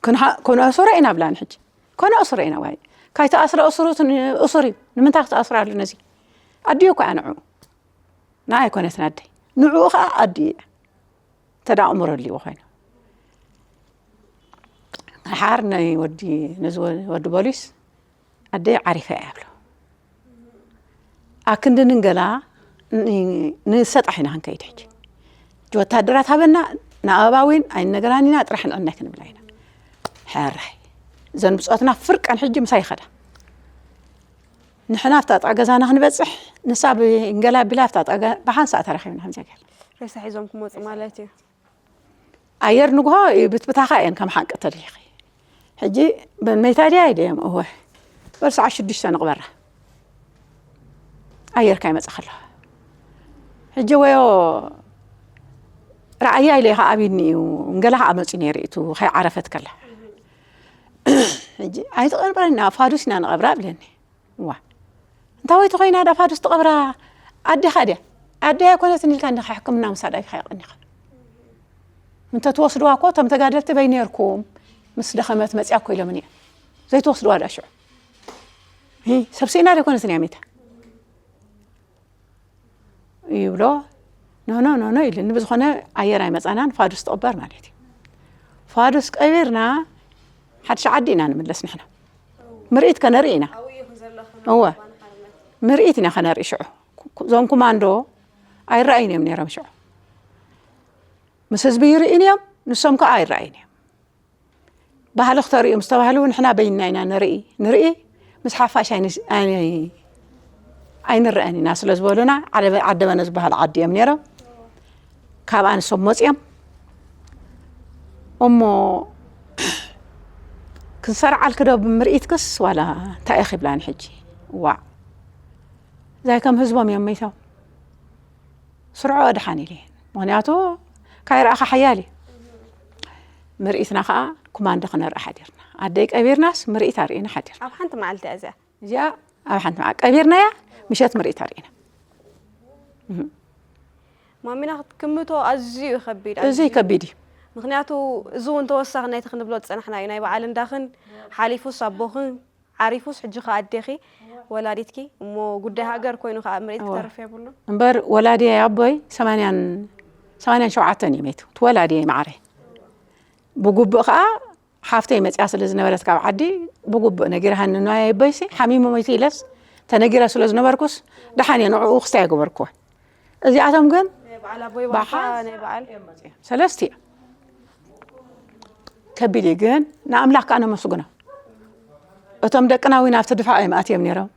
ክንሃ-፣ ከነእስሮ ኢና ብላኒ ሕጂ። ከነእስሮ ኢና ዋይ። ካይተኣስረ እሱሩ ትን-፣ እሱር እዩ። ንምንታይ ክትኣስሮ ኣሎ ነዚ? ኣዲኡ እኮ እያ ንዕኡ። ንዓይ ኣይኮነትን ኣደይ። ንዕኡ ኸኣ ኣዲኡ እያ። ተዳእምሮ ኣልዎ ኮይኑ። ሓር ናይ ወዲ፣ ነዚ ወ-፣ ወዲ ቦሊስ ኣደይ ዓሪፈ እያ ብሎ። ኣክንዲ ንንገላ ን-፣ ንሰጣሕ ኢና ክንከይድ ሕጂ። ሕጂ ወታደራት ሃበና፣ ንኣበባ እውን ኣይነገራን ኢና፣ ጥራሕ ንዕናይ ክንብላ ኢና። ሕራይ። እዘን ብጾትና ፍርቀን ሕጂ ምሳይ ይኸዳ። ንሕና ኣብታ ጥቓ ገዛና ክንበጽሕ፣ ንሳ ብእንገላ ኣቢላ ኣብታ ጥቓ ገ-፣ ብሓንሳእ ተራኺብና ከምዚኣ ገይርና። ሬሳ ሒዞም ክመጹ ማለት እዩ። ኣየር ንግሆ ይብትብታኻ እየን ከም ሓቂ ተሪኺ። ሕጂ በመይታ ድያ ኢለዮም፣ እወ። በል ሰዓት ሽዱሽተ ንቕበራ። ኣየር ካይመጽእ ከለኻ። ሕጂ ወዮ ረኣያ ኢለ ኢኻ ኣቢኒ እዩ፣ እንገላ ኸዓ መጺኡ ነይሩ እዩ፣ እቱ ከይዓረፈት ከላ። ሕጂ ኣይትቐብረና፣ ፋዱስ ኢና ንቐብራ ብለኒ። ዋ፣ እንታይ ወይ ተኾይና ዳ ፋዱስ ትቐብራ? ኣዴኻ ድያ? ኣደይ ኣይኮነትን ኢልካ እንዲኻ ሕክምና ምሳድ ኣይካ ይቐኒኻ። እንተ ትወስድዋ እኮ እቶም ተጋደልቲ በይ ነርኩም፣ ምስ ደኸመት መፅያ እኮ ኢሎምኒ እዮም። ዘይትወስድዋ ዳ ሽዑ? ሂ፣ ሰብ ስኢና ዶ ኣይኮነትን እያ ሜታ? ይብሎ። ኖኖ ኖኖ ኢልኒ። ብዝኾነ ኣየር ኣይመፃናን፣ ፋዱስ ትቕበር ማለት እዩ። ፋዱስ ቀቢርና ሓድሽ ዓዲ ኢና ንምለስ ንሕና። ምርኢት ከነርኢ ኢና። እወ፣ ምርኢት ኢና ከነርኢ ሽዑ። እዞም ኩማንዶ ኣይረኣዩን እዮም ነይሮም ሽዑ። ምስ ህዝቢ ይርእዩን እዮም፣ ንሶም ከዓ ኣይረኣዩን እዮም። ባህሊ ክተርእዩ ምስ ተባህሉ ንሕና በይንና ኢና ንርኢ፣ ንርኢ፣ ምስ ሓፋሽ ኣይንስ-፣ ኣይ-፣ ኣይንረኣን ኢና ስለ ዝበሉና፣ ዓደበ-፣ ዓደበነ ዝበሃል ዓዲ እዮም ነይሮም። ካብኣ ንሶም መፅዮም እሞ ክንሰርዓልኪ ዶ ብምርኢትክስ ዋላ እንታይ ኢኺ ይብላኒ ሕጂ። ዋዕ፣ እዛይ ከም ህዝቦም እዮም መይቶም። ስርዖ ደሓን ኢለ። ምኽንያቱ ካይረኣኻ ሓያል እዩ። ምርኢትና ኸዓ ኩማንዶ ክነርኢ ሓዲርና። ኣደይ ቀቢርናስ ምርኢት ኣርእና ሓዲርና። ኣብ ሓንቲ መዓልቲ እያ እዚኣ። እዚኣ ኣብ ሓንቲ መዓ-፣ ቀቢርናያ ምሸት ምርኢት ኣርእና። እህ። ማሚና ክትክምቶ ኣዝዩ እዩ ከቢድ፣ እዚ ኣዝዩ። ከቢድ እዩ። ምኽንያቱ እዚ እውን ተወሳኺ ናይቲ ክንብሎ ዝጸናሕና እዩ። ናይ በዓል እንዳኽን ሓሊፉስ ኣቦኽን ዓሪፉስ ሕጂ ኸኣ ኣዴኺ ወላዲትኪ እሞ ጉዳይ ሃገር ኮይኑ ኸኣ ምርኢት እወ። ክተርፍ የብሉን። እምበር ወላዲየይ ኣቦይ ሰማንያን፣ ሰማንያን ሸውዓተን እዩ መይቱ። እቲ ወላዲየይ ማዕረ። ብጉብእ ኸኣ ሓፍተይ መጽያ ስለ ዝነበረት ካብ ዓዲ ብጉብእ ነጊርሃኒ ንዋይ ኣቦይሲ ሓሚሙ መይቱ ኢለስ ተነጊረ ስለ ዝነበርኩስ ደሓን እየ ንዕኡ ክስታይ ኣይገበርኩዎን። እዚኣቶም ግን ናይ በዓል ኣቦይ ባንካ ብሓንሳእ ናይ በዓል እዮም መጺኦም። ሰለስቲኦም። ከቢድ እዩ ግን ንኣምላኽ ከኣ ነመስግኖ። እቶም ደቅና እውን ኣብቲ ድፋዕ እዮም ኣትዮም ነይሮም።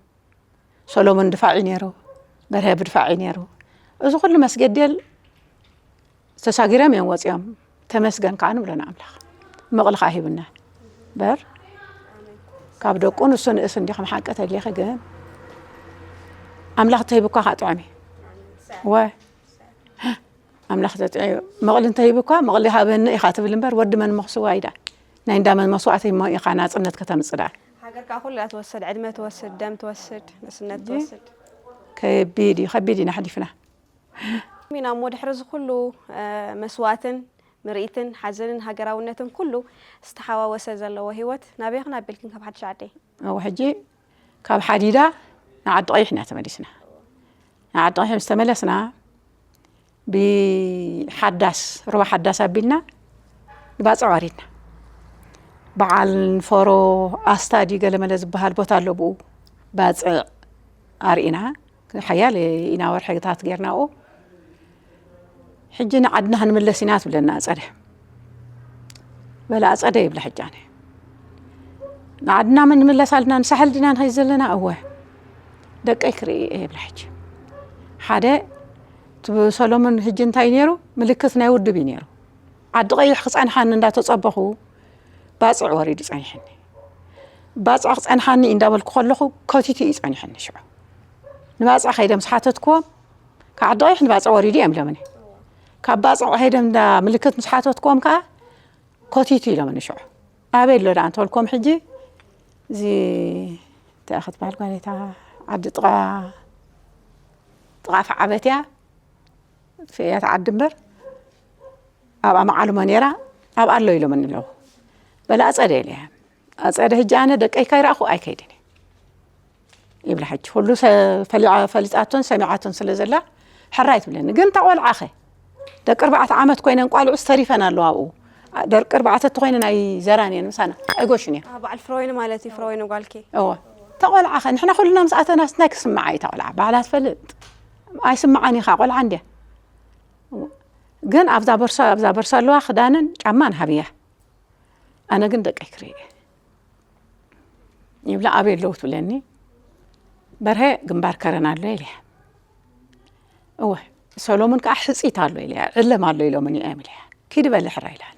ሰሎሞን ድፋዕ እዩ ነይሩ፣ በርሀ ብድፋዕ እዩ ነይሩ። እዚ ኩሉ መስገደል ተሳጊሮም እዮም ወፂኦም። ተመስገን ከኣ ንብሎ ንኣምላኽ። ምቕሊ ከኣ ሂብና። በር ካብ ደቁ ንሱ ንእስ እንዲኹም ሓቂ ተሊኺ ግን ኣምላኽ ተሂቡካ ከኣ ጥዑም እዩ። ወ ኣምላኽ ተጥዕዮ። መቕሊ እንተሂቡካ፣ መቕሊ ሃበኒ ኢኻ ትብል እምበር፣ ወዲ መን መኽስዋ ኢዳ። ናይ እንዳ መን መስዋእቲ እሞ ኢኻ ናጽነት ከተምጽእ ደኣ። ሃገር ከኣ ኩላ ትወስድ፣ ዕድመ ትወስድ፣ ደም ትወስድ፣ ንእስነት እንጂ ትወስድ። ከቢድ እዩ፣ ከቢድ ኢና ኣሕሊፍና። ሚና እሞ ድሕሪ እዚ ኩሉ፣ እ፣ መስዋእትን፣ ምርኢትን፣ ሓዘንን፣ ሃገራውነትን ኩሉ ዝተሓዋወሰ ዘለዎ ህይወት ናበይ ክን ኣቢልክን ካብ ሓድሽ ዓደይ? እወ፣ ሕጂ ካብ ሓዲዳ ንዓዲ ቀይሕ ኢና ተመሊስና። ንዓዲ ቀይሕ ምስ ተመለስና፣ ብሓዳስ፣ ሩባ ሓዳስ ኣቢልና ንባጽዕ ወሪድና። በዓል ንፈሮ ኣስታዲ ገለመለ ዝበሃል ቦታ ኣሎ፣ ብኡ ባጽዕ ኣርኢና። ሓያለ ኢና ወርሕታት ጌርና ኣብኡ። ሕጂ ንዓድና ክንምለስ ኢና ትብለና ኣጸደ። በለ ኣጸደ ይብላ ሕጂ ኣነ። ንዓድና መን ንምለስ ኣለና? ንሳሕል ዲና ንኸይድ ዘለና? እወ። ደቀይ ክርኢ እየ ይብላ ሕጂ። ሓደ፣ እቲ ሰሎሞን ሕጂ እንታይ ነይሩ? ምልክት ናይ ውድብ እዩ ነይሩ። ዓዲ ቀይሕ ክጸንሓኒ እንዳተጸበኹ ባጽዕ ወሪዱ ጸኒሕኒ። ባጽዕ ክጸንሓኒ እንዳበልኩ ከለኹ ከቲቱ እዩ ጸኒሕኒ ሽዑ። ንባጽዕ ከይደ ምስ ሓተትክዎም፣ ካብ ዓዲ ቀይሕ ንባጽዕ ወሪዱ እዮም ኢሎምኒ። ካብ ባጽዕ ከይደ እንዳ ምልክት ምስ ሓተትክዎም ከኣ፣ ከቲቱ ኢሎምኒ ሽዑ። ኣበይ ኣሎ ደኣ እንተበልክዎም፣ ሕጂ እዚ እንታይ ክትበሃል ጓል እታ ዓዲ ጥቓ፣ ጥቓ ፍዓበት እያ፣ ፍያት ዓዲ እምበር፣ ኣብኣ መዓልሞ ነይራ፣ ኣብኣ ኣሎ ኢሎምኒ ኣለዉ። በለ ኣጸደ ኢለያ። ኣጸደ ሕጂ ኣነ ደቀይ ከይረኣኹ ኣይከይድን እየ። ይብላ ሕጂ። ኩሉ ሰ-፣ ፈሊዓ-፣ ፈሊጣቶን ሰሚዓቶን ስለ ዘላ ሕራይ ትብለኒ። ግን እታ ቆልዓኸ? ደቂ ኣርባዕተ ዓመት ኮይነን ቋልዑስ ተሪፈን ኣለዋ ኣብኡ። ደቂ ኣርባዕተ እንተኾይነን ኣይዘራን እየን ምሳና። ኣይጎሽን እየን። ኣ፣ በዓል ፍረወይኒ ማለት እዩ፣ ፍረወይኒ ጓልኪ። እወ። እታ ቆልዓኸ? ንሕና ኩልና ምስ ኣተናስ እንታይ ክስምዓ እዩ እታ ቆልዓ? ባዕላ ትፈልጥ። ኣይስምዓን እዩ ኸኣ፣ ቆልዓ እንድያ። ግን ኣብዛ ቦርሳ፣ ኣብዛ ቦርሳ ኣለዋ ክዳንን ጫማን ሃብያ። ኣነ ግን ደቀይ ክርኢ እየ። ይብላ፣ ኣበይ ኣለዉ ትብለኒ። በርሀ ግንባር ከረን ኣሎ ኢለያ። እወ፣ ሰሎሙን ከኣ ሕጺት ኣሎ ኢለያ። ዕለም ኣሎ ኢሎምኒ እዮም ኢለያ። ኪዲ በሊ ሕራይ ኢላኒ።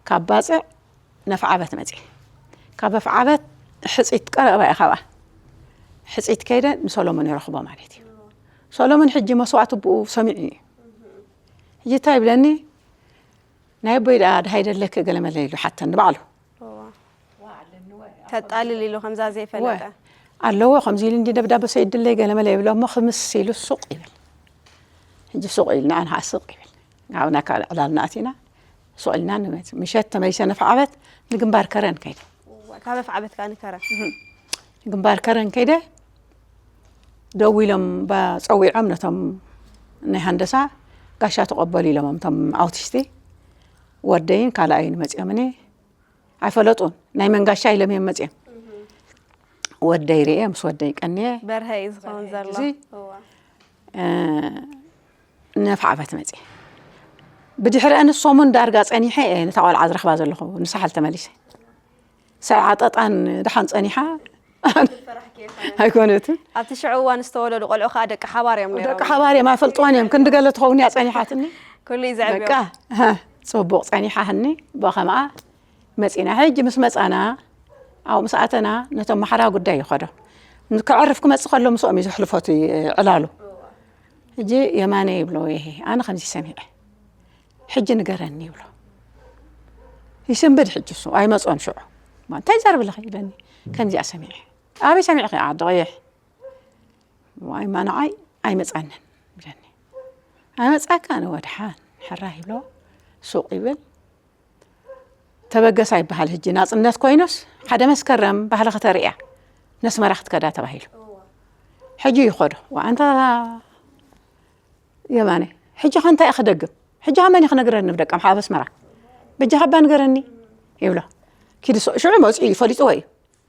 ካብ ባጽዕ ነፍዓበት መጽየ። ካብ ኣፍዓበት ሕጺት ቀረባ እያ ካብኣ። ሕጺት ከይደ ንሰሎሙን ይረኽቦ ማለት እዩ። ሰሎሙን ሕጂ መስዋእቲ ብኡ ሰሚዑ እዩ። ሕጂ እንታይ ይብለኒ? ናይ ኣቦይ ደኣ ድሃይ ደለኪ ገለ መለ ኢሉ ሓተኒ ባዕሉ። እዋ። ተጣልል ኢሉ ከምዛ ዘይፈለጠ ኣለዎ። ከምዚ ኢሉ እንዲ ደብዳበ ሰይድለይ ገለመለ ይብሎ እሞ ክምስ ኢሉ ሱቕ ይብል። ሕጂ ሱቕ ኢልና ኣንሃ ስቕ ይብል። ኣብና ካልእ ዕላልና ኣቲና ሱቕ ኢልና ንመጽእ። ምሸት ተመሊሰ ነፍዓበት ንግንባር ከረን ከይደ። ካብ ኣፍዓበት ከኣ ንከረ ግንባር ከረን ከይደ ደው ኢሎም ባ- ጸዊዖም ነቶም ናይ ሃንደሳ ጋሻ ተቐበሉ ኢሎሞም እቶም ኣውቲስቲ ወደይን ካልኣይን መጺኦምኒ ኣይፈለጡን ናይ መንጋሻ ኢሎም እዮም መጺኦም ወደይ ርኤ ምስ ወደይ ቀንየ በርሀ እዩ ዝኸውን ዘሎ እዚ ነፍዓበት መጽየ ብድሕሪአን ሰሙን ዳርጋ ጸኒሐ እየ ነታ ቆልዓ ዝረኽባ ዘለኹ ንሳሓል ተመሊሰ ሰዓጠጣን ድሓን ጸኒሓ ኣይኮነትን ኣብቲ ሽዑ እዋን ዝተወለዱ ቆልዑ ከዓ ደቂ ሓባር እዮም ነይሮም ደቂ ሓባር እዮም ኣይፈልጥዋን እዮም ክንዲ ገለ ትኸውን እያ ጸኒሓትኒ ኩሉ እዩ ዘዕብዮ በቃ ሃ፣ ጽቡቕ ጸኒሓ ህኒ ብኸምኣ መጺና ሕጂ ምስ መጻና ኣብኡ ምስ ኣተና ነቶም ማሕራ ጉዳይ ይኸዶ ከዕርፍ ክመጽእ ከሎ ምስኦም እዩ ዘሕልፎ እቲ ዕላሉ ሕጂ የማነ ይብሎ ይሄ ኣነ ከምዚ ሰሚዐ ሕጂ ንገረኒ ይብሎ ይስንብድ ሕጂ እሱ ኣይመጾን ሽዑ እንታይ ዘርብለኺ ይብለኒ ከምዚኣ ሰሚዐ ኣበይ ሰሚዕኺ ዓዲ ቀይሕ ዋይ ማንዓይ ኣይመጻንን ይብለኒ ኣይመጻካ ንወድሓን ሕራ ይብሎ ሱቕ ይብል ተበገሳ ይበሃል ሕጂ ናጽነት ኮይኑስ ሓደ መስከረም ባህሊ ከተርእያ ነስመራ ክትከዳ ተባሂሉ ሕጂ ይኸዶ ኣንታ የማነ ሕጂ ከ እንታይ ክደግም ሕጂ ከ መን ክነግረኒ ብደቀም ሓበስ መራ በጃ ከባ ንገረኒ ይብሎ ኪዲ ሽዑ መፅኡ እዩ ፈሊጥዎ እዩ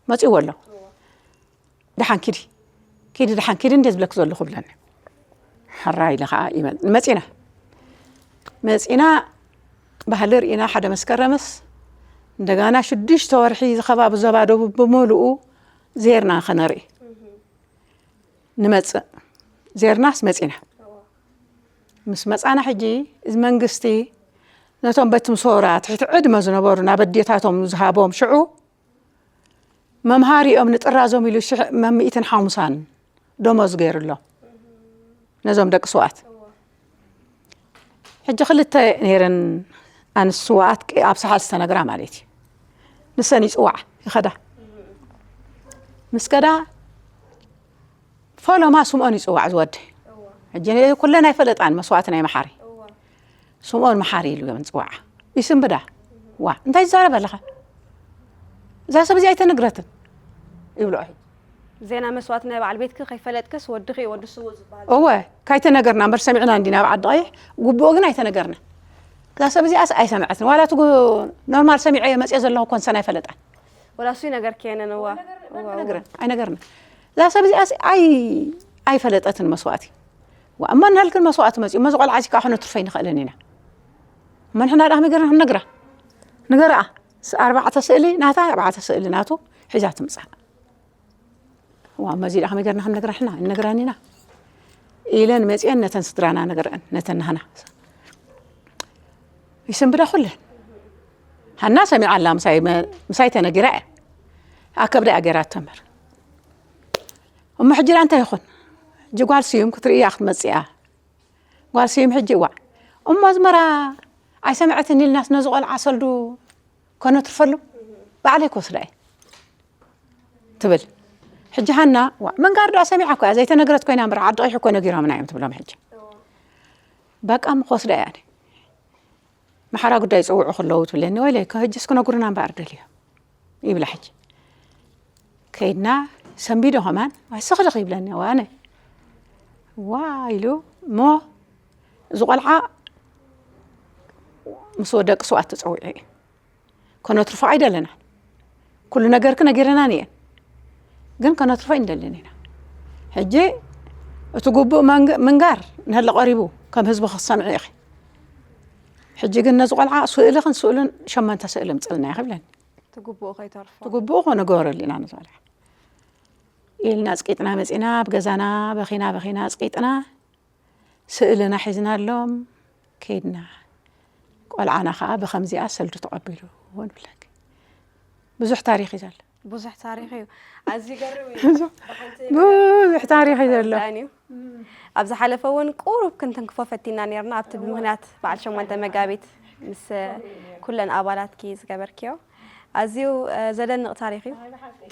መፅእዎ ኣሎ ደሓን ኪዲ ኪዲ ደሓን ኪዲ እንዴ ዝብለክ ዘለኹ ብለኒ ሕራ ኢለ ከዓ ይመ- መፂና መፂና ባህሊ ርኢና ሓደ መስከረምስ እንደገና ሽዱሽተ ወርሒ ዝኸባቢ ዘባደቡ ብምሉኡ ዜርና ከነርኢ ንመፅእ ዜርናስ መፂና ምስ መፃና ሕጂ እዚ መንግስቲ ነቶም በቲ ምሶራ ትሕቲ ዕድመ ዝነበሩ ናብ ኣዴታቶም ዝሃቦም ሽዑ መምሃሪኦም ንጥራዞም ኢሉ ሽሕ መምኢትን ሓሙሳን ደሞዝ ገይሩሎ ነዞም ደቂ ስውኣት ሕጂ ክልተ ነይረን ኣንስ ስውኣት ኣብ ሰሓል ዝተነግራ ማለት እዩ ንሰን ይፅዋዓ ይኸዳ ምስ ከዳ ፈለማ ስምኦን ይፅዋዕ ዝወደ ሕጂ ኩለን ኣይፈለጣን መስዋእቲ ናይ መሓሪ ስምኦን መሓሪ ኢሉ እዮም ዝፅዋዓ ይስንብዳ ዋ እንታይ ይዛረብ ኣለኻ እዛ ሰብ እዚኣ ኣይተነግረትን ይብልኦ ሕጂ ዜና መስዋእቲ ናይ በዓል ቤትኪ ከይፈለጥክስ ወድኺ ወዲ ስውእ ዝበሃል እወ ካይተነገርና እምበር ሰሚዕና እንዲና ኣብ ዓዲ ቀይሕ ግቡኡ ግን ኣይተነገርና እዛ ሰብ እዚኣስ ኣይሰምዐትን ዋላ እቲ ኖርማል ሰሚዐዮ መፅኦ ዘለኹ ኮንሰን ኣይፈለጣን ወላ እሱ ይነገርኪ የነን እዋ ኣይነገርና እዛ ሰብ እዚኣስ ኣይ ኣይፈለጠትን መስዋእቲ እሞ ንህልክን መስዋእቲ መፅኡ እሞ ዝቆልዓ እዚ ከዓ ክነትርፎ ኣይንኽእልን ኢና እሞ ንሕና ደኣ ከመይ ገርና ክንነግራ ንገርኣ ኣርባዕተ ስእሊ ናታ ኣርባዕተ ስእሊ ናቱ ሒዛ ትምፃእ እዋ እሞ እዚ ደኣ ከመይ ገርና ክንነግራ ሕና ኣይንነግራን ኢና ኢለን መፅአን ነተን ስድራና ነግረአን ነተን ናህና ይስንብዳ ኩለን ሃና ሰሚዓ ኣላ ምሳይ ተነጊራ እያ ኣከብዳ እያ ገይራ ትተምር እሞ ሕጂ እንታይ ይኹን ሕጂ ጓል ስዩም ክትርኢ እያ ክትመፅእ እያ ጓል ስዩም ሕጂ እዋ እሞ ኣዝመራ ኣይሰምዐትን ኢልናስ ነዚ ቆልዓ ሰልዱ ከነትርፈሉ ባዕለይ ክወስዳ እየ ትብል ሕጂ ሃና ዋ መንጋር ዶ ሰሚዓ እኮ እያ ዘይተነግረት ኮይና እምበር ዓዲ ቀይሕ እኮ ነጊሮምና እዮም ትብሎም ሕጂ በቃ ምክወስዳ እያ ማሓራ ጉዳይ ይፅውዑ ከለዉ ትብለኒ ወይለ ከህጅስ ክነግሩና እምበኣር ደልዮ ይብላ ሕጂ ከይድና ሰንቢዶ ከማን ኣይስኽልኽ ይብለኒ ዋነ ዋ ኢሉ እሞ እዚ ቆልዓ ምስ ወደቂ ስዋት ተፀዊዑ እዩ ከነትርፎ ኣይደለና ኩሉ ነገርክ ነጊረና ንየን ግን ከነትርፎ ኣይንደልን ኢና ሕጂ እቲ ጉቡእ ምንጋር ንህለ ቀሪቡ ከም ህዝቢ ክሰምዑ ኢኺ ሕጂ ግን ነዚ ቆልዓ ስእልኽን ስእሉን ሸመንተ ስእሊ ምፅልና ኢኺ ብለኒ ትግብኡ ከይተርፎ ትግብኡ ከነገበረሉ ኢና ነዚ ቆልዓ ኢልና ኣፅቂጥና መፂና ኣብ ገዛና በኺና በኺና ኣፅቂጥና ስእልና ሒዝናሎም ከይድና ቆልዓና ከዓ ብከምዚኣ ሰልዱ ተቐቢሉ ንብለኪ ብዙሕ ታሪክ እዩ ዘሎ ብዙሕ ታሪክ እዩ ኣዝዩ ገርም እዩ ብዙሕ ታሪክ እዩ ዘሎ ኣብ ዝሓለፈ እውን ቁሩብ ክንትንክፎ ፈቲና ነርና ኣብቲ ብምክንያት በዓል ሸሞንተ መጋቢት ምስ ኩለን ኣባላትኪ ዝገበርክዮ ኣዝዩ ዘደንቕ ታሪኽ እዩ።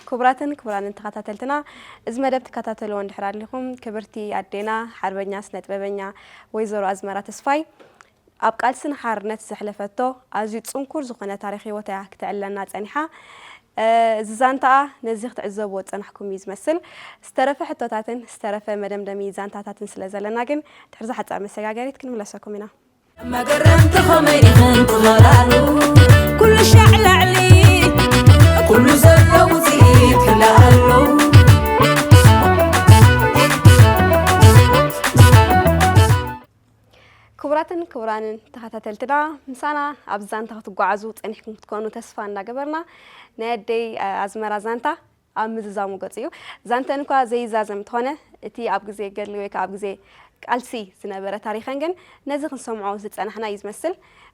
ክቡራትን ክቡራንን ተኸታተልትና፣ እዚ መደብ ትከታተልዎ እንድሕር ኣሊኹም፣ ክብርቲ ኣዴና ሓርበኛ ስነ ጥበበኛ ወይዘሮ ኣዝመራ ተስፋይ ኣብ ቃልስን ሓርነት ዘሕለፈቶ ኣዝዩ ጽንኩር ዝኾነ ታሪኽ ህይወት እያ ክተዕልለና ጸኒሓ። እዚ ዛንታኣ ነዚ ክትዕዘብዎ ዝጸናሕኩም እዩ ዝመስል። ዝተረፈ ሕቶታትን ዝተረፈ መደምደሚ ዛንታታትን ስለ ዘለና ግን ድሕሪ ዝሓጸረ መሰጋገሪት ክንምለሰኩም ኢና። መገረምቲ ኸመይ ኢኽን ትኸላሉ? ኩሉ ሻዕ ላዕሊ፣ ኩሉ ዘሎ ውፅኢት ክልኣሉ። ክቡራትን ክቡራንን ተኸታተልትና፣ ምሳና ኣብ ዛንታ ክትጓዓዙ ጸኒሕኩም ክትኮኑ ተስፋ እንዳገበርና፣ ናይ ኣደይ ኣዝመራ ዛንታ ኣብ ምዝዛሙ ገጹ እዩ። ዛንተን እኳ ዘይዛዘም እንተኾነ፣ እቲ ኣብ ግዜ ገድሊ ወይ ከኣ ኣብ ግዜ ቃልሲ ዝነበረ ታሪኸን ግን ነዚ ክንሰምዖ ዝጸናሕና እዩ ዝመስል።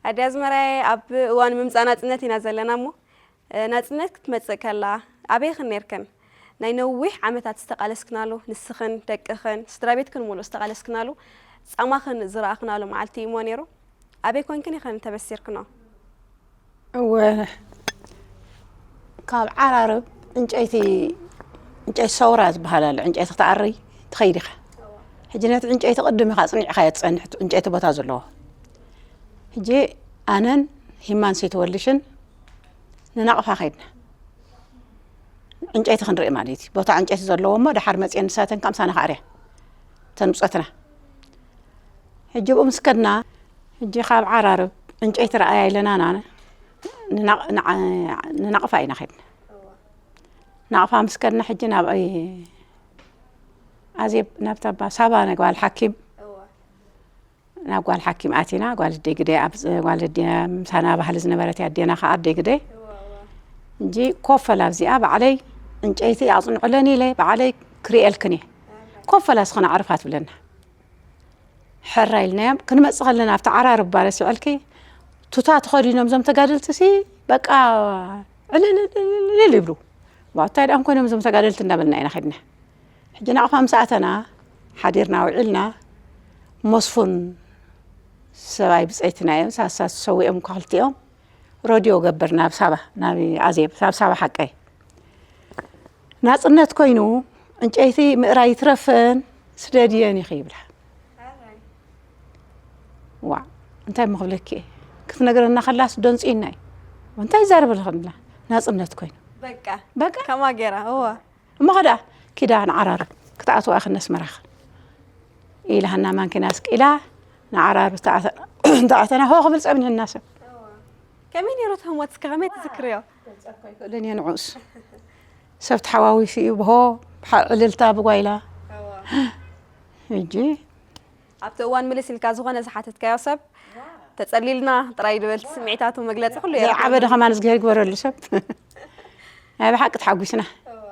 ኣደይ ኣዝመራየ፣ ኣብ እዋን ምምጻእ ናጽነት ኢና ዘለና እሞ፣ እ፣ ናጽነት ክትመጽእ ከላ ኣበይኽን ኔርክን? ናይ ነዊሕ ዓመታት ዝተቓለስክናሉ፣ ንስኽን ደቅኽን ስድራ ቤትክን ሙሉእ ዝተቓለስክናሉ፣ ጻማኽን ዝረኣኽናሉ መዓልቲ እዩ እሞ ኔሩ። ኣበይ ኮንክን ኢኽን ተበሲርክኖ? እወ፣ ካብ ዓራርብ ዕንጨይቲ፣ ዕንጨይቲ ሰውራ ዝበሃል ኣሎ፣ ዕንጨይቲ ክትኣሪ ትኸይድ ኢኻ። ሕጂ ነቲ ዕንጨይቲ ቅድም ኢኻ ኣጽኒዕኻዮ ትጸንሕ፣ እቲ ዕንጨይቲ ቦታ ዘለዎ። ሕጂ ኣነን ሂማን ሰይተወልድሽን ንናቕፋ ከይድና። ዕንጨይቲ ክንርኢ ማለት እዩ። ቦታ ዕንጨይቲ ዘለዎ እሞ፣ ደሓር መጺኤን ንሳተን ካብ ምሳና ክኣርያ። እተን ብጾትና። ሕጂ ብኡ ምስ ከድና፣ ሕጂ ካብ ዓራርብ ዕንጨይቲ ረኣያ ኢለናና ንናቕ-፣ ንዓ-፣ ንናቕፋ ኢና ከድና። ናቕፋ ምስ ከድና፣ ሕጂ ናብ ኣይ-፣ ኣዜብ፣ ናብታ ባ-፣ ሳባ ናይ ጓል ሓኪም፣ ናብ ጓል ሓኪም ኣቲና፣ ጓል ኣደይ ግደ፣ ኣብ ዝ-፣ ጓል ኣደ-፣ ምሳና ባህሊ ዝነበረት ኣዴና ከኣ ኣደይ ግደ። እንጂ ኮፍ በላ ኣብዚኣ፣ ባዕለይ ዕንጨይቲ ኣጽንዑለኒ ኢለ፣ ባዕለይ ክርእየልክን እየ። ኮፍ በላ ስኽና ኣዕርፋ ትብለና። ሕራ ኢልናዮም። ክንመጽእ ከለና ኣብቲ ዓራርብ ባረሲዐልኪ፣ ቱታ ተኸዲኖም እዞም ተጋደልቲ ሲ በቃ ዕልልልልል ይብሉ። ዋ፣ እንታይ ደኣ እንኮይኖም እዞም ተጋደልቲ እንዳበልና ኢና ከድና። ሕጂ ናቕፋ ምስ ኣተና፣ ሓዲርና ውዒልና፣ መስፉን ሰብኣይ ብጸይትና እዮም፣ ሳሳት ተሰዊኦም እኳ ክልቲኦም። ሮድዮ ገብር ናብ ሳባ፣ ናብ ኣዜብ፣ ናብ ሳባ ሓቀይ። ናጽነት ኮይኑ፣ ዕንጨይቲ ምእራይ ይትረፈን፣ ስደድየን ኢኺ ይብላ። ዋ፣ እንታይ እሞ ክብለኪ እየ? ክትነግረና ከላስ ደንጽዩና እዩ። እንታይ ይዛረብ ኣለኹ ንብላ? ናጽነት ኮይኑ። በቃ። በቃ? ከማ ገይራ፣ እወ። እሞ ኸዳ፣ ኪዳ ንዓራርብ፣ ክትኣትዋ ኢኽን ኣስመራኽን። ኢላሃና ማንኪና ኣስቂላ፣ ንዓራርብ ተኣተ-፣ ተኣተና፣ ሆ ክብል ጸሚንና ሰብ። ከመይ ነይሩ እቲ ህሞት? እስከ ከመይ ትዝክርዮ? ክገልጸልኮ ኣይክእልን እየ ንዕኡስ። ሰብ ተሓዋዊሱ እዩ፣ ብሆ፣ ብሓ-፣ ዕልልታ፣ ብጓይላ። እዋ። ሕጂ ኣብቲ እዋን ምልስ ኢልካ ዝኾነ ዝሓተትካዮ ሰብ፣ ተጸሊልና ጥራይ ዝበል ስምዒታቱ መግለጺ ኩሉ የርድእ። ዝዓበደ ከማን እግዚኣብሔር ይግበረሉ ሰብ። ናይ ብሓቂ ተሓጒስና። እዋ።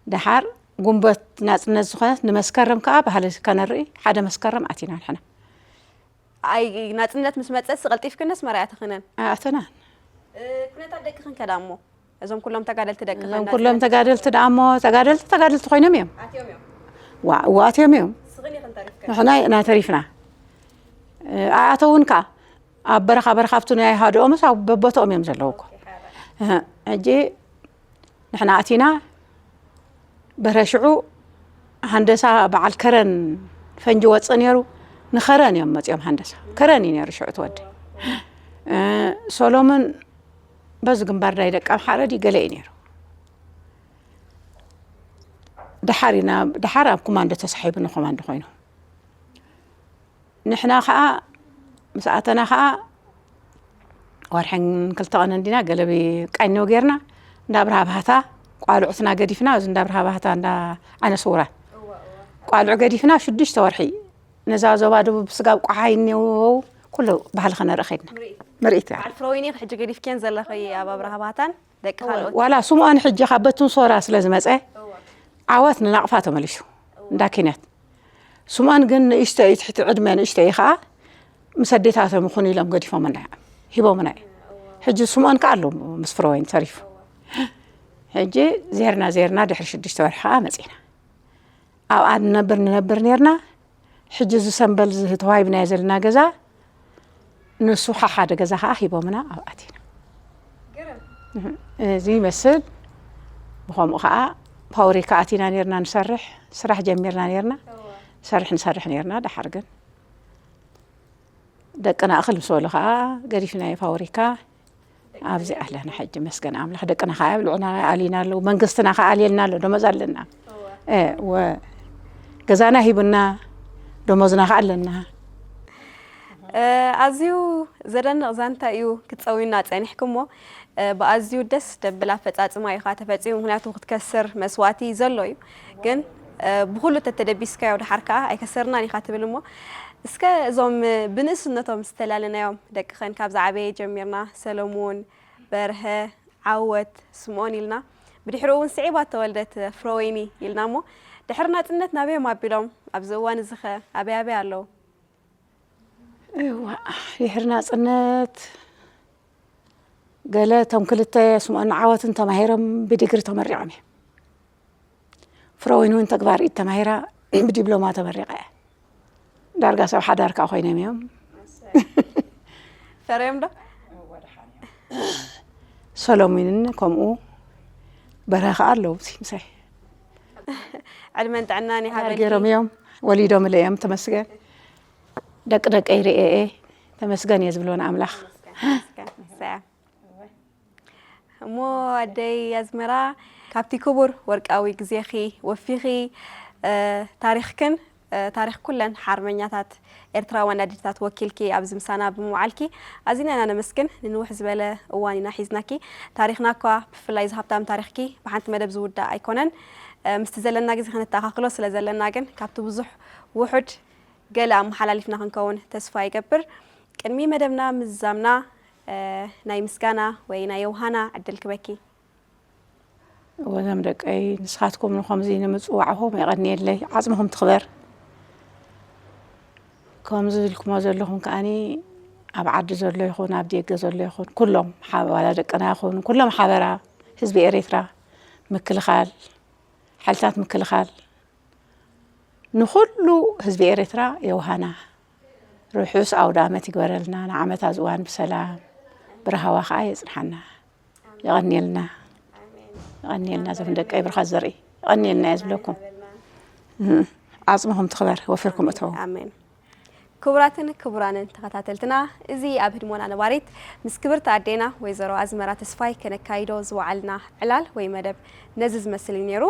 ደሓር ጉንበት ናጽነት ዝኾነት ንመስከረም ከኣ ባህሊ ከነርኢ ሓደ መስከረም ኣቲና ንሕና። ኣይ፣ ናጽነት ምስ መጸስ ቀልጢፍክን ኣስመራ ኣቲኽነን? ኣተናን። እ፣ ኩነታት ደቅኽን ከ ደኣ እሞ? እዞም ኩሎም ተጋደልቲ ደቅኽን እዞም ኩሎም ናጽነት ተጋደልቲ ደኣ እሞ፣ ተጋደልቲ፣ ተጋደልቲ ኮይኖም እዮም። ኣትዮም እዮም? ዋ-፣ እዋ፣ ኣትዮም እዮም። ንስኽን ኢኽን ተሪፍክን? ንሕና ኢና ተሪፍና። እ፣ ኣኣተውን ከኣ ኣብ በረኻ፣ በረኻ ኣብቲ ናይ ሃድኦምስ ኣብ በቦትኦም እዮም ዘለዉ እኮ። ኦኬ፣ ሓራ። እህ፣ ሕጂ ንሕና ኣቲና፣ በረ ሽዑ ሃንደሳ በዓል ከረን ፈንጂ ወፅእ ነይሩ። ንኸረን እዮም መፂኦም ሃንደሳ። ከረን እዩ ነይሩ ሽዑ እቲ ወዲ። እ፣ ሶሎሞን በዚ ግንባር ዳይ ደቃ ሓረዲ ገለ እዩ ነይሩ። ደሓር ኢና፣ ደሓር ኣብ ኮማንዶ ተሳሒቡ ንኮማንዶ ኮይኑ። ንሕና ኸኣ ምስ ኣተና ኸኣ ወርሕን ክልተ ቀንን ዲና ገለቢ ቃኘው ጌርና፣ እንዳ ኣብርሃ ባህታ ቋልዑትና ገዲፍና፣ እዚ እንዳ ኣብርሃ ባህታ እንዳ ዓይነ ስውራን እዋ፣ እዋ። ቋልዑ ገዲፍና ሽዱሽተ ወርሒ ነዛ ዞባ ደቡብ ስጋብ ቆሓይ እኒአው ኩሉ ባህሊ ከነርኢ ከድና። ምርኢት። ምርኢት እያ። በዓል ፍረወይኒ ሕጂ ገዲፍክየን ዘለኺ ኣብ ኣብርሃ ባህታን ደቂ እዋ። ካልኦት። ዋላ ስምኦን ሕጂ ካብ በቱን ሶራ ስለ ዝመጸ እዋ። ዓወት ንናቕፋ ተመሊሱ። እዋ። እንዳ ኪነት። ስምኦን ግን ንእሽተይ፣ ትሕቲ ዕድመ ንእሽተይ ከኣ ምስ ኣዴታቶም ይኹን ኢሎም ገዲፎምና እዮም፣ ሂቦምና እዮም። ሕጂ ስምኦን ከኣ ኣሎ ምስ ፍረወይኒ ተሪፉ። ሕጂ ዜርና ዜርና ድሕሪ ሽዱሽተ ወርሒ ከኣ መጺና። ኣብኣ ንነብር፣ ንነብር ኔርና። ሕጂ እዚ ሰምበል እዚ ተዋሂብናዮ ዘለና ገዛ ንሱ ሓሓደ ገዛ ከኣ ሂቦምና ኣብኣ ኣቲና። ግርም። እዚ ይመስል። ብኸምኡ ከዓ ፋብሪካ ኣቲና ነርና ንሰርሕ፣ ስራሕ ጀሚርና ነርና፣ ሰርሕ ንሰርሕ ነርና። ደሓር ግን ደቅና እኽል ምስ በሉ ከዓ ገዲፍናዮ ፋብሪካ። ኣብዚ ኣለና ሕጂ መስገን ኣምላኽ። ደቅና ከዓ ይብልዑና ኣልዩና ኣለዉ። መንግስትና ከዓ ኣልየልና ኣሎ፣ ደሞዝ ኣለና። እ፣ ወ-፣ ገዛና ሂቡና፣ ደሞዝና ከዓ ኣለና። ኣዝዩ ዘደንቕ ዛንታ እዩ ክትጸውዩና ጸኒሕኩሞ። ብኣዝዩ ደስ ደብል ኣፈጻጽማ እዩ ኸኣ ተፈጺሙ። ምኽንያቱ ክትከስር መስዋእቲ ዘሎ እዩ። ግን ብኹሉ ተተደቢስካዮ ድሓር ከኣ ኣይከሰርናን ኢኻ ትብል እሞ፣ እስከ እዞም ብንእስነቶም ዝተላለናዮም ደቅኸን ካብ ዝዓበየ ጀሚርና ሰለሙን፣ በርሀ፣ ዓወት፣ ስምኦን ኢልና፣ ብድሕሪኡ እውን ስዒባ ተወልደት ፍሮወይኒ ኢልና እሞ፣ ድሕሪ ናጽነት ናበዮም ኣቢሎም? ኣብዚ እዋን እዚ ኸ ኣበይ ኣበይ ኣለዉ? እዋ፣ ድሕሪ ናጽነት ገለ እቶም ክልተ ስምኦን ዓወትን ተማሂሮም ብዲግሪ ተመሪቖም እዮም። ፍረወይን እውን ተግባር ኢድ ተማሂራ ብዲፕሎማ ተመሪቓ እያ። ዳርጋ ሰብ ሓዳር ከዓ ኮይኖም እዮም። ፈርዮም ዶ? ሰሎሚንን ከምኡ በርሀ ከዓ ኣለዉ ምሳይ። ዕድመን ጥዕናን ሓዳር ይሃበልኪ። ገይሮም እዮም፣ ወሊዶም እዮም። ተመስገን ደቂ ደቀይ ርእየ እየ። ተመስገን እየ ዝብሎ ንኣምላኽ። ተመስገን፣ ተመስገን። እሞ ኣደይ ኣዝመራ፣ ካብቲ ክቡር ወርቃዊ ግዜኺ ወፊኺ፣ እ፣ ታሪኽክን፣ እ፣ ታሪኽ ኩለን ሓርበኛታት ኤርትራውያን ኣዴታት ወኪልኪ ኣብዚ ምሳና ብምውዓልኪ ኣዚና ኢና ነመስግን። ንንውሕ ዝበለ እዋን ኢና ሒዝናኪ። ታሪኽና እኳ ብፍላይ እዚ ሃብታም ታሪኽኪ ብሓንቲ መደብ ዝውዳእ ኣይኮነን። እ፣ ምስቲ ዘለና ግዜ ክንተኣኻኽሎ ስለ ዘለና ግን ካብቲ ብዙሕ ውሑድ ገለ ኣመሓላሊፍና ክንከውን ተስፋ ይገብር። ቅድሚ መደብና ምዝዛምና፣ እ፣ ናይ ምስጋና ወይ ናይ የውሃና ዕድል ክበኪ። ወዘም ደቀይ፣ ንስኻትኩም ንኸምዚ ንምጽዋዕኹም የቐንየለይ። ዓጽምኹም ትኽበር። ከምዚ ኢልኩሞ ዘለኹም ከኣኒ ኣብ ዓዲ ዘሎ ይኹን ኣብ ደገ ዘሎ ይኹን ኩሎም ሓ-፣ ዋላ ደቅና ይኹን ኩሎም ሓበራ ህዝቢ ኤርትራ ምክልኻል፣ ሓይልታት ምክልኻል ንኹሉ ህዝቢ ኤርትራ የውሃና። ርሑስ ኣውደ ዓመት ይግበረልና። ንዓመታ ዝዋን ብሰላም ብረሃዋ ከዓ የጽንሓና። የቐንየልና። የቐንየልና። ዘኹም ደቀይ ብርኻት ዘርኢ የቐንየልና እየ ዝብለኩም። እህ፣ ዓጽምኹም ትኽበር፣ ወፊርኩም እተዉ። ኣሜን። ክቡራትን ክቡራንን ተኸታተልትና፣ እዚ ኣብ ህድሞና ነባሪት ምስ ክብርቲ ኣዴና ወይዘሮ ኣዝመራ ተስፋይ ከነካይዶ ዝወዓልና ዕላል ወይ መደብ ነዚ ዝመስል እዩ ነይሩ።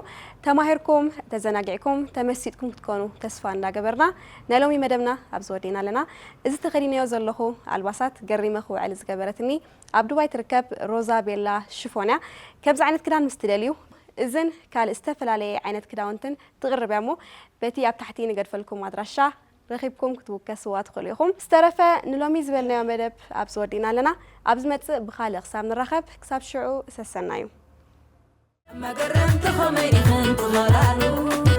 ተማሂርኩም፣ ተዘናጊዕኩም፣ ተመሲጥኩም ክትኮኑ ተስፋ እንዳገበርና ናይ ሎሚ መደብና ኣብዚ ወዲእና ኣለና። እዚ ተኸዲነዮ ዘለኹ ኣልባሳት ገሪመ ክውዕል ዝገበረትኒ ኣብ ዱባይ ትርከብ ሮዛ ቤላ ሽፎን እያ። ከምዚ ዓይነት ክዳን ምስ ትደልዩ እዝን ካልእ ዝተፈላለየ ዓይነት ክዳውንትን ትቕርብ እያ እሞ በቲ ኣብ ታሕቲ ንገድፈልኩም ኣድራሻ ረኺብኩም ክትውከስዋ ትኽእሉ ኢኹም። ዝተረፈ ንሎሚ ዝበልናዮ መደብ ኣብዚ ወዲእና ኣለና። ኣብ ዝመጽእ ብኻልእ ክሳብ ንራኸብ፣ ክሳብ ሽዑ ሰሰናዩ። መገረምቲ ኸመይ ኢኽን ትኸላሉ?